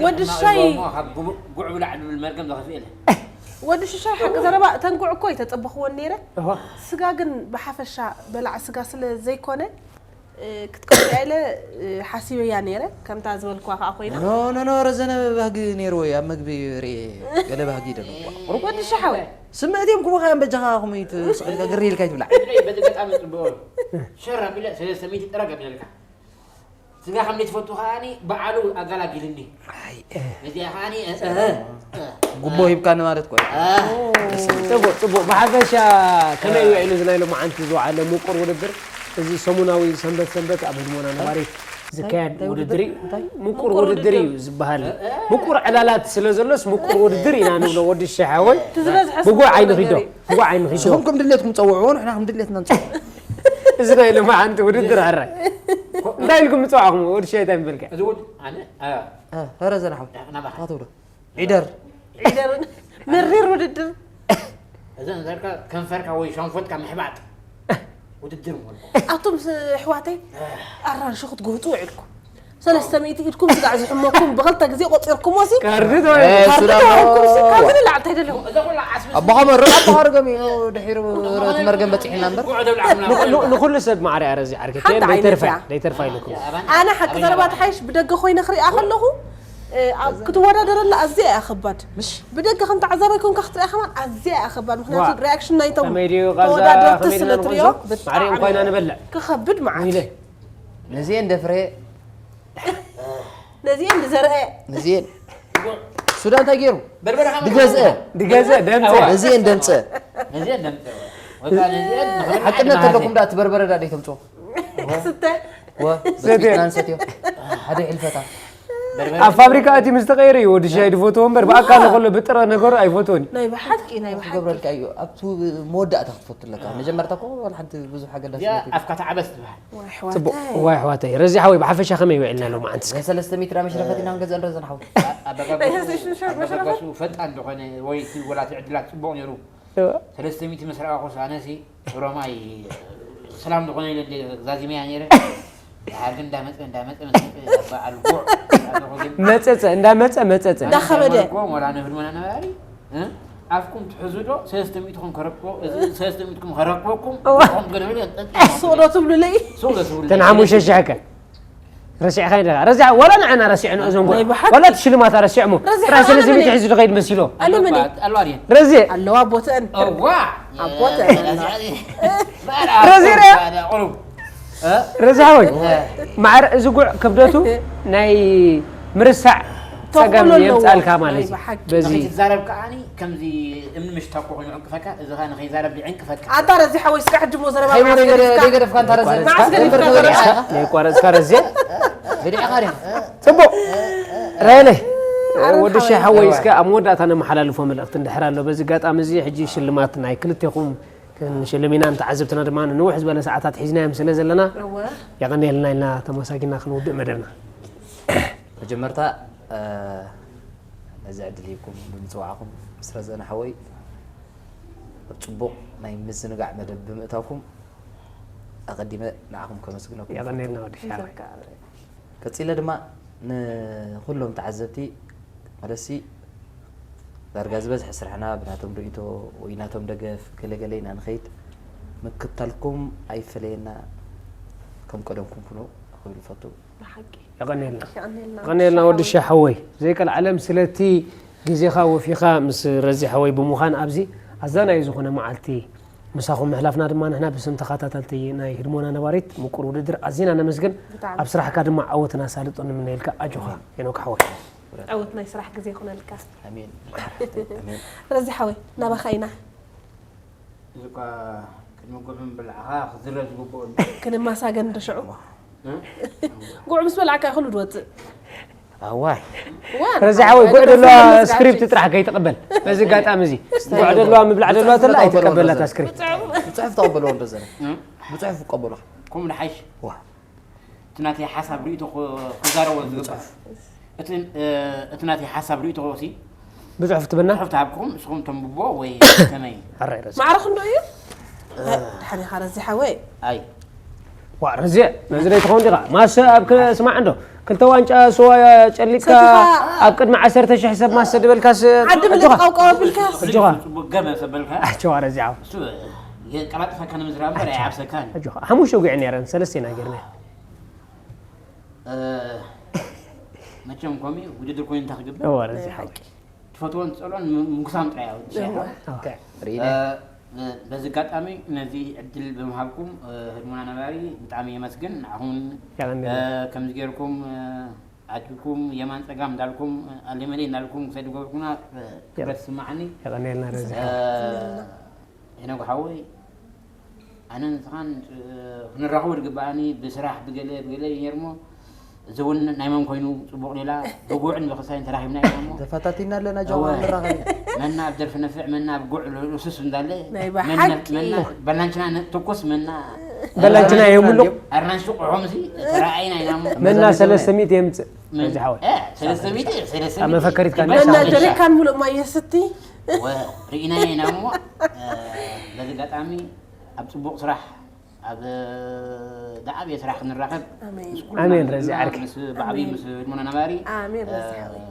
ወዲ ሻይ። ጉዕ ብላዕ ዝብል መርገም ዘኸፍኤለ። ወዲ ሽሻይ ሓቂ ዘረባ እተን ጉዕ እኮ ይተጸበኽወን ነይረ። ስጋ ግን ብሓፈሻ በላዕ ስጋ ስለ ዘይኮነ ክትቀጥያ ኢለ ሓሲበያ ነይረ። ከምታ ዝበልክዋ ከዓ ኮይና። ኖ ኖ ኖ፣ ረዘነ ባህጊ ነይርዎ እዩ። ኣብ መግቢ ርኤ ገለ ባህጊ ደለዎ። ወዲ ሸሓወይ። ስምዕት እዮም ክቡኻ እዮም በጃኻ። ከመይ ትስቕ ኢልካ ግር ኢልካ ይትብላዕ። በዚ ገጣሚ ጽቡቕ እዩ። ሸር ኣቢለ ሰለስተ ሚእቲ ጥራግ ኣቢለልካ። ስጋ ከም ዘይትፈቱ ከዓኒ በዓሉ ኣጋላጊልኒ። ነዚኣ ከዓኒ ጉቦ ሂብካኒ ማለት ኮ። ጽቡቕ ጽቡቕ። ብሓፈሻ ከመይ ውዒሉ እዚ ናይ ሎማዓንቲ ዝወዓለ ምቁር ውድድር? እዚ ሰሙናዊ ሰንበት ሰንበት ኣብ ህድሞና ነባሪት ዝካየድ ውድድር እዩ። ምቁር ውድድር እዩ ዝበሃል። ምቁር ዕላላት ስለ ዘሎስ ምቁር ውድድር ኢና ንብሎ። ወዲ ሸሓወይ ብጉዕ ዓይኒ ኺዶ፣ ብጉዕ ዓይኒ ኺዶ። ንስኹም ከም ድሌትኩም ጸውዕዎ፣ ንሕና ከም ድሌትና ንጸውዕ። እዚ ናይ ሎማዓንቲ ውድድር ኣራይ እንታይ ኢልኩም ምጽዋዕኹም? ወዲ ሸይ እንታይ ምበልካ? እዚ ውድ ኣነ አ፣ አ፣ ኧረ ዘናሕው ናባኻ ታተውሎ ዒደር ዒደር መሪር ውድድር። እዘን ዘርካ ከንፈርካ ወይ ሸንፈትካ ምሕባጥ ውድድር ምወልኮ። ኣቱም ኣሕዋተይ ኣራንሺ ክትጎብጡ ውዒልኩም ሰለስተ ሚእቲ ኢድኩም ስጋዕ ዝሕመኩም ብክልተ ግዜ ቆፂርኩሞ ሲ ካርዲ ተባሂሉ። ካርዲ ተባሂልኩም ሲ ካብዚ ንላዕሊ እንታይ ደለኹም? ኣባኻ መርቕ ኣባኻ ርገም እዩ ድሒሩ እቲ መርገም በፂሕና እምበር። ንኹሉ ሰብ ማዕረ ኣረ እዚ ዓርኪ ሓንቲ ዓይነት ደይተርፋ እያ። ደይተርፋ ኢልኩም። ኣነ ሓቂ ዘረባ ተሓይሽ ብደገ ኮይነ ክሪኣ ከለኹ ክትወዳደረላ ኣዝያ እያ ከባድ። ብደገ ከም ተዓዛባይ ኮንካ ክትሪኣ ከማን ኣዝያ እያ ከባድ። ምክንያቱ ሪያክሽን ናይቶም ተወዳደርቲ ስለ ትሪኦ ብጣዕሚ ኮይና ንበልዕ ክኸብድ መዓት። ነዚኤን ደፍረ ነዚኤን ዝዘርአ ነዚኤን ሱዳን እንታይ ገይሩ ድገዝአ ድገዝአ ደምፀ ነዚኤን ደምፀ ሓቅነት ተለኩም ዳ ትበርበረ ዳ ደይተምፅኦ ክስተ ወ በስቢስና ንሰትዮ ሓደ ሕልፈታ ኣብ ፋብሪካ እቲ ምስ ተቀየረ እዩ ወዲ ሻሂ ዝፈትዎ እምበር ብኣካል ከሎ ብጥረ ነገሩ ኣይፈትዎን እዩ ናይ ብሓቂ ናይ ብሓቂ ክገብረልካ እዩ ኣብቱ መወዳእታ ክትፈቱ ኣለካ መጀመርታ እኮ ዋላ ሓንቲ ብዙሕ ኣገዳሲ ኣፍካ ተዓበስ ትበሃል ዋይ ኣሕዋተይ ረዚ ሓወይ ብሓፈሻ ከመይ ውዒልና ሎማዓንቲ እስከ ሰለስተ ሚትራ መሽረፈት ኢና ክንገዝእ ንረዘን ሓው ኣበጋገሱ ፈጣን ዝኾነ ወይ ወላቲ ዕድላት ፅቡቕ ነይሩ ሰለስተ ሚእቲ ምስ ረኣኹስ ኣነሲ ሮማይ ሰላም ዝኾነ ኢለ ዛዚመያ ነይረ ድሓር ግን እንዳመፀ እንዳመፀ ምስ መፀ በዓል ጉዕ ኣለኹ ግን መፀፀ እንዳመፀ መፀፀ እንዳኸበደ ወላ ንህድሞና ነባሪ ኣፍኩም ትሕዙ ዶ ሰለስተ ሚእትኹም ከረክቦ እዚ ሰለስተ ሚእትኩም ከረክበኩም ኹም ገለሉ ሱቕ ዶ ትብሉለይ ሱቕ ዶ ትብሉ ተን ሓሙሽተ ሽሕከ ረሲዕካ ኢና ረዚዓ ዋላ ንዓና ረሲዕና እዞም ጎ ናይ ብሓቂ። ዋላ እቲ ሽልማት ረሲዕሞ ረዚዓ ጥራሕ ሰለስተ ሚእቲ ኣነ ሒዙ ዝኸይድ መሲሎ ኣነ መን እየ? ኣልዋር እየን ረዚ ኣለዋ ቦትአን እዋ ኣቦተ ረዚ ርያ ረዚ ሓወይ ማዕረ እዚ ጉዕ ክብደቱ ናይ ምርሳዕ ጸገም ተኽእሎ ኣለዎ። የምጻልካ ናይ ማለት እዩ ብሓቂ። በዚ ክትዛረብ ከዓኒ ከምዚ እምኒ ምሽታኮ ኮይኑ ዕንቅፈካ እዚ ኸ ንኸይዛረብ ይዕንቅፈካ ኣታ ረዚ ሓወይ እስካ ሕጂ ሞ ዘረባ ከይሞ መዓስ ገዲፍካ? ደይገደፍካ እንታ ረዘን መዓስ ገዲፍካ? ደይቋረጽካ ረዘን ገዲዕኻ ዲኻ ጽቡቕ ራይለ ወዲ ሻ ሓወይ እስከ ኣብ መወዳእታ ነመሓላልፎ መልእኽቲ እንድሕር ኣሎ በዚ ኣጋጣሚ እዚ ሕጂ ሽልማት ናይ ክልቴኹም ክንሽልም ኢና ንተዓዘብትና ድማ ንንውሕ ዝበለ ሰዓታት ሒዝናዮም ስለ ዘለና እወ የቐንየልና ኢልና ተመሳጊና ክንውድእ መደብና መጀመርታ ነዚ ዕድል ሂብኩም ብምፅዋዕኹም ምስ ረዘነ ሓወይ ኣብ ፅቡቕ ናይ ምዝንጋዕ መደብ ብምእታውኩም ኣቐዲመ ንዓኹም ከመስግነኩም የቐንየልና ወዲ ሻረይ ቀፂለ ድማ ንኩሎም ተዓዘብቲ ማለትሲ ዳርጋ ዝበዝሐ ስራሕና ብናቶም ርእይቶ ወይ ናቶም ደገፍ ገለገለ ኢና ንኸይድ ምክታልኩም ኣይፈለየና ከም ቀደምኩም ኩኑ ክብል ይፈቱ ብሓቂ የቐንየልና የቐንየልና ወዲ ሻ ሓወይ ዘይቀልዓለም ስለቲ ግዜኻ ወፊኻ ምስ ረዚ ሓወይ ብምዃን ኣብዚ ኣዛናዩ ዝኾነ መዓልቲ ምሳኹም ምሕላፍና ድማ ንሕና ብስም ተኸታተልቲ ናይ ህድሞና ነባሪት ምቁር ውድድር ኣዚና ነመስግን ኣብ ስራሕካ ድማ ዓወትን ኣሳልጦን ንምነየልካ ኣጆኻ ሄኖክ ሓወይ ዓወት ናይ ስራሕ ግዜ ይኹነልካ ኣሜን ኣሜን ረዚ ሓወይ ናባኻ ኢና እዚ እኳ ቅድሚ ጉዕም ብላዕኻ ክዝረብ ዝግብኦ እዩ። ክንማሳገን ዶ ሽዑ? ጉዕ ምስ በላዕካ ይኽሉ ድወፅእ። ኣዋይ። ረዚ ሓወይ ጉዕ ደለዋ ስክሪፕት ጥራሕ ከይትቕበል። በዚ ኣጋጣሚ እዚ ጉዕ ደለዋ ምብላዕ ደለዋ ተላ ኣይትቀበላታ ስክሪፕት። ብፅሑፍ ተቐበልዎ እንዶ ዘረ። ብፅሑፍ ይቀበሉኻ። ከምኡ ንሓይሽ። ዋ። እቲ ናተይ ሓሳብ ርእይቶ ክዛረቦ ዝግባእ እቲ ናተይ ሓሳብ ርእይቶ ሲ ብፅሑፍ ትብና ፅሑፍ ተሃብኩም ንስኹም ተንብቦ ወይ ከመይ ሕራይ ረዚ ማዕረ ክንዶ እዩ ድሓን ኢኻ ረዚ ሓወይ ኣይ ዋ ረዚ ነዚ ዶ ትኸውን ዲኻ ማሰ ኣብ ስማዕ እንዶ ክልተ ዋንጫ ስዋ ጨሊካ ኣብ ቅድሚ ዓሰርተ ሽሕ ሰብ ማሰ ድበልካስ ዓዲ ምልጥ ቀውቀው ኣቢልካ ኣጆኻ ገመ ሰበልካ ኣጆኻ ረዚ ዓው የቀላጥፈካ ንምዝራብ እምበር ኣይዓብሰካን ኣጆኻ ሓሙሽተ ጉዕ ነረን ሰለስተ ኢና ጌርና መቸም ኮሚ ውድድር ኮይኑ እንታይ ክግበር እወ ረዚ ሓቂ ትፈትዎን ትፀልኦን ምጉሳም ጥራይ እዩ። ኦኬ ሪነ በዚ ኣጋጣሚ ነዚ ዕድል ብምሃብኩም ህድሞና ነባሪ ብጣዕሚ የመስግን። ንዓኹም ከምዚ ገይርኩም ኣጅብኩም የማን ፀጋም እንዳልኩም ኣሌመሌ እንዳልኩም ክሰድ ዝገብርኩምና ክብረት ይስማዓኒ። የቐንየልና ረዚ ሄኖግ ሓወይ ኣነ ንስኻን ክንራኸቡ ዝግባኣኒ ብስራሕ ብገለ ብገለ እዩ ነይርሞ እዚ እውን ናይ መን ኮይኑ ፅቡቕ ሌላ ብጉዕን ብክሳይን ተራኺብና ኢና እሞ ተፈታቲና ኣለና ጃዋ ንራኸብ ኢና መና ኣብ ደርፊ ነፍዕ መና ኣብ ጉዕ ርሱስ እንዳለ ናይ ብሓቂ። በላንችና ትኩስ መና በላንችና የምሉ ኣርናን ሽቁሖም ሲ ተረኣይና ኢና እሞ መና ሰለስተ ሚእቲ የምፅእ በዚ ሓወይ ሰለስተ ሚእቲ ሰለስተ ኣብ መፈከሪት ካን መና ጀሪካን ሙሉእ ማይ የስቲ። ርኢና ኢና እሞ በዚ ኣጋጣሚ ኣብ ፅቡቕ ስራሕ ኣብ ዝዓበየ ስራሕ ክንራኸብ ኣሜን። ምስ ኩልና ኣሜን ረዚ ዓርኪ። ምስ ብዓብዩ ምስ ህድሞና ነባሪ ኣሜን ረዚ ሓወይ።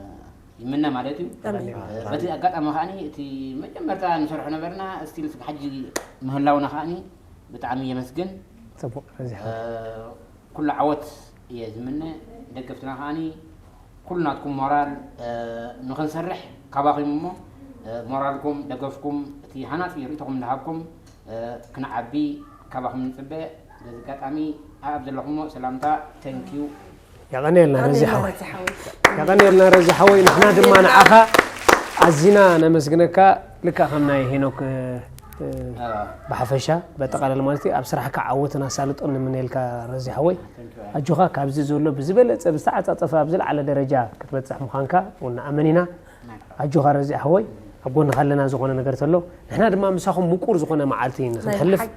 ይምነ ማለት እዩ። ኣሜን። በቲ ኣጋጣሚ ከዓኒ እቲ መጀመርታ ንሰርሖ ነበርና ስቲል ስጋ ሕጂ ምህላውና ከዓኒ ብጣዕሚ የመስግን። ፅቡቕ ረዚ ሓወይ። ኩሉ ዓወት እየ ዝምነ። ደገፍትና ከዓኒ ኩሉ ናትኩም ሞራል ንክንሰርሕ ካባኹም እሞ ሞራልኩም ደገፍኩም እቲ ሃናፂ ርእቶኹም እንዳሃብኩም ክንዓቢ ካባኹም ንፅበ። በዚ ኣጋጣሚ ኣብ ዘለኹሞ ሰላምታ ተንኪዩ የቐንየልና ረዚ ሓወይ። የቐንየልና ረዚ ሓወይ ንሕና ድማ ንዓኻ ኣዚና ነመስግነካ። ልካ ከም ናይ ሄኖክ ብሓፈሻ በጠቓለል ማለት እዩ ኣብ ስራሕካ ዓወትን ኣሳልጦን ንምነየልካ ረዚ ሓወይ። ኣጆኻ ካብዚ ዘሎ ብዝበለፀ ብዝተዓፃፀፈ ኣብ ዝለዓለ ደረጃ ክትበፅሕ ምዃንካ እውን ንኣምን ኢና። ኣጆኻ ረዚ ሓወይ ኣብ ጎንኻ ኣለና ዝኾነ ነገር ተሎ ንሕና ድማ ምሳኹም ምቁር ዝኾነ መዓልቲ ንክንሕልፍ ሓቂ።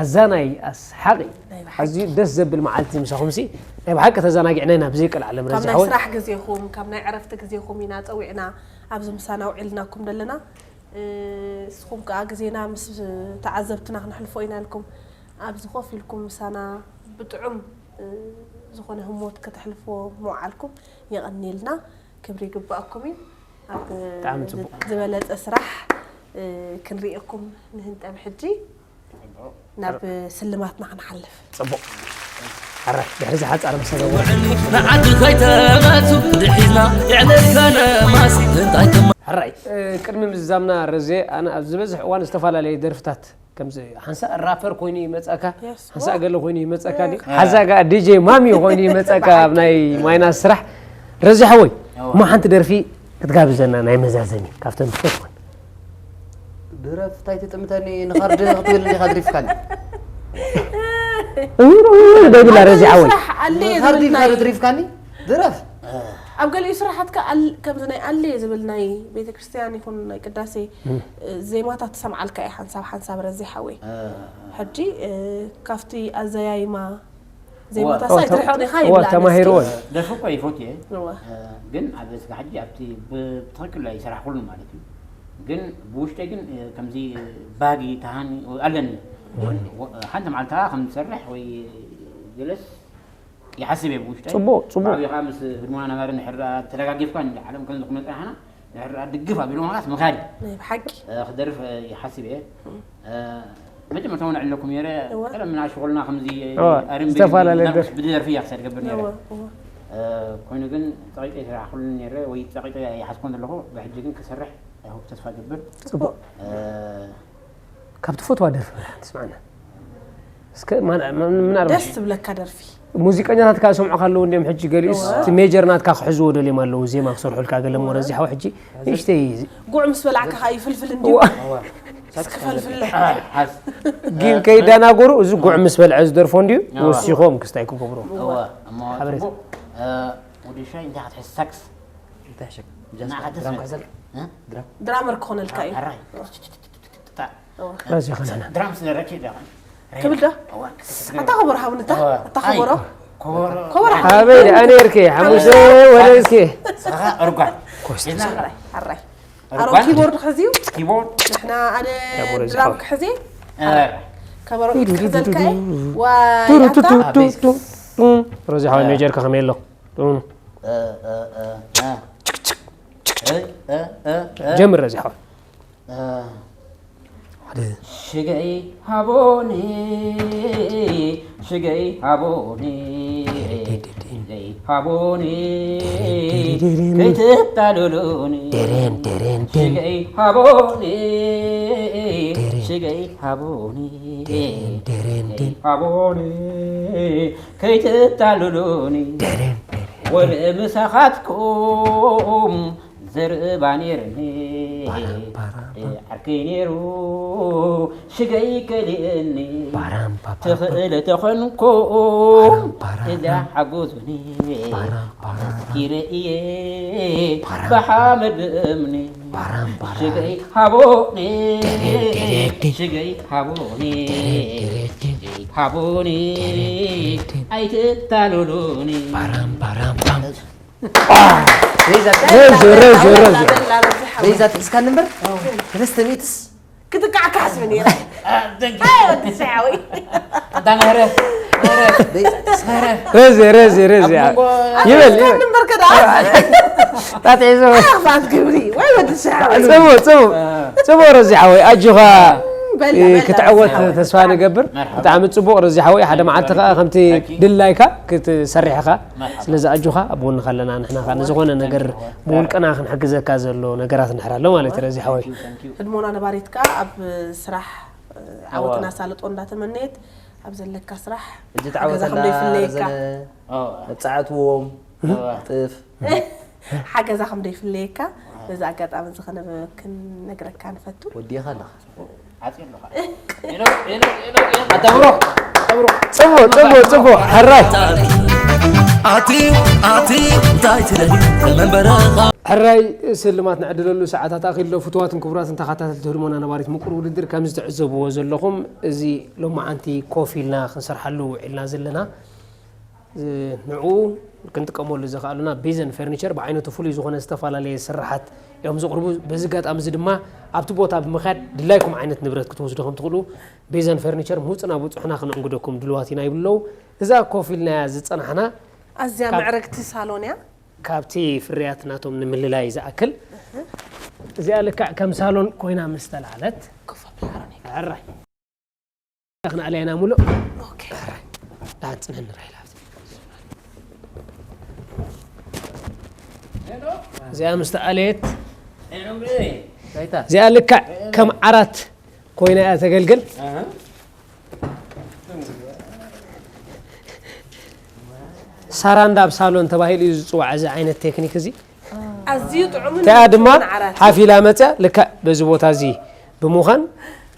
ኣዛ ናይ ኣስሓቂ ናይ ብሓቂ። ኣዝዩ ደስ ዘብል መዓልቲ ምሳኹም ሲ ናይ ብሓቂ ተዘናጊዕና ኢና ብዘይ ቀልዓለም ካብ ረዚ ናይ ሓወይ። ስራሕ ግዜኹም ካብ ናይ ዕረፍቲ ግዜኹም ኢና ፀዊዕና ኣብዚ ምሳና ውዒልናኩም ዘለና። ንስኹም ከዓ ግዜና ምስ ተዓዘብትና ክነሕልፎ ኢና ኢልኩም ኣብዚ ኮፍ ኢልኩም ምሳና ብጥዑም ዝኾነ ህሞት ከተሕልፍዎ ምውዓልኩም የቐንየልና። ክብሪ ይግባኣኩም እዩ። ኣብ ብጣዕሚ ጽቡቕ። ዝበለፀ ስራሕ ክንሪእኩም ንህንጠብ ሕጂ ናብ ስልማትና ክንሓልፍ። ፅቡቕ። ኣረ ድሕሪ ዝሓፃር ምሰለዎ ንዓዲ ከይተመቱ ድሒዝና የዕለትካ ለማሲ እንታይ ተማ ሕራይ ቅድሚ ምዝዛምና ረዜ ኣነ ኣብ ዝበዝሕ እዋን ዝተፈላለዩ ደርፍታት ከምዚ ሓንሳእ ራፐር ኮይኑ ይመፀካ Yes. ሓንሳእ ገለ ኮይኑ ይመፀካ ድዩ ሓዛ ጋ ዲጄ ማሚ ኮይኑ ይመፀካ ኣብ ናይ ማይናስ ስራሕ ረዚ ሓወይ እሞ ሓንቲ ደርፊ ክትጋብዘና ናይ መዛዘሚ ካብተን ትፈትወን ድረፍ እንታይ ትጥምተኒ ንኻርድ ክትብል እንዲኻ ድሪፍካኒ ደብላ ረዚ ሓወይ ስራሕ ኣለ ካርድ ኢልካ ዝብል ድሪፍካኒ ድረፍ ኣብ ገሊኡ ስራሓትካ ኣል- ከምዚ ናይ ኣለ ዝብል ናይ ቤተክርስትያን ይኹን ናይ ቅዳሴ ዜማታት ትሰምዓልካ እየ ሓንሳብ ሓንሳብ ረዚ ሓወይ። ሕጂ ካብቲ ኣዘያይማ ዜማታት እዋ፣ ኣይትርሕቕ ኢኻ እዋ፣ ይብላ ተማሂርዎ። ኣነስ። ደርፊ እኮ ይፈትየ እዋ። ግን ኣብ ስጋ ሕጂ ኣብቲ ብትኽክል ኣይሰራሕኩሉ ማለት እዩ። ግን ብውሽጠይ ግን ከምዚ ባህጊ ተሃን ኣለኒ። ሓንቲ መዓልቲ ከም ዝሰርሕ ወይ ገለስ ይሓስብ እየ ብውሽጠይ። ጽቡቕ፣ ጽቡቕ። ብዓብኻ ምስ ህድሞና ነባሪ ንሕራ ተደጋጊፍካ እንዲ ዓለም ከም ዝኹነ ጽናሕና ንሕራ ድግፍ ኣቢሉ ማኻስ ምኻድ ናይ ብሓቂ ክደርፍ ይሓስብ እየ። መጀመርታ እውን ዕለኩም ነይረ እወ። ቀደም ምናሽኮልና ከምዚ እወ፣ ኣርም ዝተፈላለየ ብድደርፊ ደርፊ። ብድደርፊ እያ ክሰድ ገብር ነይረ እወ፣ እወ። ኮይኑ ግን ጸቂጠ ይስራሕኩሉ ነይረ ወይ ጸቂጠ ይሓስኮን ዘለኹ ብሕጂ ግን ክሰርሕ ኣይሆፕ ተስፋ ገብር ጽቡቕ ካብ ትፈትዋ ደርፊ በል ሓንቲ ስምዓና እስከ ማን- ማን- ምናልባት ደስ ትብለካ ደርፊ ሙዚቀኛታት ከዓ ሰምዑ ካለዉ እንዲም ሕጂ ገሊኡስ እቲ ሜጀር ናትካ ክሕዝዎ ደልዮም ኣለዉ ዜማ ክሰርሑልካ ገለ ሞረ እዚ ሓው ሕጂ ንእሽተይ ጉዕ ምስ በላዕካ ከዓ ይፍልፍል እንዲዩ እዋ፣ እስኪ ፈልፍል ሓዝ ግን ከይዳናገሩ እዚ ጉዕ ምስ በልዐ ዝደርፎ እንዲዩ እዋ። ወሲኾም ክስታይ ክገብሩ እዋ እሞ ሓበሬታ። ጽቡቕ ወዲ ሻይ እንታይ ክትሕዝ ሳክስ እንታይ ሕሸክ ንዓኻ ድራም ተስምዕ። ክሕዘል እ? ድራም ድራመር ክኾነልካ እዩ ኣራይ ራዚ ኸነና ድራም ስለ ረኪ ዳ ክብል ዶ ኣታ ከበሮ ሃብንታ ኣታ ከበሮ ኮበሮ ከበሮ ኣበይ ደኣ ነርኪ ሓሙሽተ ወለልኪ ስኻ እርጓን ኣራይ ኣራይ ኣሮ እርጓን ኪቦርድ ክሕዝዩ ኪቦርድ ንሕና ኣነ ከበሮ ድራም ዝሓወይ። ክሕዚ እ፣ ከበሮ ክሕዘልካ እየ ዋይ ኣታ ሮዚ ሓወይ ሜጀርካ ከመይ ኣሎ እ፣ እ፣ እ፣ እ፣ እ፣ እ፣ እ፣ እ፣ ጀምር ሮዚ ሓወይ እ፣ ሽገይ ሃቦኒ ሽገይ ሃቦኒ ሃቡኒ ከይትታለሉኒ ሽገይ ሃቡኒ ሽገይ ሃቡኒ ሃቡኒ ከይትታለሉኒ ወልእ ምሳኻትኩም ዘርእባ ነይርኒ ዓርከይ ነይሩ ሽገይ ከሊእኒ ትኽእል ተኾንኩም እዳ ሓጉዙኒ ኣመስኪረ እየ ብሓመድ ብእምኒ ሽገይ ሃቦኒ ሽገይ ሃቦኒ ሃቦኒ ኣይትታሉሉኒ ረዚ ረዚ ረዚ በይዛ ጥቅስካ ንበር ሰለስተ ሚእትስ ክትቃዕ ካሕስብ ነይረ ወዲ ሰሓዊ ረዚ ረዚ ረዚ ይበል ይበል ንበር ከዳ ጣጥዒ ዝወ ክፋት ግብሪ ወይ ወዲ ሰሓዊ ጽቡ ጽቡ ጽቡ ረዚ ሓወይ ኣጆኻ ክትዕወት ተስፋ ንገብር ብጣዕሚ ጽቡቅ ረዚ ሓወይ ሓደ መዓልቲ ከዓ ከምቲ ድላይካ ክትሰርሕ ኢኻ ስለዚ ኣጆኻ ኣብ ጎንኻ ኣለና ንሕና ከዓ ንዝኾነ ነገር ብውልቅና ክንሕግዘካ ዘሎ ነገራት ንሕር ኣሎ ማለት ረዚ ሓወይ ህድሞና ነባሪት ከዓ ኣብ ስራሕ ዓወትን ኣሳልጦ እንዳተመነየት ኣብ ዘለካ ስራሕ ሕጂ ተዓወተላ ረዘነ መብጻዕትዎም ጥፍ ሓገዛ ከም ዘይፍለየካ በዚ ኣጋጣሚ እዚ ከነብ ክንነግረካ ንፈቱ። ወዲእኻ ኣለኻ። ጽቡቕ ጽቡቕ ጽቡቕ ሕራይ ኣትዩ ኣትዩ እንታይ ትደልዩ ከመንበረኻ ሕራይ ስልማት ንዕድለሉ ሰዓታት ኣኺሉ ፍትዋትን ክቡራትን ተኸታተልቲ ህድሞና ነባሪት ምቁር ውድድር ከምዚ ትዕዘብዎ ዘለኹም እዚ ሎማዓንቲ ኮፍ ኢልና ክንሰርሓሉ ውዒልና ዘለና ንዕኡ ክንጥቀመሉ ዘኽኣሉና ቤዘን ፈርኒቸር ብዓይነቱ ፍሉይ ዝኾነ ዝተፈላለየ ስርሓት እዮም ዘቕርቡ። በዚ ኣጋጣሚ እዚ ድማ ኣብቲ ቦታ ብምኽያድ ድላይኩም ዓይነት ንብረት ክትወስዱ ከም ትኽእሉ ቤዘን ፈርኒቸር ምውፅና ብፅሑና ክነእንግደኩም ድልዋት ኢና ይብሉ ኣለዉ። እዛ ኮፍ ኢልናያ ዝፀናሕና ኣዝያ ካብ- ምዕርግቲ ሳሎን እያ። ካብቲ ፍርያት ናቶም ንምልላይ ዝኣክል እዚኣ ልክዕ ከም ሳሎን ኮይና ምስ ተላዕለት ኮፍ ኣቢላ ሓሮን እያ። ሕራይ ክንኣልያ ኢና ሙሉእ ኦኬ። ዳን ጽነኒ ራይላ እዚኣ ምስ ተኣለየት እዚኣ ልክዕ ከም ዓራት ኮይና እያ ተገልግል ሳራንዳ ኣብ ሳሎን ተባሂሉ እዩ ዝፅዋዕ እዚ ዓይነት ቴክኒክ እዚ ኣዝዩ ጥዑምን እቲኣ ድማ ምቹውን ዓራት እዩ። ሓፍ ኢላ መፅያ ልክዕ በዚ ቦታ እዚ ብምዃን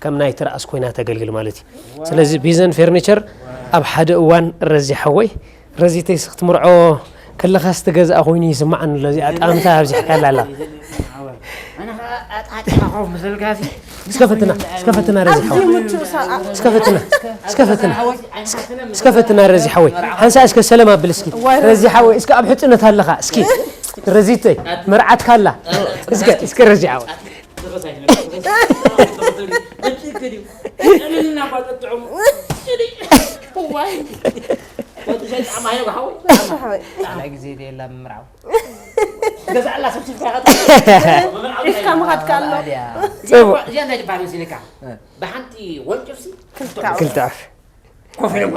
ከም ናይ ትርኣስ ኮይና ተገልግል ማለት እዩ። ስለዚ ቢዘን ፌርኒቸር ኣብ ሓደ እዋን ረዚ ሓወይ ረዚተይ ክትምርዖ ከለኻስ ትገዝኣ ኮይኑ ይስምዓኒ ኣሎ እዚኣ ጣዕምታ ኣብዚሕካላ ኣላ። ኣነ ኸዓ ኣጣዕጢኻ ኮፍ ምስልካሲ እስከ ፈትና እስከ ፈትና ረዚ ሓወይ ኣዝዩ ምቹእ ሰ- እስከ ፈትና እስከ ፈትና እስከ ፈትና ረዚ ሓወይ ሓንሳ እስከ ሰለም ኣብል እስኪ ረዚ ሓወይ እስከ ኣብ ሕፅነት ኣለኻ እስኪ ረዚተይ መርዓትካ ኣላ እስከ እስከ ረዚ ሓወይ ጣዕና ግዜ ደየላ ምምርዓው ኢፍካ ምኻድካ ኣሎ እዚኣ እንታይ ትበሃል መሲልካ ብሓንቲ ወንጭፍሲ ክልተ ዓፍ ኮፍ ኢሎም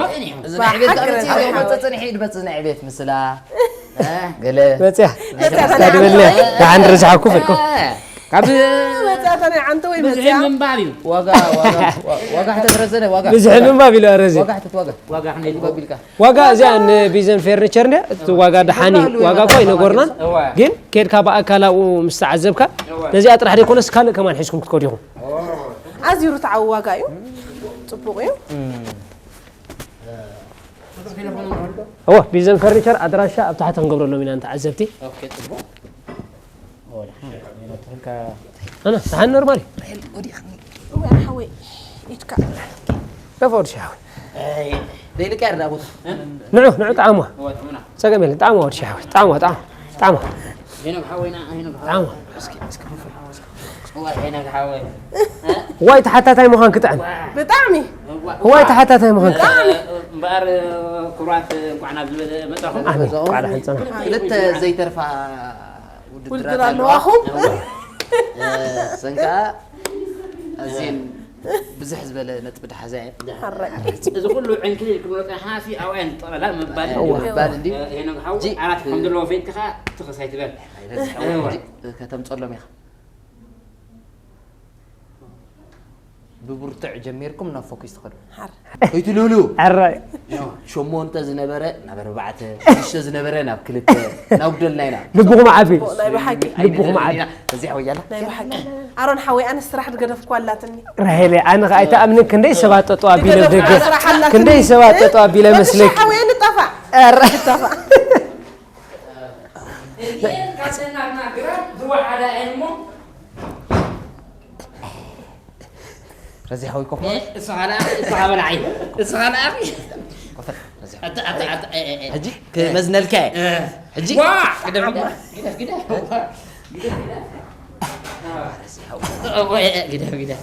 ጸኒሑ ኢድ በጽ ናይ ዕቤት ምስላ ገለ መጽያ ዳድበለ ደሓን ርዝሓ ኩፍ ኢልኩም ካብ መጽያታ ናይ ዓንተ ወይ መጽያ ምንባብ እዩ ዋጋ ዋጋ ዋጋ ሕተት ረዘነ ዋጋ ብዝሒ ምንባብ ኢለ ረዚ ዋጋ ሕተት ዋጋ ዋጋ ሕነይ ባቢልካ ዋጋ እዚኣ ንቢዘን ፌርኒቸር እንድያ እቲ ዋጋ ደሓን እዩ ዋጋ እኳ ኣይነገርናን ግን ኬድካ ብኣካል ኣብኡ ምስ ተዓዘብካ ነዚኣ ጥራሕ ዘይኮነስ ካልእ ከማን ሒዝኩም ክትከዱ ኢኹም ኣዝዩ ርትዓዊ ዋጋ እዩ ጽቡቕ እዩ እወ ቢዘን ፈርኒቸር ኣድራሻ ኣብ ታሕቲ ክንገብረሎም ኢና ንተዓዘብቲ ኣነ ደሓን ኖርማል እዩ ሓወይ ኢድካ ከፈ ወዲ ሻዊ ዘይልቀር ዳ ቦታ ንዑ ንዑ ጣዕሞ ጸገም የለን ጣዕሞ ወዲ ሻዊ ጣዕሞ ጣዕሞ ጣዕሞ ጣዕሞ ዋይ ተሓታታይ ምዃን ክጥዕም ብጣዕሚ ዋይ ተሓታታይ ምዃን ክጥዕም እምበኣር ክቡራት እንኳዕ ናብ ዝበለ መጻኹም ኣሜን እንኳዕ ደሓን ጸና ክልተ ዘይተርፋ ውድድራት ኣለዋኹም ሰንካ ኣዝየን ብዝሕ ዝበለ ነጥቢ ድሓዛ እየ። ሓራይ። እዚ ኩሉ ዕንክሊል ክብሎ ጽንሓ ሲ ኣብኣይ ንጠቐላ ምባል እዎ፣ ምባል እንዲ። ሄኖግ ሓው ጂ- ዓራት ከም ዘለዎ ፈይጥካ ትኽስ ኣይትበል። ሕጂ ከተምፀሎም ኢኻ። ብብርቱዕ ጀሚርኩም ናብ ፎኪስ ትኸዱ። ሓር ከይትልህሉ። ሕራይ ሸሞንተ ዝነበረ ናብ ኣርባዕተ፣ ሽዱሽተ ዝነበረ ናብ ክልተ ናብ ጉደልና ኢና። ልብኹም ዓቢ ናይ ብሓቂ ልብኹም ዓቢ በዚሕ ወያላ ናይ ብሓቂ ኣሮን ሓወይ ኣነ ስራሕ ድገደፍኩ ኣላትኒ ራሄለ ኣነ ከኣ ኣይትኣምንን ክንደይ ሰባት ጠጠው ኣቢለ ኣብ ደገ ስራሕ ኣላትኒ። ክንደይ ሰባት ጠጠው ኣቢለ መስለክ ሓወይ ንጠፋ ንጠፋ እዚኤን ካብ ደናርና ግራት ዝወሓዳ እየን እሞ ረዚ ሓወይ ኮፍ እሱ ኻላ እሱ ኻበላዓይ እሱ ኻላ ኣኺ ኮፈል ረዚ ኣታ ኣታ ኣታ ሕጂ ክመዝነልካ እየ። ሕጂ ዋ ግደፍ ግደፍ ግደፍ ግደፍ ግደፍ ግደፍ ግደፍ ግደፍ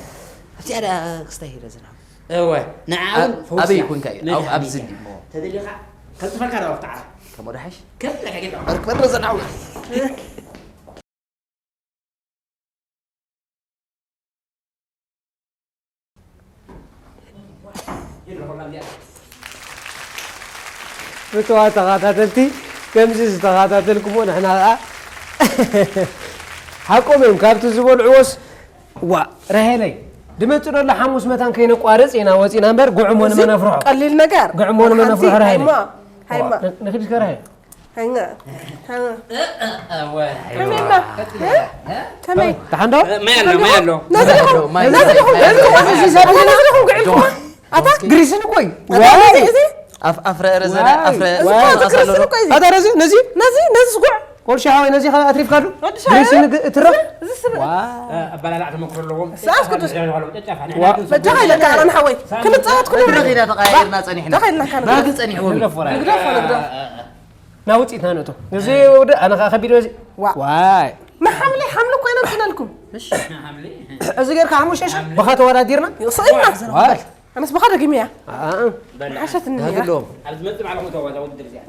ኣብዚኣ ደኣ ክስታይ ረዚ ሓወይ እወ ንዓውን ኣበይ ኮንካ እዩ? ኣብ- ኣብዚ እንዲ እሞ ተደሊኻ ከልጥፈልካ ዶ ኣብታ ዓራት ከም ወደ ሓሽ ከልጥፈልካ ጌታ ኣርክበን ረዚ ሓወይ ፍትዋ ተኸታተልቲ ከምዚ ዝተኸታተልኩሞ ንሕና ከዓ ሓቆም እዮም ካብቲ ዝበልዕዎስ ዋ ራሄለይ ድመፁ ደሎ ሓሙስ መታን ከይነቋርፅ ኢና ወፂና እምበር ጉዕሞ ንመን ኣፍርሖ ቀሊል ነገር ጉዕሞ ንመን ኣፍርሖ ራሄለይ ሃይማ ንክድከ ራሄል ሃይማ ከመይ ተሓንዶ ማይ ኣሎ ማይ ኣሎ ነዚ ዲኹም ነዚ ዲኹም ነዚ ዲኹም ጉዕልኩም ኣታ ግሪስን እኮይ ኣታ ነዚ እዚ ኣፍ ኣፍረ ረዘነ ኣፍረ እዚ እኮ እዚ ግሪስን እኮ እዩ ኣታ ነዚ ነዚ ነዚ ነዚ ስጉዕ ቆልሻ ሓወይ ነዚ ከ ኣትሪፍካሉ ወዲ ግሪስን እትረፍ እዚ ስብ ኣባላላዕ ተመክሮ ኣለዎም ሰዓት ቅዱስ ጨጫፋ በጃኻ ኢለካ ኣሮን ሓወይ ክንፃወት ኩሉ መድረኽ ኢና ተቐያይርና ፀኒሕና በጃኻ ኢልናካ ባግ ፀኒሕዎም እዩ። ንግደፎ ንግደፎ ናውፂትና ነእቶ እዚ ወደ ኣነ ከዓ ከቢድ በዚ ዋ ዋይ መሓምሊ ሓምሊ እኮ ኢና ምፅናልኩም እዚ ጌርካ ሓሙሽተ ሽሕ ብኻ ተወዳዲርና ስእልና ዋይ ኣነስ ብኻ ደግም እያ ሓሸትኒ እያ ኣለዎም ኣብ ዝመፅእ ባዕልኹም ተዋዛ ውድድር እዚኣ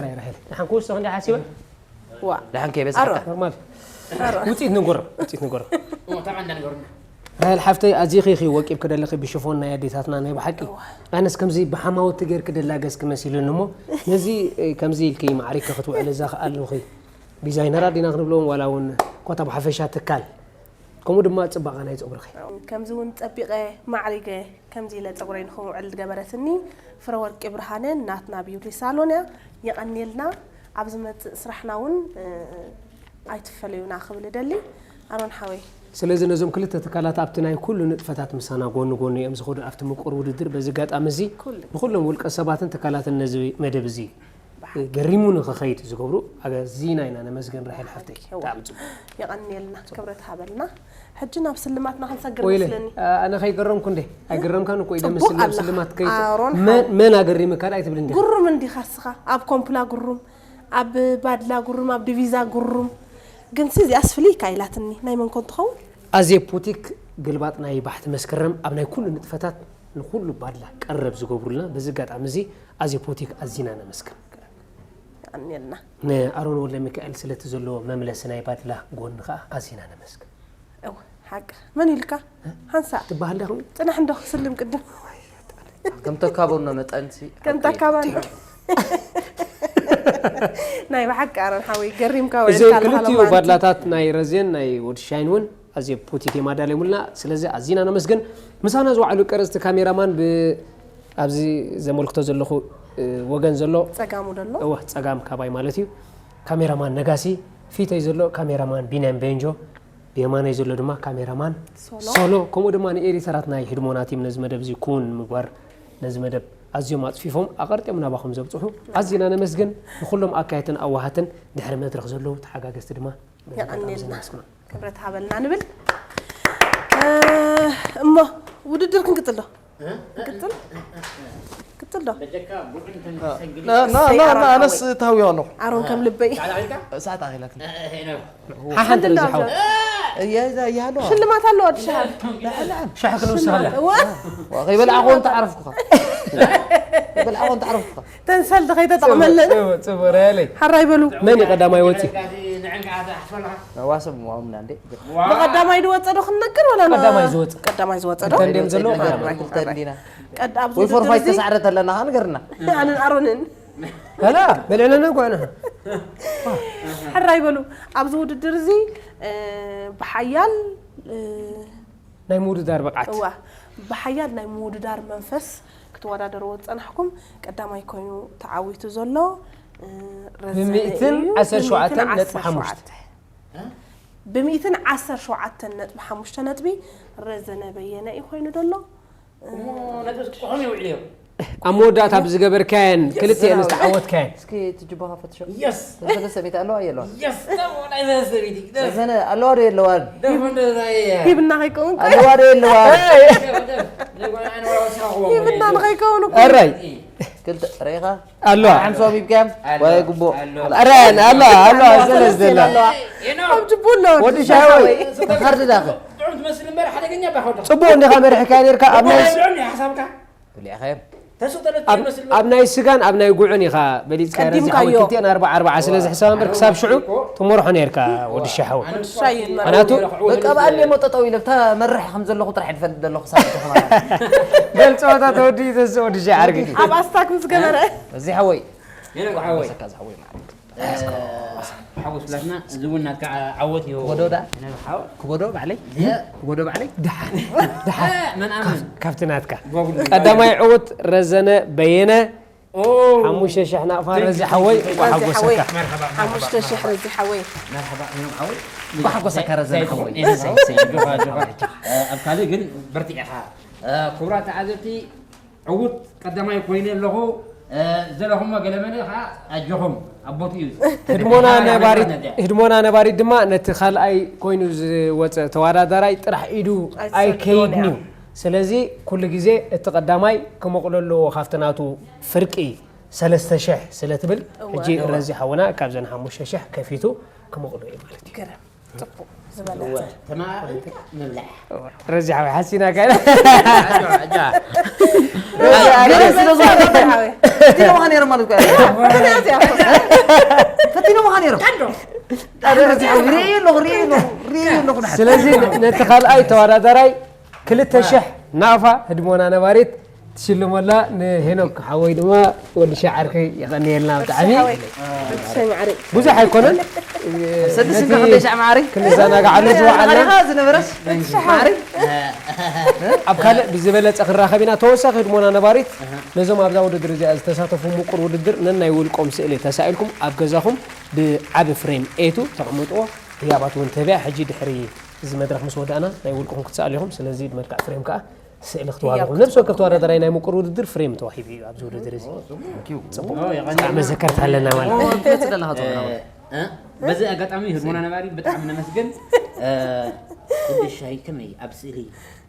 ራይ ራይ ንሓን ክውስኽ እንዲ ሓሲበ ዋ ደሓን ከይበዝሓካ ኖርማል ውፅኢት ንጎሮ ውፅኢት ንጎሮ ታብዓ እንዳነገሩና ራሄል ሓፍተይ ኣዚኺ ኢኺ ወቂብኪ ደለኺ ብሽፎን ናይ ኣዴታትና ናይ ብሓቂ ኣነስ ከምዚ ብሓማውቲ ጌርኪ ደላገስኪ መሲሉኒ እሞ ነዚ ከምዚ ኢልኪ ማዕሪግኪ ክትውዕሊ እዛ ከኣልኺ ዲዛይነራት ዲና ክንብሎም ዋላ እውን ኮታ ብሓፈሻ ትካል ከምኡ ድማ ፅባቐ ናይ ፀጉርኺ ከምዚ እውን ፀቢቐ ማዕሪገ ከምዚ ኢለ ፀጉረይ ንኽምውዕል ዝገበረትኒ ፍረወርቂ ብርሃነ ናትና ቢዩቲ ሳሎን እያ። የቐንየልና። ኣብ ዝመፅእ ስራሕና እውን ኣይትፈለዩና ክብል እደሊ። ኣሮን ሓወይ ስለዚ ነዞም ክልተ ትካላት ኣብቲ ናይ ኩሉ ንጥፈታት ምሳና ጎኒ ጎኒ እዮም ዝኸዱ ኣብቲ ምቁር ውድድር። በዚ ኣጋጣሚ እዚ ኩሉ ንኩሎም ውልቀ ሰባትን ትካላትን ነዚ መደብ እዚ ገሪሙ ንክኸይድ ዝገብሩ ኣዚና ኢና ነመስግን። ራሄል ሓፍተይ ብጣዕሚ ፅቡቅ። የቐንየልና ክብረት ሃበልና። ሕጂ ናብ ስልማትና ክንሰግር ወይለ መስለኒ። ኣነ ከይገረምኩ እንዴ ኣይገረምካን እኮ ኢለ ፅቡቅ ምስል ናብ ኣለኻ። ስልማት ከይድ ኣሮን መን መን ኣገሪምካ ኣይትብል እንዴ ጉሩም እንዲኻ እስኻ ኣብ ኮምፕላ ጉሩም ኣብ ባድላ ጉሩም ኣብ ዲቪዛ ጉሩም ግን ሲ እዚኣስ ፍልይ ኢካ ኢላትኒ ናይ መን ኮን ትኸውን? ኣዜብ ቡቲክ ግልባጥ ናይ ባሕቲ መስከረም ኣብ ናይ ኩሉ ንጥፈታት ንኩሉ ባድላ ቀረብ ዝገብሩልና በዚ ኣጋጣሚ እዚ ኣዜብ ቡቲክ ኣዚና ነመስግን። የቐንየልና። ንኣሮን ወልደ ሚካኤል ስለቲ ዘለዎ መምለሲ ናይ ባድላ ጎኒ ከዓ ኣዚና ነመስግን። እወ ሓቂ መን ኢልካ ሓንሳ ትበሃል ዳኹም ፅናሕ እንዶ ክስልም ቅድም ከም ተካበኖ መጠን ሲ ከም ተካባን ናይ ብሓቂ ኣረን ሓወይ ገሪምካ እዚ ክልቲኡ ባድላታት ናይ ረዝየን ናይ ወዲ ሻይን እውን ኣዝየ ፖቲት እዮም ኣዳልዮምልና። ስለዚ ኣዚና ነመስግን። ምሳና ዝወዓሉ ቀረፅቲ ካሜራማን ብ ኣብዚ ዘመልክቶ ዘለኹ እ፣ ወገን ዘሎ ፀጋሙ ደሎ እወ ፀጋም ካባይ ማለት እዩ። ካሜራማን ነጋሲ ፊተይ ዘሎ ካሜራማን ቢንያም ቤንጆ ብየማነይ ዘሎ ድማ ካሜራማን ሶሎ። ሶሎ ከምኡ ድማ ንኤዲተራት ናይ ህድሞና ቲም ነዚ መደብ እዚ ኩን ምግባር ነዚ መደብ ኣዝዮም ኣፅፊፎም ኣቐርጢም ናባኹም ዘብፅሑ ኣዝና ነመስግን። ንኩሎም ኣካየትን ኣዋሃትን ድሕሪ መድረክ ዘለዉ ተሓጋገዝቲ ድማ በዚ ኣጋጣሚ የቐንየልና ዘመስግኖም። ክብረት ሃበልና ንብል። እ፣ እሞ ውድድር ክንቅፅል ዶ? ክንቅፅል? ቅፅል ዶ? በጀካ ጉዕን ተንሰግዲ ና ና ና ና ኣነስ ታውዮ ኣለኹ ኣሮን ከም ልበይ እሳት ኣኺላትኒ ሄኖ ሓሓንቲ እንዳ ዝሓው እያ እዛ እያ ኣለዋ ሽልማት ኣለዋ ኣዲስ ሻሕ ክንውስኸላ እወ ከይበላዕኹ እንተ ዓረፍኩኻ ከይበላዕኹ እንተ ዓረፍኩኻ ተንሰል ከይተጠቕመለን ፅቡቅ ረያለይ ሓራይ በሉ መን እዩ ቀዳማይ ወፂ ንዕንካ ዋሰብ ምዋምና እንዴ? ብቐዳማይ ዝወፀ ዶ ክንነግር ወላ ን- ቀዳማይ ዝወፀ። ቀዳማይ ዝወፀ ዶ? ክልተ እንድዮም ዘለዉ? ቀዳማይ። ክልተ እንዲና ቀድ- ኣብዚ ወይ ፎር ውድድር ፋይቭ እዚ ተሳዕረት ኣለና ከኣ ንገርና። ኣነን ኣሮንን ኣላ በልዕለና እኳ ኢና። ሕራይ በሉ። ኣብዚ ውድድር እዚ እ፣ ብሓያል እ፣ ናይ ምውድዳር ብቕዓት። እዋ ብሓያል ናይ ምውድዳር መንፈስ ክትወዳደርዎ ዝፀናሕኩም ቀዳማይ ኮይኑ ተዓዊቱ ዘሎ እ፣ ረዘነ ብሚእትን እዩ። ዓሰርተ ሸውዓተን ብሚእትን ነጥቢ ሓሙሽተ። ብሚእትን ዓሰርተ ሸውዓተን ነጥቢ ሓሙሽተ ነጥቢ ረዘነ በየነ እዩ ኮይኑ ዘሎ። እሞ ነጥቢ ዝጥቆሖም ይውዕል እዮም። ኣብ መወዳእታ ብዝገበርካየን ክልቲኤን ዝተዓወትካየን እስኪ ትጅባኻ ፈትሾ የስ ሰለስተ ሚእቲ ኣለዋ የለዋ የስ ደሞ ናይ ሰለስተ ሚእቲ ደስ ዘነ ኣለዋ ዶ የለዋን ደሞ እንደዛ እየ ሂብና ከይከውን ኣለዋ ዶ የለዋን ሂብና ንኸይከውን እኮ ኣራይ ክልተ ርኢኻ ኣለዋ ሓምሳ ሂብካዮም ኣሎ፣ ወይ ግቡእ ኣሎ። ኣራያን ኣለዋ ኣለዋ ስለዝደላ ኣብ ጅቡ ኣሎ ወዲ ሻወይ ካርድ ዳኸ ጥዑም ትመስል እምበር ሓደገኛ ባኸዶ ፅቡቅ እንዲኻ መሪሕካ ነርካ ኣብ ናይ ጥዑም ሓሳብካ ብሊዕኻዮም ተስኡ ተለት ኣብ- ይመስል ኣብ ናይ ስጋን ኣብ ናይ ጉዕን ኢኻ በሊፅካ ቀዲምካዮ። ረዚሓወይ ክልቲኤን ኣርባዓ ኣርባዓ ስለ ዝሕሰባ እምበር ክሳብ ሽዑ ትመርሖ ነርካ ወዲ ሻሓወይ ወዲ ሻይ ይመርሕ ምክንያቱ በቃ ብኣለ ሞ ጠጠው ኢለ ብታ መርሕ ከም ዘለኹ ጥራሕ ይፈልጥ ዘለኹ ሳብ ተኸማራ በል ፀወታ ተወዲ ተስ ወዲ ሻ ዓርጊ ኣብ ኣስታክ ምስ ገበረ እዚ ሓወይ የነ ሓወይ ሰካ ዝሓወይ ማለት ሓጎስ ብላትና እዚ እውን ናትካ ዓወት እዩ ክበዶ ዳ? ነብ ሓወ ክበዶ ባዕለይ ክበዶ ባዕለይ ድሓን ድሓን መን ኣምን ካብቲ ናትካ ጓጉል ቀዳማይ ዕውት ረዘነ በየነ ኦ ሓሙሽተ ሽሕ ናቕፋ ረዚ ሓወይ እንኳዕ ሓጎሰካ ሓሙሽተ ሽሕ ረዚ ሓወይ መርሓባ እዮም ዓወት እንኳዕ ሓጎሰካ ረዘነ ሓወይ ኣብ ካልእ ግን በርቲዕኻ ክቡራት ተዓዘብቲ ዕዉት ቀዳማይ ኮይነ ኣለኹ ዘለኹሞ ገለመለ ከዓ ኣጆኹም ኣቦት እዩ ህድሞና ነባሪት ህድሞና ነባሪት ድማ ነቲ ካልኣይ ኮይኑ ዝወፀ ተወዳዳራይ ጥራሕ ኢዱ ኣይከይድን እዩ ስለዚ ኩሉ ግዜ እቲ ቀዳማይ ክመቕሎ ኣለዎ ካብቲ ናቱ ፍርቂ ሰለስተ ሽሕ ስለ ትብል ሕጂ ረዚ ሓውና ካብዘን ሓሙሽተ ሽሕ ከፊቱ ክመቕሎ እዩ ማለት እዩ ገረም ፅቡቅ ዝበለ ተማእቲ ምብላዕ ረዚ ሓወይ ሓሲና ካይና ገለ ስለ ዝኾነ ፈቲኖምኻ ነይሮም ማለት እኮ እዩ። ፈቲኖምኻ ነይሮም ጣደ ረዚሓ ርኢ ኣለኹ ርኢ ኣለኹ ርኢ ኣለኹ ንሓ ስለዚ ነቲ ካልኣይ ተወዳዳራይ ክልተ ሽሕ ናቕፋ ህድሞና ነባሪት ትሽልመላ ንሄኖክ ሓወይ ድማ ወዲ ሻዓርከይ የቐንየልና ብጣዕሚ ሓወይ ወዲ ሻይ ማዕሪ ብዙሕ ኣይኮነን ሰድስ እንካ ክንደይ ሻዕ ማዕሪ ክንዘናግዓሉ ዝወዓልና ዝነበረስ ማዕሪ ኣብ ካልእ ብዝበለፀ ክራኸብ ኢና ተወሳኺ ህድሞና ነባሪት ነዞም ኣብዛ ውድድር እዚኣ ዝተሳተፉ ምቁር ውድድር ነናይ ውልቆም ስእሊ ተሳኢልኩም ኣብ ገዛኹም ብዓቢ ፍሬም ኤቱ ተቕምጥዎ ህያባት እውን ተቢያ ሕጂ ድሕሪ እዚ መድረኽ ምስ ወዳእና ናይ ውልቅኹም ክትሰኣሉ ኢኹም ስለዚ ብመልክዕ ፍሬም ከዓ ስእሊ ክትዋሃበኹም ነብሲ ወከፍ ተወዳዳራይ ናይ ምቁር ውድድር ፍሬም ተዋሂቡ እዩ ኣብዚ ውድድር እዚ ፅቡቅ መዘከርታ ኣለና ማለት እዩ ትመፅእ ዘለኻ ፆምና በዚ ኣጋጣሚ ህድሞና ነባሪ ብጣዕሚ ነመስግን ወዲ ሻይ ከመይ ኣብ ስእሊ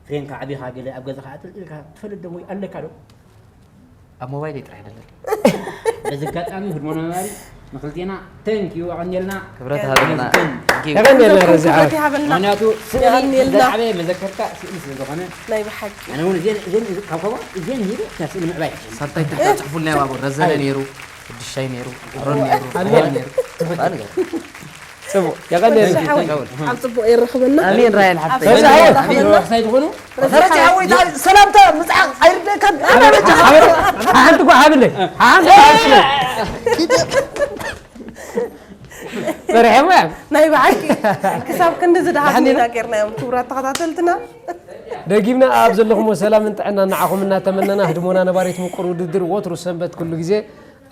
ፍሬምካ ዓቢኻ ገለ ኣብ ገዛኻ ኣጥልጢልካ ትፈልጥ ዶ ወይ ኣለካ ዶ ኣብ ሞባይል ጥራሕ ኣይደለን በዚ ኣጋጣሚ ህድሞና ነባሪ ንክልቴና ተንክ ዩ ኣቐንየልና ክብረት ሃበልና ተቐንየልና ረዚ ዓወት ይሃበልና ምክንያቱ ስእሊ የቐንየልና። ዝዓበየ መዘከርታ ስእሊ ስለ ዝኾነ ናይ ብሓቂ ኣነ እውን እዜን እዜን ካብ ከምኡ እዜን ሂበ እታ ስእሊ ምዕባይ ሳብታይ ትልካ ፅሑፉልና ይባቦ ረዘነ ነይሩ ቅዱሻይ ነይሩ ኣሮን ነይሩ ኣቤል ነይሩ ባል ገር ፅቡቅ የቐንየልና ሓወይ ኣብ ፅቡቅ የረኽበና ኣሜን ራይል ሓፍተይ ረዚ ዓወት ኣቤል ክሳይ ዝኾኑ ረዚ ሓወይ ሰላምታ ምፅዓቕ ኣይርደካ ሓንቲ ጓ ሓብለይ ሓንቲ ጓ ሓብለይ በርሐ ሙያ ናይ ብሓቂ ክሳብ ክንዲ ዝደሃስና ጌርናዮም ክቡራት ተኸታተልትና ደጊምና ኣብ ዘለኹሞ ሰላምን ጥዕና ንዓኹም እናተመነና ህድሞና ነባሪት ምቁር ውድድር ወትሩ ሰንበት ኩሉ ግዜ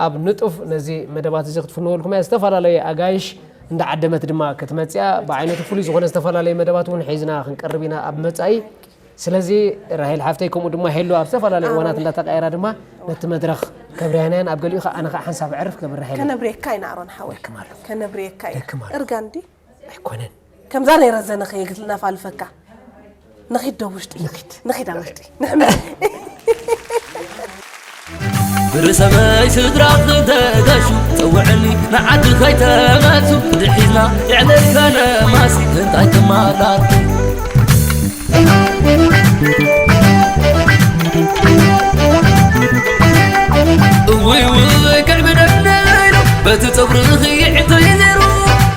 ኣብ ንጡፍ ነዚ መደባት እዚ ክትፍንወልኩም እያ ዝተፈላለየ ኣጋይሽ እንዳዓደመት ድማ ክትመፅያ ብዓይነቱ ፍሉይ ዝኾነ ዝተፈላለየ መደባት እውን ሒዝና ክንቀርብ ኢና ኣብ መፃኢ ስለዚ ራሄል ሓፍተይ ከምኡ ድማ ሄሎ ኣብ ዝተፈላለየ እዋናት እንዳተቀየራ ድማ ነቲ መድረኽ ከብርያናያን ኣብ ገሊኡ ከዓ ኣነ ከዓ ሓንሳብ ዕርፍ ከብርሃ ከነብሬካ ኢና ኣሮን ሓወይ ደክም ኣሎ ከነብሬካ ኢና ደክም ኣሎ። እርጋን ዲ ኣይኮነን ከምዛ ናይ ረዘነ ከየግትልና ፋልፈካ ንኺድ ዶ ውሽጢ ንኺድ ንኺድ ኣብ ውሽጢ ንሕመ ብርእሰበይ ስድራ ክተጋሹ ጸውዕኒ ንዓዲ ከይተመቱ ድሒዝና የዕለልካ ለማሲ እንታይ ትማላት እውይ እውይ ከዕብደኒ ኢሉ በቲ ጸጉሪ ኽይዕተይ ነይሩ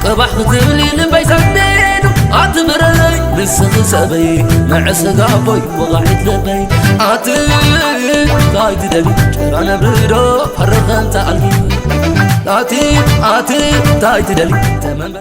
ቀባሕ ትብሊ ልበይ ሰዲዱ ኣቲ ብረይ ንስኺ ሰበይ መዕስጋ ኣቦይ ወቓሒት ልበይ ኣቲ ታይ ትደሊ ጭራ ነብርዶ ፈርኸንተ ኣልጊ ኣቲ ኣቲ ታይ ትደሊ ተመንበ